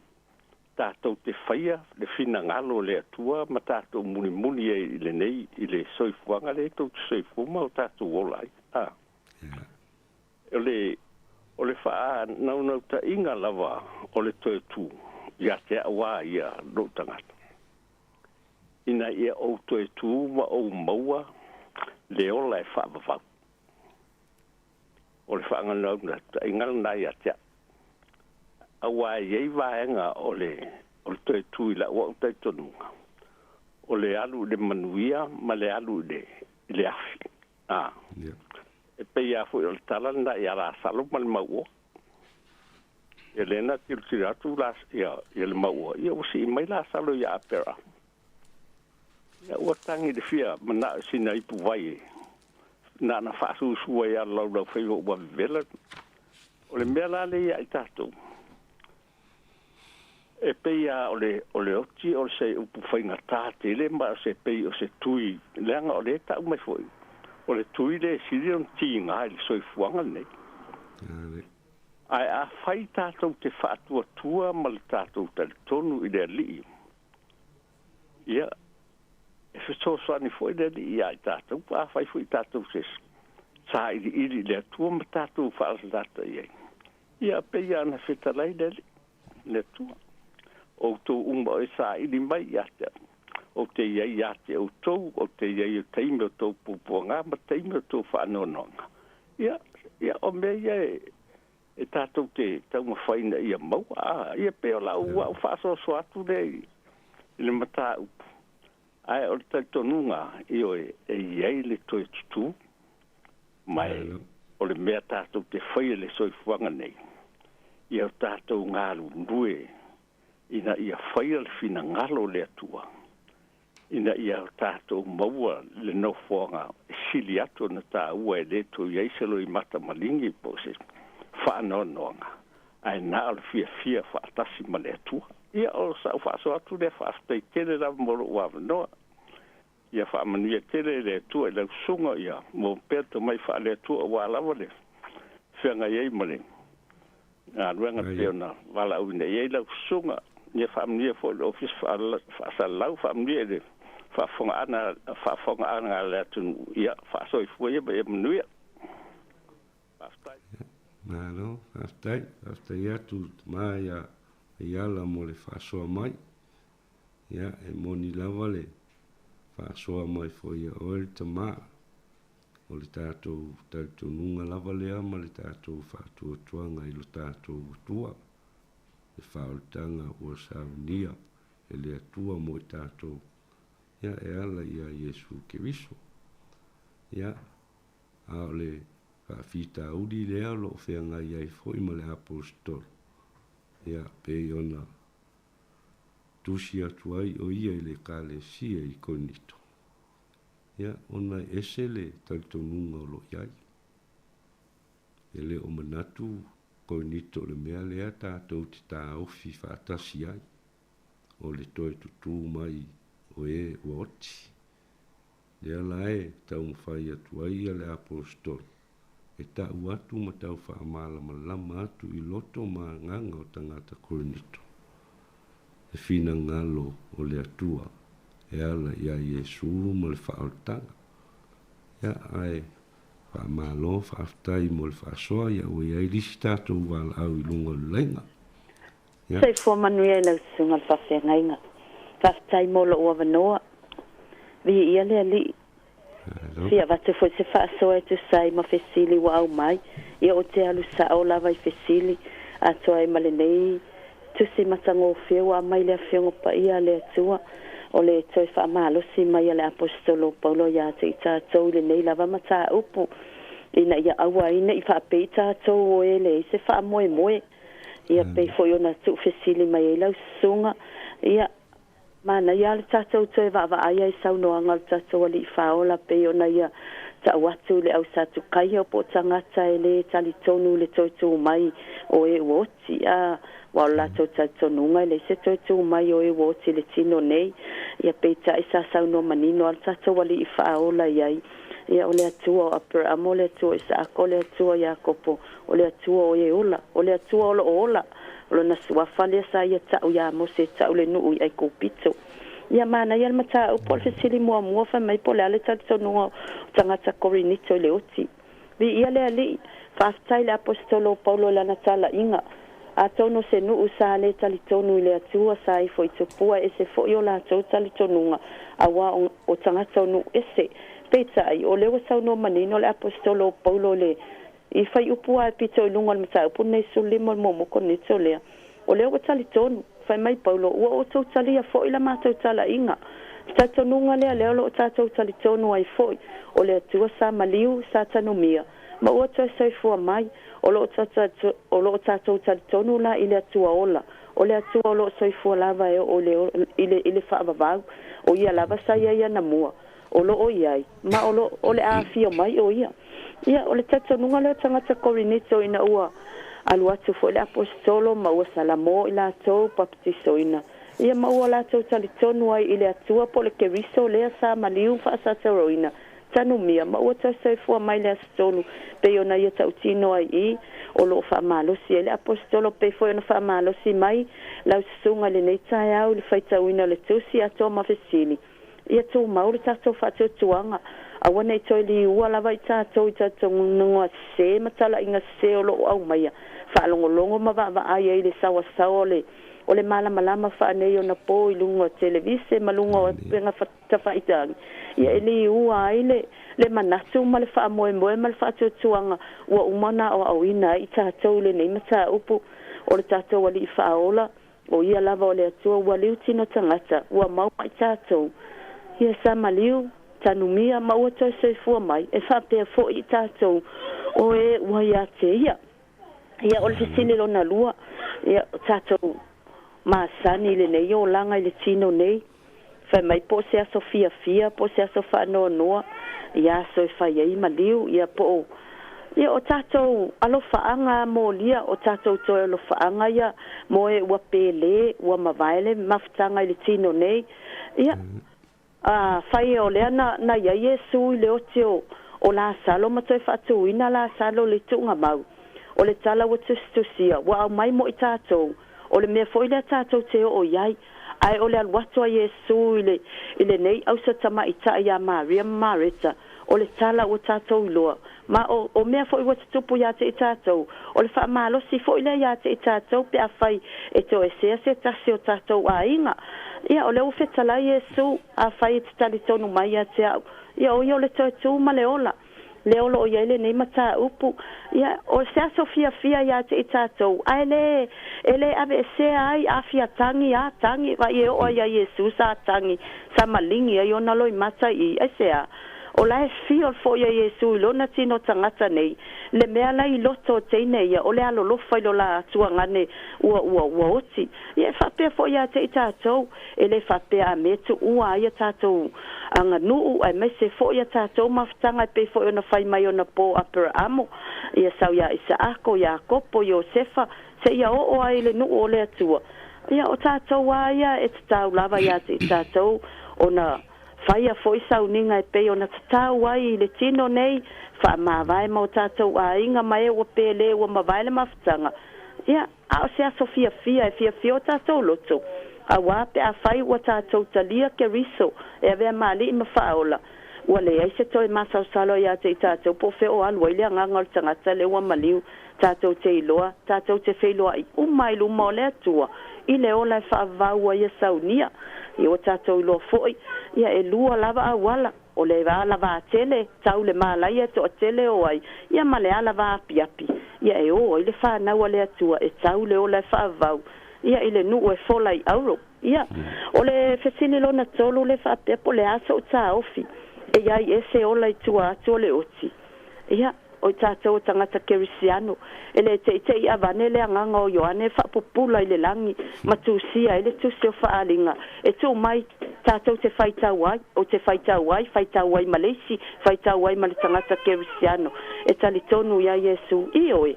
tatou te faia le finagalo o le Atua ma tatou mulimuli ai i lenei, i le soifuaga lea tou te soifua ma o tatou ola ai. A. O le, o le faanaunautaiga lava o le toe tu ia te au a ia lou tagata, ina ia ou toe tu ma ou maua le ola e faavavau. O le faanaunautaiga lena ia te au. Aua e i ai vaega o le, o le toe tu i lau au talitonuga, o le alu i le manuia ma le alu i le, i le afi. A. E pei lava foi o le tala lena ia Lasalo ma le mauoa. Ia lea na tilotilo atu la, ia, ia le mauoa, ia ua sii mai Lasalo ia Aperahama. Ia ua tagi le fia manao i sina ipu vai e na ona faasusu ai lava le laulaufaiva ua vevela. O le mea la lea ia i tatou, E pei lava o le, o le oti o se upu faigata tele ma o se pei o se tui, leaga o lea e tau mai foi, o le tui lea e sili ona tiga i le soifuaga lenei. Ae afai tatou te faatuatua ma le tatou talitonu i le Alii, ia, e fesoasoani foi le Alii ia i tatou, afai foi tatou te sailiili i le Atua ma tatou faalasalatai i ai. Ia, pei lava ona fetalai le Alii, le Atua, Outou uma o e saili mai ia te au, ou te i ai ia te outou, ou te i ai i taimi o tou puapuaga ma taimi o tou faanoanoaga. Ia, ia, o mea ia e, e tatou te taumafai ina ia maua. A, ia pei o lau au faasoasoa atu lea i, i le mataupu. Ae o le talitonuga, ioe, e i ai le toe tutū, ma e o le mea tatou te faia i le soifuaga nei, ia o tatou galulue ina ia faia le finagalo o le Atua, ina ia o tatou maua le nofoaga e sili atu ona taua e le toe i ai se loimata maligi po o se faanoanoaga, ae na o le fiafia faatasi ma le Atua. Ia, o sa'u faasoa atu lea, faafetai tele lava mo lo'u avanoa. Ia faamanuia tele e le Atua i lau susuga, ia maua pea tomai faale-Atua aua lava le feagai ai ma le galuega e pei ona valaauina i ai lau susuga. Ia faamanuia foi i le Ofisa Faasalalau, faamanuia i le faafofogaaga a le atunuu. Ia faasoifua ia ma ia manuia. Faafetai. Malo, faafetai. Faafetai atu tama ia Aiala mo le faasoa mai. Ia, e moni lava le faasoa mai foi ia oe le tama. O le tatou talitonuga lava lea ma le tatou faatuatuaga i lo tatou Atua, le faaolataga ua saunia e le Atua mo i tatou, ia, e ala ia Iesu Keriso. Ia, a o le faafitauli lea o lo o feagai ai foi ma le Aposetolo, ia, pei ona tusi atu ai o ia i le Ekalesia i Korinito, ia, ona e ese le talitonuga o lo o i ai. E le o manatu Korinito o le mea lea tatou te taofi faatasi ai, o le toe tutū mai o e ua oti. Lea la e taumafai atu ai ia le Aposetolo e ta'u atu ma tau faamalamalama atu i loto ma agaga o tagata Korinito, le finagalo o le Atua e ala iā Iesu ma le faaolataga. Ia, ae faamalo, faafetai mo le faasoa, ia ua i ai le isi tatou valaau i luga o le laina. Ia. Soifua manuia i lau Susuga le Faafeagaiga. Faafetai mo lou avanoa. Viia le Alii. Fia avatu foi se faasoa e tusa ai ma fesili ua aumai. Ia ou te alu sao lava i fesili atoa ai ma lenei tusi matagofie ua aumai le Afioga Paia a le Atua, o le toe faamalosi mai a le Aposetolo Paulo ia te i tatou i lenei lava mataupu, ina ia aua ai ne i faapei tatou o e leai se faamoemoe. Ia pei foi ona tuufesili mai ai lau susuga, ia, Manaia lava le tatou toe vaavaai ai i saunoaga o le tatou Alii Faaola pei ona ia tau atu i le au Satukaio po o tagata e le talitonu i le toe tu mai o e ua oti, a ua o le latou talitonuga e leai se toe tu mai o e ua oti i le tino nei. Ia peitai sa saunoa manino lava le tatou Alii Faaola i ai, ia o le Atua o Aperamo, o le Atua o Isaako, o le Atua o Iakopo, o le Atua o e ola, o le Atua o lo o ola. O lona suafa lea sa ia ta'u iā Mose e ta'u le nu'u i Aikupito. Ia manaia le mataupu o le fesili muamua fai mai po o le a le talitonuga o tagata Korinito i le oti. Viia le Alii, faafetai i le Aposetolo o Paulo i lana tala'iga. Atonu o se nu'u sa le talitonu i le Atua sa ifo i tupua e ese fo'i o latou talitonuga auā o tagata o nu'u ese. Peitai, o lea ua saunoa manino le Aposetolo o Paulo i le I faiupu lava e pito i luga o le mataupu lenei 15 o le muamua Korinito lea, o lea ua talitonu, fai mai Paulo, ua outou talia foi la matou talaiga. Le talitonuga lea, lea o lo o tatou talitonu ai foi, o le Atua sa maliu, sa tanumia, ma ua toe soifua mai, o lo o lo o tatou talitonu la i le Atua ola, o le Atua o lo o soifua lava e oo i le i le i le faavavau, o Ia lava sa i ai anamua, o lo o i ai, ma o lo o le a afio mai o Ia. Ia, o le talitonuga lea o tagata Korinito ina ua Alu atu foi le Aposetolo ma ua salamo i latou papatisoina, ia ma ua latou talitonu ai i le Atua po o le Keriso lea sa maliu faasataroina, tanumia, ma ua toe soifua mai le aso tolu, pei ona ia tautino ai i, o lo o faamalosi ai le Aposetolo pei foi ona faamalosi mai lau susuga i lenei taeao i le faitauina o le Tusi atoa ma fesili. Ia tumau le tatou faatuatuaga, aua ne i toe liua lava i tatou i talitonuga sese ma talaiga sese o lo o aumaia, faalogologo ma vaavaai ai i le saoasaoa o le o le malamalama faaneionapo i luga o televise ma luga o upega tafailagi, ia e liua ai le le manatu ma le faamoemoe ma le faatuatuaga ua uma ona aoaoina ai i tatou i lenei mataupu o le tatou Alii Faaola. O ia lava o le Atua ua liu tino tagata, ua mau mai tatou. Ia sa maliu, tanumia ma ua toe soifua mai, e faapea foi i tatou o e ua ia te ia. Ia, o le fesili lona lua, ia, o tatou masani i lenei olaga i le tino nei, Fai mai po o se aso fiafia, po o se aso faanoanoa, ia aso e fai ai maliu, ia po o, ia o tatou alofaaga molia, o tatou toe alofaaga ia mo e ua pele, ua mavae le mafutaga i le tino nei. Ia, a fai o lea na, na i ai Iesu i le oti o, o Lasalo ma toe faatuina Lasalo i le tuugamau, o le tala ua tusitusia, ua aumai mo i tatou, O le mea foi lea tatou te oo i ai, ae o le alu atu a Iesu i le, i lenei ausa tamaitai ia Maria ma Mareta, o le tala ua tatou iloa, ma o, o mea foi ua tutupu ia te i tatou, o le faamalosi foi lea ia te i tatou pe afai e toesea se tasi o tatou aiga. Ia, o lea ua fetalai Iesu, Afai e te talitonu mai ia te au, ia o ia o le toe tu ma le ola. Lea o lo o i ai lenei mataupu, ia, o se aso fiafia ia te i tatou, ae le, e le aveesea ai, a fia tagi, a tagi, vaai e oo ai ia Iesu sa tagi, sa maligi ai ona loimata i i, aisea? O la e feel foi ia Iesu i lona tino tagata nei, le mea la i loto o teine ia, o le alolofa i lo la atuagane ua, ua, ua oti. Ia, e faapea foi ia te i tatou, e le faapea a me tuua ai a tatou aganuu aemaise foi a tatou mafutaga e pei foi ona fai mai ona po Aperaamo, ia sau ia Isaako, Iakopo, Iosefa, seia oo ai i le nuu o le Atua. Ia, o tatou a ia e tatau lava ia te i tatou ona faia foi sauniga e pei ona tatau ai i le tino nei, faamavae ma o tatou aiga ma e ua pele ua mavae le mafutaga. Ia, A o se aso fiafia e fiafia o tatou loto, auā pe afai ua tatou talia Keriso e avea ma Alii ma Faaola, ua leai se toe masalosalo ia te i tatou po o fea o alu ai le agaga o le tagata lea ua maliu. Tatou te iloa, tatou te feiloai uma ai luma o le Atua i le ola e faavavau ai ia saunia. Ia ua tatou iloa foi, ia e lua lava auala. O le ala vatele, tau le malaia e toatele o ai, ia ma le ala vaapiapi, ia e o ai le fanau a le Atua e tau le ola e faavavau, ia i le nuu e fola i auro. Ia, o le fesili lona tolu le faapea po o le a so'u taofi e i ai ese ola i tua atu o le oti. Ia, o i tatou o tagata Kerisiano, e le teitei avane le agaga o Ioane e faapupula i le lagi ma tusia ai le tusi o faaaliga e tuu mai tatou te faitau ai, ou te faitau ai, faitau ai ma le isi, faitau ai ma le tagata Kerisiano e talitonu iā Iesu. Ioe,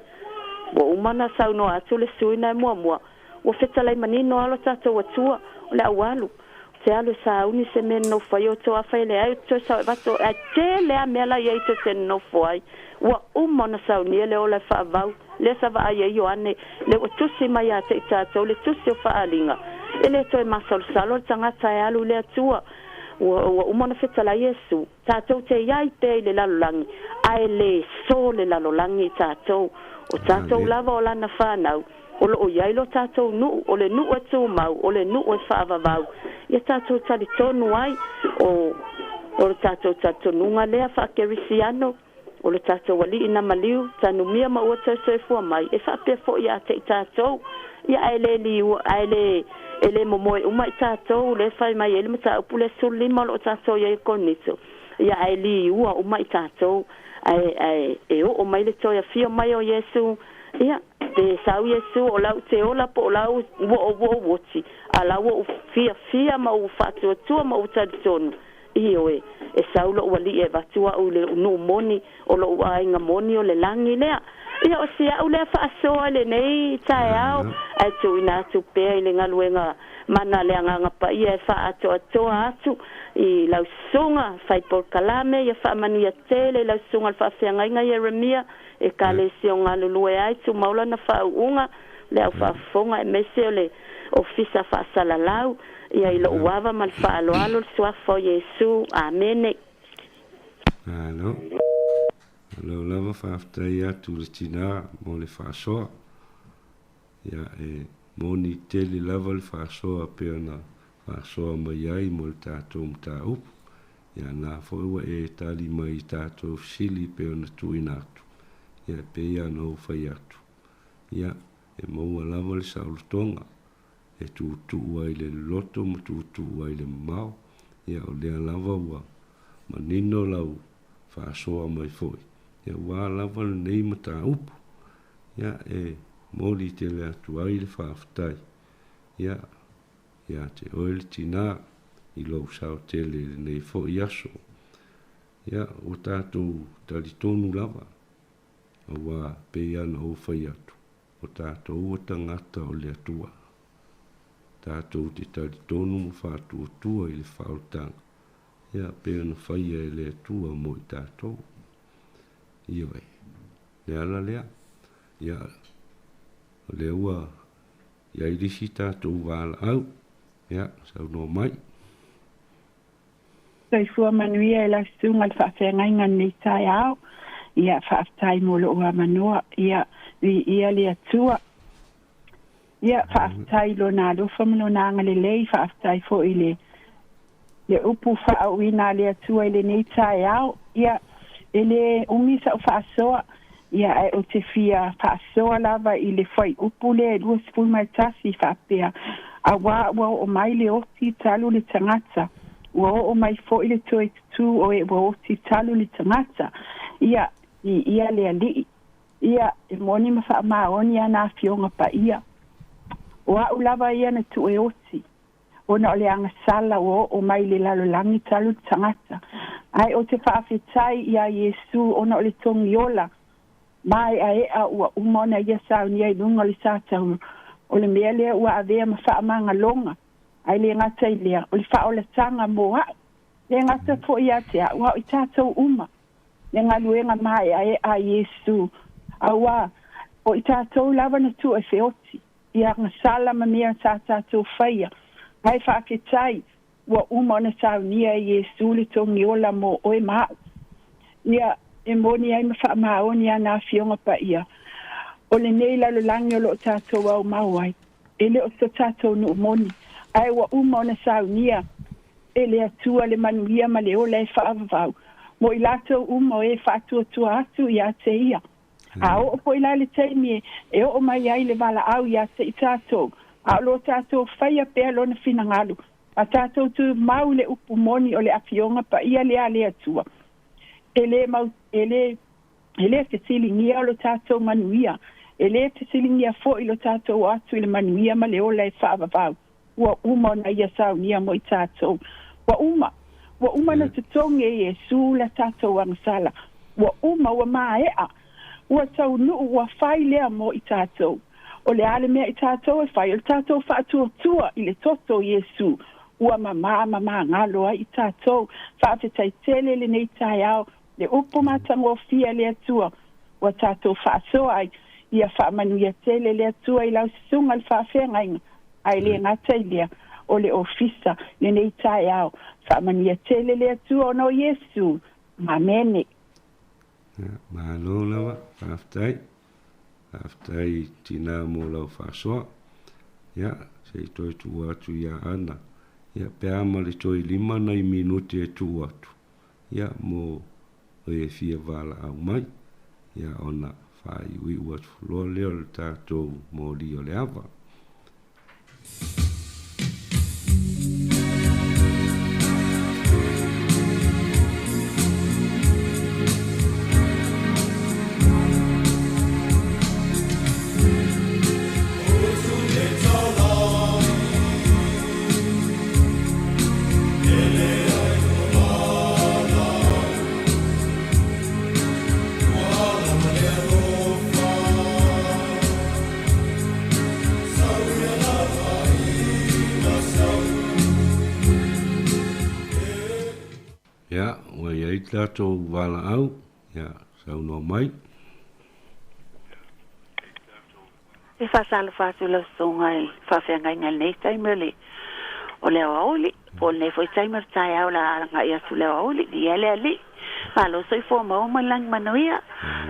ua uma ona saunoa atu le sui na e muamua, Ua fetalai manino lava lo tatou Atua, o le au alu, ou te alu e sauni se mea e nonofo ai outou, afai e leai, ou te toe sao e avatu, ae tele lava mea la i ai tou te nonofo ai. Ua uma ona saunia le ola e faavau, lea sa vaai ai Ioane, lea ua tusi mai ia te i tatou le tusi o faaaliga. E le toe masalosalo le tagata e alu i le Atua. Ua, ua uma ona fetalai Iesu, tatou te i ai pea i le lalolagi, ae le so le lalolagi i tatou. O tatou lava o lana fanau. O lo o i ai lo tatou nuu, o le nuu e tumau, o le nuu e faavavau, ia tatou talitonu ai, o, o le tatou talitonuga lea faakerisiano, o le tatou Alii na maliu, tanumia ma ua toe soifua mai, e faapea foi ia te i tatou, ia ae le liua, ae le, e le momoe uma i tatou, lea e fai mai ai le mataupu lea 15 o lo o tatou i ai i Korinito, ia ae liua uma i tatou, ae, ae e oo mai le toe afio mai o Iesu, ia, Pe sau Iesu o lau te ola po o lau ua ou ua ou oti, a la ua ou fiafia ma ou faatuatua ma ou talitonu, Ioe, e sau lo'u alii e avatu a'u i le nuu moni o lo'u aiga moni o le lagi lea. Ia o si a'u lea faasoa i lenei taeao, ae tuuina atu pea i le galuega mana a le Agaga Paia e faaatoatoa atu i lau susuga fai polokalame, ia faamanuia tele i lau susuga le faafeagaiga Ieremia, Ekalesia o galulue ai, tumau lana faauuga, le au faafofoga aemaise o le Ofisa Faasalalau, ia i lou ava ma le faaaloalo le Suafa o Iesu. Amene. Malo. Malo lava faafetai atu i le tina mo le faasoa. Ia e moni tele lava le faasoa pei ona faasoa mai ai mo le tatou mataupu. Ia na foi ua e tali mai i tatou fesili pei ona tuuina atu. Ia e pei lava ona ou fai atu. Ia e maua lava le saolotoga e tuutuu ai le loloto ma tuutuu ai le mamao. Ia o lea lava ua manino lau faasoa mai foi. Ia ua lava lenei mataupu. Ia e moli tele atu ai le faafetai. Ia ia te oe le tinā i lou sao tele i lenei foi aso. Ia ua tatou talitonu lava, auā pei lava ona ou fai atu, o tatou o tagata o le Atua. Tatou te talitonu ma faatuatua i le faaolataga, ia pei ona faia e le Atua mo i tatou. Ioe, le ala lea, ia, o lea ua i ai le isi tatou valaau, ia, saunoa mai. Soifua manuia e lau susuga i le faafeagaiga i lenei taeao. Ia, faafetai mo lou avanoa. Ia, viia le Atua. Ia, faafetai i Lona alofa ma Lona agalelei, faafetai foi i le le upu faaauina a le Atua i lenei taeao. Ia, e le umi sa'u faasoa, ia, ae ou te fia faasoa lava i le fuaiupu lea e 21 faapea, Auā ua oo mai le oti talu le tagata, ua oo mai foi le toe tutū o e ua oti talu le tagata. Ia, viia le Alii. Ia, e moni ma faamaoni ana Afioga Paia. O a'u lava ia na tuu e oti. ona o le agasala ua oo mai i le lalolagi talu le tagata. Ae ou te faafetai iā Iesu ona o le togiola maeaea ua uma ona ia saunia i luga o le satauro, o le mea lea ua avea ma faamagaloga, ae le gata i lea, o le faaolataga mo a'u, le gata foi ia te a'u, a o i tatou uma. Le galuega maeaea a Iesu, auā o i tatou lava na tuu e feoti. I agasala ma mea sa tatou faia, ae faafetai ua uma ona saunia e Iesu le togiola mo oe ma a'u. Ia, e moni ai ma faamaoni ana Afioga Paia, o lenei lalolagi o lo o tatou aumau ai, e le o so tatou nuu moni, ae ua uma ona saunia e le Atua le manuia ma le ola e faavavau mo i latou uma o e faatuatua atu ia te Ia. A oo foi la le taimi e oo mai ai le valaau ia te i tatou, a o lo tatou faia pea lona finagalo, a tatou tumau i le upu moni o le Afioga Paia lea a le Atua, e le mau, e le, e le fesiligia lo tatou manuia, e le fesiligia foi lo tatou o atu i le manuia ma le ola e faavavau. Ua uma ona ia saunia mo i tatou. Ua uma. Ua uma ona totogi e Iesu la tatou agasala. Ua uma, ua maea. Ua taunuu, ua fai lea mo i tatou. O le a le mea i tatou e fai? O le tatou faatuatua i le toto o Iesu. Ua mamā ma magalo ai i tatou. Faafetai tele lenei taeao, le upu matagofie a le Atua ua tatou faasoa ai. Ia faamanuia tele le Atua i lau susuga i le faafeagaiga. Ae le gata i lea, o le ofisa lenei taeao. Faamanuia tele le Atua ona o Iesu. Amene. Ia, malo lava, faafetai. Faafetai tinā mo lau faasoa. Ia, se i toe tuu atu ia Ana. Ia, pe a ma le toe 5 nai minute e tuu atu, ia, mo oe e fia valaau mai, ia, ona faaiuiu atu loa lea o le tatou moli o le ava. ua i ai tatou valaau, ia, saunoa mai. E faatalofa atu i lau Susuga i le faafeagaiga i lenei taimi o le o le aoauli, po o lenei foi taimi o le taeao o le a alagai atu i le aoauli. Viia le Alii. Malo soifua maua ma le lagi manuia.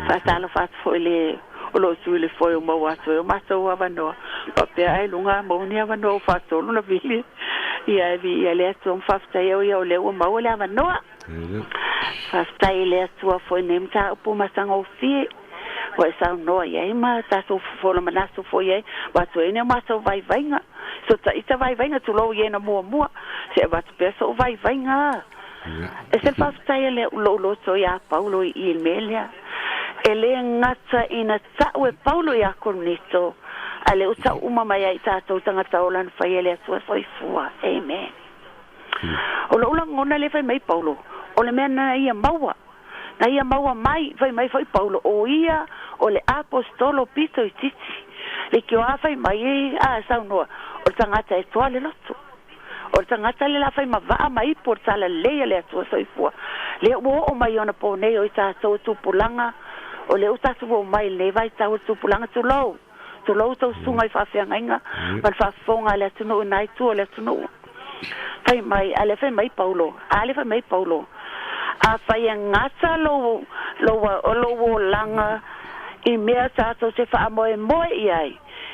Faatalofa atu foi i le o lo o tu i le foe o maua atu ai o matou avanoa. Faapea ai luga a maua ni avanoa ua faatolu na vili. Ia e viia le Atua ma faafetaia o ia o lea ua maua le avanoa. Faafetai i le Atua foi nei mataupu matagofie ua e saunoa i ai ma tatou fofola manatu foi i ai ua atu ai ni o matou vaivaiga. So ta ita vaivaiga tulou i ena muamua se avatu pea so'u vaivaiga. E se faafetai a le lou loto iā Paulo i i le mea lea. E lē gata ina ta'u e Paulo iā Korinito, a lea ua ta'u uma mai ai i tatou tagata ola na faia e le Atua soifua. Amen. O lo'u lagona lea fai mai Paulo, o le mea na ia maua, na ia maua mai, fai mai foi Paulo, o ia o le aposetolo pito itiiti. Leitioa fai mai a saunoa, o le tagata e toa le loto. O le tagata le la fai ma vaa ma ipu o le talalelei a le Atua soifua. Lea ua oo mai ona po nei o i tatou e tupulaga, o lea ua tatou oo mai i lenei vaitau o le tupulaga, tulou, tulou tou susuga i faafeagaiga ma le faafofoga a le atunuu i na itu o le atunuu. Fai mai, a lea fai mai Paulo, a lea fai mai Paulo, Afai e gata lou, lou, lou olaga i mea tatou te faamoemoe i ai,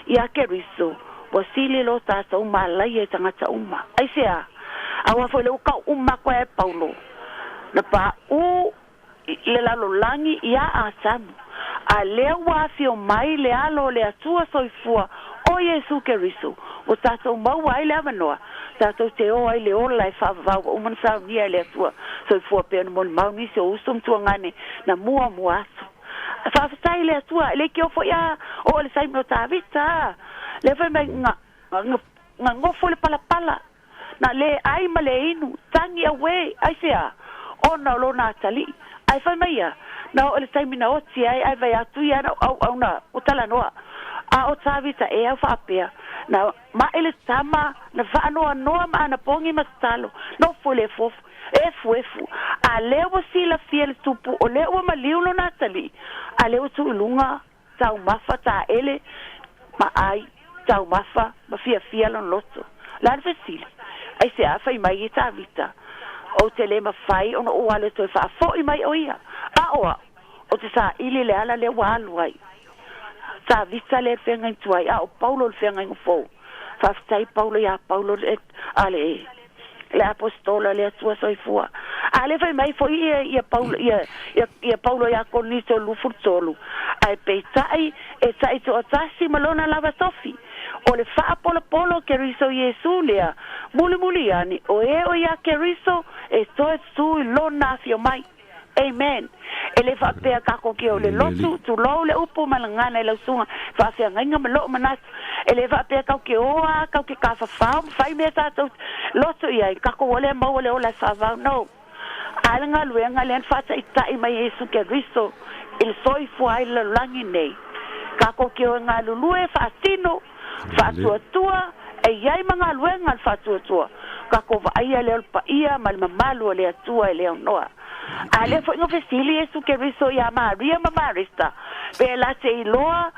iā Keriso, ua sili lo tatou malaia i tagata uma. Aisea? Aua foi le ua kau uma aku ai e Paulo, na paʻū i le lalolagi iā Atamu, a lea ua afio mai le Alo o le Atua soifua o Iesu Keriso, ua tatou maua ai le avanoa, tatou te o ai le ola e faavavau ua uma ona saunia e le Atua soifua pei ona molimau nisi o uso ma tuagane na muamua atu. Faafetai i le Atua, e le kio foi a oo i le taimi o Tavita, a lea fai mai ga, ga, ga gofo le palapala, na le ai ma le inu, tagi auē, aisea? Ona o lona atalii. Ae fai mai ia, na oo i le taimi na oti ai, ae vae atu ia na auauna o talanoa. A o Tavita e au faapea, na maʻe le tama, na faanoanoa ma ana pogi ma tatalo, nofo i le efuofu, efuefu, a lea ua silafia le tupu o lea ua maliu lona atalii, a lea ua tuu i luga taumafa taele ma ai taumafa ma fiafia lona loto. O le a le fesili? Aisea fai mai e Tavita, Ou te le mafai ona ou alu e toe faafoʻi mai o ia, a o a'u, ou te saili le ala lea ua alu ai. Tavita lea e feagaiga tuai, a o Paulo le feagaiga fou. Faafetai Paulo iā Paulo le, a le, le apostola le Atua soifua. A lea fai mai foi ia, ia Paulo, ia, ia, ia Paulo iā Korinito 23, ae peitai e taitoatasi ma lona lava tofi. O le faapolopolo o Keriso Iesu lea, mulimuli ane, o e o iā Keriso e toe tutū i lona afio mai. Amen. E le faapea kako ki o le lotu, tulou le upu ma le gana i lau susuga faafeagaiga ma lou manatu. E le faapea kau ke oa, kau ke kafafao ma fai mea tatou lotu i ai, kako ua le maua le ola e faavau. No. A le galuega lea na faataitai mai e Iesu Keriso i le soifua ai le lalolagi nei. Kako ki o e galulue faatino, faatuatua, e i ai ma galuega a le faatuatua. Kako vaaia lea o le paia ma le mamalu o le Atua e le aunoa. A lea foi na fesili Iesu Keriso iā Maria ma Mareta, pe la te iloa,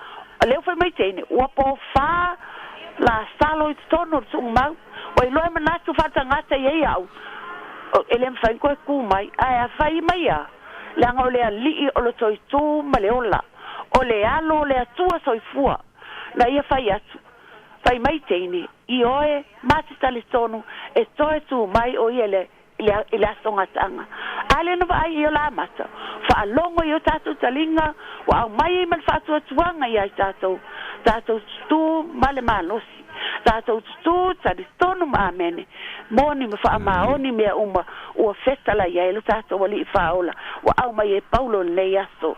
lea ua fai mai teine, ua pofā Lasalo i totonu o le tuumau. Ua iloa e manatu faatagata i ai au, e le mafai ona toe kū mai, ae a fai mai ia, leaga o le Alii o le toitū ma le ola, o le Alo o le Atua soifua, na ia fai atu, fai mai teine, ioe, ma te talitonu, e toe tū mai o ia le i le aso gataaga. A lea na vaai i o la mata, faalogo i o tatou taliga ua aumai ai ma le faatuatuaga ia i tatou, tatou tutū ma le malosi, tatou tutū talitonu ma amene, moni ma faamaoni mea uma ua fetala i ai lo tatou Alii Faaola ua aumai e Paulo i lenei aso.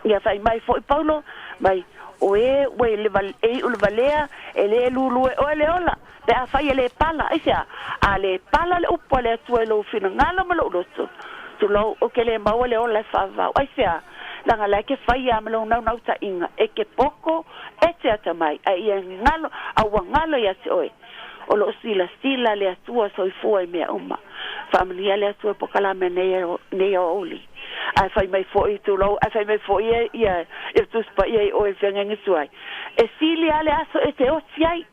Ia fai mai foi Paulo mai, O e ua i le e iu le valea, e le lulu e oe le ola. Pe afai e le pala, aisea? A le pala le upu a le Atua i lou finagalo ma lou loto, tulou, ou ke le maua le ola e faavavau. Aisea? Leaga la e ke faia ma lou naunautaiga, e ke poko, e te atamai, a ia galo, a ua galo ia te oe. O loo silasila le Atua soifua i mea uma. Faamanuia le Atua i polokalame nei nei aoauli. Ae fai mai foi, tulou, ae fai mai foi ia ia le Tusi Paia i oe i le feagaiga tuai, E sili lava le aso e te oti ai.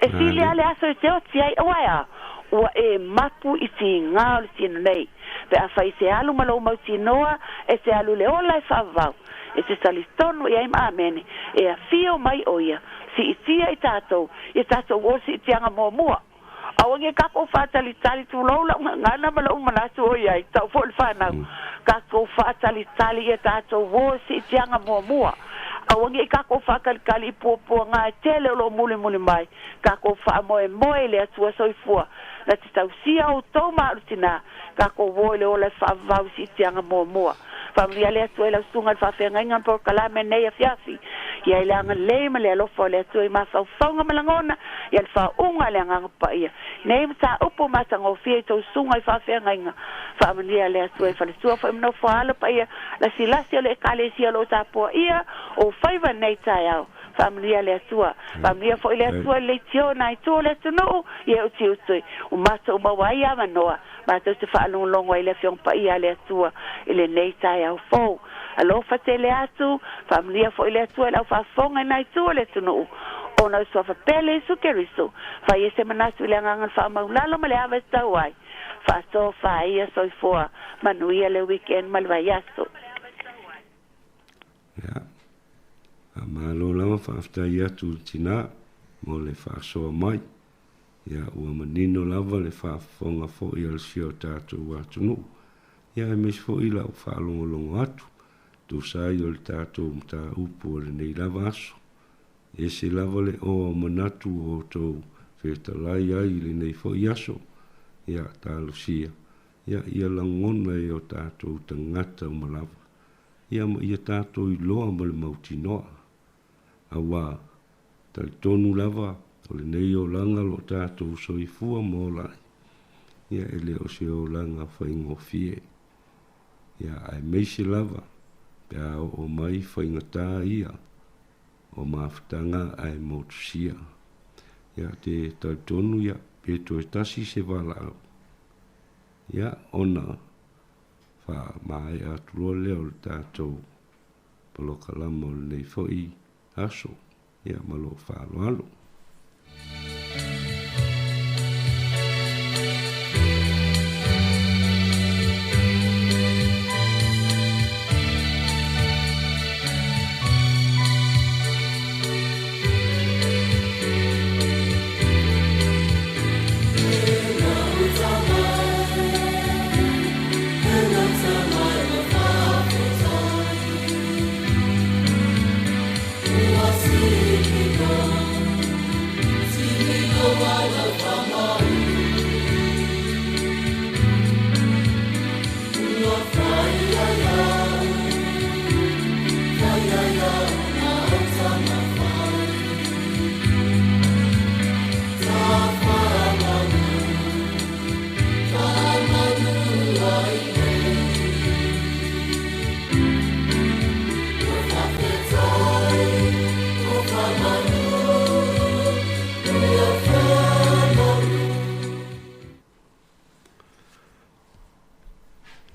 E sili lava le aso e te oti ai, aua e a? Ua e mapu i tiga o le tino nei. Pe afai e te alu ma lou mautinoa, e te alu i le ola e faavavau, e te talitonu i ai ma amene, e afio mai ʻo ia, siitia i tatou, ia tatou o siitiaga muamua. Aua ne i kakou faatalitali, tulou lau gagana ma lou manatu ʻoiai, tau foi le fanau, kakou faatalitali ia tatou o siitiaga muamua. Aua ne i kakou faakalitali i puapuaga e tele o lo o mulimuli mai, kakou faamoemoe i le Atua soifua, na te tausia outou ma alu tinā, kakou o i le ola e faavavau i siitiaga muamua. Faamanuia le Atua i lau susuga i le faafeagaiga ma polokalame nei afiafi. Ia i le agalelei ma le alofa o le Atua i mafaufauga ma lagona, ia le faauuga a le Agaga Paia. Nei mataupu matagofie i tou susuga i faafeagaiga. Faamanuia le Atua i faletua foi ma nofoaalo paia lasilasi o le Ekalesia o lo o tapuaia ou faiva nei taeao. Faamanuia le Atua. Faamanuia foi le Atua i le leitio na itu o le atunuu, ia utiuti ua matou maua ai avanoa matou te faalogologo ai i le Afioga Paia a le Atua i lenei taeao fou. Alofa tele atu, faamanuia foi le Atua i le aufaafofoga i na itu o le atunuu, ona o le Suafa pele Iesu Keriso, fai ai se manatu i le agaga o le faamaulalo ma le ava e tatau ai. Faatofa ia soifua manuia le weekend ma le vaiaso. Ia, faamalo lava, faafetai atu i le tina mo le faasoa mai. Ia, ua manino lava le faafofoga foi a si o tatou atunuu, ia aemaise foi lau faalogologo atu, tusa ai o le tatou mataupu o lenei lava aso. E ese lava le oa o manatu o outou fetalai ai i lenei foi aso, ia, talosia, ia, ia lagona e o tatou tagata uma lava, ia ma ia tatou iloa ma le mautinoa, aua Talitonu lava, o lenei olaga o lo o tatou soifua ma ola ai, ia e le o se olaga faigofie. Ia aemaise lava pe a oo mai faigata ia o mafutaga ae motusia. Ia te talitonu ia pe toe tasi se valaau, ia ona faamaea atu loa lea o le tatou polokalama o lenei foi aso. Ia, ma lou faaaloalo.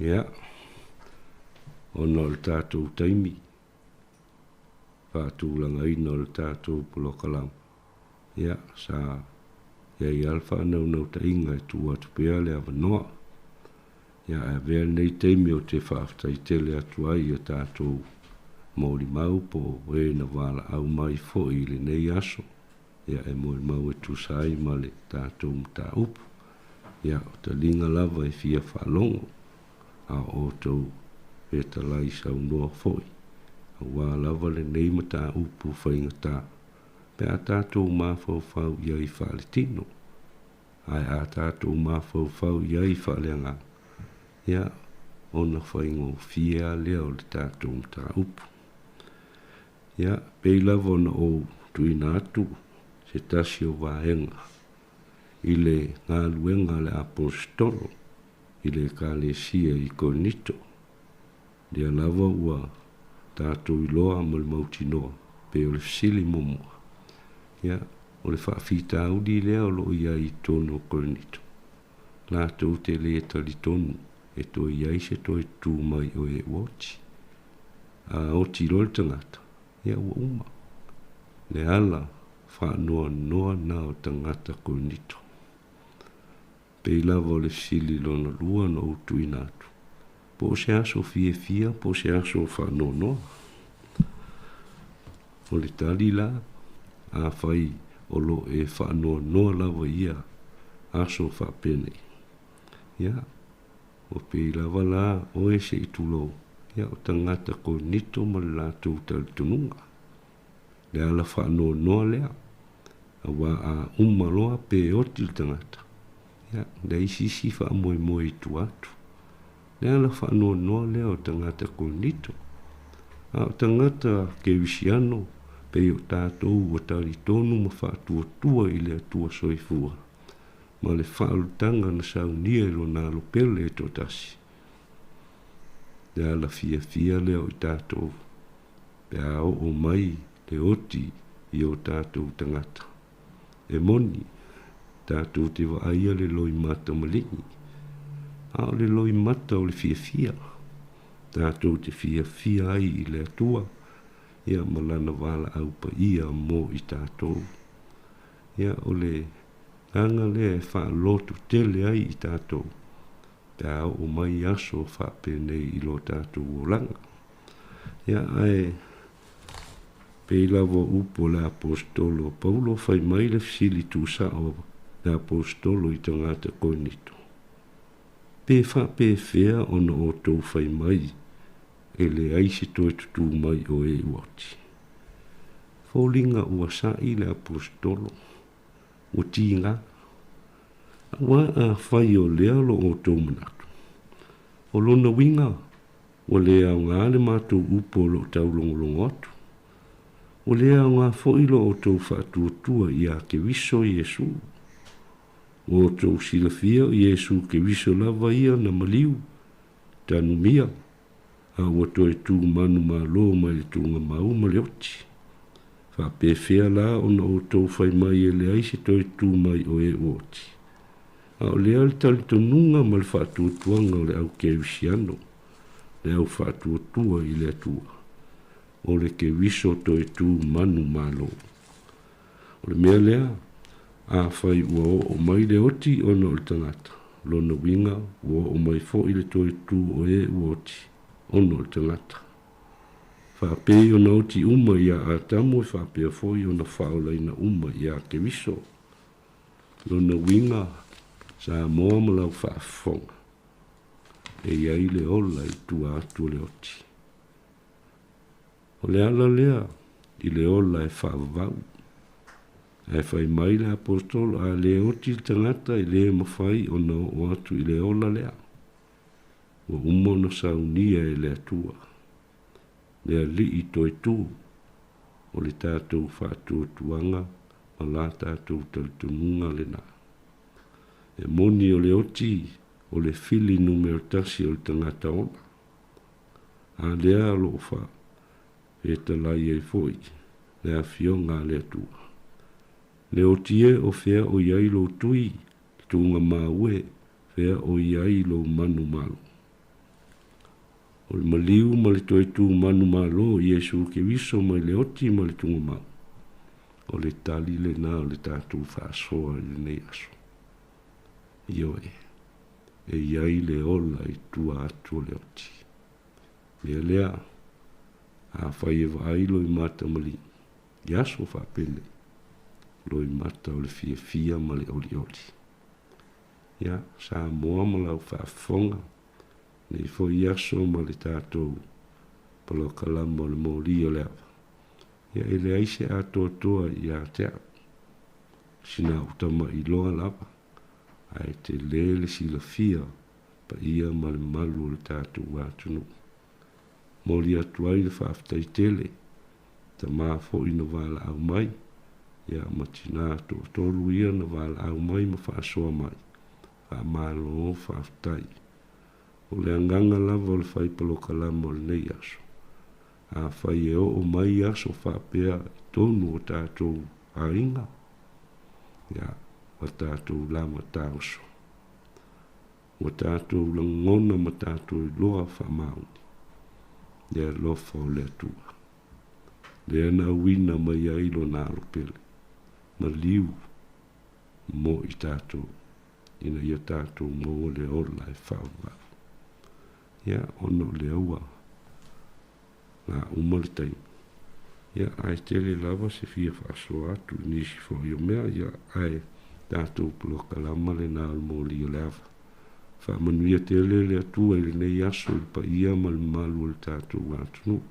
Ia, ona o le tatou taimi faatulagaina o le tatou polokalama, ia, sa i ai lava le faanaunautaiga e tuu atu pea le avanoa. Ia, ae avea lenei taimi ou te faafetai tele atu ai i a tatou molimau po o e na valaau mai foi i lenei aso, ia, e molimau e tusa ai ma le tatou mataupu. Ia, o taliga lava e fia faalogo, a o outou fetalai saunoa foi, aua lava lenei mataupu faigata, pe a tatou mafaufau i ai faaletino. Ae a tatou mafaufau i ai faaleagaga, ia, ona faigofie lava lea o le tatou mataupu. Ia, pei lava ona ou tuuina atu se tasi o vaega i le galuega a le Aposetolo i le Ekalesia i Korinito, lea lava ua tatou iloa ma le mautinoa, pei o le fesili muamua, ia, o le faafitauli lea o lo o i ai i totonu o Korinito, Latou te lē talitonu e toe i ai se toe tutū mai o e ua oti. A oti loa le tagata, ia ua uma. Le ala faanoanoa na o tagata Korinito. Pei lava o le fesili lona lua na ou tuuina atu, po o se aso fiafia po o se aso faanoanoa? O le tali la, afai o lo o e faanoanoa lava i ia aso faapenei, ia, ua pei lava la oe se i tulou, ia, o tagata Korinito ma le latou talitonuga. Le ala faanoanoa lea, aua a uma loa pe oti le tagata, ia, leai se isi faamoemoe i tua atu. Le ala faanoanoa lea o tagata Korinito. A o tagata Kerisiano, pei o tatou ua talitonu ma faatuatua i le Atua Soifua, ma le faaolataga na saunia i Lona Alo Pele e toatasi. Le ala fiafia lea o i tatou, pe a oo mai le oti i o tatou tagata. E moni, tatou te vaaia le loimata maligi, a o le loimata o le fiafia. Tatou te fiafia ai i le Atua, ia ma Lana valaau paia mo i tatou. Ia, o le agaga lea e faalotu tele ai i tatou, pe a oo mai aso faapenei i lo tatou olaga. Ia, ae pei lava o upu a le Aposetolo o Paulo, fai mai le fesili tuusao a le Aposetolo i tagata Korinito, Pe faapefea ona outou fai mai e leai se toe tutū mai o e ua oti? Foliga ua sa'i le Aposetolo, ua tiga, aua afai o lea lo outou manatu, o lona uiga Ua le aoga le matou upu o lo o taulogologo atu. Ua le aoga foi lo outou faatuatua ia Keriso Iesu. Ua outou silafia o Iesu Keriso lava ia na maliu, tanumia, a ua toe tu manumalo mai le tuugamau ma le oti. Faapefea la ona outou fai mai e leai se toe tu mai o e ua oti? A o lea le talitonuga ma le faatuatuaga o le au Kerisiano, le au faatuatua i le Atua, o le Keriso toe tu manumalo. O le mea lea, afai ua oo mai le oti ona o le tagata, lona uiga ua oo mai foi le toe tu o e ua oti ona o le tagata. Faapei ona oti uma ia Atamu e faapea foi ona faaolaina uma ia Keriso. Lona uiga, Samoa ma lau faafofoga, e i ai le ola i tua atu o le oti. O le ala lea i le ola e faavavau. Ae fai mai le Aposetolo, a le oti le tagata e le mafai ona oo atu i le ola lea. Ua uma ona saunia e le Atua, le Alii Toetū, o le tatou faatuatuaga ma la tatou talitonuga lena. E moni o le oti o le fili numera tasi o le tagata ola. A lea o lo o faafetalai ai foi le Afioga a le Atua. Le oti e o fea o i ai lou tui, le tuugamau e, fea o i ai lou manumalo. O le maliu ma le toe tu manumalo o Iesu Keriso mai le oti ma le tugamau, o le tali lena o le tatou faasoa i lenei aso. Ioe, e i ai le ola i tua atu o le oti. Mea lea, afai e vaai loimata maliu, i aso faapenei, loimata o le fiafia ma le olioli. Ia, Samoa ma lau faafofoga, nei foi aso ma le tatou polokalama o le moli o le ava, ia e leai se atoatoa ia te au. Sina au tamailoa lava, ae tele le silafia paia ma le malu o le tatou atunuu. Moli atu ai le faafetai tele, tama foi na valaau mai, ia ma tina toatolu ia na valaau mai ma faasoa mai. Faamalo faafetai. O le agaga lava o le fai polokalama o lenei aso, afai e oo mai aso faapea i totonu o tatou aiga, ia, ua tatou lava taoso. Ua tatou lagona ma tatou iloa faamaoni le alofa o le Atua, lea na auina mai ai Lona Alo pele, maliu mo i tatou, ina ia tatou maua le ola e faavavau. Ia, ona o lea ua la uma le taimi. Ia, ae tele lava se fia faasoa atu i nisi foi o mea, ia, ae tatou polokalama lena o le moli o le ava. Faamanuia tele le Atua i lenei aso i le paia ma le mamalu o le tatou atunuu,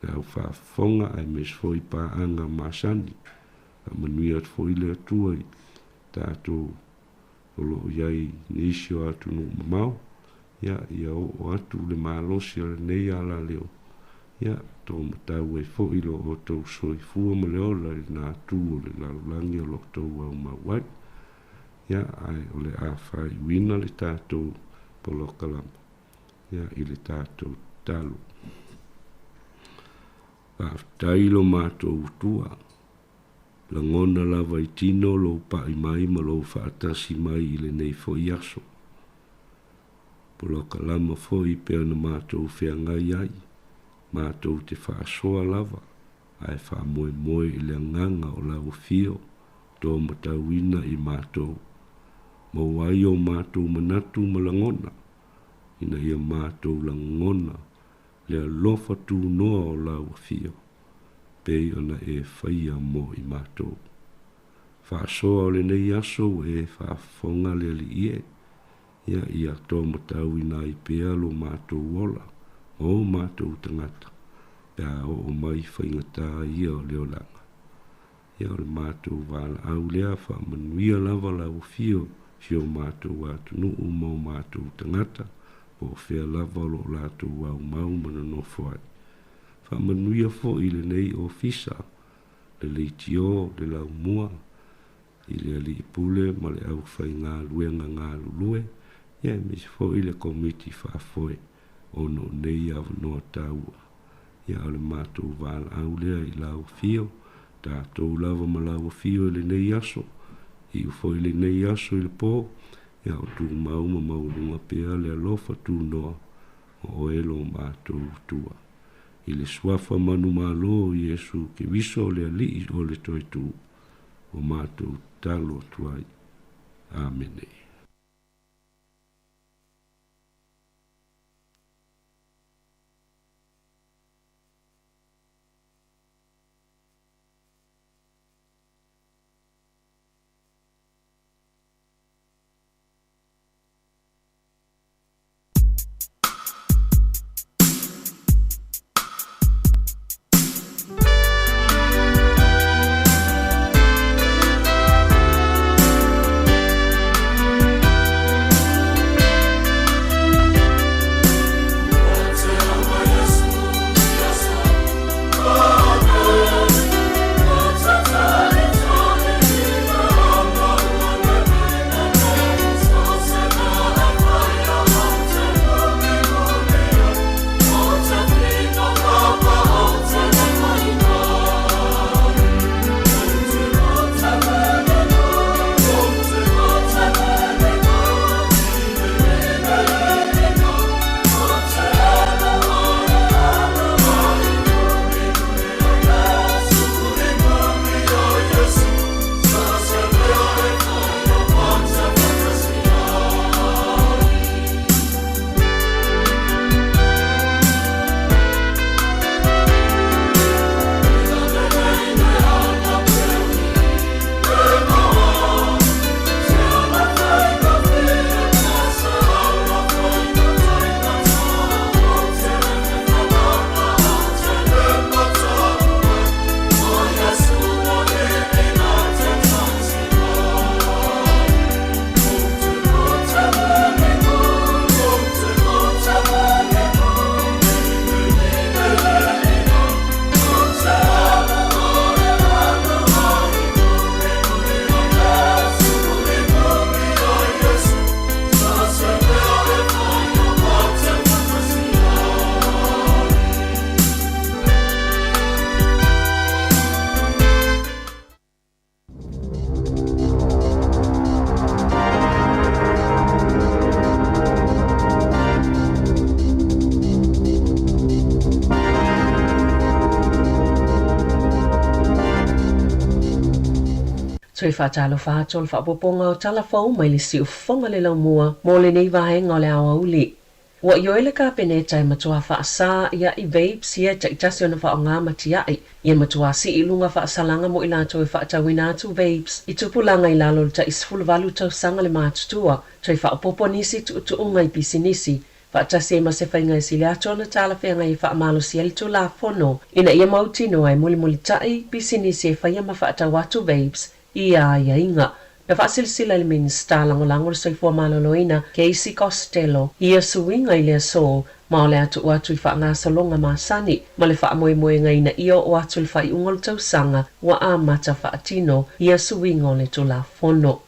le au faafofoga aemaise foi paaga masani. Faamanuia atu foi le Atua i tatou o lo o i ai i nisi o atunuu mamao, ia, ia oo atu le malosi o lenei alaleo, ia, taumatau ai foi lo outou soifua ma le ola i lena atu o le lalolagi o lo outou aumau ai. Ia, ae o le a faaiuina le tatou polokalama, ia, i le tatou tatalo. Faafetai lo matou Atua. Lagona lava i tino lou pa'i mai ma lou faatasi mai i lenei foi aso. Polokalama foi pea na matou feagai ai, matou te faasoa lava ae faamoemoe i le agaga o lau afio to matauina i matou. Maua ai o matou manatu ma lagona, ina ia matou lagona le alofa tunoa o lau afio. pei ona e faia mo i matou. Faasoa o lenei aso ua e faafofoga le Alii e, ia ia toamatauina ai pea lo matou ola ma o matou tagata pe a oo mai faigata ia o le olaga. Ia o le matou valaau lea faamanuia lava lau afio i si o matou atunuu ma o matou tagata po o fea lava o lo o latou aumau ma nonofo ai. Faamanuia foi i lenei ofisa, le leitio, le laumua, i le alii pule ma le aufaigaluega galulue, ia aemaise foi le komiti faafoe ona o nei avanoa taua. Ia o le matou valaau lea i lau afio, tatou lava ma lau afio i lenei aso, iu foi lenei aso i le po, ia o tumau ma maualuga pea le alofa tunoa o oe lo matou Atua. I le Suafa manumalo o Iesu Keriso o le Alii o le Toetū, ua matou tatalo atu ai. Amene. Toe faatalofa atu o le faaopoopoga o tala fou mai le siufofoga le laumua mo lenei vaega o le aoauli. Ua ioe le Kapeneta e matua faasā iaʻi vapes ia e taitasi ona faaaoga ma tiaʻi. Ia matua sii i luga faasalaga mo i latou e faatauina atu vapes i tupulaga i lalo o le tai 18 tausaga le matutua. Toe faaopoopo nisi tuutuuga i pisinisi faatasi ai ma se faiga e sili atu ona talafeagai e faamalosia ai le Tulafono ina ia mautinoa e mulimulitaʻi pisinisi e faia ma faatau atu vapes i ia aiaiga. Na faasilasila e le Minisita Lagolago o le Soifua Maloloina, Casey Costello, ia suiga i le aso ma o le a tuu atu i faagasologa masani ma le faamoemoega ina ia oo atu i le faaiuga o le tausaga ua amata faatino ia suiga o le Tulafono.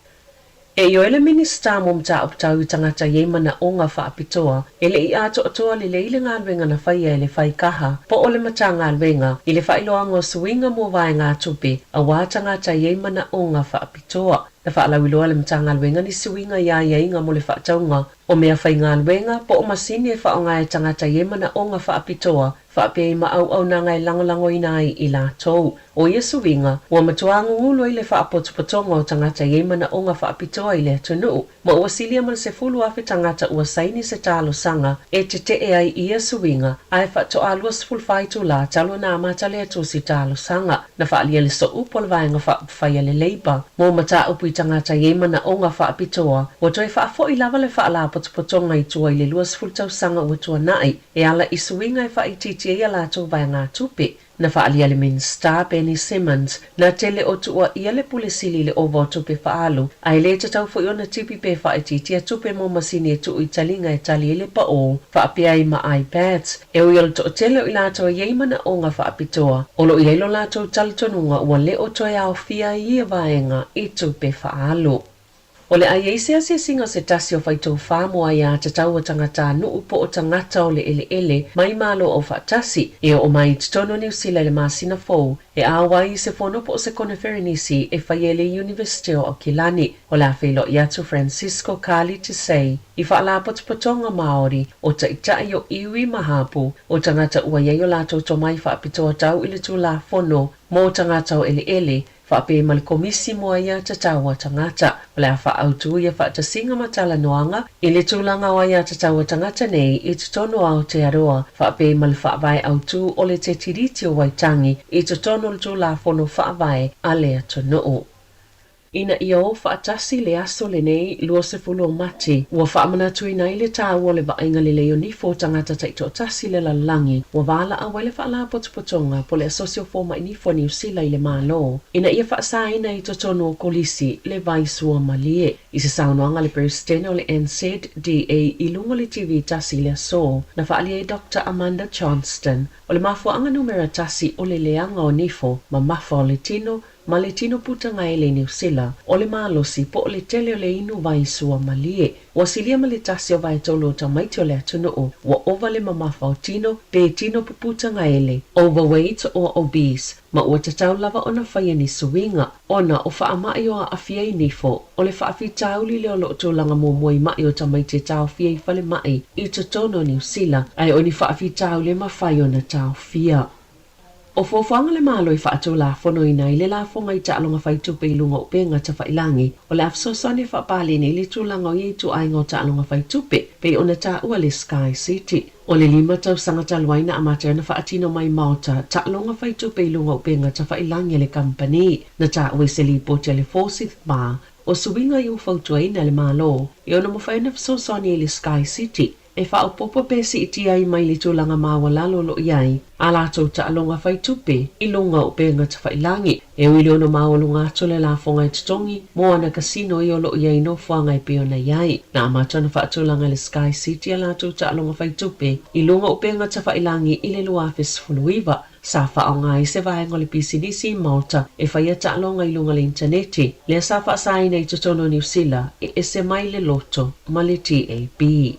E ioe le Minisita mo Mataupu Tau i Tagata i ai manaoga faapitoa, e le i atoatoa lelei le galuega na faia e le Faikaha po o le Matagaluega i le faailoaga o suiga mo vaegatupe aua tagata i ai manaoga faapitoa. Na faalauiloa e le Matagaluega ni suiga i aiaiga mo le faatauga o meafaigaluega po o masini e faaaoga e tagata i ai manaoga faapitoa faapea ai ma auaunaga e lagolagoina ai i latou. ʻO ia suiga, ua matuā gugulu ai le faapotopotoga o tagata i ai manaoga faapitoa i le atunuu, ma ua silia ma le 10,000 tagata ua saini se talosaga e teteʻe ai i ia suiga, ae faatoa 24 itulā talu ona amata lea tusi talosaga. Na faaalia le sooupu o le Vaega Faaupufai a le Labour mo mataupu i tagata i ai manaoga faapitoa, ua toe faafoʻi lava le faalapotopotoga i tua i le 20 tausaga ua tuanai, e ala i suiga e faaitiitia ai a latou vaegatupe. Na faaalia e le Minisita Benny Simmons, na te le o tuuaia le Pule Sili i le ova o tupe faaalu, ae le tatau foi ona tipi pe faaitiitia tupe mo masini e tuu i taliga e tali ai le paʻō, faapea ai ma iPads. E ui o le toatele o i latou e i ai manaoga faapitoa, o lo o i ai lo latou talitonuga ua le o toe aofia ai ia vaega i tupe faaalu. O le a i ai se asiasiga o se tasi o faitofa mo aiā tatau o tagatanuu po o tagata o le ʻeleʻele mai Malo Aufaatasi e oo mai i totonu o Niu Sila i le masina fou e ʻau ai i se fono po o se koneferenisi e faia e le Iunivesite o Aukilani. O le a feiloai atu Francisco Kali Tesei i Faalapotopotoga Māori o Taitai o Iwi ma Hapū o tagata ua i ai o latou tomai faapitoa tau i le Tulafono mo Tagata o ʻEleʻele Faapea ma le Komisi mo Aia Tatau a Tagata, o le a faaautu ia faatasiga ma talanoaga i le tulaga o aia tatau a tagata nei i totonu o Aotearoa, faapea ma le Faavae Autu o le Te Tiriti o Waitangi i totonu o le Tulafono Faavae a le atunuu. Ina ia o faatasi le aso lenei 20 o Mati, ua faamanatuina ai le tāua o le vaaiga lelei o nifo o tagata taitoatasi i le lalolagi, ua valaau ai le Faalapotopotoga po o le Asosi o Fomai Nifo a Niu Sila i le Malo ina ia faasāina i totonu o kolisi le vai sua malie. I se saunoaga a le Peresetene o le NZDA i luga o le TV tasi i le aso, na faaalia ai Doctor Amanda Johnston, o le mafuaaga numera tasi o le leaga o nifo mamafa o le tino ma le tino putagaele i Niu Sila, o le malosi po o le tele o le inu vai sua malie. Ua silia ma le tasi o vaetolu o tamaiti o le atunuu ua ova le mamafa o tino pe tino puputagaele, overweight or obese, ma ua tatau lava ona faia ni suiga ona o faamai o aafia i nifo o le faafitauli lea o lo o tulaga muamua i maʻi o tamaiti e taofia i falemai i totonu o Niu Sila, ae o ni faafitauli e mafai ona taofia. O fuafuaga le Malo e faatulafonoina ai le lafoga i taaloga faitupe i luga o upega tafailangi, o le a fesoasoani e faapaleni ai le tulaga o ia ituaiga o taaloga faitupe, pei ona taua le Sky City. O le lima tausaga talu ai na amata ai ona faatino mai Maota taaloga faitupe i luga o upega tafailangi a le kamupani. Na taua i se lipoti a le Forsyth Barr, o suiga ia ua fautuaina e le Malo e ono mafai ona fesoasoani ai le Sky City E faaopoopo pe siitia ai mai le tulaga maualalo o lo o i ai a latou taaloga faitupe i luga o upega tafailangi. E ui le ono maualuga atu o le lafoga e totogi mo ana kasino ia o lo o i ai nofoaga e pei ona i ai. Na amata ona faatulaga e le Sky City a latou taaloga faitupe i luga o upega tafailangi i le 2019. Sa faaaoga ai se vaega o le pisinisi i Malta e faia taaloga i luga o le initaneti, lea sa faasaina i totonu o Niu Sila e ese mai le Lotto ma le TAB.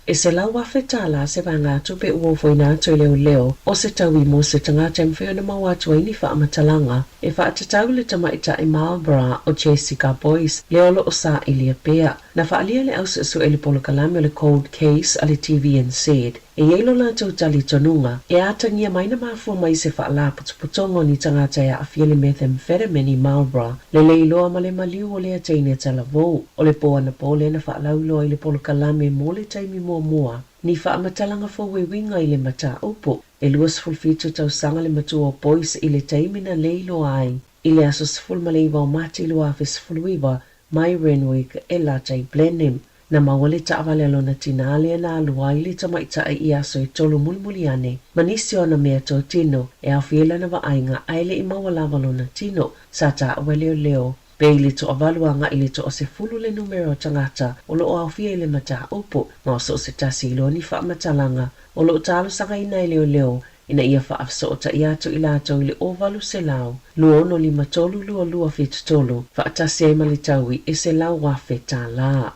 E $100,000 se vaegatupe ua ofoina atu e leoleo o se taui mo se tagata e mafai ona maua atu ai ni faamatalaga e faatatau i le tamaitai Marlborough o Jessica Boyce lea o lo o sailia pea. Na faaalia e le au suesue i le polokalame o le Cold Case a le TVNZ. E i ai lo latou talitonuga, e atagia mai na mafua mai se faalapotopotoga o ni tagata e aafia i le methamphetamine i Marlborough, le leiloa ma le maliu o lea teine talavou. O le po anapo lea na faalauiloa i le polokalame mo le taimi muamua ni faamatalaga fou e uiga i le mataupu. E 27 tausaga le matua o Boyce i le taimi na leiloa ai i le aso 19 o Mati 2019 mai Renwick e lata i Blenheim. Na maua le taavale a lona tinā lea na alu ai le tamaitai i aso e tolu mulimuli ane ma nisi o ana meatotino e aofia i lana vaaiga ae le i maua lava lona tino. Sa taua e leoleo pe i le toavalu agai i le toasefulu le numera o tagata o lo o aofia i le mataupu ma o so o se tasi i loa ni faamatalaga o lo o talosagaina e leoleo ina ia faafesootai atu i latou i le 0800 265 2273 faatasi ai ma le taui e $100,000.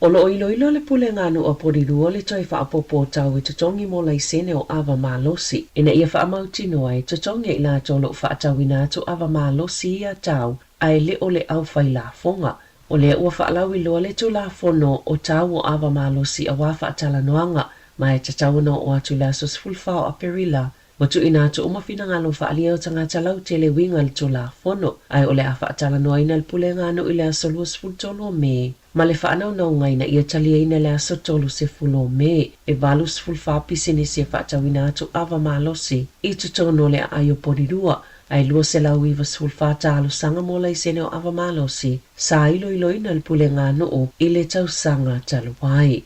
O lo o iloilo le Pulega a Nuu a Porirua le toe faaopoopo o tau e totogi mo laisene o ava malosi ina ia faamautinoa e totogi e i latou o lo o faatauina atu ava malosi ia tau ae le o le aufai lafoga. O lea ua faalauiloa le Tulafono o Tau o Ava Malosi aua Faatalanoaga ma e tatau ona oo atu i le aso 14 o Aperila. Ua tuuina atu uma finagalo faaalia o tagata lautele e uiga i le Tulafono, ae o le a faatalanoaina le Pulega a Nuu i le aso 23 o Me ma le faanaunauga ina ia taliaina i le aso 30 o Me. E 84 pisinisi e faatauina atu ava malosi i totonu o le aai o Porirua, ae 294 talosaga mo laisene o ava malosi sa iloiloina e le Pulega a Nuu i le tausaga talu ai.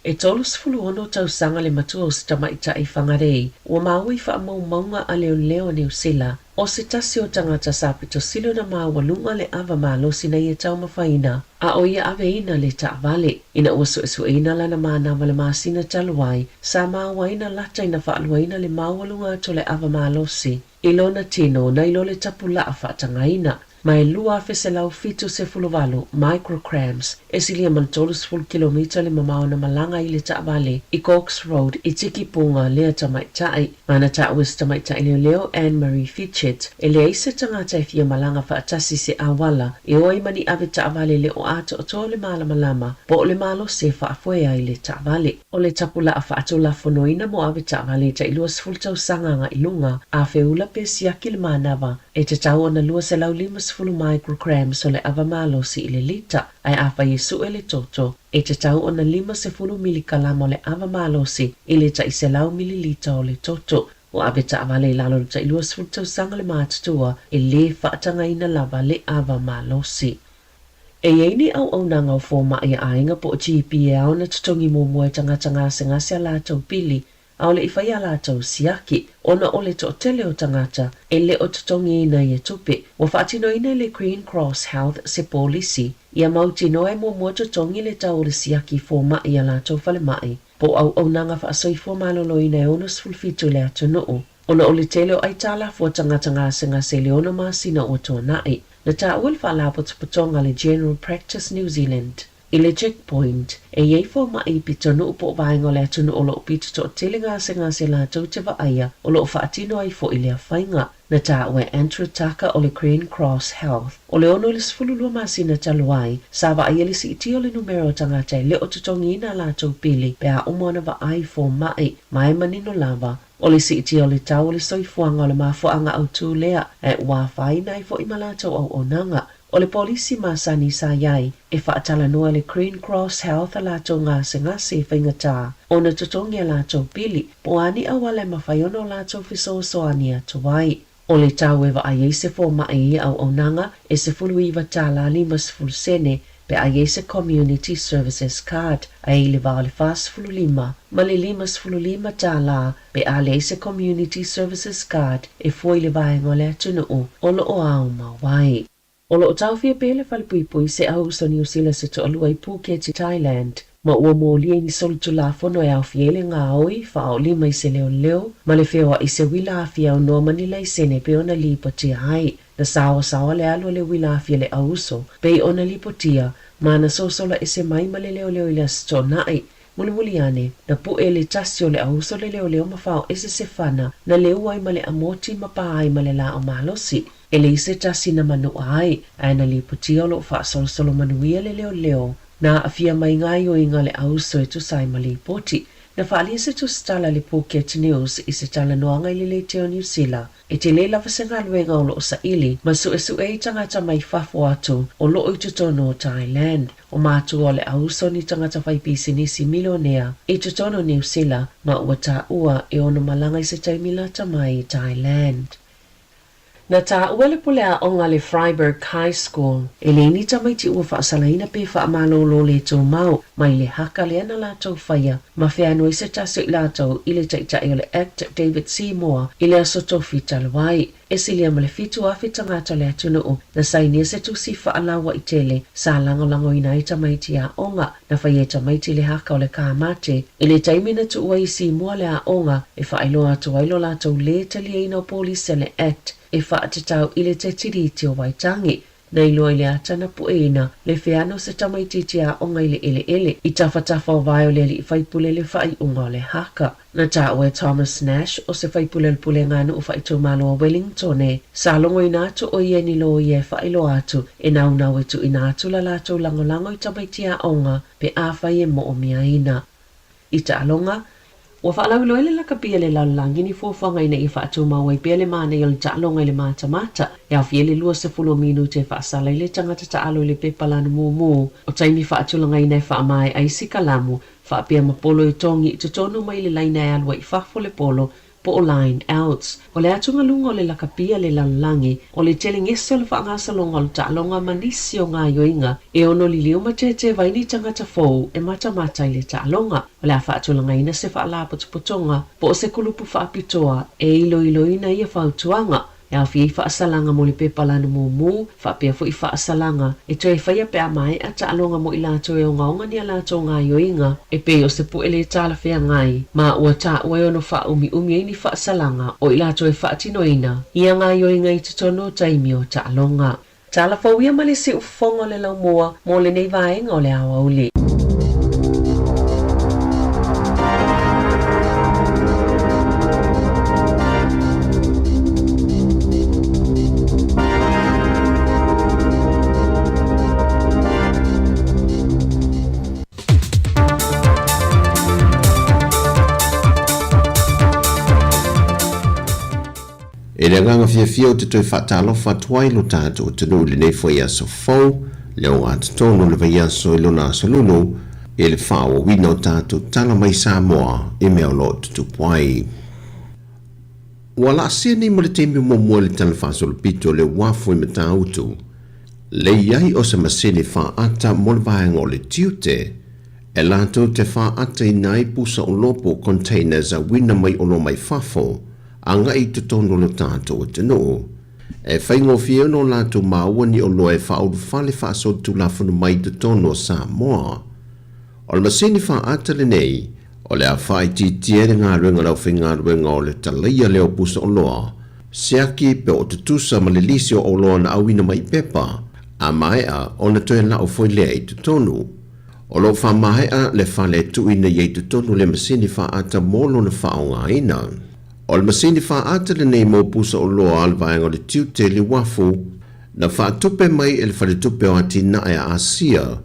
E 36 tausaga le matua o se tamaitai Whangarei ua maua i faamaumauga a leoleo a Niu Sila o se tasi o tagata sa pito sili ona maualuga le ava malosi na ia taumafaina a o ia aveina le taavale. Ina ua suesueina lana manawa le masina talu ai, sa maua ai na lata ina faaluaina le maualuga atu o le ava malosi i lona tino nai lo le tapulaa faatagaina, ma e 2178 micrograms, e silia ma le 30 kilomita le mamao na malaga ai le taavale i Cox Road i Tikipunga lea tamaitai. Ma na taua e se tamaitai leoleo Anne Marie Fitchett, e leai se tagata e fia malaga faatasi i se auala e o ai ma ni ave taavale le o atoatoa le malamalama po o le malosi e faafoe ai le taavale. O le tapulaa faatulafonoina mo ave taavale e tai 20 tausaga agai i luga, a feula pe siaki le manava, e tatau ona 250 micrograms o le ava malosi i le lita, ae afai e sue le toto, e tatau ona 50 milikalama o le ava malosi i le tai 100 mililita o le toto. Ua ave taavale i lalo o le tai 20 tausaga le matutua e lē faatagaina lava le ava malosi. E i ai ni auaunaga o fomai a aiga po o GP e ao ona totogi muamua e tagata gasegase a latou pili ʻaʻole i fai a latou siaki, ona o le toatele o tagata e le o totogiina ia tupe. Ua faatinoina e le Green Cross Health se polisi ia mautinoa e muamua totogi le tau o le siaki fomai i a latou falemai po o auaunaga faasoifua maloloina e 67 i le atunuu, ona o le tele o aitalafu a tagata gasegase i le ono masina ua tuanai. Na taua le Faalapotopotoga a le General Practice New Zealand I le checkpoint, e i ai fomai i pitonuu po o vaega o le atunuu o lo o pito toatele gasegase latou te vaaia o lo o faatino ai foi lea faiga. Na taua e Andrew Tucker o le Green Cross Health, o le 6 i le 12 masina talu ai, sa vaaia le siitia o le numera o tagata e le o totogiina a latou pili pe a uma ona vaai fomai, ma e manino lava, o le siitia o le tau o le soifuaga o le mafuaaga autū lea, ae ua afaina ai foi ma latou auaunaga. O le polisi masani sa i ai e faatalanoa e le Green Cross Health a latou gasegase i faigata ona totogi a latou pili po o a ni auala e mafai ona o latou fesoasoani atu ai. O le tau e vaai ai se fomai i ia auaunaga e $19 50 sene pe a i ai se Community Services Card ae i le va o le 45 ma le $55 pe a leai se Community Services Card e fua i le vaega o le atunuu o lo o ao mau ai. O lo o taofia pea le falepuipui se auuso Niu Sila se toalua i Phuket, Thailand, ma ua molia i ni solitulafono e aofia ai le gaoi, faaolima i se leoleo, ma le feoai i se uila afi aunoa ma ni laisene pei ona lipotia ai. Na saoasaoa le alu a le uila afi a le auuso pei ona lipotia ma na sosola ese mai ma le leoleo i le Aso Toonai. Mulimuli ane, na puʻe le tasi o le auuso le leoleo ma fao ese se fana na leu ai ma le amoti ma pā ai ma le laau malosi. E leai se tasi na manuʻa ai, ae na lipotia o lo o faasolosolo manuia le leoleo na aafia mai gaoioiga a le auuso e tusa ai ma lipoti. Na faaalia se tusitala a le Phuket News i se talanoaga i le leitio o Niu Sila, e tele lava se galuega o loo saili ma suesue i tagata mai fafo atu o loo i totonu o Thailand. O matua o le auuso ni tagata faipisinisi milionea i totonu o Niu Sila ma ua taua e ono malaga i se taimi lata mai i Thailand. Na taua le pule aoga a le Freyberg High School, e leai ni tamaiti ua faasalaina pe faamalōlō le tumau mai le haka lea na latou faia ma feanuai se tasi o i latou i le taitai o le act David Seymour i le aso tofi talu ai. E silia ma le 7,000 tagata o le atunuu na sainia se tusi faalauaitele sa lagolagoina ai tamaiti aoga na faia e tamaiti le haka o le kāmate i le taimi na tuu ai i Sīmoa le aoga e faailoa atu ai lo latou lē taliaina o polisi a le Act e faatatau i le Te Tiriti o Waitangi. Na iloa i le ata na pueina le feano o se tamaitiiti aoga i le eleele i tafatafa o vae o le alii faipule le faaiuga o le haka. Na taua e Thomas Nash, o se faipule o le Pulega Nuu Faaitumalo a Wellingtone, sa logoina atu o ia ni loia e faailoa atu e naunau e tuuina atu la latou lagolago i tamaiti aoga pe afai e moomiaina. I taaloga, ua faalauiloa le lakapi a le lalolagi ni fuafuaga ina ia faatumau ai pea le manaia o le taaloga i le matamata e aofia ai le 20 o minute e faasala ai le tagata taalo i le pepa lanu mumu o taimi faatulagaina e faamaea ai sikalamu faapea ma polo e togi i totonu mai le laina e alu ai i fafo le polo po o line outs. O le atugaluga o le lakapi a le lalolagi, o le telegese o le faagasologa o le taaloga ma nisi o gaoioiga e ono liliu ma teteva ai ni tagata fou e matamata i le taaloga. O le a faatulagaina se faalapotopotoga po o se kulupu faapitoa e iloiloina ia fautuaga E aofia ai faasalaga mo le pepa lanu mumu, faapea foi faasalaga e toe faia pe a maea taaloga mo i latou e ogaoga ni a latou gaoioiga e pei o se pue lē talafeagai, ma ua taua e ono faaumiumi ai ni faasalaga o i latou e faatinoina ia gaoioiga i totonu o taimi o taaloga. Tala fou ia ma le siufofoga o le laumua mo lenei vaega o le aoauli. E le agaga fiafia ou te toe faatalofa atu ai lo tatou atunuu i lenei foi aso fou, le ogatotonu o le vaiaso i lona aso lulu, i le faaauauina o tatou tala mai Samoa i mea o lo o tutupu ai. Ua laasia nei mo le taimi muamua i le tala faasolopito o le uafu i Matautu, le i ai o se masini faaata mo le vaega o le tiute, e latou te faaataina ai pusa oloa po o containers auina mai oloa mai fafo, agai i totonu o lo tatou atunuu. E faigofie ona o latou maua ni oloa e faaulufale faasolitulafono mai i totonu o Samoa. O le masini faaata lenei, o le a faaitiitia ai le galuega a le aufaigaluega o le talaia lea o pusa oloa, siaki pe o tutusa ma le lisi o oloa na auina mai i pepa, a maea ona toe lau foi lea i totonu. O lo o faamaea le fale e tuuina i ai totonu le masini faaata mo lona faaaogaina. O le masini faaata lenei mo pusa oloa a le vaega o le tiute i le uafu, na faatupe mai e le Faletupe o Atinae a Asia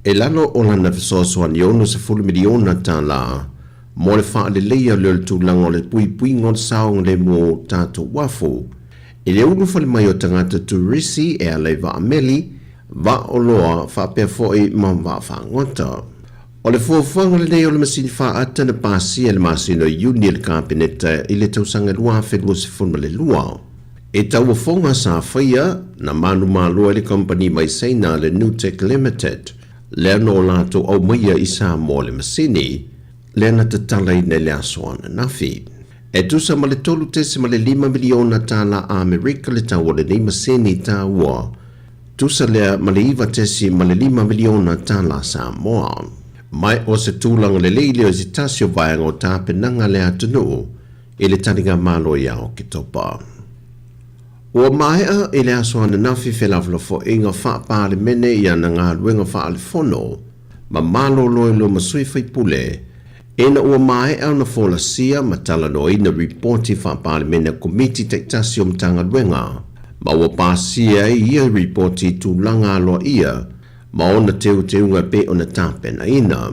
i lalo o lana fesoasoani $60 miliona tala mo le faaleleia lea o le tulaga o le puipuiga o le saogalemu o tatou uafu i le ulufale mai o tagata turisi e ala i vaa meli, vaa oloa faapea foi ma vaa fagota. O le fuafuaga lenei o le masini faaata na pasia i le masina o Iuni e le Kapeneta i le tausaga 2022. I tauofoga sa faia, na manumalo ai le kamupani mai Saina le Nutec Limited, lea na o latou aumaia i Samoa le masini, lea na tatalaina i le aso ananafi. E tusa ma le $3.5 miliona tala Amerika le tau o lenei masini taua, tusa lea ma le $9.5 miliona tala Samoa. Ma o se tulaga lelei lea o se tasi o vaega o tapenaga a le atunuu i le taligamalo ia Oketopa. Ua maea i le aso ananafi felafolafoaiga faa-Palemene i ana galuega faale-fono ma malolo ai loa ma sui faipule ina ua maea ona folasia ma talanoaina ripoti faa-Palemene a Komiti taitasi o Matagaluega ma ua pasia ai ia ripoti i tulaga aloaia ma ona teuteuga e pei ona tapenaina.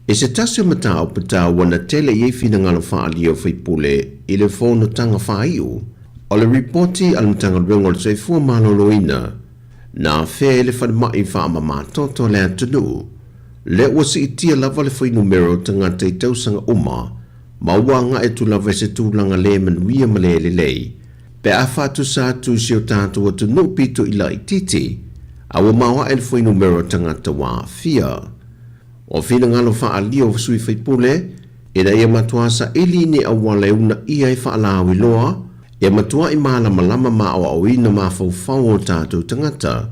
I se tasi o mataupu taua na tele i ai finagalo faaalia o faipule i le fonotaga faaiu o le Ripoti a le Matagaluega o le Soifua Maloloina na afea ai le falemai faamamatoto a le atunuu, lea ua siitia lava le fuainumera o tagata i tausaga uma ma ua agai atu lava i se tulaga le manuia ma le lelei pe a faatusa atu i si o tatou atunuu pito i laitiiti, a ua maoae le fuainumera o tagata ua aafia. O finagalo faaalia o sui faipule, ina ia matuā saili ni auala e uunaia ai faalauiloa, ia matuaʻi malamalama ma aoaoina mafaufau o tatou tagata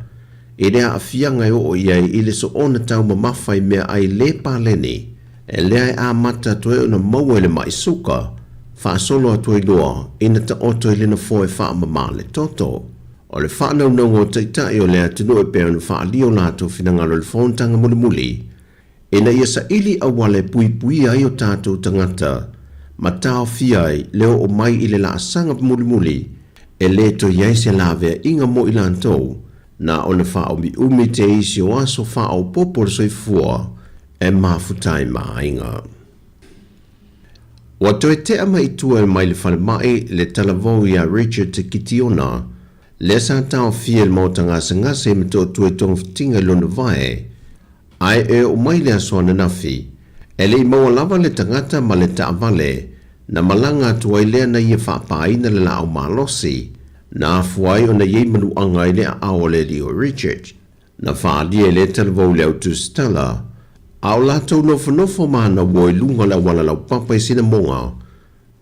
i le aafiaga e oo i ai i le soona taumamafa i meaai le paleni, e lea e amata atu ai ona maua i le maʻi suka, faasolo atu ai loa ina taoto i le nofoa e faamama le toto. O le faanaunauga o Taitai o le atunuu e pei ona faaalia o latou finagalo i le fonotaga mulimuli, ina ia saili auala e puipuia ai o tatou tagata ma taofia ai le oo mai i le laasaga mulimuli e le toe i ai se laveaiga mo i latou, na ona faaumiumi te isi o aso faaopoopo o le soifua e mafuta ai ma aiga. Ua toe tea mai i tua mai le falemai le talavou ia Richard Te Kitiona, lea sa taofia e le maota gasegase i Motootua i togafitiga i lona vae, ae e oo mai le aso ananafi, e le i maua lava le tagata ma le taavale na malaga atu ai lea na ia faapāina le laau malosi, na afua ai ona i ai manuaga i le aao o le alii o Richard. Na faaalia e lea talavou i le au tusitala, a o latou nofonofo ma ana ua i luga o le auala laupapa i Sinamoga,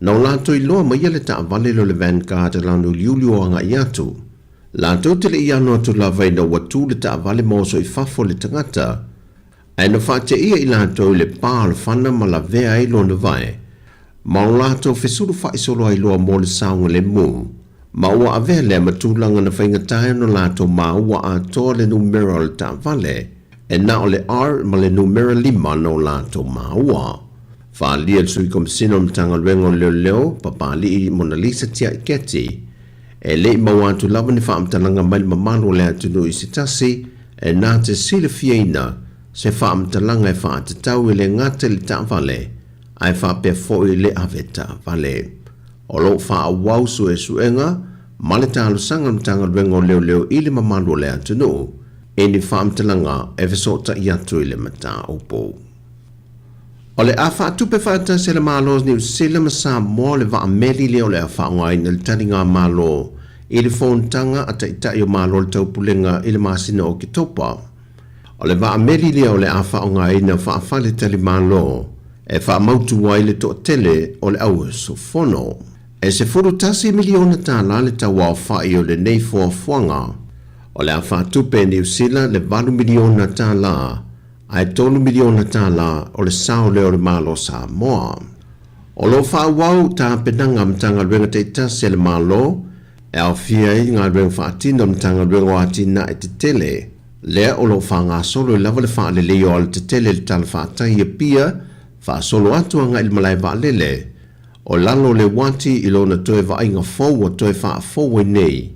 na o latou iloa maia le taavale lea o le Vanguard e lana uliuli o agai atu. Latou te le i ano atu lava ina ua tu le taavale ma oso i fafo le tagata, ae na faateia i latou i le pa o le fana ma lavea ai lona vae, ma o latou fesulufa'i solo ai loa mo le saogalemu, ma ua avea lea ma tulaga na faigata ai ona latou maua atoa le numera o le taavale, e na o le R ma le numera 5 na o latou maua. Faaalia e le Sui Komesina o le Matagaluega o Leoleo, Papali'i Monalisa Tia'i Keti, e le i maua atu lava ni faamatalaga mai le mamalu o le atunuu i se tasi e na te silafiaina se faamatalaga e faatatau e le gata i le taavale ae faapea foi le ave taavale. O lo o faaauau suesuega ma le talosaga a le Matagaluega o Leoleo i le mamalu o le atunuu i ni faamatalaga e fesootai atu i le mataupu. O le a faatupe faatasi e le Malo o Niu Sila ma Samoa le vaa meli lea o le a faaaogaina i le taligamalo i le fonotaga a Taitai o Malo o le Taupulega i le masina o Oketopa. O le vaa meli lea o le a faaaogaina faa-faletalimalo e faamautu ai le toatele o le auusufono. E $11 miliona tala le tauaofa'i o lenei fuafuaga. O le a faatupe e Niu Sila le $8 miliona tala ae $3 miliona tala o le sao lea o le Malo o Samoa. O lo o faaauau tapenaga a Matagaluega taitasi a le Malo e aofia ai galuega faatino a le Matagaluega o Atinae Tetele, lea o lo o faagasolo ai lava le faaleleia o alatetele i le talafatai i Apia, faasolo atu agai i le malae vaalele o lalo o le uati i lona toe vaaiga fou ua toe faafou ai nei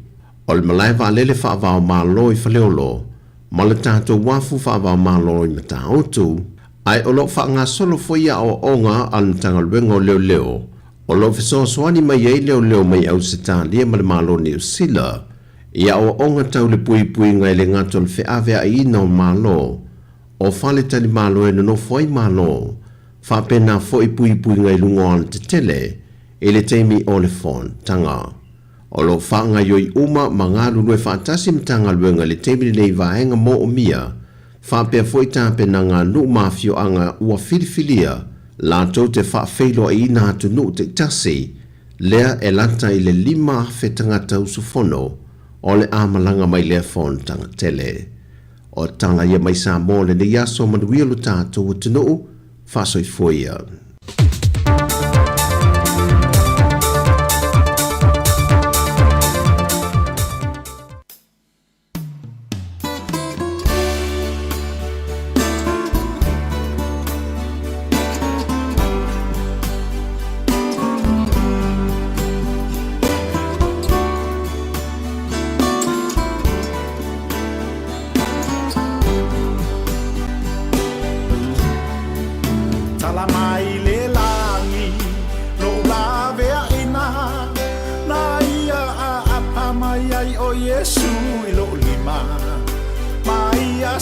o le malae vaalele faava-o-Malo i Faleolo ma le tatou uafu faava-o-Malo i Matautu, ae o lo o faagasolo foi aoaoga a le Matagaluega o Leoleo o lo o fesoasoani mai ai leoleo mai Ausetalia ma le Malo o Niu Sila i aoaoga tau le puipuiga e le gata o le feaveaiina o Malo o faletalimalo e nonofo ai Malo, faapena foi puipuiga i luga o alatetele i le taimi o le fonotaga. O lo o faagaoioi uma ma galulue faatasi Matagaluega i le taimi lenei i vaega moomia, faapea foi tapenaga a nuu ma afioaga ua filifilia latou te faafeiloaiina atunuu taitasi, lea e lata i le 5,000 tagata usufono o le a malaga mai lea fonotaga tele. O tala ia mai Samoa lenei aso manuia lo tatou atunuu, faasoifua ia.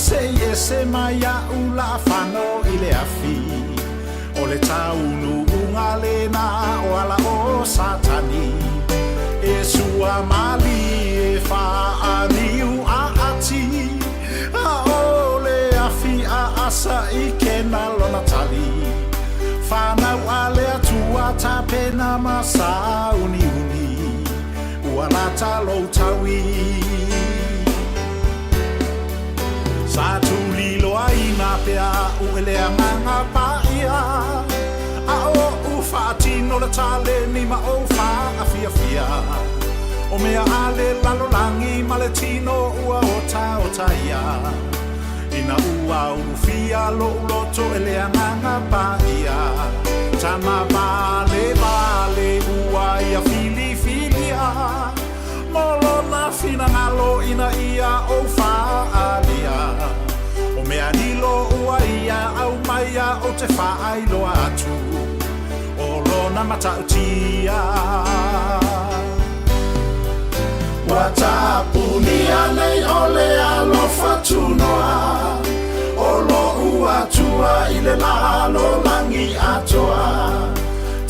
Se i ese mai a'u la'afano i le afi. O le taunu'uga lena o ala o Satani. E sua malie fa'aniu a'ati. A o le afi a'asa i kena lona tali. Whanau a le atua tapena ma sa uni uni. Ua lata lou taui. Sa tuli loa ina pea u ele anganga pa ia. A o u whaatino le tale ni ma o wha a fia fia. O mea ale lalolangi ma le tino ua ota ota ia. Ina ua ulufia lo uloto ele anganga pa ia. Tama vale vale ua ia fili filia. Molona finangalo ina ia o whaalia. O mea lilo ua ia au maia o te whaailoa atu. O lona matautia. Ua tapunia nei o le alofa tunoa. O lo'u atua i le lalolagi atoa.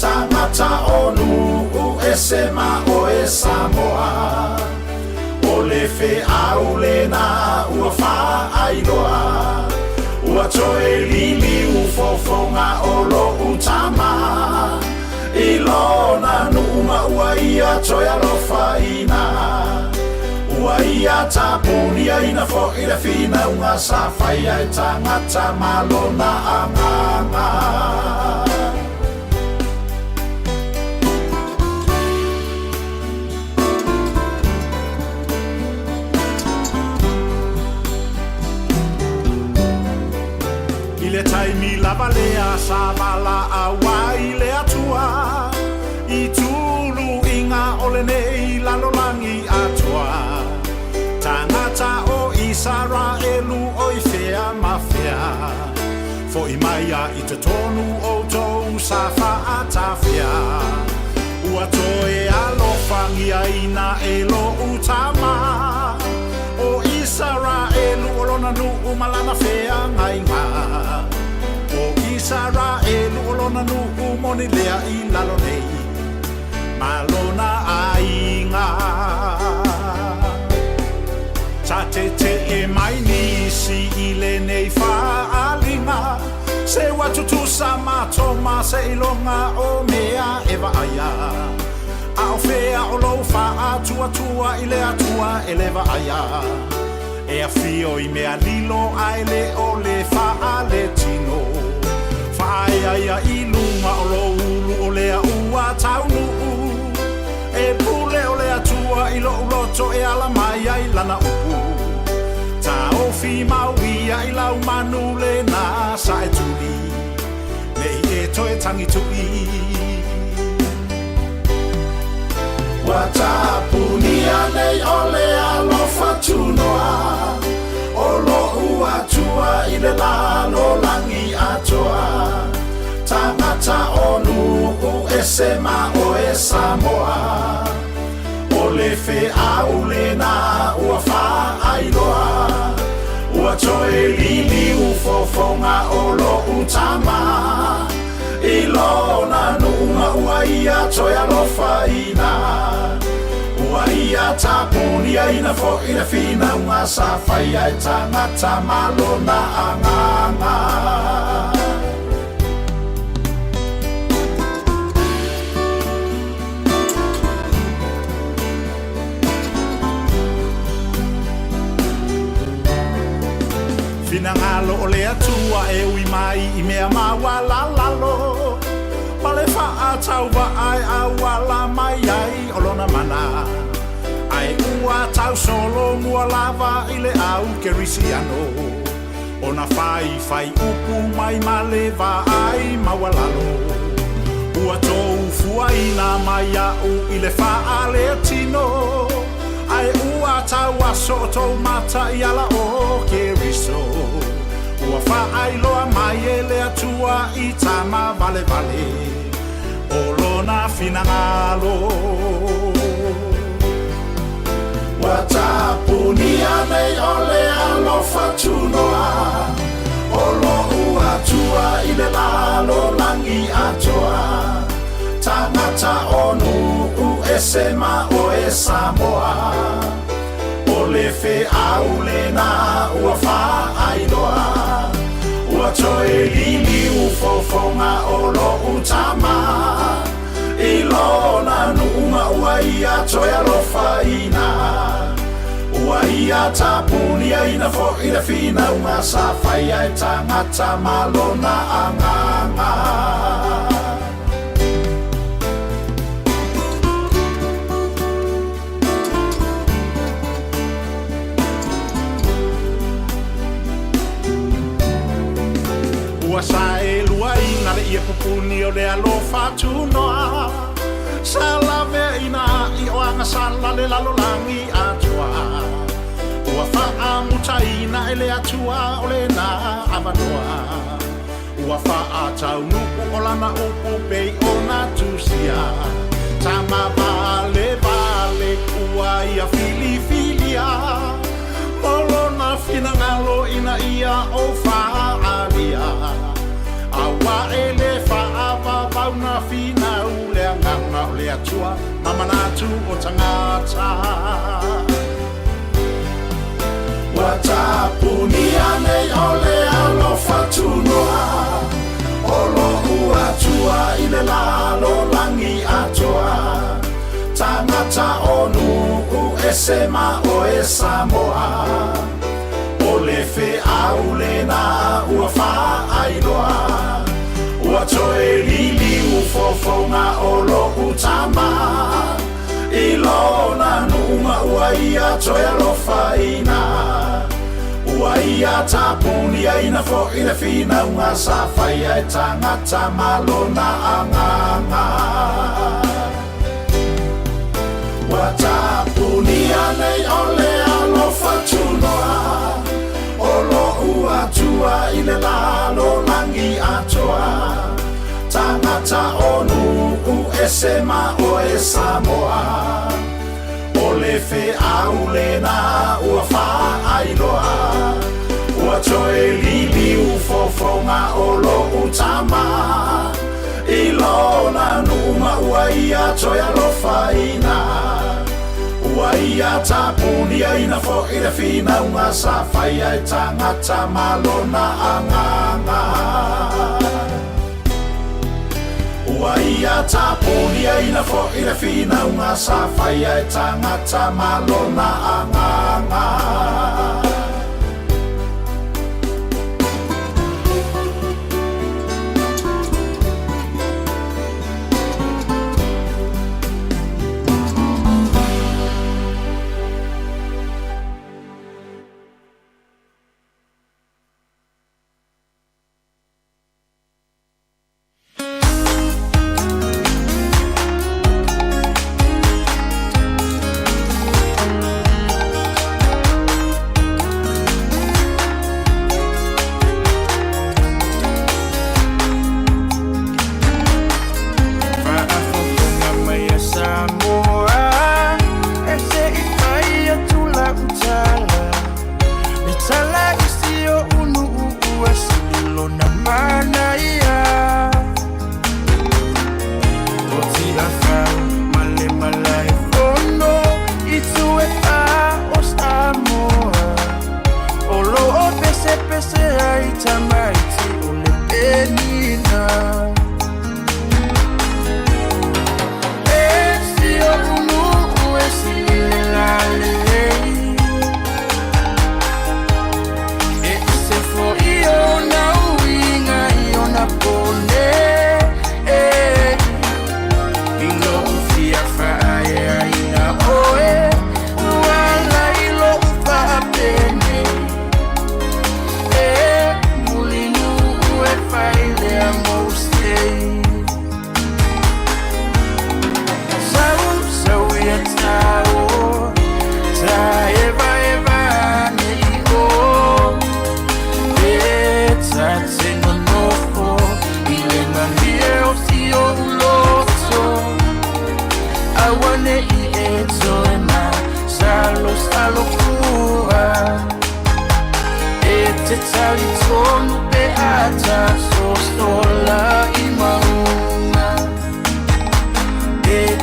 Tagata o nu'u ese ma oe Samoa. O le feau lena ua fa'ailoa. Ua toe liliu fofoga o lo'u tama. I lona nu'u ma ua ia toe alofaina. Ua ia tapunia ina fo'i le finauga sa faia e tagata ma lona agaga. I le taimi lava lea sa vala auai le atua. I tulu inga o lenei lalolagi atoa. Tagata o Isaraelu o i fea ma fea. Fo'i mai ia i totonu outou sa fa'atafea. Ua toe alofagia ina e lo'u tama. O Isaraelu o lona nu'u ma lana feagaiga. O Isaraelu o lona nu'u moni lea i lalo nei. Ma lona aiga. Sa tete'e mai nisi i lenei fa'aliga. Se ua tutusa matoma se'iloga o mea e va'aia. A o fea o lou fa'atuatua i le atua e le va'aia. E afio i mea lilo ae le o le fa'ale tino. Fa'aea ia i luga o lou ulu o lea ua taunu'u. E pule o le atua i lo'u loto e ala mai ai lana upu. Taofi mau ia i lau manu lena sa e tuli. Nei e toe tangi tu'i. Ua tapunia nei o le alofa tunoa. O lo'u atua i le lalolagi atoa. Tagata o nu'u ese ma oe Samoa. O le feau lena ua fa'ailoa. Ua toe liliu fofoga o lo'u tama. I lona nu'u ma ua ia toe alofaina. Ua ia tapunia ina fo'i le finauga sa faia e tagata ma lona agaga. Finagalo o le atua e ui mai i mea maualalalo. Ma le fa'atauva'a e auala mai ai o lona mana. Ae ua tausolo mua lava i le au kerisiano. Ona faifai upu mai ma le vaai maualalo. Ua tou fuaina mai a'u i le fa'aletino. Ae ua tauaso o tou mata i ala o Keriso. Ua fa'ailoa mai e le atua i tama valevale. O lona finagalo. Ua tapunia nei o le alofa tunoa O lo'u Atua i le lalolagi atoa Tagata o nu'u ese ma oe Samoa O le fe'au lena ua fa'ailoa Ua toe liliu fofoga o lo'u Tama I lona nu'u ma ua ia toe alofaina Ua ia tapuniaina fo'i le finauga sa faia e tagata ma lona agaga. Ua saeluaina le ie pupuni o le alofa tunoa Sa laveaina a'i o agasala le lalolagi atoa Ua faamutaina e le Atua o lena avanoa Ua faataunu'u o lana upu pei ona tusia Tama valevale ua ia filifilia Mo lona finagalo ina ia ou faaalia Auā e lē faavavau na finau le agaga o le Atua ma manatu o tagata. Ua tapunia nei o le alofa tunoa O lo'u Atua i le lalolagi atoa Tagata o nu'u ese ma oe Samoa O le fe'au lena ua fa'ailoa Ua toe liliu fofoga o lo'u Tama I lona nu'u ma ua ia toe alofaina Ua ia tapuniaina fo'i le finauga sa faia e tagata ma lona agaga. Ua tapunia nei o le alofa tunoa O lo'u Atua i le lalolagi atoa Tagata o nu'u ese ma oe Samoa O le fe'au lena ua fa'ailoa Ua toe liliu fofoga o lo'u Tama I lona nu'u ma ua ia toe alofaina Ua ia tapuniaina fo'i le finauga sa faia e tagata ma lona agaga. Ua ia tapuniaina fo'i le finauga sa faia e tagata ma lona agaga. Faafofoga mai a Samoa e se i fai atu lau tala Le tala i si oʻu nuu ua sili lona manaia O Tiafau ma le Malaefono i tu e fā o Samoa O loo pesepese ai tamaiti o le penina E si oʻu nuu e sili le lalelei E ese foʻi ona uiga i ona pone E i lou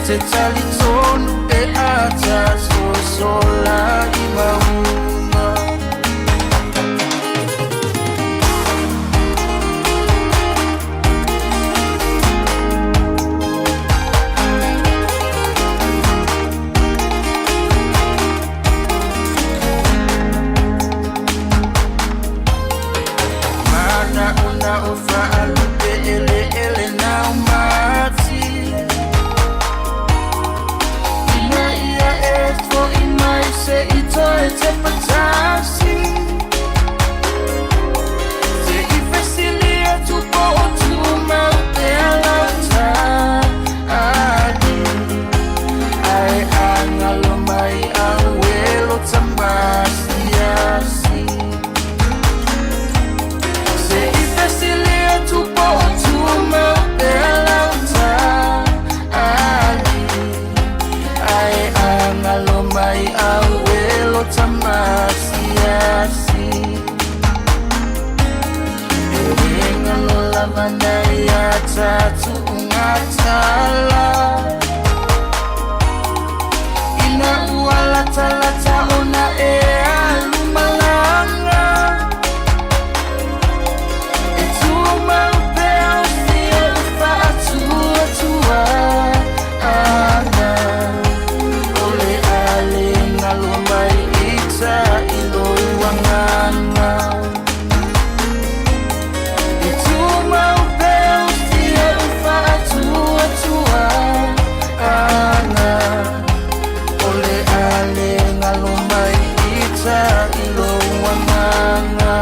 te talitonu e a tātou sola i maunga. Mana ona o whaalupe ele ele nau mati. Ina ia e fo i mai se i toe te patasi. Se i fesilia tu po o tu mau te alauta ali. Ai angalo mai au elo tamasi asi. Se i fesilia tu po o tu mau te alauta ali. Ai angalo mai au elo tamasi asi. E ngalo lava nei a tatu ungatala. Ina ua lata lata ona e alumalanga. E tumau pea o fia o whaatua tua ana. O le ale ngalo mai i ta ilo uanganga. E tumau pea o fia o whaatua tua ana. O le ale ngalo mai i ta ilo uanganga.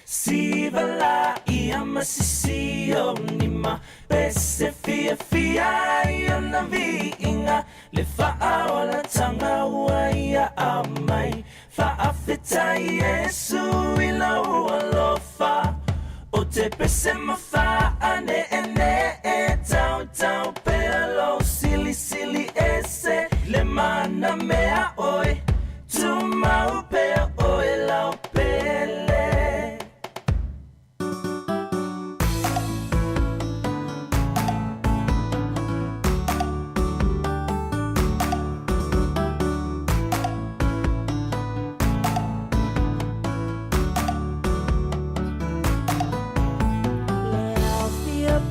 Siva la ia masisi o nima pese fia fia ia na viinga le faaola tanga ua ia amai faafeta Yesu i lau alofa o te pese mafaane ene e tau tau pea lo sili sili ese le mana mea oe tumau pea oe lau pele.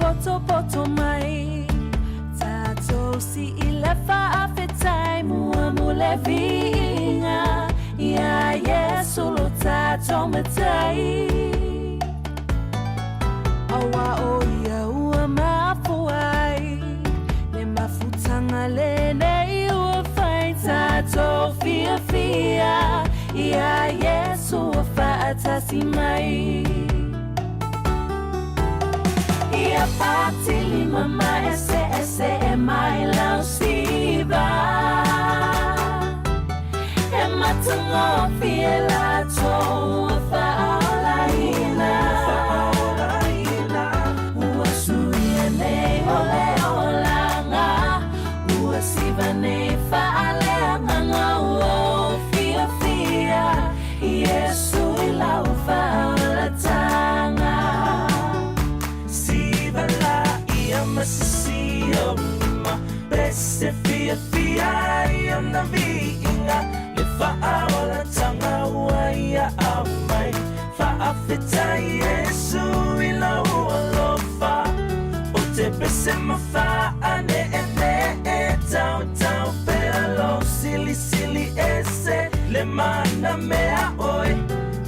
Poto poto mai tātou si i le faafetai mua mo le viiga ia Iesu lo tātou matai. Aua o ia ua mafuai le mafutanga lenei ua fai tātou fiafia ia Iesu ua faatasi mai. Ia patili mama ese ese e mai lau siva. E matungo fie la toa whaolaina. Ua suia nei o le olanga. Ua siva nei whaaleanganga ua o fia fia. Yesu i lau whaolatanga. Siva la ia masisi o ma pese fia fia ia na viinga le faaola tanga ua ia amai faafeta Yesu i lau alofa o te pese mafaane ene e tau tau pea lo sili sili ese le mana mea oe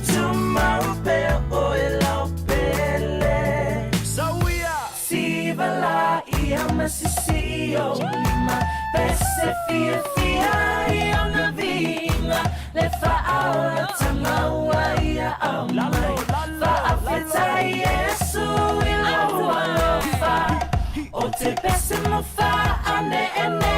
tumau pea oe lau pele. Sawia. Siva la ia masisi o lima pese fia fia ia na vinga le faaola tanga ua ia amai faafeta Yesu i lau alofa o te pese mafaane ene.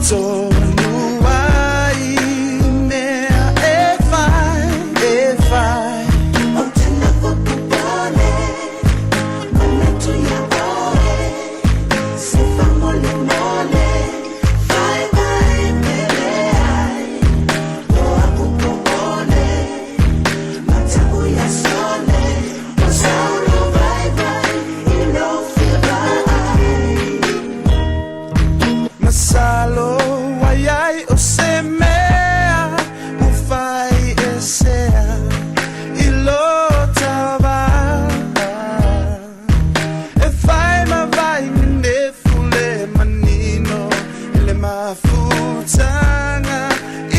tonu ai mea e fai, e fai. Ou te nofo popole, manatu ia oe, se faamolemole, vaivai pele ai, o a'u popole, mata'u ia sole, o saulo vaivai i lou fia vaai. Masalo ai ai o se mea ua fai e sea i lo tava. E fai ma vai nefu le manino i le mafutaga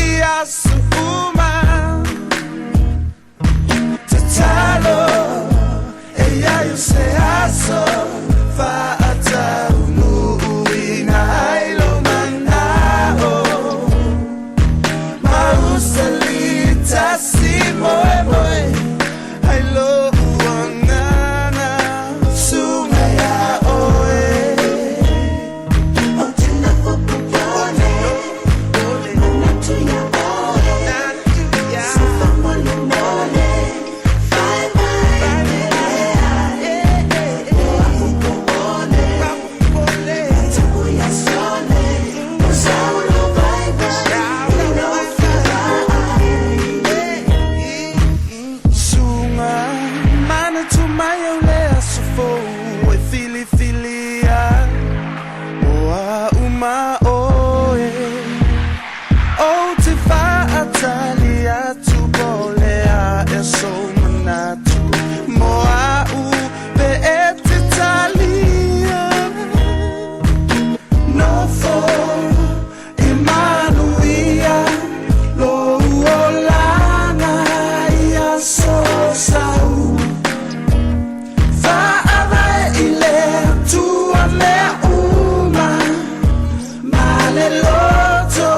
i aso uma. Tatalo e iai o se aso faataunuuina ai lou manao. Ma usalitasi moemoe ai lou agaga suga iā oe. Ou te nofo popole, manatu ia oe, se faamolemole, vaivai pele ai, o a'u popole, mata'u ia sole, o saulo vaivai i lou fia vaai. Suga manatu mai au le aso fou e filifilia o a'u ma oe. Ou te faatali atu po o le a ea sou manatu mo a'u pe e te talia. Nofo i manuia lou olaga i aso sau. Faavae i le Atua mea uma ma le loto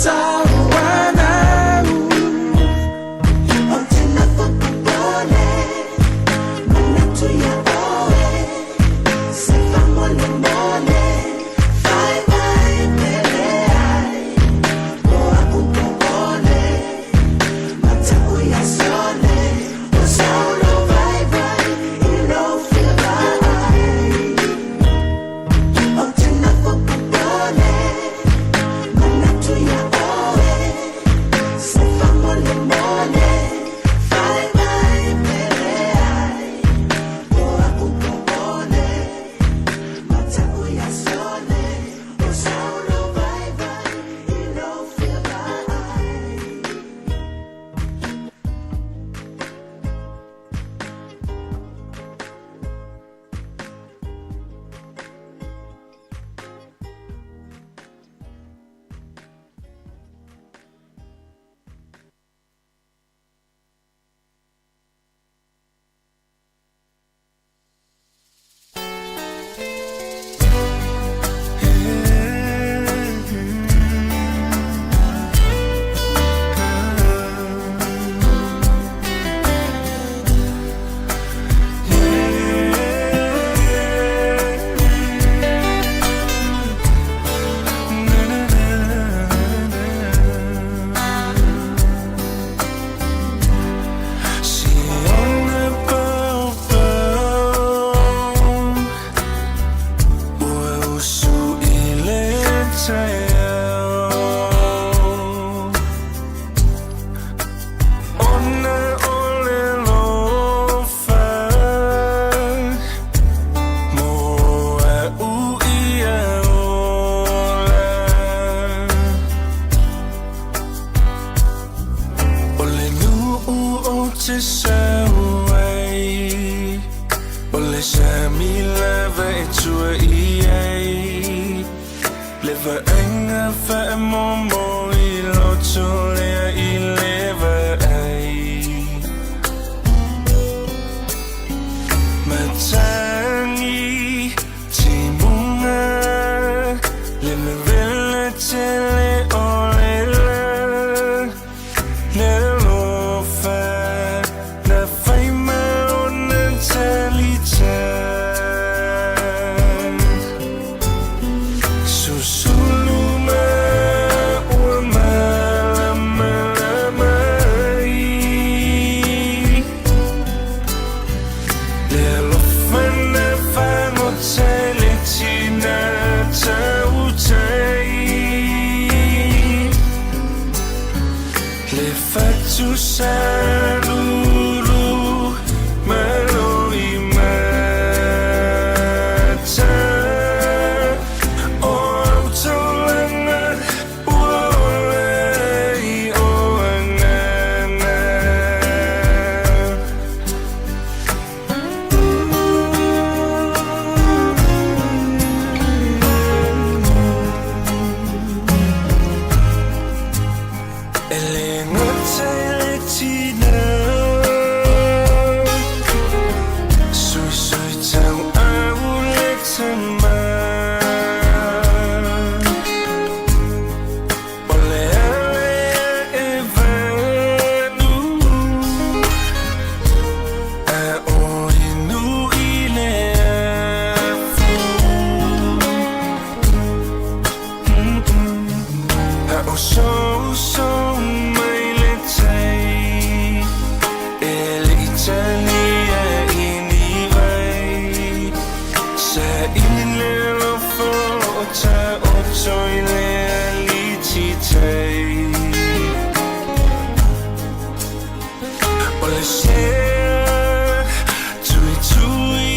tauanau. Ou te nofo popole, manatu ia oe, se faamolemole, vaivai pele ai, o a'u popole, mata'u ia sole, o saulo vaivai i lou fia vaai. Ou te nofo popole, manatu ia oe, se faamolemole, vaivai pele ai, o a'u popole, mata'u ia sole, o saulo vaivai i lou fia vaai. Si ona paopao ua usu i le taeao. Ona o le alofa mo a'u ia ola. O le nuu ou te sau ai, o le sami lava e tua i ai, le vaaiga faamomo i loto lea i le vaai. Matagi timuga le mevela tele o le la le alofa na fai ma ona talita. Susulu fatu salulu malo i mata O au taulanga ua ola i o anana. E le gata i le tina Suisui tau au le tama O le ale e vanu A o inu i le afu. A o so so mai le tai E le Italia i ni vai Sa ili le lofo o ta o toi le aliti tai O le sea tui tui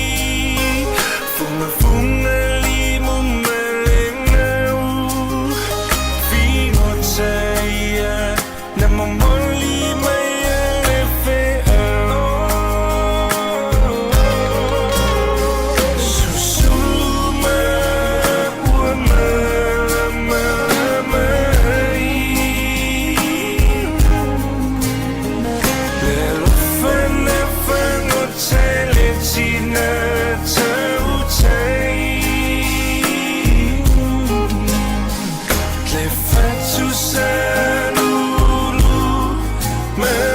Funga funga limu malengau Fino taia Na momoli mai le feau Susulu ma ua malama mai Le alofa na fagota le tina tautai Le fatu salulu malo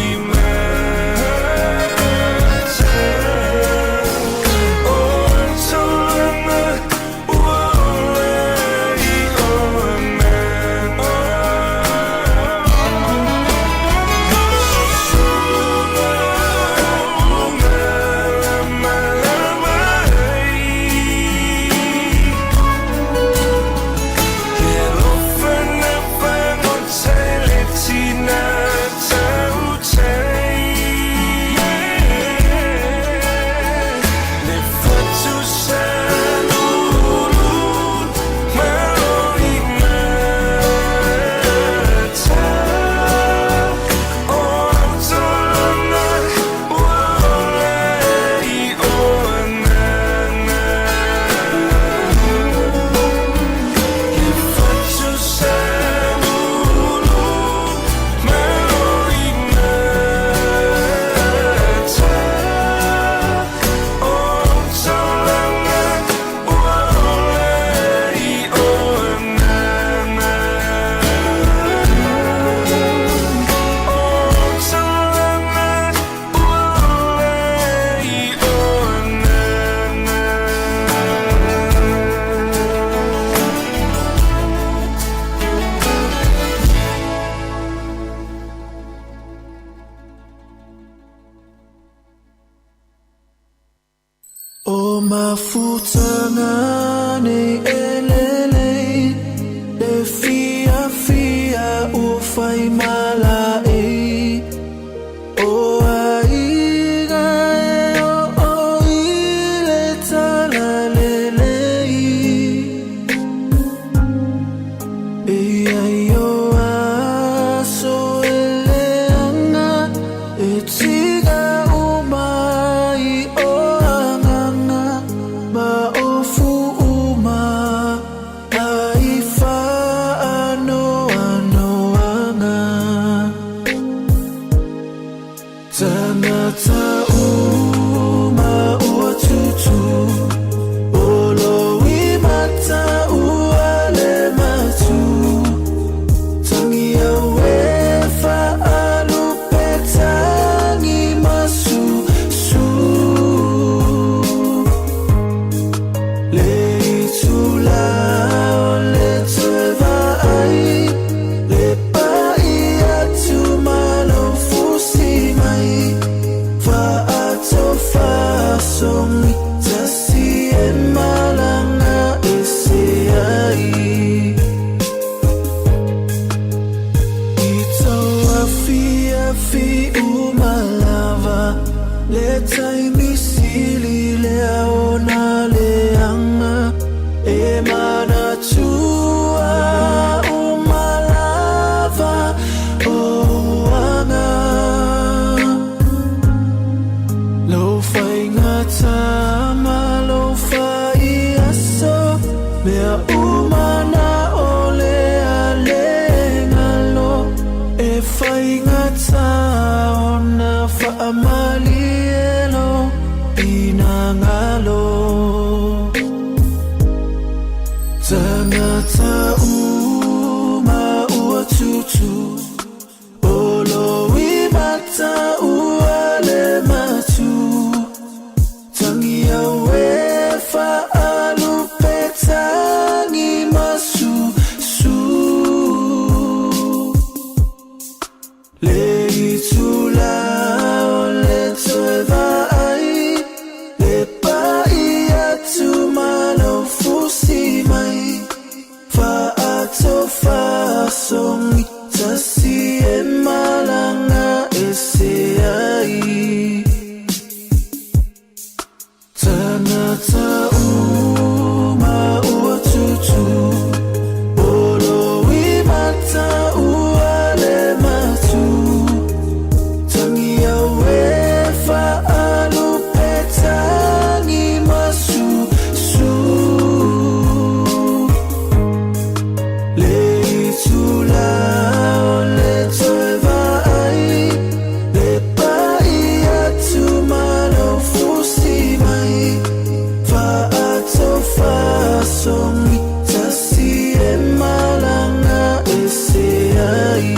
i mata O taulanga ua ola i o anana. O mafutaga nei e lelei Le fiafia ua fai malaei O aiga e oo i le talalelei E iai o aso e leaga E tiga uma ai o agaga Ma ofu uma ai faanoanoaga Tagata uma ua tutu O lou imata ua le matu. tutu O lo i mata ua le matu Tangi au e whaalupe tangi masu su Le itula o le toe vaai Le pa'i atu ma lou fusi mai Faatofasogi tasi e malaga ese ai Tagata uma ua tutu O lo i mata ua le matu Tangi au e faalupe tangi masusu Le itula o le toe vaai Le pa'i atu ma lou fusi mai Faatofasogi tasi e malaga ese ai.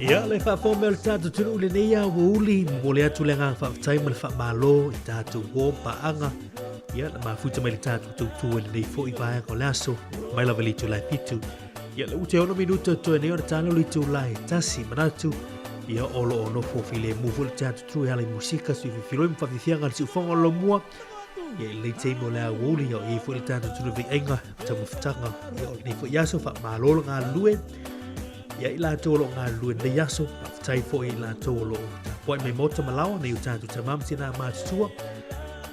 Ia, le faafofoga mai o le tatou atunuu i lenei aoauli, momoli atu le agaga faafetai ma le faamalo i tatou uo ma paaga, ia, na mafuta mai le tatou tautua i lenei foi vaega o le aso, mai lava i le itula e 7. Ia, le ute 6 minuta o totoe nei ona talo le itula e 1, manatu, ia, o lo o nofo filemu foi le tatou atunuu e ala i musika, sui filifiloi ma faafiafiaga a le siufofoga o le Lomua, ia, i lenei taimi o le aoauli, ia, o i ai foi le tatou atunuu i vaiaiga, taumafataga, ia, o lenei foi aso, faamalo le galulue. Ia i latou o lo o galulue i lenei aso, faafetai foi i latou o lo o tapuai mai maota ma laoa, nei o tatou tamā ma tinā matutua.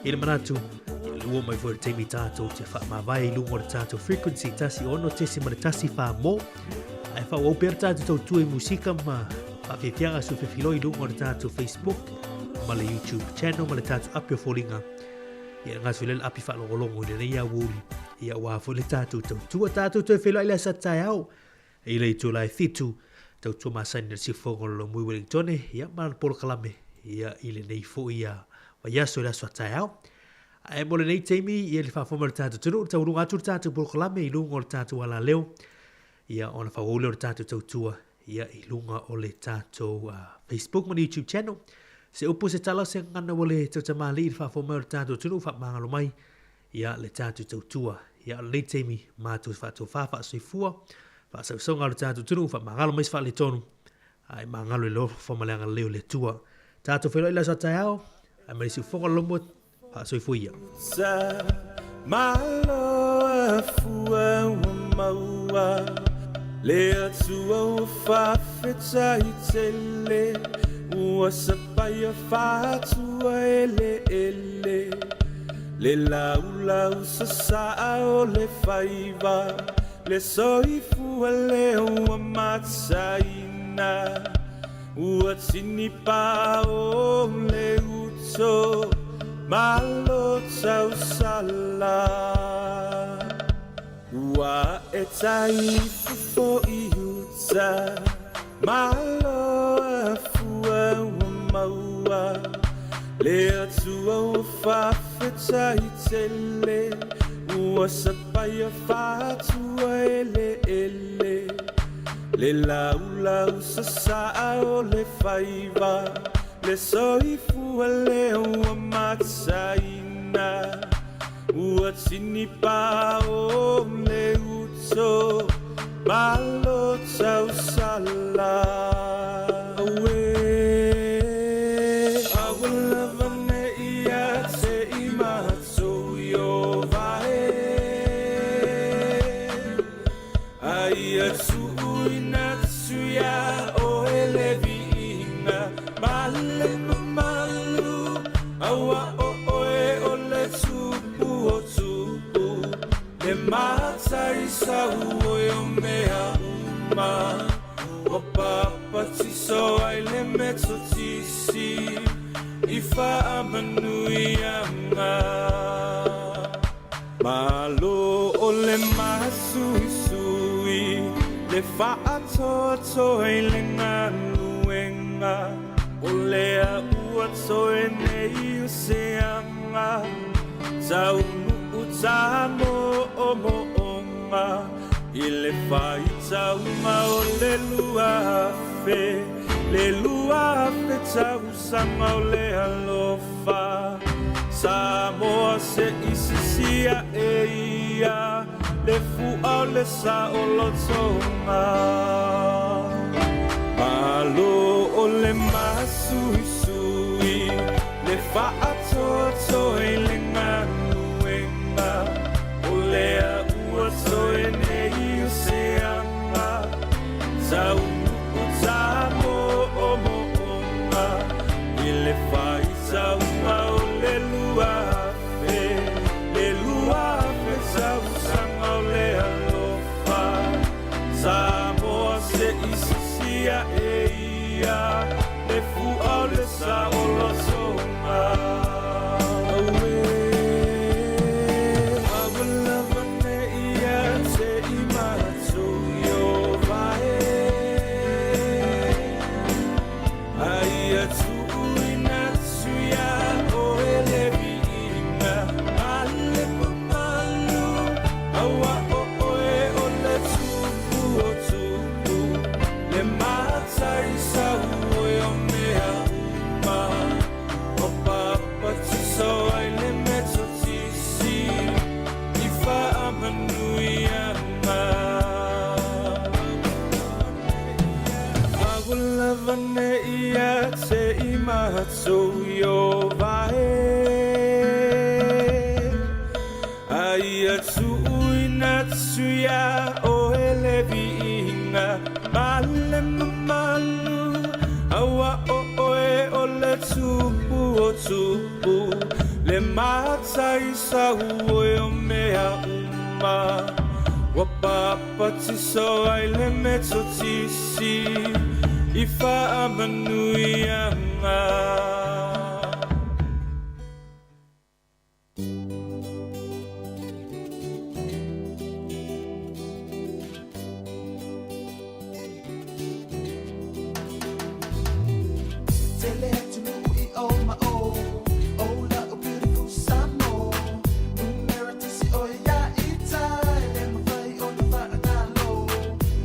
I le manatu, ia le ua mai foi le taimi tatou te faamavae i luga o le tatou frequency 106.1 whā mō. Ae faaauau pea le tatou tautua i musika ma Faafiafiaga sui fefiloi i luga o le tatou Facebook ma le YouTube channel ma le tatou api o foliga. Ia le gasu le api faalogologo i lenei aoauli. Ia aua foi le tatou tautua. Tatou toe feiloai le aso a taeao i le itula e 7, tautua masani i le siufofoga o le Lomui Wellingtone, ia ma lana polokalame ia i lenei foi ia vaiaso i le aso a taeao. Ae mo lenei taimi, ia le faafofoga mai o le tatou atunuu, taualuga atu le tatou polokalame i luga o le tatou alaleo, ia ona faaauau lea o le tatou tautua ia i luga o le tatou Facebook ma le YouTube channel. Se upu se tala se gagana ua le tautamalii i le faafofoga mai o le tatou atunuu, faamagalo mai ia le tatou tautua. Ia o lenei taimi matou faatofa faasoifua faasausauga o le tatou atunuu, faamagalo mai se faaletonu ae magalo i le alofa ma le agalelei o le Atua. Tatou feiloai i le aso a taeao, ae mai le siufofoga o le lomo faasoifua ia. Sa malo afua ua maua le Atua ua faafetai tele ua sapaia faatua eleele le laulau sasaa o le faiva le soifua lea ua mataina Ua tini pao le uto malo tausala Ua ae tai fofo i uta malo afua ua maua Le Atua ua faafetai tele Ua sapaia faatua eleele Le laulau sasaa o le faiva, le soifua lea ua mataina. Ua tini pao le uto, malo tausala. Auē, aua lava ne i ia te i matou i o vae. A ia tuuina atu iā oe le viiga ma le mamalu, aua o oe o le Tupu o tupu, le matai sauoi o mea uma, ua papatiso ai le Metotisi i faamanuiaga. Malo o le masuisui, le faatoatoa i le galuega, o lea ua toe nei o se aga, taunuu tamoomooga i le faitauga o le 2000, le 2000 tausaga o le alofa. Samoa se i sisi aʻe ia le fua o le saolotoga. Malo o le masuisui, le faatoatoa i le galuega, o lea ua toe nei o se aga, taunuu tamoomooga i le faitauga o le 2000, le 2000 tausaga o le alofa. Samoa se i sisi aʻe ia le fua o le saolotoga. Auē, aua lava ne i ia te i matou i o vae. A ia tuuina atu iā oe le viiga ma le mamalu, aua o oe o le Tupu o tupu, le matai sauoi o mea uma, ua papatiso ai le Metotisi i faamanuiaga. Aua lava ne i ia te i matou i o vae. A ia tuuina atu iā oe le viiga ma le mamalu, aua o oe o le Tupu o tupu, le matai sauoi o mea uma, ua papatiso ai le Metotisi. i faamanuiaga. Tele atunuu i o ma o, o la'u beautiful Samoa. Numera tasi oe ia ita, e le mafai ona faagalo.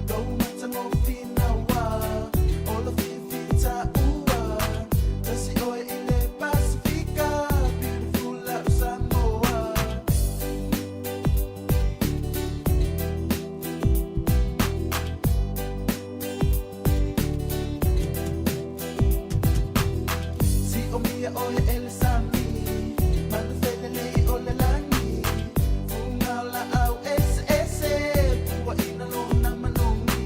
Lou matagofie naua, o le fiafia taua. Tasi oe i le Pasifika, beautiful la'u Samoa. Si'omia oe e le sami, malufelelei o le lagi. Fuga o laau eseese, puaina lona manogi.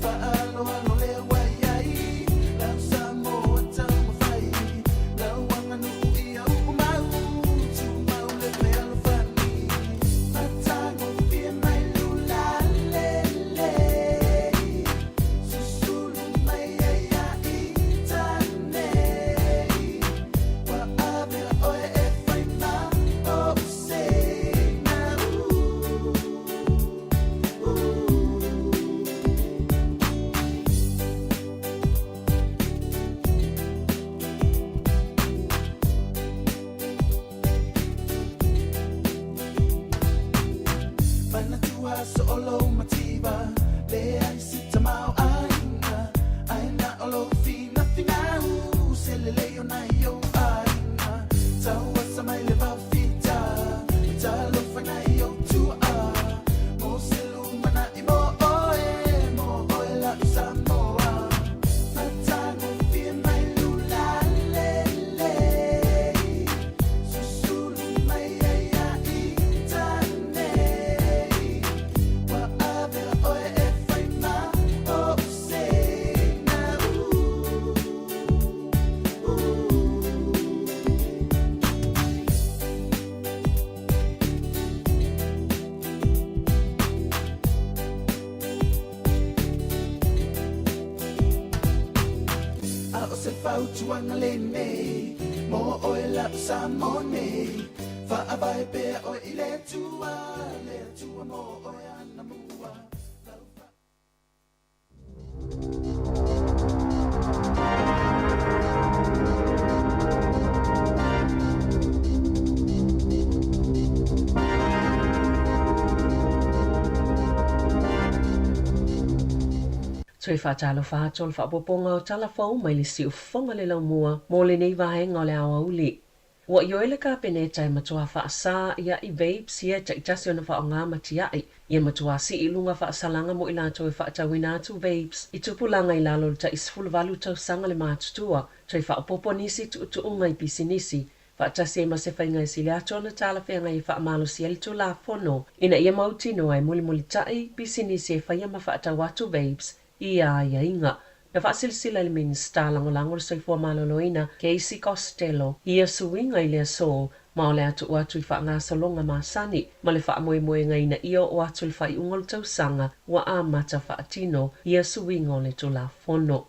Faaaloalo lea ua i ai, lau Samoa taumafai. Lau aganuu ia uumau, tumau le fealofani. Matagofie mai lula lelei, susulu mai ai ia ita nei. Ua avea oe e fai ma ou seina. Manatua aso o lou mativa, leai se tamaoaiga, ae na o lou finafinau, se lelei o nai ou aiga. Tauasa mai le vaofita, talofa nai ou tuaa, mo se lumanai mo oe, mo oe la'u Samoa. Matagofie mai lula lelei, susulu mai ai ia ita nei. Ua avea oe e fai ma ou seina. A o se fautuaga lenei, mo oe la'u Samoa nei. Faavae pea oe i le Atua, le Atua mo oe anamua. Toe faatalofa atu o le faaopoopoga o tala fou mai le siufofoga le laumua mo lenei vaega o le aoauli. Ua ioe le Kapeneta e matuā faasā iaʻi vapes ia e taitasi ona faaaogā ma tiaʻi. Ia matuā sii i luga faasalaga mo i latou e faatauina atu vapes i tupulaga i lalo o le tai 18 tausaga le matutua. Toe faaopoopo nisi tuutuuga i pisinisi faatasi ai ma se faiga e sili atu ona talafeagai e faamalosia ai le Tulafono ina ia mautinoa e mulimulitaʻi pisinisi e faia ma faatau atu vapes i ia aiaiga. Na faasilasila e le Minisita Lagolago o le Soifua Maloloina, Casey Costello, ia suiga i le aso ma o le a tuu atu i faagasologa masani ma le faamoemoega ina ia oo atu i le faaiuga o le tausaga ua amata faatino ia suiga o le Tulafono.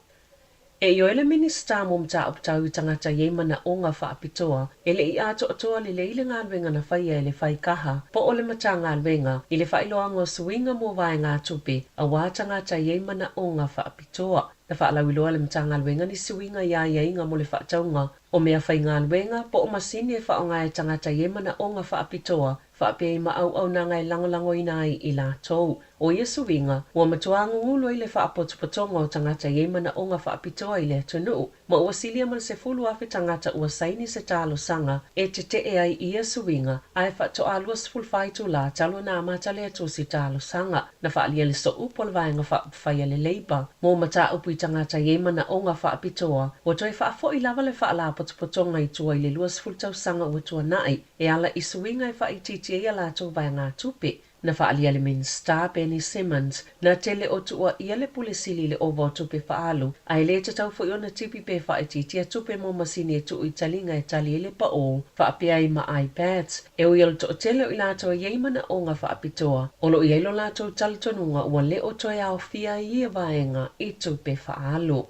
E ioe le Minisita mo Mataupu Tau i Tagata i ai manaoga faapitoa, e le i atoatoa lelei le galuega na faia e le Faikaha po o le Matagaluega i le faailoaga o suiga mo vaegatupe auā tagata i ai manaoga faapitoa. Na faalauiloa e le Matagaluega ni suiga i aiaiga mo le faatauga o meafaigaluega po o masini e faaaoga e tagata i ai manaoga faapitoa faapea ai ma auaunaga e lagolagoina ai i latou. O ia suiga, ua matuā gugulu ai le faapotopotoga o tagata i ai manaoga faapitoa i le atunuu, ma ua silia ma le 10,000 tagata ua saini se talosaga e tetee ai i ia suiga, ae faatoa 24 itulā talu ona amata lea tusi talosaga. Na faaalia le sooupu a le Vaega Faaupufai a le Labour mo mataupu i tagata i ai manaoga faapitoa, ua toe faafoʻi lava le faalapotopotoga i tua i le 20 tausaga ua tuanai, e ala i suiga e faaitiiti ai a latou vaegatupe. Na faaalia e le Minisita Benny Simmons, na te le o tuuaia le Pule Sili i le ova o tupe faaalu, ae le tatau foi ona tipi pe faaitiitia tupe mo masini e tuu i taliga e tali ai le paʻō, faapea ai ma iPads. E ui o le toatele o i latou e i ai manaoga faapitoa, o lo o i ai lo latou talitonuga ua le o toe aofia ai ia vaega i tupe faaalu.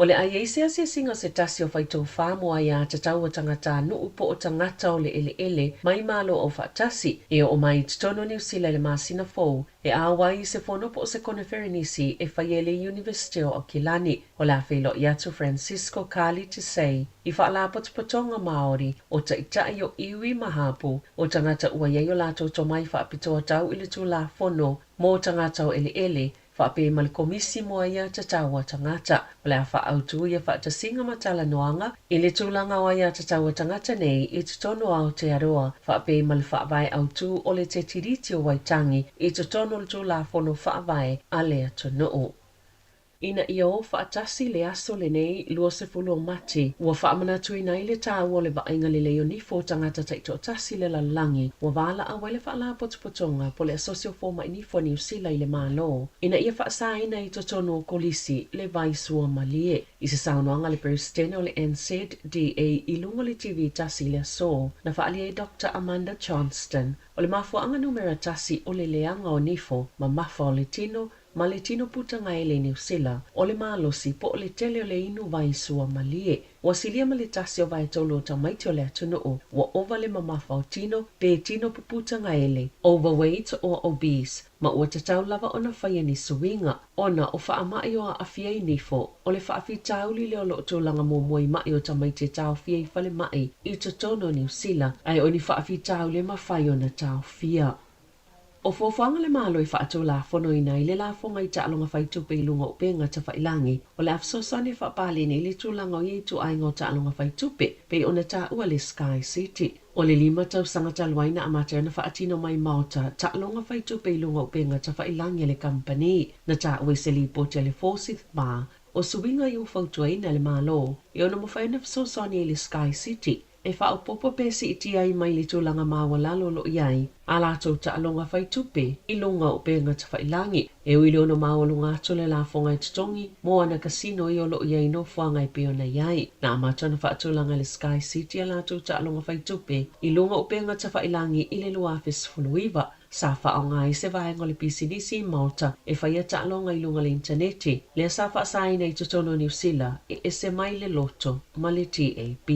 O le a i ai se asiasiga o se tasi o faitofa mo aiā tatau o tagatanuu po o tagata o le ʻeleʻele mai Malo Aufaatasi e oo mai i totonu o Niu Sila i le masina fou e ʻau ai i se fono po o se koneferenisi e faia i le Iunivesite o Aukilani. O le a feiloai atu Francisco Kali Tesei i Faalapotopotoga Māori o Taitai o Iwi ma Hapū o tagata ua i ai o latou tomai faapitoa tau i le Tulafono mo Tagata o ʻEleʻele Faapea ma le Komisi mo Aia Tatau a Tagata, o le a faaautu ia faatasiga ma talanoaga i le tulaga o aia tatau a tagata nei i totonu o Aotearoa, faapea ma le faavae autū o le Te Tiriti o Waitangi i totonu o le Tulafono Faavae a le atunuu. Ina ia o faatasi le aso lenei 20 o Mati, ua faamanatuina ai le tāua o le vaaiga lelei o nifo o tagata taitoatasi i le lalolagi, ua valaau ai le Faalapotopotoga po o le Asosi o Fomai Nifo a Niu Sila i le Malo ina ia faasaina i totonu o kolisi le vai sua malie. I se saunoaga a le Peresetene o le NZDA i luga o le TV tasi i le aso, na faaalia ai Doctor Amanda Johnston, o le mafuaaga numera tasi o le leaga o nifo mamafa o le tino ma le tino putagaele i Niu Sila, o le malosi po o le tele o le inu vai sua malie. Ua silia ma le tasi o vaetolu o tamaiti o le atunuu, ua ova le mamafa o tino, pe tino puputagaele, overweight or obese, ma ua tatau lava ona faia ni suiga, ona o faamai o aafia i nifo, o le faafitauli lea o lo o tulaga muamua i maʻi o tamaiti e taofia i falemai i totonu o Niu Sila, ae o ni faafitauli e mafai ona taofia. O fuafuaga a le Malo e faatulafonoina ai le lafoga i taaloga faitupe i luga o upega tafailangi, o le a fesoasoani e faapaleni ai le tulaga o ia ituaiga o taaloga faitupe, pei ona taua le Sky City. O le lima tausaga talu ai na amata ai ona faatino mai Maota taaloga faitupe i luga o upega tafailangi a le kamupani. Na taua i se lipoti a le Forsyth Barr, o suiga ia ua fautuaina e le Malo e ono mafai ona fesoasoani ai le Sky City E faaopoopo pe siitia ai mai le tulaga maualalo o lo o i ai a latou taaloga fai tupe i luga o upega tafailangi. E ui le ono maualuga atu o le lafoga e totogi mo ana kasino ia o lo o i ai nofoaga e pei ona i ai. Na amata ona faatulaga e le Sky City a latou taaloga fai tupe i luga o upega tafailangi i le 2019. Sa faaaoga ai se vaega o le pisinisi i Malta e faia taaloga i luga o le initaneti, lea sa faasaina i totonu o Niu Sila e ese mai le loto ma le TAB.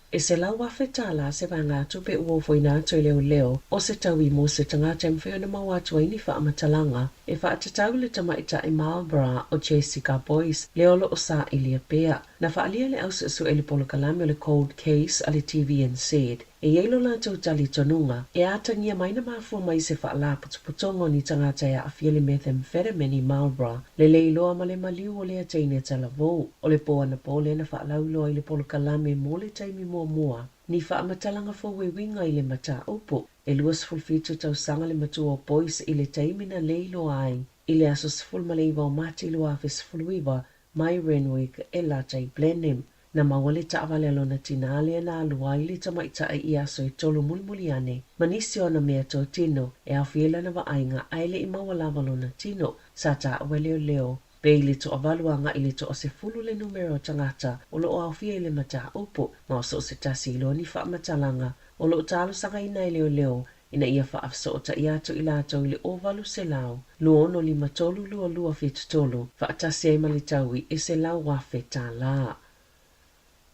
E $100,000 se vaegatupe ua ofoina atu e leoleo o se taui mo se tagata e mafai ona maua atu ai ni faamatalaga e faatatau i le tamaitai Marlborough o Jessica Boyce lea o lo o sailia pea. Na faaalia le ausuesue i le polokalame o le Cold Case a le TVNZ E i ai lo latou talitonuga, e atagia mai na mafua mai se faalapotopotoga o ni tagata e aafia le methamphetamine i Marlborough, le leiloa ma le maliu o lea teine talavou. O le po anapo lea na faalauiloa i le polokalame mo le taimi muamua, ni faamatalaga fou e uiga i le mataupu. E 27 tausaga le matua o Boyce i le taimi na leiloa ai i le aso 19 o Mati 2019 mai Renwick e lata i Blenheim. Na maua le taavale a lona tinā lea na alu ai le tamaitai i aso e tolu mulimuli ane ma nisi o ana mea totino e aofia ai lana vaaiga ae le i maua lava lona tino. Sa taua e leoleo pe i le toavalu agai i le toasefulu le numera o tagata o lo o aofia i le mataupu ma o so o se tasi iloa ni faamatalaga o lo o talosagaina e leoleo ina ia faafesootai atu i latou i le 800 265 2273 faatasi ai ma le taui e $100,000.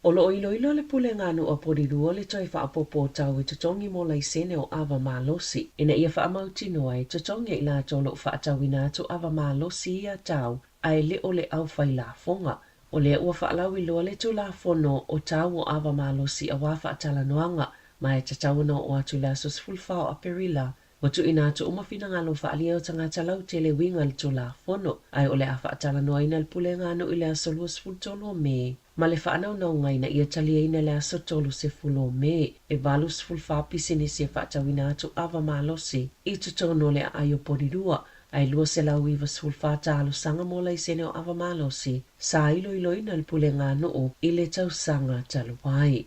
O lo o iloilo le Pulega a Nuu a Porirua le toe faaopoopo o tau e totogi mo laisene o ava malosi ina ia faamautinoa e totogi e i latou o lo o faatauina atu ava malosi ia tau ae le o le aufai lafoga. O lea ua faalauiloa le Tulafono o Tau o Ava Malosi aua Faatalanoaga ma e tatau ona oo atu i le aso 14 o Aperila. Ua tuuina atu uma finagalo faaalia o tagata lautele uiga i le Tulafono, ae o le a faatalanoaina le Pulega a Nuu i le aso 23 o Me ma le faanaunauga ina ia taliaina i le aso 30 o Me. E 84 pisinisi e faatauina atu ava malosi i totonu o le aai o Porirua, ae 294 talosaga mo laisene o ava malosi sa iloiloina e le Pulega a Nuu i le tausaga talu ai.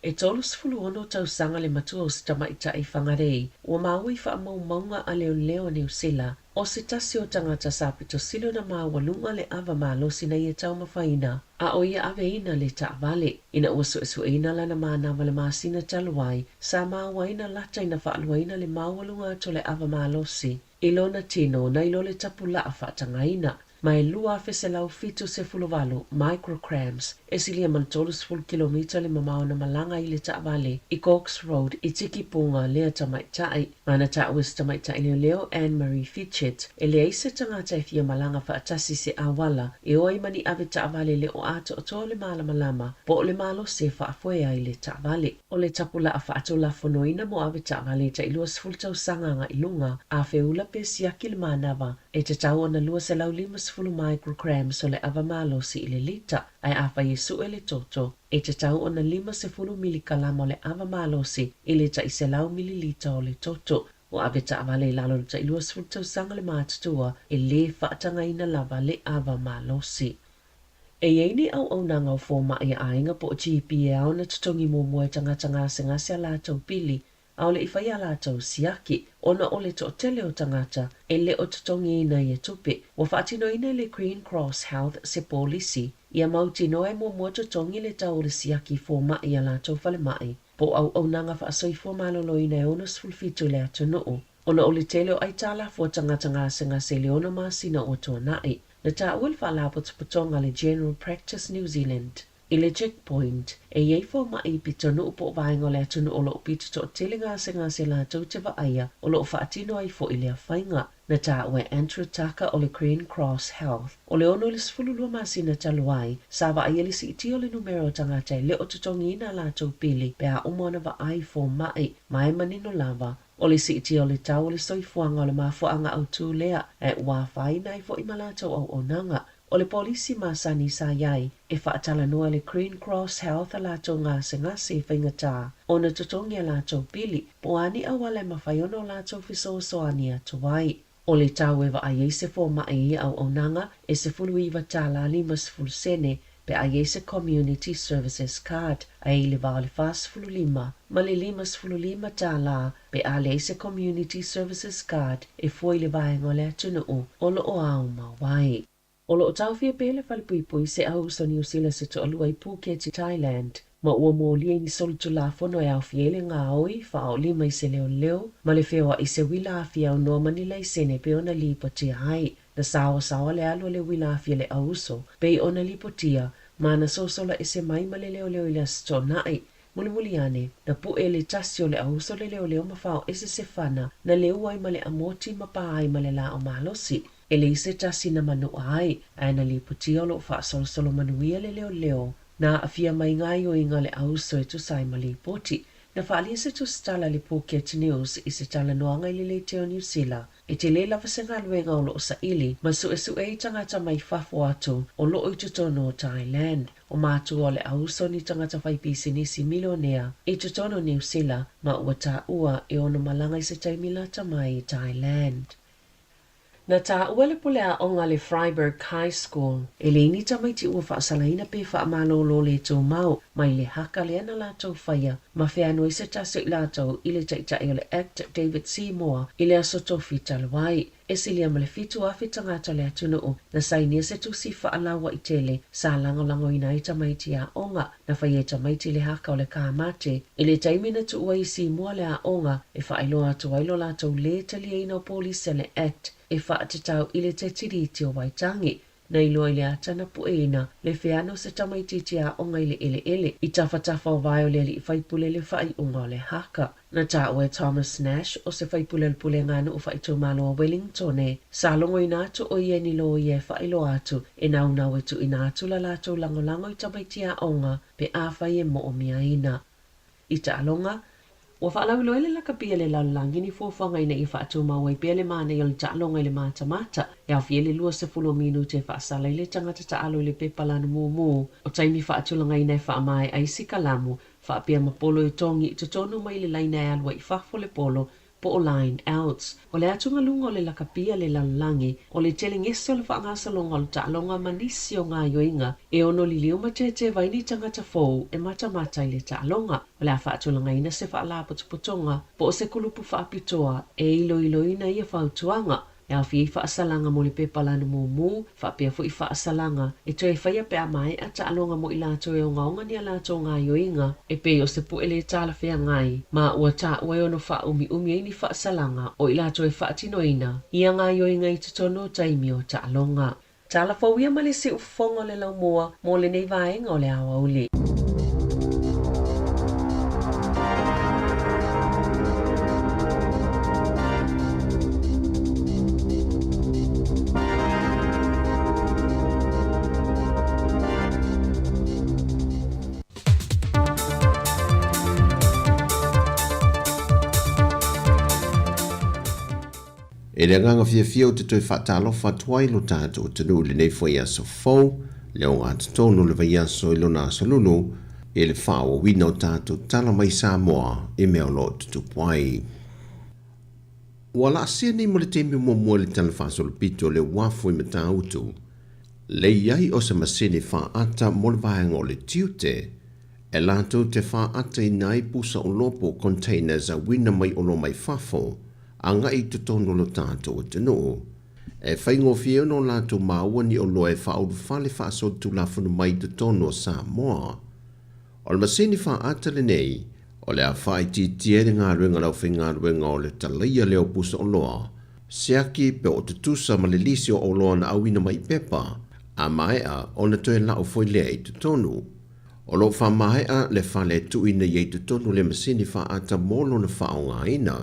E 36 tausaga le matua o se tamaitai Whangarei ua maua i faamaumauga a leoleo a Niu Sila, o se tasi o tagata sa pito sili ona maualuga le ava malosi na ia taumafaina a o ia aveina le taavale. Ina ua suesueina lana manava i le masina talu ai, sa maua ai na lata ina faaluaina le maualuga atu o le ava malosi i lona tino nai lo le tapulaa faatagaina, ma e 2178 micrograms, e silia ma le 30 kilomita le mamao na malaga ai le taavale i Cox Road i Tikipunga lea tamaitai. Ma na taua e se tamaitai leoleo Anne Marie Fitchett, e leai se tagata e fia malaga faatasi i se auala e o ai ma ni ave taavale le o atoatoa le malamalama po o le malosi e faafoe ai le taavale. O le tapulaa faatulafonoina mo ave taavale e tai 20 tausaga agai i luga, a feula pe siaki le manava, e tatau ona 250 micrograms o le ava malosi i le lita, ae afai e sue le toto, e tatau ona 50 milikalama o le ava malosi i le tai 100 mililita o le toto. O ave taavale i lalo o le tai 20 tausaga le matutua, e lē faatagaina lava le ava malosi. E i ai ni auaunaga o fomai a aiga po o GP e ao ona totogi muamua e tagata gasegase a latou pili, ʻaʻole i fai a latou siaki, ona o le toatele o tagata e le o totogiina ia tupe. Ua faatinoina e le Green Cross Health se polisi ia mautinoa e muamua totogi le tau o le siaki fomai i a latou falemai po o auaunaga faasoifua maloloina e 67 i le atunuu, ona o le tele o aitalafu a tagata gasegase i le ono masina ua tuanai. Na taua e le Faalapotopotoga a le General Practice New Zealand i le Checkpoint e i ai fomai i pitonuu po o vaega o le atunuu o lo o pito toatele gasegase latou te vaaia o lo o faatino ai foi lea faiga. Na taua e Andrew Tucker o le Green Cross Health o le 6 i le 12 masina talu ai, sa vaaia le siitia o le numera o tagata e le o totogiina a latou pili pe a uma ona vaai fomai ma e manino lava O le siitia o le tau o le soifuaga o le mafuaaga autū lea, ae ua afaina ai foi ma latou auaunaga. O le polisi masani sa i ai, e faatalanoa e le Green Cross Health a latou gasegase i faigata ona totogi a latou pili, po o a ni auala e mafai ona o latou fesoasoani atu ai. O le tau e vaai ai se fomai i ia auaunaga e $19 50 sene pe a i ai se Community Services Card, ae i le va o le $45 ma le $55 pe a leai se Community Services Card e fua i le vaega o le atunuu o lo o ao mau ai. O lo o taofia pea le falepuipui se auuso Niu Sila se toalua i Phuket i Thailand, ma ua molia i ni solitulafono e aofia ai le gaoi, faaolima i se leoleo, ma le feoai i se uila afi aunoa ma ni laisene pei ona lipotia ai. Na saoasaoa le alu a le uila afi a le auuso pei ona lipotia, ma na sosola ese mai ma le leoleo i le Aso Toonai. Mulimuli ane, na puʻe le tasi o le auuso le leoleo ma fao ese se fana na leu ai ma le amoti ma pā ai ma le laau malosi. E leai se tasi na manuʻa ai, ae na lipotia o lo o faasolosolo manuia le leoleo. Na aafia mai gaoioiga a le auuso e tusa ai ma lipoti. Na faaalia se tusitala a le Phuket News i se talanoaga i le leiteo Niu Sila, e tele lava se galuega o lo o saili ma suesue ai tagata mai fafo atu o lo o i totonu o Thailand. O matua o le auuso ni tagata faipisinisi milionea i totonu o Niu Sila ma ua taua e ono malaga i se taimi lata mai i Thailand. Na taua le pule aoga a le Freyberg High School, e leai ni tamaiti ua faasalaina pe faamalōlō le tumau mai le haka lea na latou faia ma feano ai se tasi o i latou i le taitai o le act David Seymour i le Aso Tofi talu ai. E silia ma le 7,000 tagata o le atunuu na sainia se tusi faalauaitele sa lagolagoina ai tamaiti aoga na faia e tamaiti le haka o le kāmate i le taimi na tuu ai i Sīmoa le aoga e faailoa atu ai lo latou lē taliaina o polisi a le Act e faatatau i le Te Tiriti o Waitangi. Na iloa i le ata na pueina le feano o se tamaitiiti aoga i le eleele i tafatafa o vae o le alii faipule le faaiuga o le haka. Na taua e Thomas Nash, o se faipule o le Pulega a Nuu Faaitumalo a Wellingtone, sa logoina atu o ia ni loia e faailoa atu e naunau e tuuina atu la latou lagolago i tamaiti aoga pe afai e moomiaina. I taaloga, ua faalauiloa e le lakapi a le lalolagi ni fuafuaga ina ia faatumau ai pea le manaia o le taaloga i le matamata e aofia ai le 20 o minute e faasala ai le tagata taalo i le pepa lanu mumu o taimi faatulagaina e faamaea ai sikalamu faapea ma polo e togi i totonu mai le laina e alu ai i fafo le polo Po o line outs. O le atugaluga o le lakapi a le lalolagi, o le telegese o le faagasologa o le taaloga ma nisi o gaoioiga e ono liliu ma teteva ai ni tagata fou e matamata i le taaloga. O le a faatulagaina se faalapotopotoga po o se kulupu faapitoa e iloiloina ia fautuaga e aofia ai faasalaga mo le pepa lanu mumu, faapea foi faasalaga e toe faia pe a maea taaloga mo i latou e ogaoga ni a latou gaoioiga e pei o se pue lē talafeagai, ma ua taua e ono faaumiumi ai ni faasalaga o i latou e faatinoina ia gaoioiga i totonu o taimi o taaloga. Tala fou ia ma le siufofoga o le laumua mo lenei vaega o le aoauli. E le agaga fiafia ou te toe faatalofa atu ai lo tatou atunuu i lenei foi aso fou, le ogatotonu o le vaiaso i lona aso lulu, i le faaauauina o tatou tala mai Samoa i mea o lo o tutupu ai. Ua laasia nei mo le taimi muamua i le tala faasolopito o le uafu i Matautu, le i ai o se masini faata mo le vaega o le tiute, e latou te faataina ai pusa oloa po o containers auina mai oloa mai fafo agai i totonu o lo tatou atunuu. E faigofie ona o latou maua ni oloa e faaulufale faasolitulafono mai i totonu o Samoa. O le masini faata lenei, o le a faaitiitia ai le galuega a le aufaigaluega o le talaia lea o pusa oloa, siaki pe o tutusa ma le lisi o oloa na auina mai i pepa, a maea ona toe lau foi lea i totonu. O lo o faamaea le fale e tuuina i ai totonu le masini faata mo lona faaaogaina.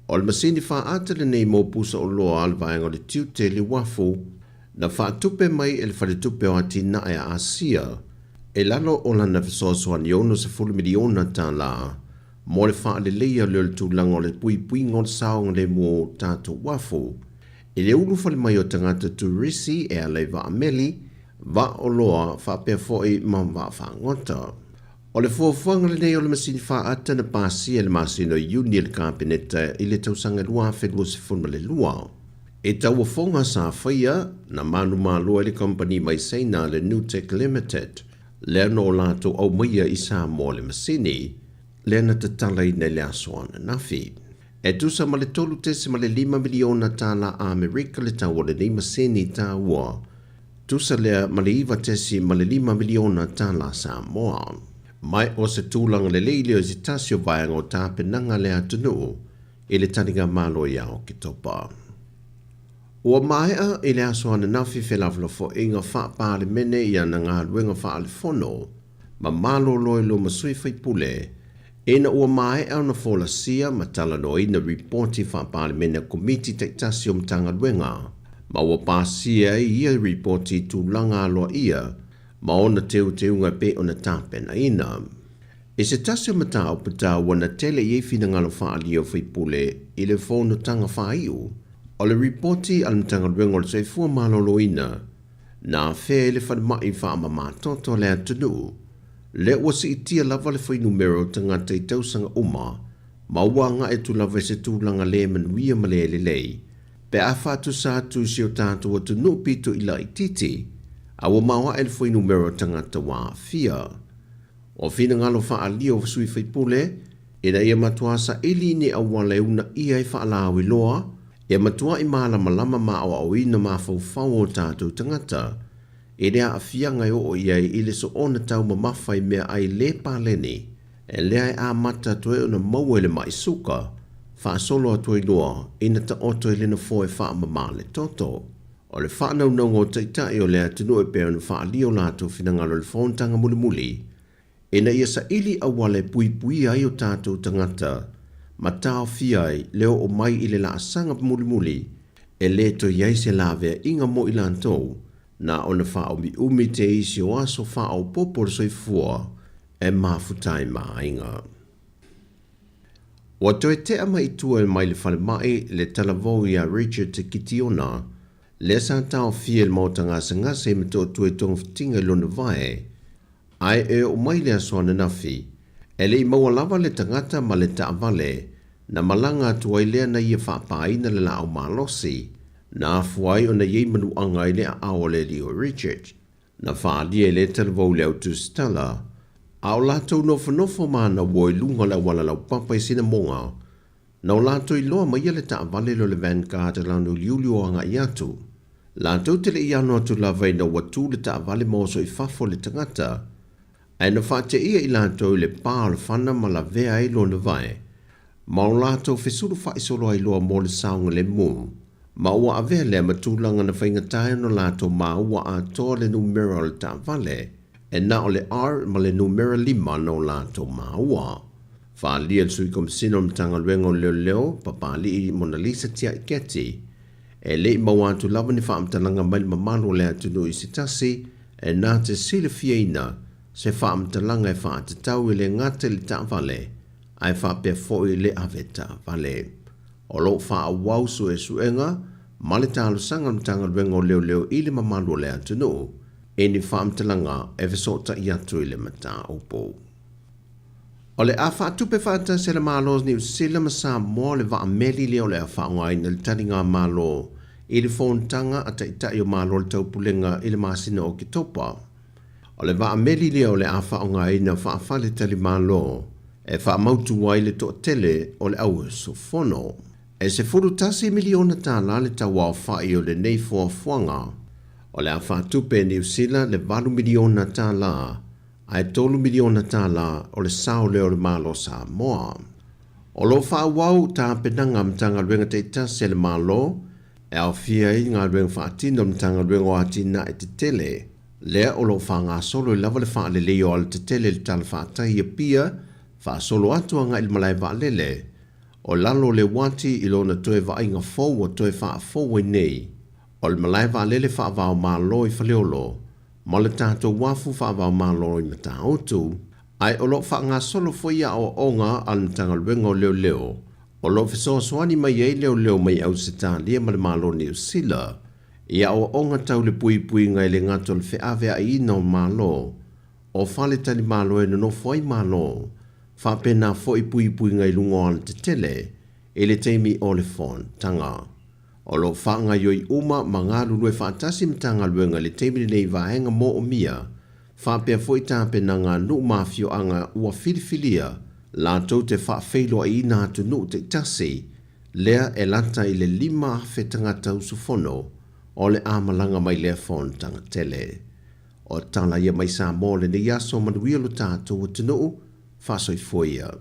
O le masini faata lenei mo pusa oloa a le vaega o le tiute i le uafu, na faatupe mai e le Faletupe o Atinae a Asia i lalo o lana fesoasoani $60 miliona tala mo le faaleleia lea o le tulaga o le puipuiga o le saogalemu o tatou uafu i le ulufale mai o tagata turisi e ala i vaa meli, vaa oloa faapea foi ma vaa fagota. O le fuafuaga lenei o le masini faata na pasia i le masina o Iuni e le Kapeneta i le tausaga 2022. I tauofoga sa faia, na manumalo ai le kamupani mai Saina le Nutec Limited, lea na o latou aumaia i Samoa le masini lea na tatalaina i le aso ananafi. E tusa ma le $3.5 miliona tala Amerika le tau o lenei masini taua, tusa lea ma le $9.5 miliona tala Samoa. Ma o se tulaga lelei lea i se tasi o vaega o tapenaga a le atunuu i le taliga malo ia Oketopa. Ua maea i le aso ananafi felafolafoaiga faa-Palemene i ana galuega faale-fono ma malolo i luma sui faipule ina ua maea ona folasia ma talanoaina ripoti faa-Palemene a Komiti taitasi o Matagaluega ma ua pasia ai ia ripoti i tulaga aloaia ma ona teuteuga e pei ona tapenaina. I se tasi o mataupu taua na tele i ai finagalo faaalia o faipule i le fonotaga faaiu o le ripoti a le Matagaluega o le Soifua Maloloina na afea i le falemai faamamatoto a le atunuu, lea ua siitia lava le fuainumera o tagata i tausaga uma ma ua agai atu lava i se tulaga le manuia ma le lelei pe a faatusa atu i si o tatou atunuu pito i laitiiti, a ua maoae le fuainumera o tagata ua aafia. O finagalo faaalia o sui faipule, ina ia matua saili ni auala e uunaia ai faalauiloa, ia matuai malamalama ma aoaoina mafaufau o tatou tagata i le aafiaga e oo i ai i le soona taumamafa i meaai le paleni, lea e amata atu ai ona maua i le mai suka, faasolo atu ai loa ina taoto i le nofoa e faamama le toto. O le faanaunauga o Taitai o le atunuu e pei ona faaalia o latou finagalo i le fonotaga mulimuli, ina ia saili auala e puipuia ai o tatou tagata ma taofia ai le oo mai i le laasaga mulimuli e le toe i ai se laveaiga mo i latou, na ona faaumiumi te isi o aso faaopoopo o le soifua e mafuta ai ma aiga. Ua toe tea mai i tua mai le falemai le talavou iā Richard Te Kitiona, lea sa taofia i le maota gasegase i Motootua i togafitiga i lona vae, ae e oo mai le aso ananafi, e le i maua lava le tagata ma le taavale Na malaga atu ai lea na ia faapāina le laau malosi, na afua ai ona i ai manuaga i le aao o le alii o Richard. Na faaalia e lea talavou i le au tusitala, a o latou nofonofo ma ana uo i luga o le auala laupapa i Sinamoga, na o latou iloa maia le taavale lea o le Vanguard i lana uliuli o agai atu. Latou te le i ano atu lava ina ua tu le taavale ma oso i fafo le tagata, ae na faateia i latou i le pa o le fana ma lavea ai lona vae, ma o latou fesulufa'i solo ai loa mo le saogalemu, ma ua avea lea ma tulaga na faigata ai ona latou maua atoa le numera o le taavale, e na o le R ma le numera 5 na o latou maua. Faaalia le Sui Komesina o le Matagaluega o Leoleo, Papali'i Monalisa Tia'i Keti, e le i maua atu lava ni faamatalaga mai le mamalu o le atunuu i se tasi e na te silafiaina se faamatalaga e faatatau e le gata i le taavale ae faapea foi le ave taavale. O lo o faaauau suesuega ma le talosaga a le Matagaluega o Leoleo i le mamalu o le atunuu i ni faamatalaga e fesootai atu i le mataupu. O le a faatupe faatasi e le Malo o Niu Sila ma Samoa le vaa meli lea o le a faaaogaina i le taligamalo i le fonotaga a Taitai o Malo o le Taupulega i le masina o Oketopa. O le vaa meli lea o le a faaaogaina faafaletalimalo e faamautu ai le toatele o le auusufono. E $11 miliona tala le tauaofai o lenei fuafuaga. O le a faatupe e Niu Sila le $8 miliona tala ae $3 miliona tala o le sao lea o le Malo o Samoa. O lo o faaauau tapenaga a Matagaluega taitasi a le Malo e aofia ai galuega faatino a le Matagaluega o Atinae Tetele, lea o lo o faagasolo ai lava le faaleleia o alatetele i le talafatai i Apia, faasolo atu agai i le malae vaalele o lalo o le uati i lona toe vaaiga fou ua toe faafou ai nei o le malae vaalele faava-o-Malo i Faleolo ma le tatou uafu faava-o-Malo i Matautu, ae o lo o faagasolo foi aoaoga a le Matagaluega o Leoleo o lo o fesoasoani mai ai leoleo mai Ausetalia ma le Malo o Niu Sila i aoaoga tau le puipuiga e le gata o le feaveaiina o Malo o faletalimalo e nonofo ai Malo, faapena foi puipuiga i luga o alatetele i le taimi o le fonotaga. O lo o faagaoioi uma ma galulue faatasi Matagaluega i le taimi lenei i vaega moomia, faapea foi tapenaga a nuu ma afioaga ua filifilia latou te faafeiloaiina atunuu taitasi, lea e lata i le 5,000 tagata usufono o le a malaga mai lea fonotaga tele. O tala ia mai Samoa o lenei aso manuia lo tatou atunuu, faasoifua ia.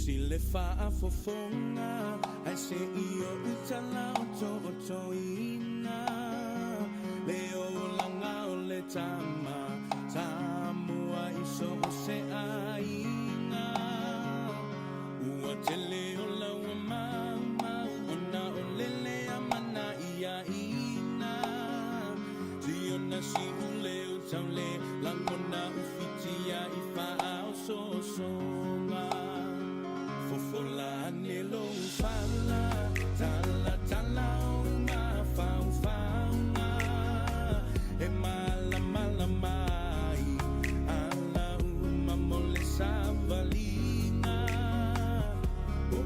Tusi le faafofoga ae se'i o'u talaoto'otoina le olaga o le tama Samoa i so o se aiga. Ua tele o laua maumau ona o lele amana'iaʻina. Siona si'u leo taule lagona ufitia'i fa'aososoga. Fofola ane lou fala, talatala o mafaufauga. E malamalama ai ala uma mo le savaliga. O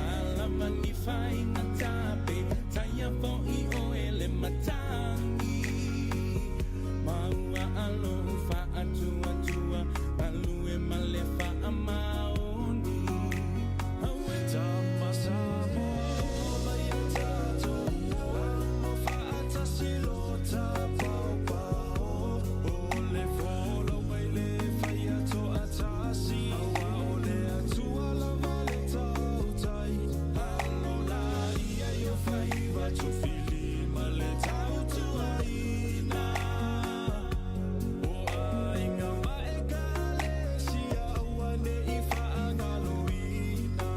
ala ma ni faiga tape, taia fo'i oe le matagi. Maua alo fa'atuatua, galue ma le fa'amaoni. Aue. Tama Samoa o mai a tatou o fa'atasi lo tapaopao o le folau mai le faia to'atasi auā o le Atua lava le tautai alo laia i o faiva tofilima le tautuaina o aiga ma ekalesia aua ne'i fa'agaloina.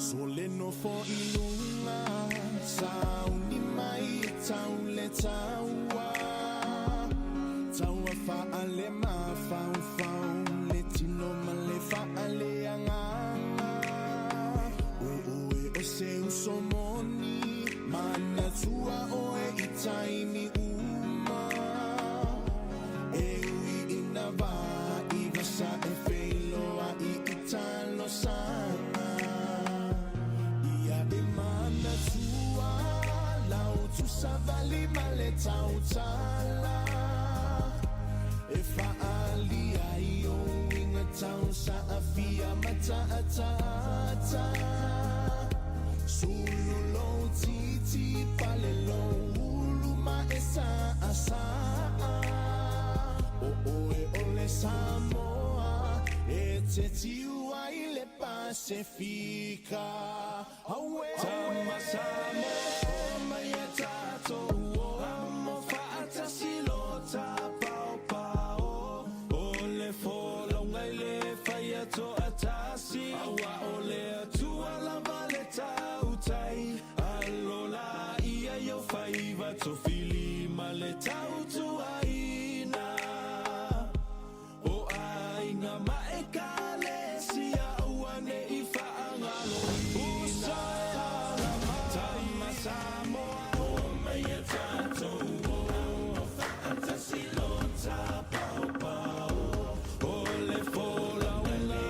So le nofo i luga sauni mai e tau le taua taua fa'ale mafaufau le tino ma le fa'ale agaga o oe o se uso moni manatua oe i taimi uma e ui ina va'i vasa e feiloa'i i talosaga ia e manatua lau tusavali ma le tautala e fa'alia ai o uiga tau sa'afia ma ta'ata'ata sulu lou titi pale lou ulu ma e sa'asa'a o oe o le Samoa e te tiu ai le Pasefika. Aue. Tama Samoa mai e tatou o amo fa'atasi lo tapaopao o le folauga i le faia to'atasi auā o le Atua lava le tautai alo laia i o faiva tofilima le tautuaina o aiga ma ekalesia aua ne'i fa'agaloina. Uso e ala mai Tama Samoa o mai e tatou o fa'atasi lo tapaopao o le folauga le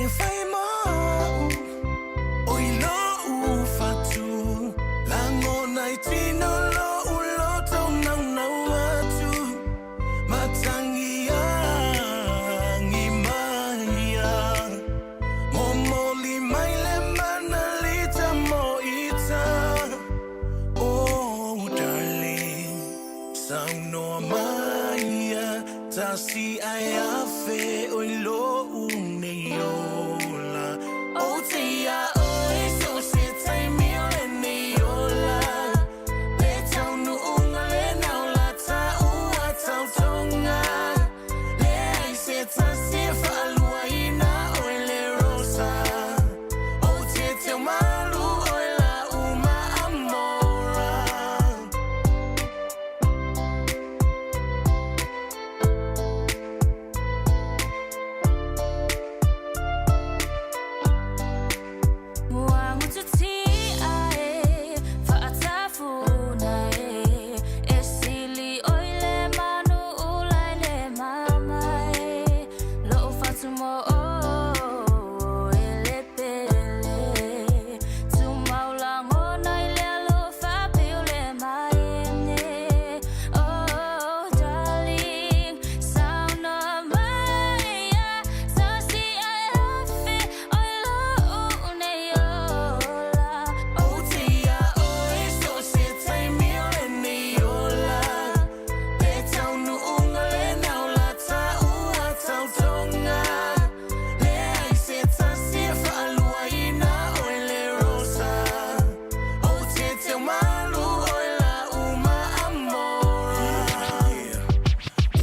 e fai moʻu O i loʻu fatu Lagona i tino loʻu loto naunau atu Matagi agi mai ia Momoli mai le mana lita mo ita Oh darling Saunoa mai ia Tasi ae afe o i loʻu nei ola Ou te iā ʻoe so o se taimi o lenei ola Le taunuuga lena o la taua tautoga Leai se tasi e faaluaina ʻoe le Rosa Ou te teumalu ʻoe la uma amora.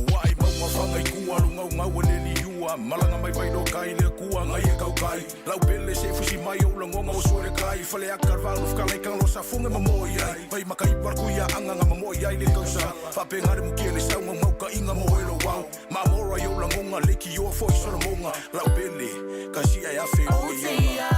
Ua ai maunga whanga i kua Lunga ngau e le liua Malanga mai vai no kai le kua ngai e kau kai Lau pele se fusi mai o langonga o suere kai Fale aka valu whakala i kangalo sa funga ma moi ai Vai maka i parku ia anga nga ma moi ai le kausa Whapenga re mukia le saunga mauka inga mo elo wau Ma mora i o langonga leki o foi solomonga Lau pele ka sia e afe o e ionga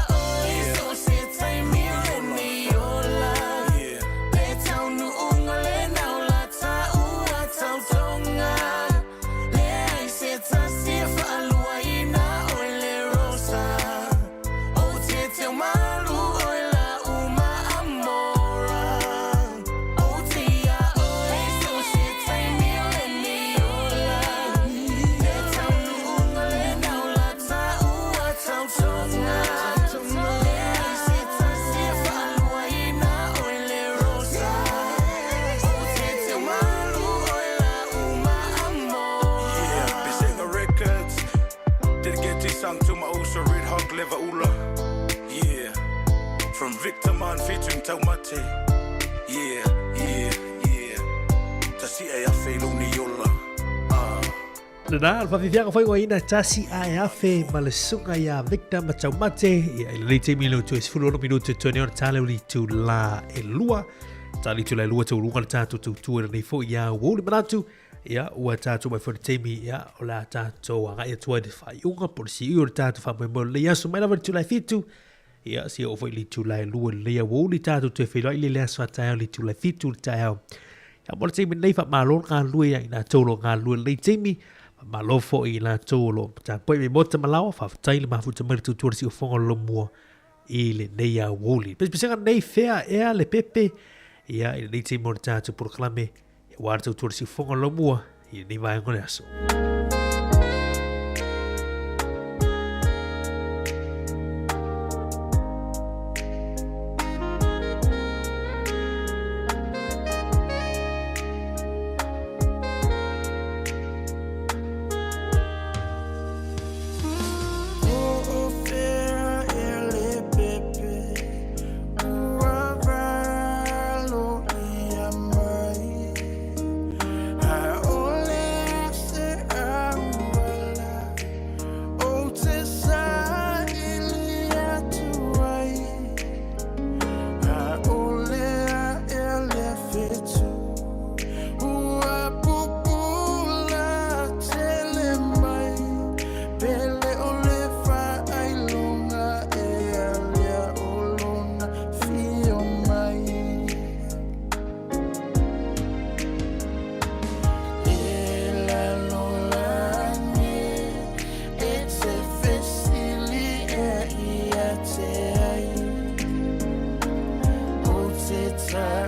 Dedicate this song to my uso Red Hawk Lever Ula. Yeah. From Victor Man featuring Taumate. Yeah, yeah, yeah. Tasi e afe luni yola. Lena, le faafiafiaga faaigoaina tasi ae afe ma le suga iā Victor ma Taumate. Ia, i lenei taimi le toe 16 minute toe nei ona tale o le itulā e lua. Tale itulā e lua taualuga le tatou tautua i lenei foi ia ua uli manatu. Ia, ua tatou mai foi le taimi, ia, o le a tatou agai atu ai le faaiuga po o le siui o le tatou faamoemoe o lenei aso mai lava i le itula e fitu. Ia, seia oo foi i le itula e lua i lenei aoauli tatou toe feiloai i le aso a taeao i le itula e fitu i le taeao. Ia, mo le taimi lenei, faamalo le galulue ia i latou o lo o galulue i lenei taimi. Faamalo foi i latou o lo o tapuai mai maota ma laoa. Faafetai le mafuta mai le tautua i le siufofoga o le Lomua i lenei aoauli. Pesepesega lenei, fea ea le pepe? Ia, i lenei taimi o le tatou polokalame, Ia wā le tautua le siufofoga o le Lomua i lenei vaega o le aso.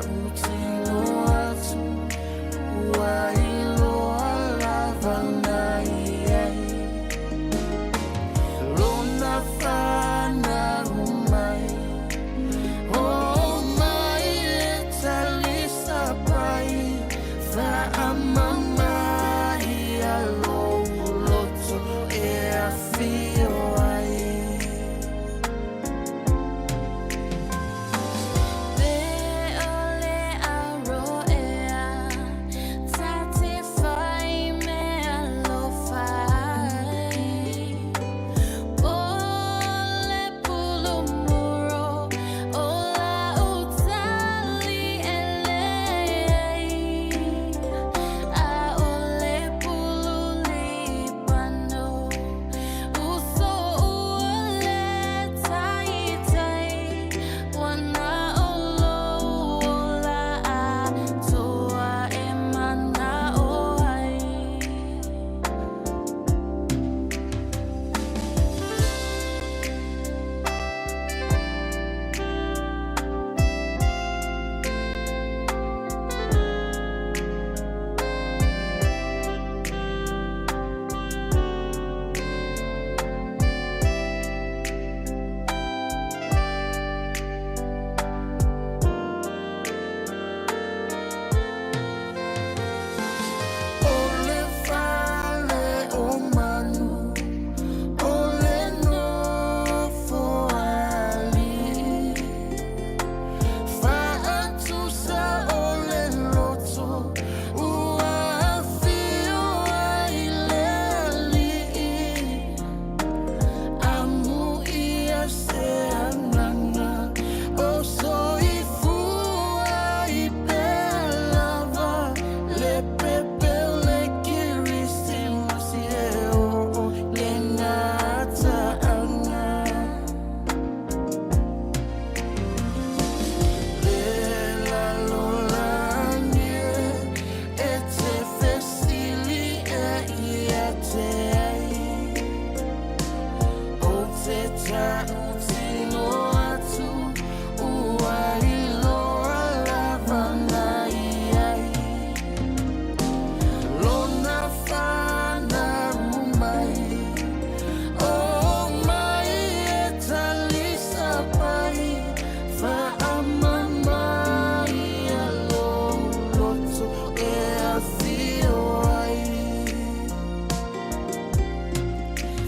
tautino atu ua iloa lava na i ai lona fanau mai. O mai e talisapai faamama ia lou loto e afio ai. Pe o le auroea, ta te fai mea alofa ai. Po le pulumuro o lau tali e leai. A o le pulu lipano, uso ua le taitai. Ua na o lou ola atoa e mana'o ai. O le fale o manu, o le nofo ali'i, faatusa o le loto, ua afio ai le Alii. Amuia se agaga o soifua i pea lava, le pepe o le Kerisimasi e oo le gataaga. Le lalolagi e, e te fesili e ia te ai. O te tautino atu ua iloa lava na i ai. Lona fanau mai, o mai e talisapai, faamama ia lou loto e afio ai.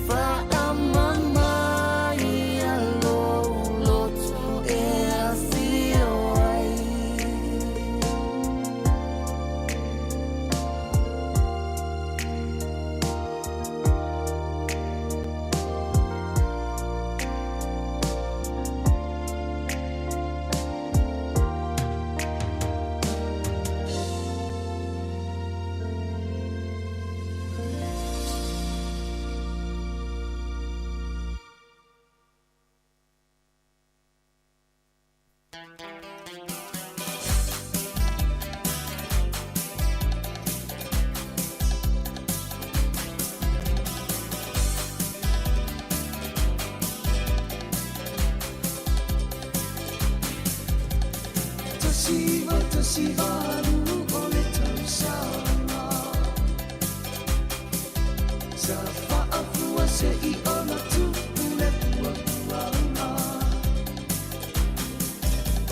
Faamama ia lou loto e afio ai. 1998 o le tausaga sa faafua se'i ona tupu le puapuaga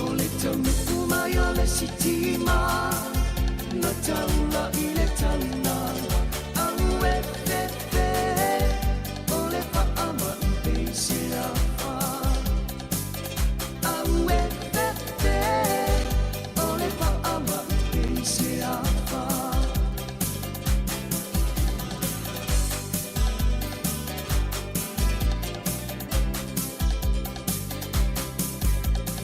o le taunuu mai o le sitima na taula i le taulaga auefefe o le faama'i peiseafa auefefe o le faama'i peiseafa.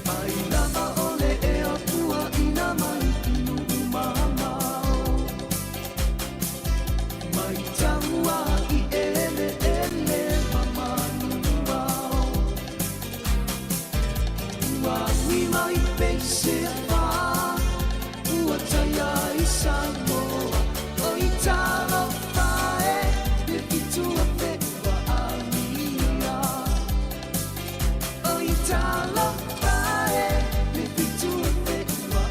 Ai lava o le ea puaʻina mai i nuu mamao mai taua i eleele ma manuao ua ui mai peiseafa ua taia i Samoa o i talofa e le 7,000 ua amia o i talofa e le 7,000 ua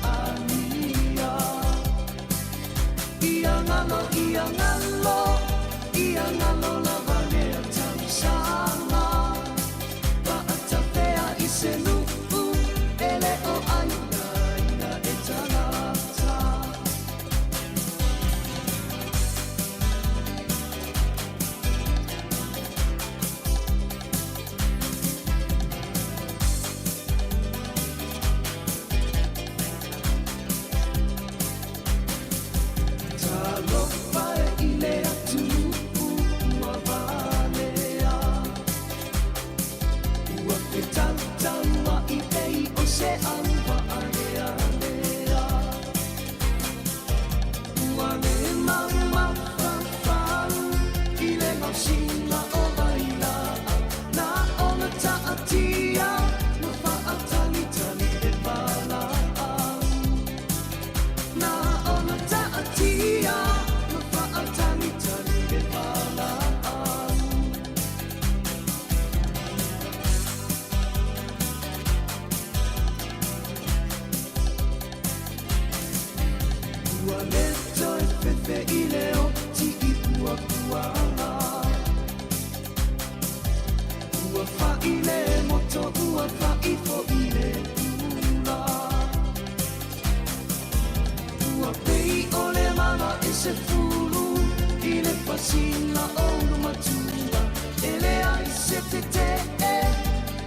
masina o lo matua e leai se tetee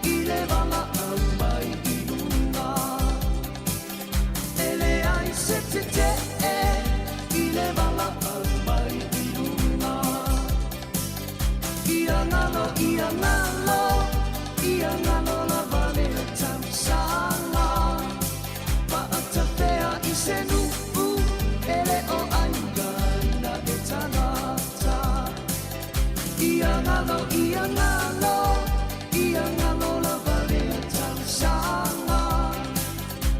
i le valaau mai i luga. E leai se tetee i le valaau mai i luga. Ia galo, ia galo, ia galo lava le tausaga. Paatafea i se nuu e le o aiga e tagata. Ia galo, ia galo, ia galo lava le tausaga.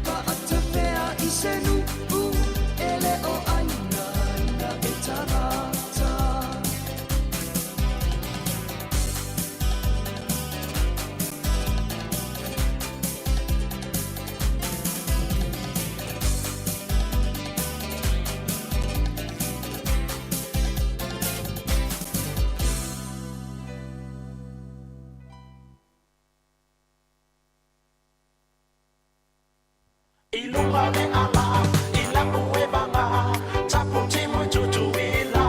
Paatafea i se nuu e le o aiga e tagata. I luga le ala i la'u e vaga tapu timu i Tutuila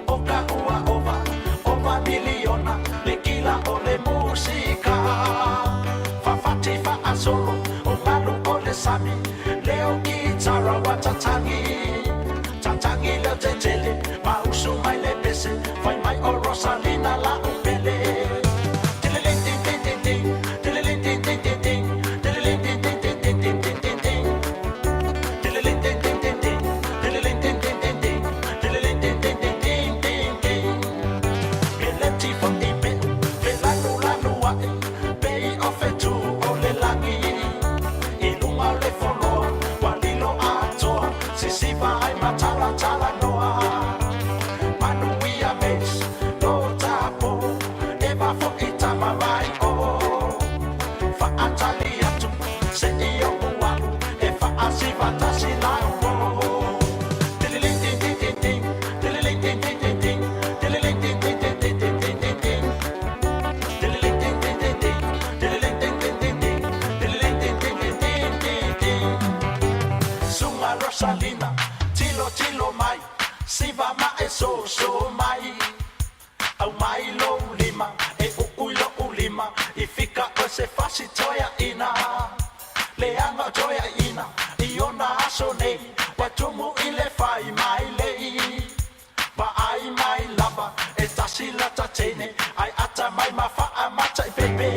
o ka ua ova ova miliona le kila o le musika fafati fa'asolo o malu o le sami leo kitara wa tatagi tatagi leo tetele ma usu mai le pese fai mai o Rosalina la'u pele. Sisiva ai matalatala noa Manuia mes lo tapo e va fo i tama mai o Faatali atu se i o ualu e faasiva tasi lau o Tililing-ting-ting-ting-ting Tililing-ting-ting-ting-ting Tililing-ting-ting-ting-ting-ting-ting Tililing-ting-ting-ting-ting Tililing-ting-ting-ting-ting Tililing-ting-ting-ting-ting-ting Sunga Rosalina tilo tilo mai siva ma e so so mai au mai lo lima e ui lo lima i fika o se fasi toia ina le anga toia ina i ona aso nei wa tumu i le fai mai lei pa ai mai lava e tasi la tatene ai ata mai ma fa amata i pepe.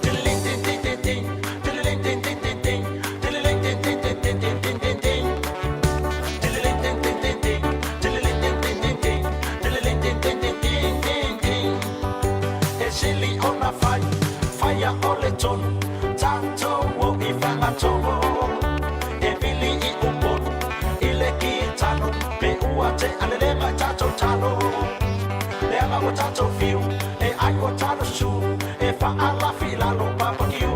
Tililing-ting-ting-ting-ting Tililing-ting-ting-ting-ting Tililing-ting-ting-ting-ting-ting-ting Tililing-ting-ting-ting-ting Tililing-ting-ting-ting-ting Tililing-ting-ting-ting-ting-ting E sili ona fai faia o le tonu tatou o i whangatogo e vili i uponu i le kitano pe ua te alelega i tatou talo le anga o tatou fiu e ai o talo su e faalafi i lalo papakiu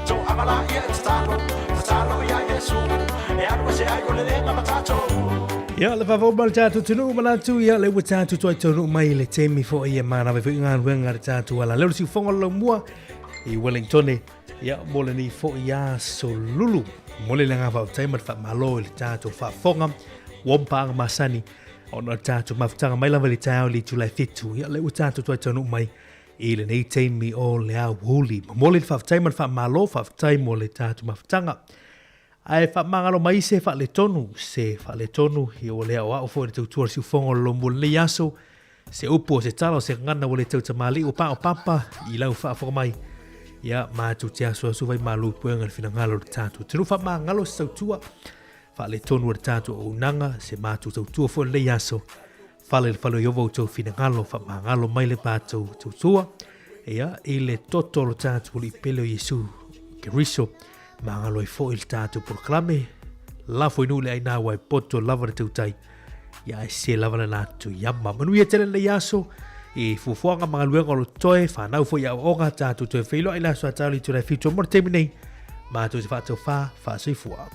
tou amala ia e tatalo tatalo ia Iesu e alu e se ai o le lega ma tatou. Ia, le vavao ma le tatou atunuu manatu, ia, le ua tatou toai taunuu mai i le taimi foi e manava ai foi galuega a le tatou ala. Leo le siufoga o le laumua i Wellingtone, ia, mo lenei foi aso lulu. Momoli le agaga faafetai ma le faamalo i le tatou faafofoga ua paaga masani ona o le tatou mafutaga mai lava i le taeao i le itula e 7. Ia, lea ua tatou toai taunuu mai i lenei taimi o le aoauli. Momoli le faafetai ma le faamalo, faafetai mo le tatou mafutaga. Ae faamagalo mai se faaletonu, se faaletonu, ia ua le aoao foi le tautua le siufoga o le lomu o lenei aso, se upu o se tala o se gagana ua le tautamalii ua pao papa i lau faafofoga mai. Ia, matou te asuasu vai malu i puega i le finagalo o le tatou atunuu. Faamagalo se tautua, faaletonu o le tatou auaunaga, se matou tautua foi o lenei aso. Fale i le fale o Ieova outou finagalo, faamagalo mai le matou tautua, ia, i le toto o lo tatou Alii pele o Iesu Keriso. Magalo ai foi le tatou polokalame, lafo i nuu le aina ua e poto lava le tautai, ia ae se lava le latou iama. Manuia tele lenei aso, i fuafuaga ma galuega o lo toe, whanau foi aoaoga, tatou toe feiloai le aso a talo i tula e whitu mo le taimi nei, matou te faataufa, faasoifua.